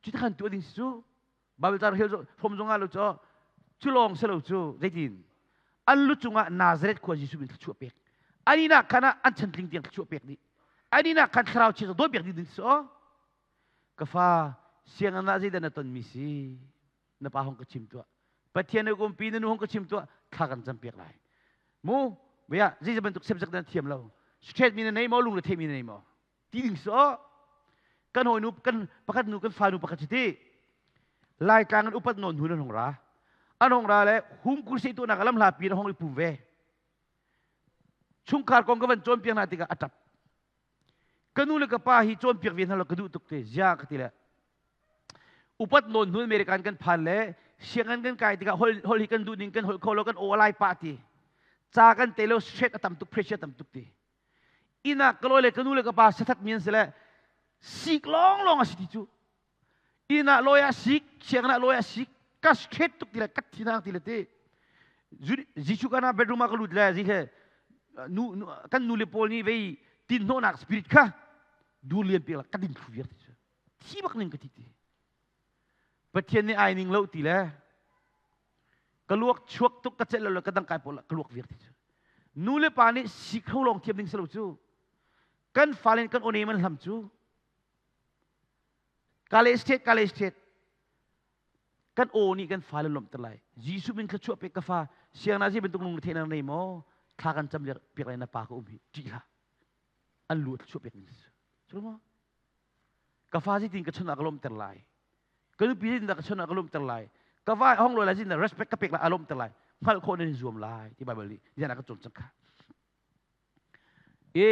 cu khan tuah ding si cu Bible ca rel hrom zong ah lo cu cu lawng si lo cu zeitin an lu cungah Nazareth khua Jesuh min thluachuah pek ani nak khan ah an chantling tiang thluachuah pek dih ani nak khan thlarau chia dawi pek dih ding si aw ka fa sianginn ah zeidah na tonmi si na pa hong ka chim tuah pathian na kumpi na nu hong ka chim tuah thla kan cam piak lai mu bia zei bantuk subject na thiam lo straight mi na nei maw lung le thei mi na nei maw ti ding so kan hawi nu kan pakhat nu kan fa nu pakhat si ti laitlang an upat nawn hun an hong ra an hong ra le hum kursi tu nak lam hla pi na hong i pum ve chungkhar kong ka van cawnpiak hna tikah a tap ka nu le ka pa hi cawnpiak ve hna lo ka duh tuk te zia ka ti le upat nawn hnu American kan phan le sianginn kan kai tikah hol hol hi kan duh ning kan holh kho lo kan aw lai pah ti ca kan te lo straight a tam tuk pressure tam tuk ti inn ah ka lawi le ka nu le ka pa sathat mi an si le sik lawng lawng a si ti cu inn ah lawi ah sik sianginn ah lawi ah sik ka straight tuk ti le ka thinang ti le ti Jesuh kana bedroom ah ka lut le zi he. Nu kan nu le pawl nih vei tin hnawhnak spirit kha dur lian pek la ka din thlu viar ti cu. Thi bak ning ka ti ti. Pathian nih ai ning lo ti le ka luak chuak tuk ka celh lo ka dang kai pawl ka luak viar ti cu. Nu le pa nih si kho lawng thiam ding si lo cu. Kan fale kan one man hlam cu. Kale state kale state kan aw nih kan fale lawmhter lai. Jesuh min thluachuah pek ka fa siangna zi bantuk lung theihnak nei maw thla kan cam piak lai na pa ka um hi ṭih hlah. An lu thluachuah pek ning si. Maw? Ka fa zeitin ka chun ah ka lawmhter lai. Ka nupi zeitin dah ka chun ah ka lawmhter lai. Ka va hong lawi lai zeitin dah respect ka pek lai a lawmhter lai. Hngalh khawh nan i zuam lai ti Bible nih yan a ka cawn cang kha. E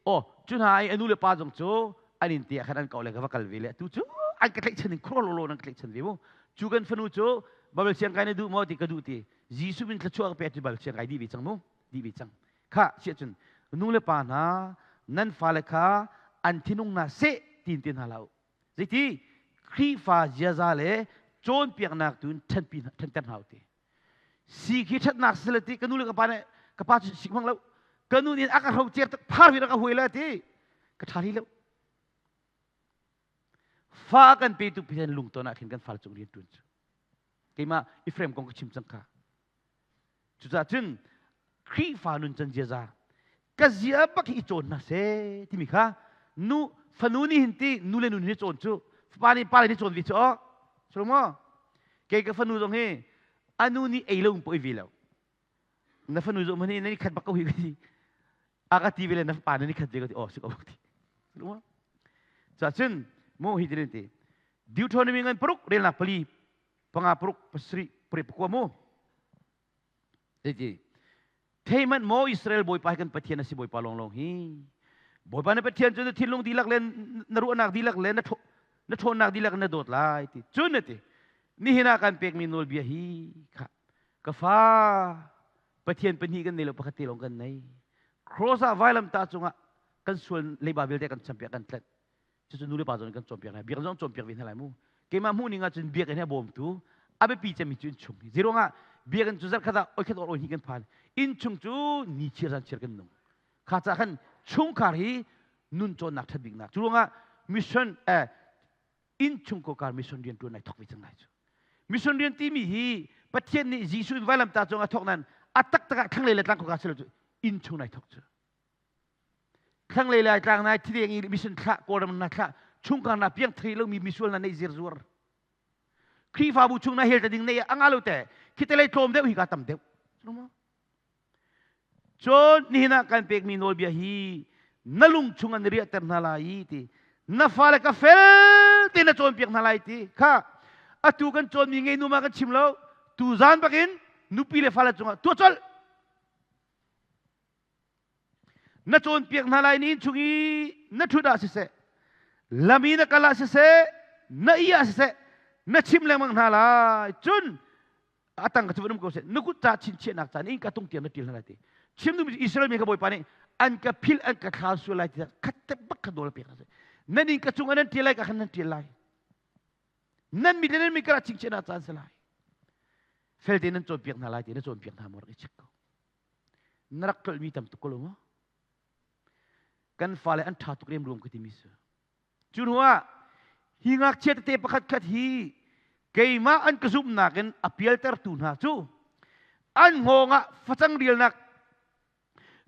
oh cu hna i a nu le pa zong cu an inn te ah khan an kau le ka va kal ve le tu cu an ka tlaihchan in khuro lolo an ka tlaihchan ve mu. Cu kan fanu cu Bible siang kai na duh maw ti ka duh ti. Jesuh min thluachuah ka pek ti Bible siang kai dih ve cang mu. Dih ve cang. Kha siah cun nu le pa hna nan fale kha an thinung hna seh tiin ti hna hlah u. Zeiti Khrihfa ziaza le cawnpiaknak tu in ṭhenpi ṭhenter hna u ti. Si khi ṭhatnak si le ti ka nu le ka pa nih ka pa cu sik hmang lo. Ka nu nih a ka hro cer tak phar vi ka huai le ti. Ka ṭha li lo. Fa kan petu Pathian lungton ah khin kan fal cung rian ṭuan cu. Keimah Ephraim kong ka chim cang kha. Cucaah cun Khrihfa nuncan ziaza ka zia bak hi i cawn hna seh timi kha nu fanu nih hin ti nu le nu nih cawn cu fapa nih pa le nih cawn ve cu aw so maw kei ka fanu zong hi anu nih ei lo poi ve lo na fanu zong hi na ni khat bak ko hi ka ti a ka ti ve le na fapa na ni khat ve ka ti aw si ko ti cun mu hi tin ti Deuteronomy ngan paruk relnak pali panga paruk pasarih pariat pakua mu Zeiti thei manh maw Israel Bawipa hi kan Pathian a si Bawipa lawnglawng hi. Bawipa na Pathian cu na thinlung dihlak le na ruahnak dihlak le na ṭhawnnak dihlak na dawt lai ti. Cun na ti nihin ah kan pekmi nawlbia hi kha ka fa Pathian pahnih kan nei lo pakhat te lawng kan nei. Cross ah vailamtah cungah kan sual leiba vialte kan champiak kan tlanh. Cucu nu le pa zong kan cawnpiak hna. Biakinn zong cawnpiak ve hna lai mu. Keimah hmuh ning ahcun biakinn hi a bawmtu a biapi cemmi cu innchung hi. Zeiruang ah biakinn cu zarh khat ah oi khat or oi hnih kan phan. Innchung cu ni chiar zan chiar kan nung. Kha ca khan chungkhar hi nun cawnnak ṭhat biknak. Cu ruangah mission eh innchung kokar mission rian ṭuan ai thok ve cang lai cu. Mission rian timi hi Pathian nih Jesuh in vailamtah cung a thok nan a taktak ah thlanglei le tlang khoka si lo cu innchung nai thok cu. Thlanglei lai tlang nai thideng i mission thlah Kawlram na thlah chungkhar na piang thei lomi misual na nei zir zuar. Khrihfabu chung na hel ta ding nei anga lo te khite lei tlawm deuh hi ka tam deuh. Cun nihin ah kan pekmi nawlbia hi na lung chung an riahter hna lai i ti na fale ka fel te na cawnpiak hna lai ti kha atu kan cawnmi ngei nu ma kan chim lo tu zan bakin nupi le fale cungah tuah colh Na cawnpiak hna lai ni chung i na ṭhut ah siseh, lam i na kal ah siseh, na i ah siseh, na chim lengmang hna lai. Cun a tang ka cu van um ko seh, na kut ca chinchiahnak ca in ka tung tiang na ṭil hna lai ti. Chim duhmi cu Israel mi kha Bawipa nih an ka philh an ka thlau sual lai ti khat te bak kha nawl a pek hna. Nan inn ka cung ah nan ṭial lai ka khan nan ṭial lai. Nan mit le nan mit karah chingchiahnak caan si lai. Felte nan cawnpiak hna lai ti na cawnpiak hna maw rak i check ko. Na rak tlolhmi tam tuk ko lo maw? Kan fale an ṭha tuk remruam ka timi si. Cu hnuah hi ngakchia tete pakhat khat hi keimah an ka zumhnak in a pialtertu hna cu an hngawng ah facang rialnak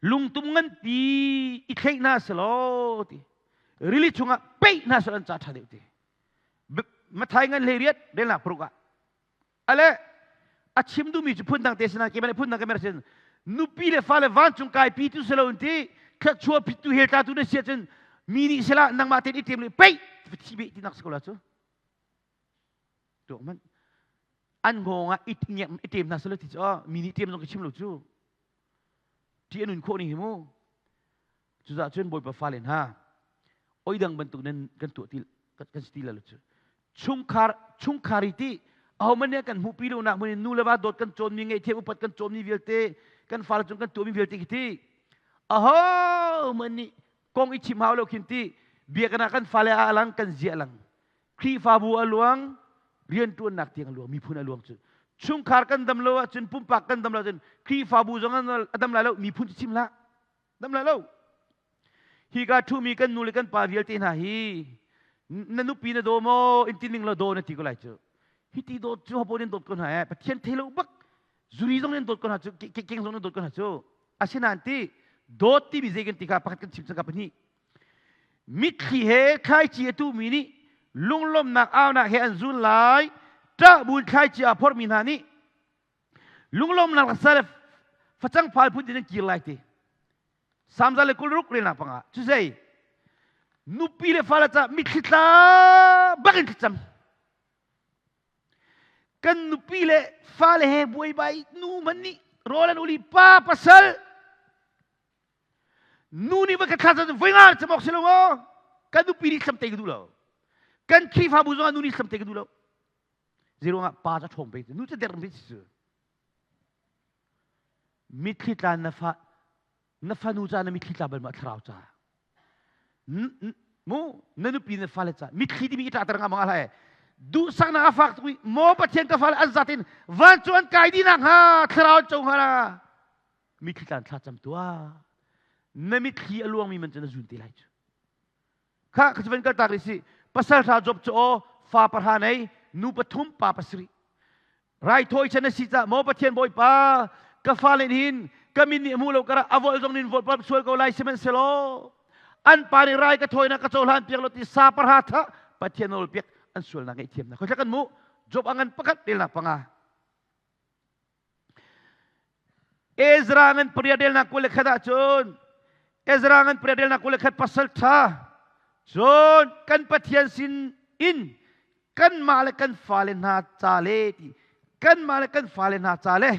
lungtum nganpi i thleih hna selaw ti rili chungah peih hna selaw an ca ṭha deuh ti. Mathai ngan hlei riat relnak paruk ah Ale a chim duhmi cu phundang te sina keimah nih phundang ka sin nupi le fale vancung kai pi tu si lo in ti thluachuah phittu hel tla tu na si ahcun mi nih sila nangmah tein i ṭem le peih thi beh ti nak si ko la cu tuak man an ngawng ah i i ṭem hna sila ti cu mi nih ṭem zong ka chim lo cu ṭih a nun khawh ning hi mu Cucaah cun Bawipa fale hna, oidang bantuk nan kan tuah ti kan si ti lo cu. Chungkhar chungkhar i ti ahohmanh nih kan hmuhpi lonak hmun in nu le va dawt kan cawnmi ngaihthiam upat kan cawnmi vialte kan fale cung kan tuahmi vialte khi ti ahohmanh nih kong i chim hau lo khin ti biakinn ah kan fale a lang kan zia lang Khrihfabu a luang rianṭuannak tiang a luang miphun a luang cu chungkhar kan dam lo ahcun pumpak kan dam lo ahcun Khrihfabu zong a dam lai lo miphun cu chim hlah. Dam lai lo. Hi ka ṭhumi kan nu le kan pa vialte hna hi na nupi na daw maw in ti ning law daw na ti ko lai cu. Hi ti dawt cu hapo nin dawt ko hna eh. Pathian thei lo bak zuri zong nin dawt ko hna cu keng zong nin dawt ko hna cu. Asinain ti dawt timi zei kan ti kha pakhat kan chim cang ka pahnih. Mitthli he thlaici a tuhmi nih lunglawmhnak aunak he an zul lai. Ṭah buin thlaici aa phormi hna nih lunglawmhnak laksa le facang phal phun in an kir lai ti. Samza le 26 relnak panga cu zei nupi le fale ca mitthli tla bak in thlacam. Kan nupi le fale he buaibai nu man nih rawl an uli pa pasal Nu nih va ka thla cun voi nga cam awk si lo maw? Kan nupi nih thlam te ka duh lo. Kan Khrihfabu zongah nu nih thlam te ka duh lo. Zeiruangah pa ca ṭhawng pe nu ca der pe si cu. Mitthli tla na fa na fanu ca na mitthli tla bal ma thlarau ca. Mu na nupi na fale ca mitthli timi i ṭahter nga ma hlah duhsaknak a fak tuk i maw Pathian ka fale an zatin van cu an kai dih nak hnga thlarau an co hnga la mitthli tlan thla cam tuah na mitthli a luangmi man cu na zun te lai cu kha kha van kal tak rih si pasal hra job cu aw fa pahra nei nu pathum pa pasarih raithawi chan a si ca maw pathian bawipa ka fale hin ka min nih hmu lo kara avol zong nin vol pap sual ko lai sihmanhsehlaw an pa nih rai ka thawinak ka cohlan piak lo ti sa pahra tha pathian nawl piak an sualnak ngaihthiamnak khoi kan mu job angan pakhat relnak panga Ezra ngan pariat relnak 21 ahcun Ezra ngan pariat relnak 21 pasal ṭha cun kan Pathian sin in kanmah le kan fale hna ca le ti kanmah le kan fale hna ca le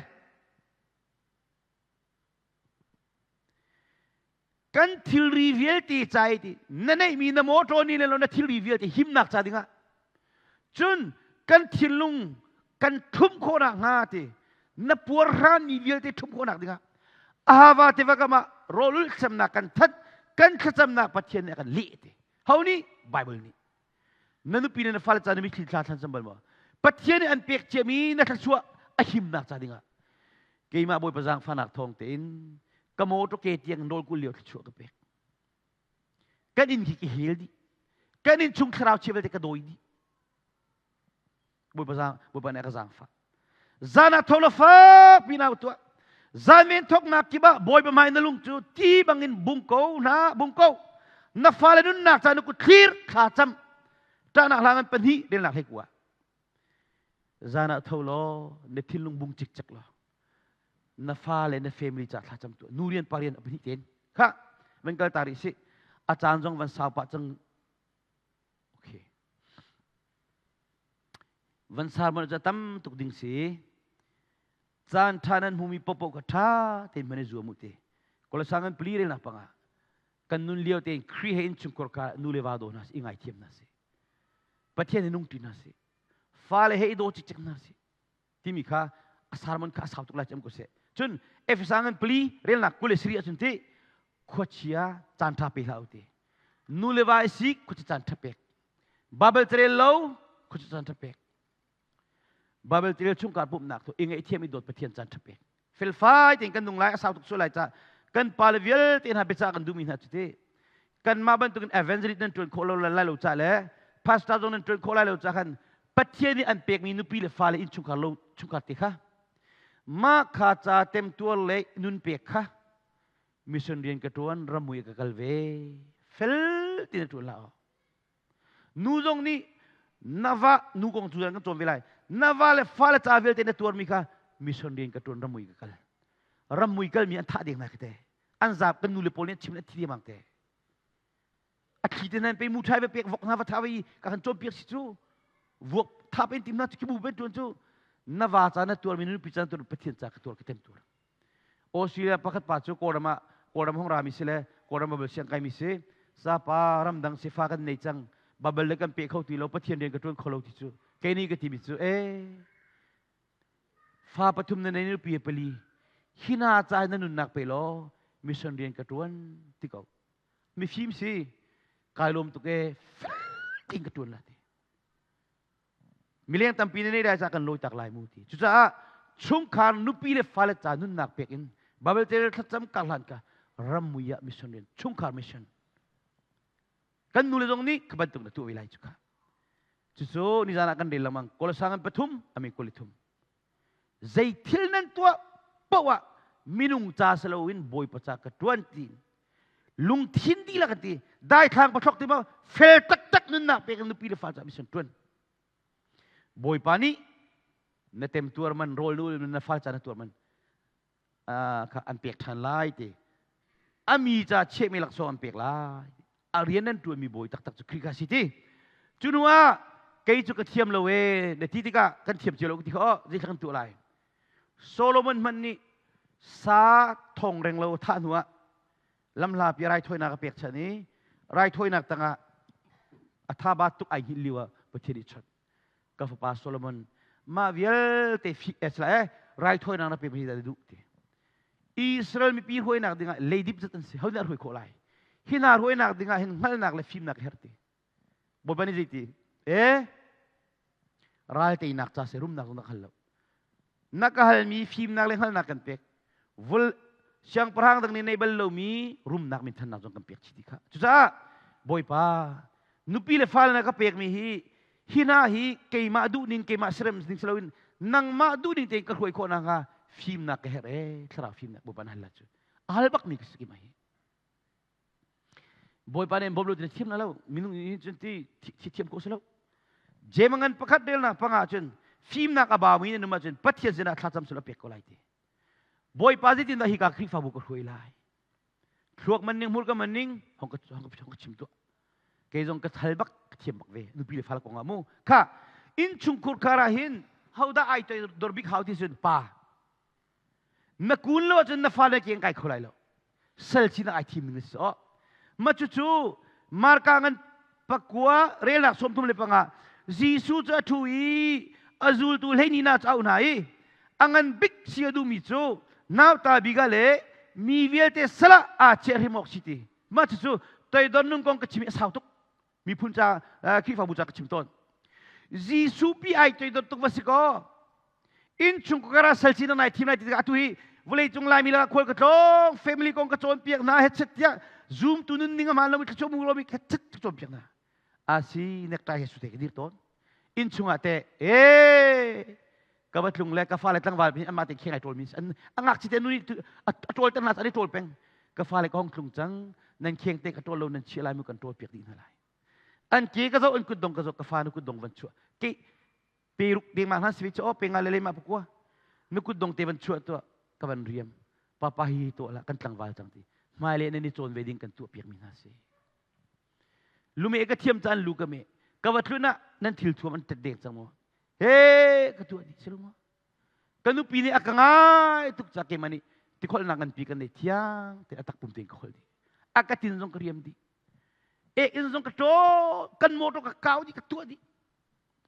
kan thilri vialte ca i ti na neihmi na motor ni le lo na thilri vialte himnak ca dingah cun kan thinlung kan ṭhumh khawhnak hnga ti na puarhranmi vialte ṭhumh khawhnak dingah ahava tiva kam ah rawlulh thlacamnak kan that kan thlacamnak Pathian nih a kan leh ti ho nih Bible nih na nupi le na fale ca na mitthli thla thlan bal maw Pathian nih an pek ciami na thluachuah a himnak ca dingah keimah Bawipa zaangfahnak thawng tein ka motor ke tiang nawl kul lio thluachuah ka pek kan inn khi ka hel dih kan inn chung thlarau chia vialte ka dawi dih Bawipa zaang Bawipa nih a ka zaangfah zan ah tho la fak pi na tuah zan men thoknak kip ah Bawipa hmai na lung cu ti bangin bung ko na bung ko na fale nunnak ca na kut thlir thla cam ṭahnak hla ngan pahnih relnak hlei kua zan ah tho law na thinlung bung cikcek law na fale na family ca thla cam tuah nu rian pa rian a pahnih ten kha van kal ta rih si a caan zong van sau pah cang okay Van sermon cu tam tuk ding si. Caan ṭha nan hmumi popo kha ṭha tein hman i zuam u ti. Kolosang an pali relnak pangah kan nun lio tein Khrih he innchungkhar kha nu le va daw hna si, i ngaithiam hna si. Pathian he nungṭi hna si. Fale he i daw cikcek hna si. Timi kha a sermon kha a sau tuk lai cam ko seh. Cun Efesa ngan pali relnak 27 ahcun ti khuachia caan ṭha pe hlah u ti. Nu le va i sik khuachia caan ṭha pek. Bible carel lo khuachia caan ṭha pek. Bible carel chungkhar pumhnak tu i ngaihthiam i dawt Pathian caan ṭha pek. Felfai tein kan nung lai a sau tuk sual lai ca kan pale vialte hna biacah kan duhmi hna cu ti kanmah bantukin evangelist nan ṭuan khawh lo lai lo ca le pastor zong nan ṭuan khawh lai lo ca khan Pathian nih an pekmi nupi le fale innchungkhar lo chungkhar te kha mah kha ca temtuar le nun pek kha mission rian ka ṭuan ramui ka kal ve fel tin a ṭuan la Nu zong nih na va nu kong cu kan cawn ve lai. Na va le fale ca vialte na tuarmi kha mission rian ka ṭuan ramui ka kal. Ramui kalmi an thah deng hna khi te. An zaap kan nu le pawl nih an chim an thi deng te. A thli te nan pe mu ṭhai ve pek vok hna va tha ve i ka kan cawnpiak si cu. Vuak tha pen tim hna cu kibu pen ṭuan cu na va ca na tuarmi na nupi ca na tuar Pathian ca ka tuar ka tem tuar. Australia pakhat pa cu Kawlram ah Kawlram hong rami si le Kawlram Bible siang kaimi si. Sapa ramdang sifa kan nei cang. Bible le kan pe kho ti lo Pathian rian ka ṭuan kho lo ti cu kei nih ka timi cu ee fa pathum na nei nupi pali hina ca na nunnak pe law mission rian ka ṭuan ti ko mifim si kai lawm tuk ee fel tein ka ṭuan la ti Mileng tampi na nei lai ca kan lawi tak lai mu ti. Cucaah chungkhar nupi le fale ca nunnak pek in Bible te thlacam kar hlan ka. Rammui ah mission rian, chungkhar mission. Kan nu le zong nih ka bantuk na tuah ve lai cu kha. Cucu nizan ah kan rel lengmang. Kolosangan pathum, ami 23. Zei thil nan tuah paoh ah minung ca si loin Bawipa ca ka ṭuan ti lungthin dihlak an ti daithlang pathlok ti ma fel taktak nunnak pek in nupi le fa ca mission ṭuan. Bawipa nih na temtuar man rawl nu na fal ca na tuar man kha an pek ṭhan lai ti a mi ca chiahmi laksawng an pek lai a rian nan ṭuanmi bawi taktak cu Khrih kha si ti cu hnu ah kei cu ka thiam lo e na ti tikah kan thiam cio lo ti kha oh zeithla kan tuah lai Solomon hmanh nih sa thong reng lo thah hnu ah lamhlapi raithawinak a pek chan i raithawinak tangah a thaba tuk ai hngilh lio ah Pathian nih chawnh ka fapa Solomon mah vialte fi eh raithawinak na pe mi dah duh ti Israel mipi hruainak dingah leidip zat an si ho nih hruai khawh lai hi hna hruainak dingah hin hngalhnak le fimnak herh ti Bawipa nih zeiti e ral teinak ca se rumnak zong na hal lo na ka halmi fimnak le hngalhnak kan pek vul siangpahrang dang nih nei bal lomi rumnak minthannak zong kan pek chih ti kha cucaah bawipa nupi le fale na ka pekmi hi hi hna hi keimah duhning keimah serem ning si loin nangmah duhning tein ka hruai khawh nakhnga fimnak ka herh ee thlarau fimnak bawipa na hal la cu a hal bakmi ka si ki mai Bawipa nih bawm lo ti thiam na lo minung nih cun ti thiam ko si lo Jemangan pakhat relnak panga cun fimnak a baumi na num ahcun Pathian sinah thlacam sul a pek ko lai ti Bawipa zeitindah hika Khrihfabu ka hruai lai thluak man ning hmurka man ning hong ka hong ka chim tuah kei zong ka thal bak ka thiam bak ve nupi le fal kong ah mu kha innchungkhur khar ah hin hodah ai toi dor bik hau ti cun pa Na kun lo ahcun na fale keng kai kho lai lo. Sal sinak ai thim ning si oh. Ma cucu Marka ngan pakua relnak 35 Jesuh cu a ṭhu i a zultu hleini hna cu a auh hna i a ngan bik si a duhmi cu nauta bik ah le mi vialte sal ah aa chiah hrim awk si ti. Mah cucu toidor nun kong ka chim i a sau tuk. Miphun ca Khrihfabu ca ka chim tawn. Jesuh pi ai toidor tuk va si kaw innchungkhar ah sal sinak nai thim lai ti tikah atu hi vawleicung Laimi lakah khual ka tlawng family kong ka cawnpiak hna hetchet tiah zoom tu nun ning a hmaan lomi thluachuah mu lomi hetchet ka cawnpiak hna asi necktie he sute ka dir tawn innchung ah teh ee ka va tlung le ka fale tlangval hi amah te kheng ai ṭawl mi an a ngakchi te nu nih a ṭawl ter hna an i ṭawl peng ka fale ka hong tlung cang nan kheng te ka ṭawl lo nan chia lai mu kan ṭawl piak dih hna lai an ke ka zoh an kutdong ka zoh ka fa nu kutdong van chuah ke pe ruk dengmang hna si cho pe nga le le ma pakua nu kutdong te van chuah tuah ka van riam papa hi tuah la kan tlangval cang ti hmai le nan i cawn ve ding kan tuah piak mi hna si lume ka thiam caan lu ka me ka va tlun ah nan thil thuam an tet deng cang maw he ka tuah dih si maw ka nupi nih a ka ngai tuk ca keimah nih tikholnak nganpi kan nei thiang te a takpum tein ka khol dih a ka tin zong ka riam dih ek in zong ka ṭaw kan motor ka kau dih ka tuah dih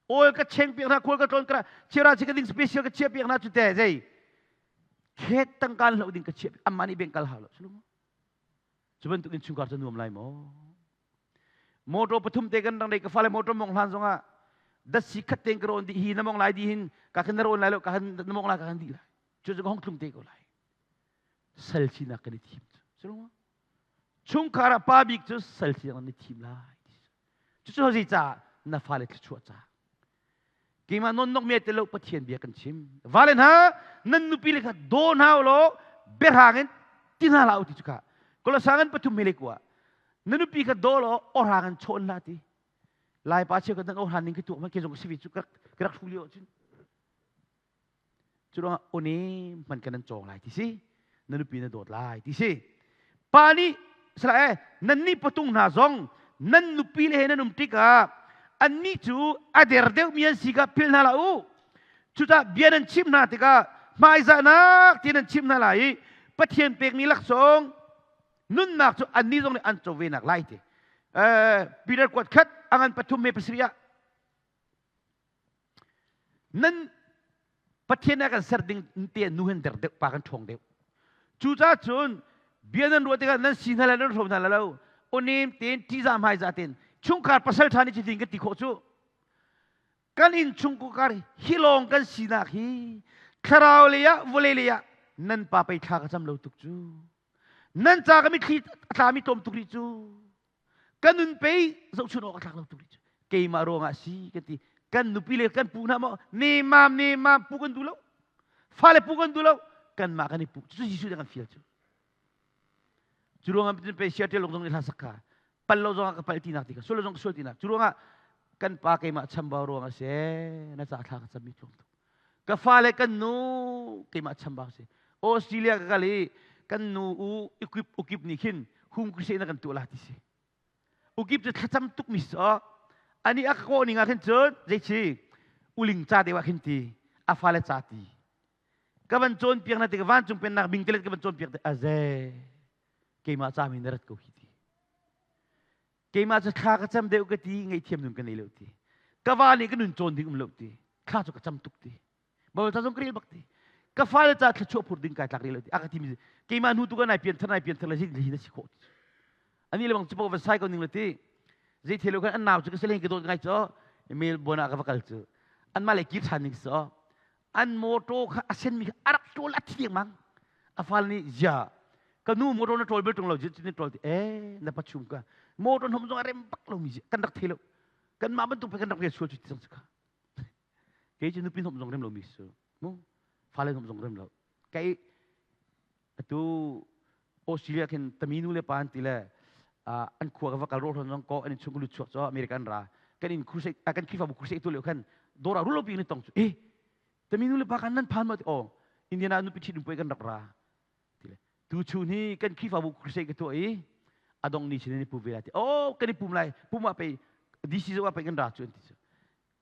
oil ka cheng piak hna khual ka tlawn ka chiara chi ka ding special ka chia piak hna cu te zei khet tangka hlo ding ka chia amma nih beng kal hau lo cu bantuk in chungkhar cu nuam lai maw motor pathum te kan rang dei ka fale motor mong hlan zongah datsi khat ten ka rawn di hi na mong lai di hin ka khan na rawn lai lo ka khan na mong lai ka khan di lai cu cu ka hong tlung te ko lai sal sinak kan i thim cu chungkhar ah pa bik cu sal sinak nan i thim lai cucu zei caah na fale thluachuah ca keimah non nok me te lo pathian bia kan chim vale hna nan nupi le kha daw hna law biahrang in ti hna hlah u ti cu kha kolosang in pathum he le kua na nupi kha daw law awhrang in chawn hlah ti lai pa cheu kan awhran ning ka tuak ma ke zong si cu ka rak hru lio cun Cu ruangah awne hman kan nan cawng lai ti si. Na nupi na dawt lai ti si. Pa nih sala eh nan nih patung hna zong nan nupi le he nan um tikah annih cu a der deuhmi an si kha philh hna hlah u. Cucaah bia nan chimh hna tikah hmaizahnak ti nan chimh hna lai i Pathian pekmi laksawng nunnak cu annih zong nih an co ve nak lai ti. Peter kuat khat a ngan pathum me pasarih ah Nan Pathian a kan ser ding te nu hin der deuh pa kan ṭhawng deuh. Cucaah cun bia nan ruah tikah nan si hna le nan hrom hna lo awnem tein ṭihzah hmaizah tein chungkhar pasal ṭha nih cutin kan ti khawh cu kan inn chungkhar hi lawng kan sinak hi thlarau lei ah vawlei lei ah nan pa pei thla ka cam lo tuk cu. Nan ca ka mitthli a tlami tlawm tuk rih cu. Ka nun pei zohchun awk a tlak lo tuk rih cu. Keimah ruangah si kan ti. Kan nupi le kan pu hna maw nemam nemam pu kan duh lo. Fale pu kan duh lo. Kanmah kan i pu. Cucu Jesuh nih a kan fial cu. Cu ruangah pei Seattle lung zong nih hla sak kha pal lo zongah ka pal tinak ti kha sual lo zong ka sual tinak. Cu ruangah kan pa keimah chambau ruangah si na ca thla ka cammi tlawm tuk. Ka fale kan nu keimah chambau si. Australia ka kal i kan nu u ukip ukip nih khin hum crusade na kan tuah la ti si. Ukip cu thlacam tuk mi si ani a ka kawh ning ah khin cun zeici uling ca deuh ah khin ti a fale ca ti ka van cawnpiak na ti ka vancung pennak bingtelet ka van cawnpiak te aze keimah ca mi na rat ko hi ti keimah cu thla ka cam deuh ka ti ngaihthiam nun ka nei lo ti ka va nih ka nun cawn ding um lo ti thla cu ka cam tuk ti Baibal ca zong ka rel bak ti ka fale ca thluachuah phur ding kai tlak rih lo ti a ka ti mi keimah hnu tu ka nai pian thar nai pian thar le hi na si khawh ti ani le bang cu va sai ko ning le ti zei thelo khan an nau cu ka seleng ka dawt ngai cho mail bona ka va kal cu an mah le kir than ning so an motor kha a sen mi kha a rak ṭawl a thi mang a fal nih zia ka nu motor na ṭawl bel ṭung lo zia cun ṭawl ti eh na pachum ka motor hnom zong a rem bak lo mi zia kan rak thei lo kan mah bantuk pe kan rak rian sual cu ti cang kha kei cu nupi hnom zong rem lo mi su mu fale hnom zong rem lo kei atu Australia khin tami nu le pa an ti le an khua ka va kal ro zong ko an in chung lu chuak cho America an ra kan in crusade kan Khrihfabu crusade tu le khan dora rulo pi ni tong chu eh tami nu le pa kan nan phan ma ti oh Indiana nupi ṭhit pui kan rak ra ti le tu chun hi kan Khrihfabu crusade ka tuah i adong ni chin ni pu ve la ti oh kan i pum lai pum ah pe DC zo ah pe kan ra chu an ti chu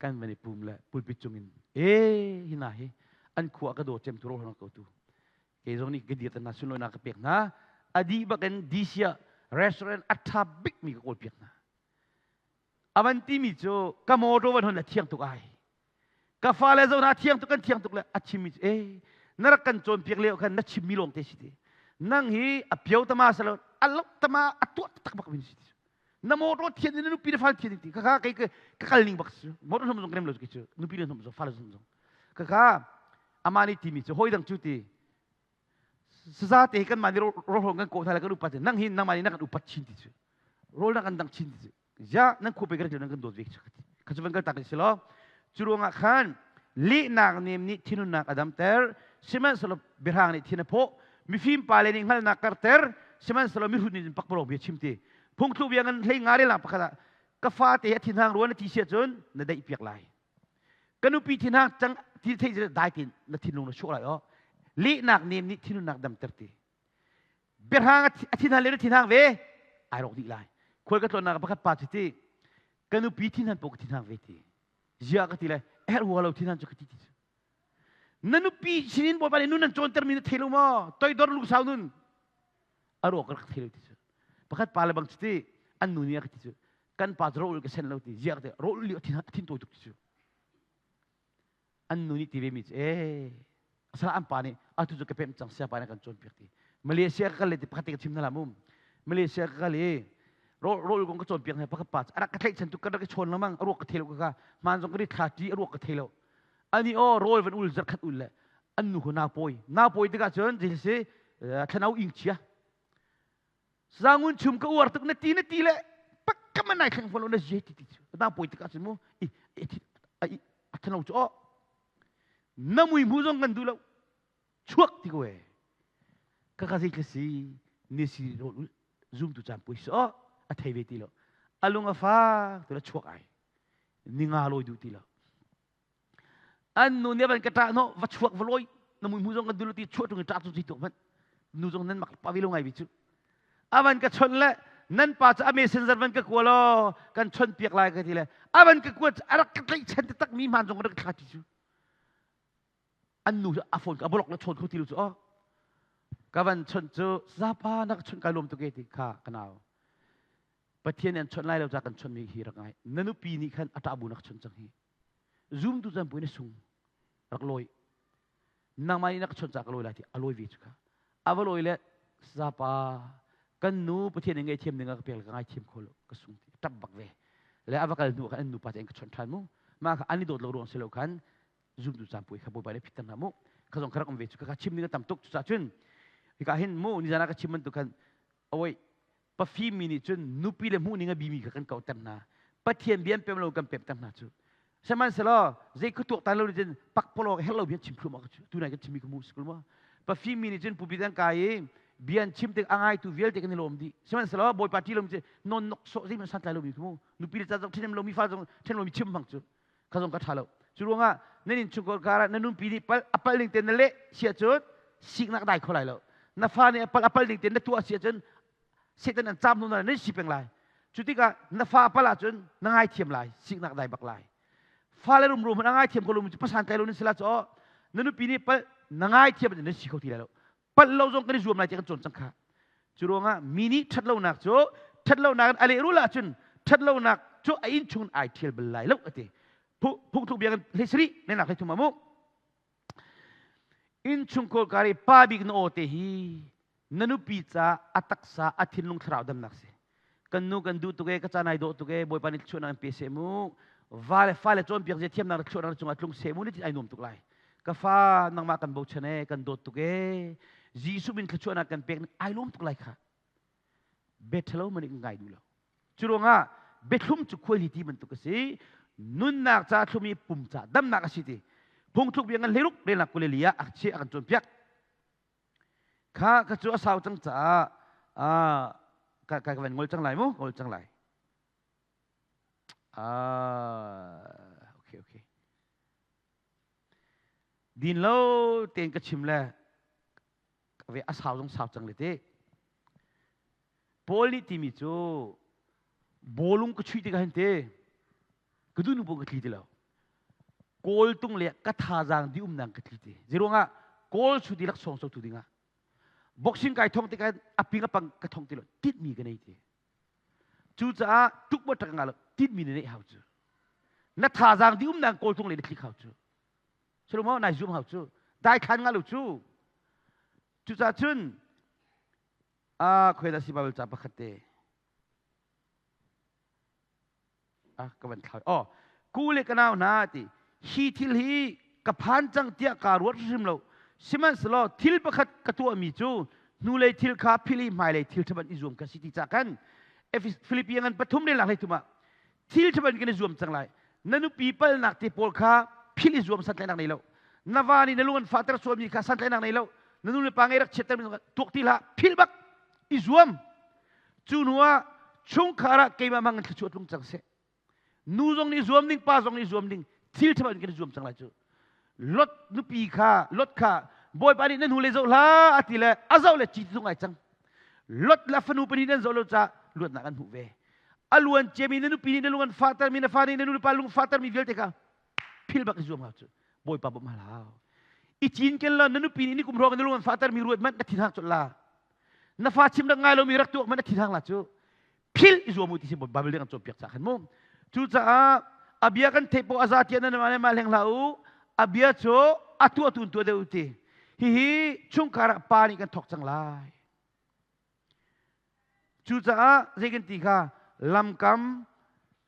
kan van i pum le pulpit cungin e hina hi an khua ka daw cem tu ro ko tu kei zong nih ka dir hna sunlawinak ka pek hna adi bakin DC ah restaurant a ṭha bik mi ka kawl piak hna avan ti mi cu ka motor van hon le thiang tuk ai ka fale zo hna thiang tuk kan thiang tuk le a chim mi cu e na rak kan cawnpiak lio khan na chim mi lawng te si ti nang hi a pio tama salo a lo tama a tuah tak bak min si ti na motor thian in nupi na fal thian ti kha kei ka kal ning bak su motor hnom zong rem lo ki chu nupi le hnom zong fal zong zong ka kha ama nih timi cu hoi dang cu ti saza te kan mah nih ro kan ko thai kan upat nang hin nangmah nih na kan upat chin ti cu rol na kan dang chin ti cu ya nan khu pe kan nan kan dawt ve kha cu van kal tak si lo cu ruangah khan lehnak nem nih thinunnak a damter sihmanhsehlaw biahrang nih thin a phawh mifim pa le nih hngalhnak karter sihmanhsehlaw mihrut nih pakpalawng bia chim ti phungthlu bia ngan hlei nga rel pakhat ah ka fate a thinhang ruan na ti sia cun na daih piak lai ka nupi thinhang cang ti thei dai tin na thinlung na chuak lai o lehnak nem nih thinunnak damter ti biahrang a thinhan le na thinhang ve ai rawk dih lai khual ka tlawnnak pakhat pa cu ti ka nupi thinhan po ka thinhang ve ti zia ka ti le herh hua lo thinhan cu ka ti ti cu na nupi sinin bawipa nih nun an cawnter mi na thei lo maw toidor lungsau nun a rawk ka rak thei lo ti cu pakhat pa le bang cu ti an nu nih a ka ti cu kan pa cu ro ka sen lo ti zia ka ti ro li a thin a thin tawi tuk ti cu an nu nih ti ve mi cu ee asala an pa nih atu cu ka pem cang sia pa nih kan cawnpiak ti Malaysia ka kal le ti pakhat te ka chim hna la mum Malaysia ka kal i rawl kong ka cawnpiak hna pakhat pa a rak ka tlaihchan tuk ka rak i chawn lengmang a ruak ka thei lo ka ka hmaan zong ka ri thla ti a ruak ka thei lo ani aw rawl van ul zarkhat ul le an nu khu nau pawi nau pawi tikah cun zei si thlanau ing chia Zangun chum ka uar tuk na ti na ti le pakkam nai thleng fon lo na zie ti ti cu nau pawi tikah cun mu i a thano cu aw na mui hmu zong kan duh lo chuak ti ko e ka ka zei si ni si rawl zum tu caan pui so a thei ve ti lo a lung a fak tu la chuak ai ninga loi duh ti lo an nu nih van ka ṭah no va chuak va lawi na mui hmu zong kan dul ti chuah ṭung i ṭah cu ti tuk hmanh nu zong nan mak pa ve lo ngai bi cu avan ka chon le nan pa cu a messenger van ka kua law kan chon piak lai ka ti le avan ka kua a rak ka tlaih chan taktak mi hmaan zong rak thla ti cu an nu a phone ka block le chawn kho ti lo cu oh ka van chon cu zapa na ka chon kai lawm tuk e ti kha ka nau Pathian nih an chawnh lai lo ca kan chawnhmi hi rak ngai. Na nupi nih khan a ṭah bu na ka chawnh cang hi. Zumtu caan pui na sung rak lawi. Nangmah nih na ka chawnh ca ka lawi lai ti a lawi ve cu kha. A va lawi le zapa kan nu Pathian nih ngaihthiam ding a ka pek le ka ngaithiam kho lo ka sung ti ṭap bak ve. Le a va kal hnu khan an nupa cu an ka chawnh ṭhan mu. Mah kha an i dawt lo ruang si lo khan zumtu caan puai kha Bawipa nih phitter hna mu. Kha zong kha rak um ve cu kha chim ding a tam tuk cucaah cun. Hika hin mu nizan ah ka chim bantuk khan awoi pafim mi nih cun nupi le hmuh ning a bimi kha kan kauter hna. Pathian bia an pem lo kan pemter hna cu. Sihmanhsehlaw zei khu tuaktan lo nih cun pakpalawng herh lo bia chim thluahmah ka tu nai kan chimmi ka mu sikul maw. Pafim mi nih cun pulpit an kai i bia an chim tik a ngaitu vialte kan i lawm dih. Sihmanhsehlaw Bawipa ṭih lo mi cu non nok sawh zeihmanh santlai lomi khi mu nupi le ca zong ṭhenem lomi fa zong ṭhen lomi chim hmang cu kha zong ka ṭha lo. Cu ruangah nan innchungkhar kar ah na nunpi nih pal a pal ning tein na leh si ahcun siknak dai kho lai lo. Na fa nih a pal a pal ning tein na tuah si ahcun Satan an caam hnu nan si peng lai. Cu tikah na fa pal ahcun na ngaithiam lai, siknak dai bak lai. Fale rumro hmanh a ngaithiam ko lo mi cu pasan tlai lo nan si la caw na nupi nih pal na ngaithiam nan si kho ti lai lo. Palh lo zong kan i zuam lai ti kan cawn cang kha. Cu ruangah mi nih ṭhatlonak cu ṭhatlonak in a lehrul ahcun ṭhatlonak cu a inn chung ai ṭhial bal lai lo a ti. Phungthluk bia kan hlei sarih nan lak hlei thum ah mu. Innchungkhar kar i pa bik na aw te hi na nupi ca a taksa a thinlung thlarau damnak si. Kan nu kan duh tuk e, ka ca nai dawh tuk e, Bawipa nih thluachuahnak in pe seh mu. Va le fale cawnpiak zia thiamnak le thluachuahnak cungah tlung seh mu ni ti ai nuam tuk lai. Ka fa nangmah kan bochan e, kan dawt tuk e. Jesuh min thluachuahnak kan pek ai lawm tuk lai kha. Bia ṭhalo man in ngai duh lo. Cu ruangah biathlum cu khuaihli ti bantuk a si. Nunnak ca thlum i pum ca damnak a si ti. Phungthluk bia ngan hleiruk relnak 22 ah a cheh a kan cawnpiak. Kha ka cu a sau cang caah ka ka van ngol cang lai mu, ngol cang lai. Ah, okay, okay. Din lo tein ka chim le ve a sau zong sau cang le te. Paul nih timi cu bawlung ka chuih tikah hin te ka duhnu paoh ka tli ti lo. Kawl tung le ka thazaang di umnak ka tli ti. Zeiruangah kawl su ti laksawng sotu dingah boxing kai thong tikah a ping a pang ka thong ti lo titmi ka nei ti. Cucaah tuk maw tak nga lo titmi na neih hau cu. Na thazaang di umnak kawl tung le na tlik hau cu. Sulumo nai zum hau cu. Dai khan nga lo cu. Cucaah cun a khoi dah si Bible ca pakhat te a ka van thlau oh ku le ka nau hna ti hi thil hi ka phan cang tiah kaa ruat hrim lo sihmanhsehlaw thil pakhat ka tuahmi cu hnulei thil kha phil i hmailei thil ṭhaban i zuam ka si ti ca kan Philippi ngan pathum le lak hlei thum ah thil ṭhaban kan i zuam cang lai na nupi palnak te pawl kha phil i zuam santlaihnak nei lo na va nih na lung an fahter sualmi kha santlaihnak nei lo na nu le pa ngei rak chiatter mi tuak ti hlah phil bak i zuam cu hnu ah chungkhar ah keimah hmang in thluachuah tlung cang seh nu zong nih zuam ding pa zong nih zuam ding thil ṭhaban kan i zuam cang lai cu Lot nupi kha Lot kha Bawipa nih na hnu le zoh hlah a ti le a zoh le ci tung ai cang Lot le fanu pahnih nan zoh lo caah luatnak an hmuh ve a luan ciami na nupi nih na lung an fahtermi na fa nih na nu le pa lung fahtermi vialte kha phil bak i zuam hau cu Bawipa bawmh hal hau i cinken lo na nupi nih ni kum hrawng na lung an fahtermi ruat hmanh na thinhang colh la na fa chim rak ngai lomi rak tuak hmanh na thinhang la cu phil i zuam u ti si Bible nih kan cawnpiak ca khan mu cucaah a bia kan theih poh a za tiah nan mah mah hleng hlah u a bia cu a tuah tu tuah deuh ti hihi chungkhar ah pa nih kan thawk cang lai Cucaah zei kan ti kha lamkam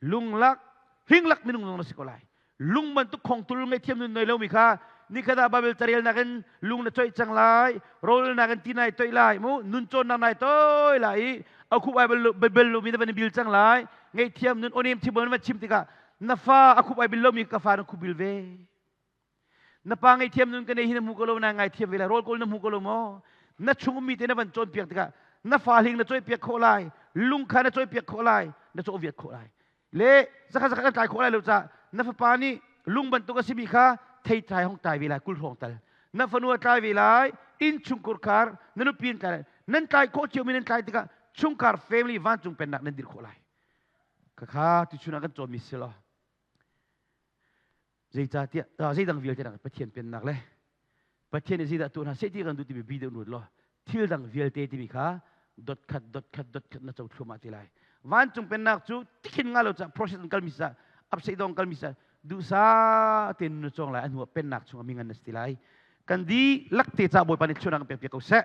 lunglak hlinghlak minung zong na si ko lai. Lung bantuk khongtul ngaihthiam nun nei lomi kha nikhat ah Bible carelnak in lung na coih cang lai, rawlnak in ti nai toih lai, mu nun cawnnak nai toi lai i a khup ai bal lomi na van i bil cang lai. Ngaihthiam nun onem thibol na van chim tikah na fa a khup ai bil lomi ka fa na khup bil ve. Na pa ngaihthiam nun ka nei hi na hmu ko lo na ngaithiam ve lai rawl kawl na hmu ko lo maw na chung ummi te na van cawnpiak tikah na fa hling na cawipiak khawh lai lung kha na cawipiak khawh lai na cawhviat khawh lai le zakhat zakhat kan tlai khawh lai lo ca na fapa nih lung bantuk a simi kha thei tlai hong tlai ve lai kul hrawng tal na fanu a tlai ve lai inn chungkhur khar na nupi an tlai lai nan tlai khawh cio mi nan tlai tikah chungkhar family vancung pennak nan dir khawh lai khakha tuchun ah kan cawnmi si lo Zeicahtiah zeidang vialte nak Pathian pennak le Pathian nih zeidah tuah hna seh ti kan duh timi bi deuh lut law thil dang vialte timi kha dot khat dot khat dot khat na co thluahmah ti lai. Vancung pennak cu tikhin nga lo ca process an kalmi sa upside down kalmi sa duhsa tein na cawng lai a hnu ah pennak chungah mingan na si ti lai. Kan dihlak te ca Bawipa nih thluachuahnak kan pek piak ko seh.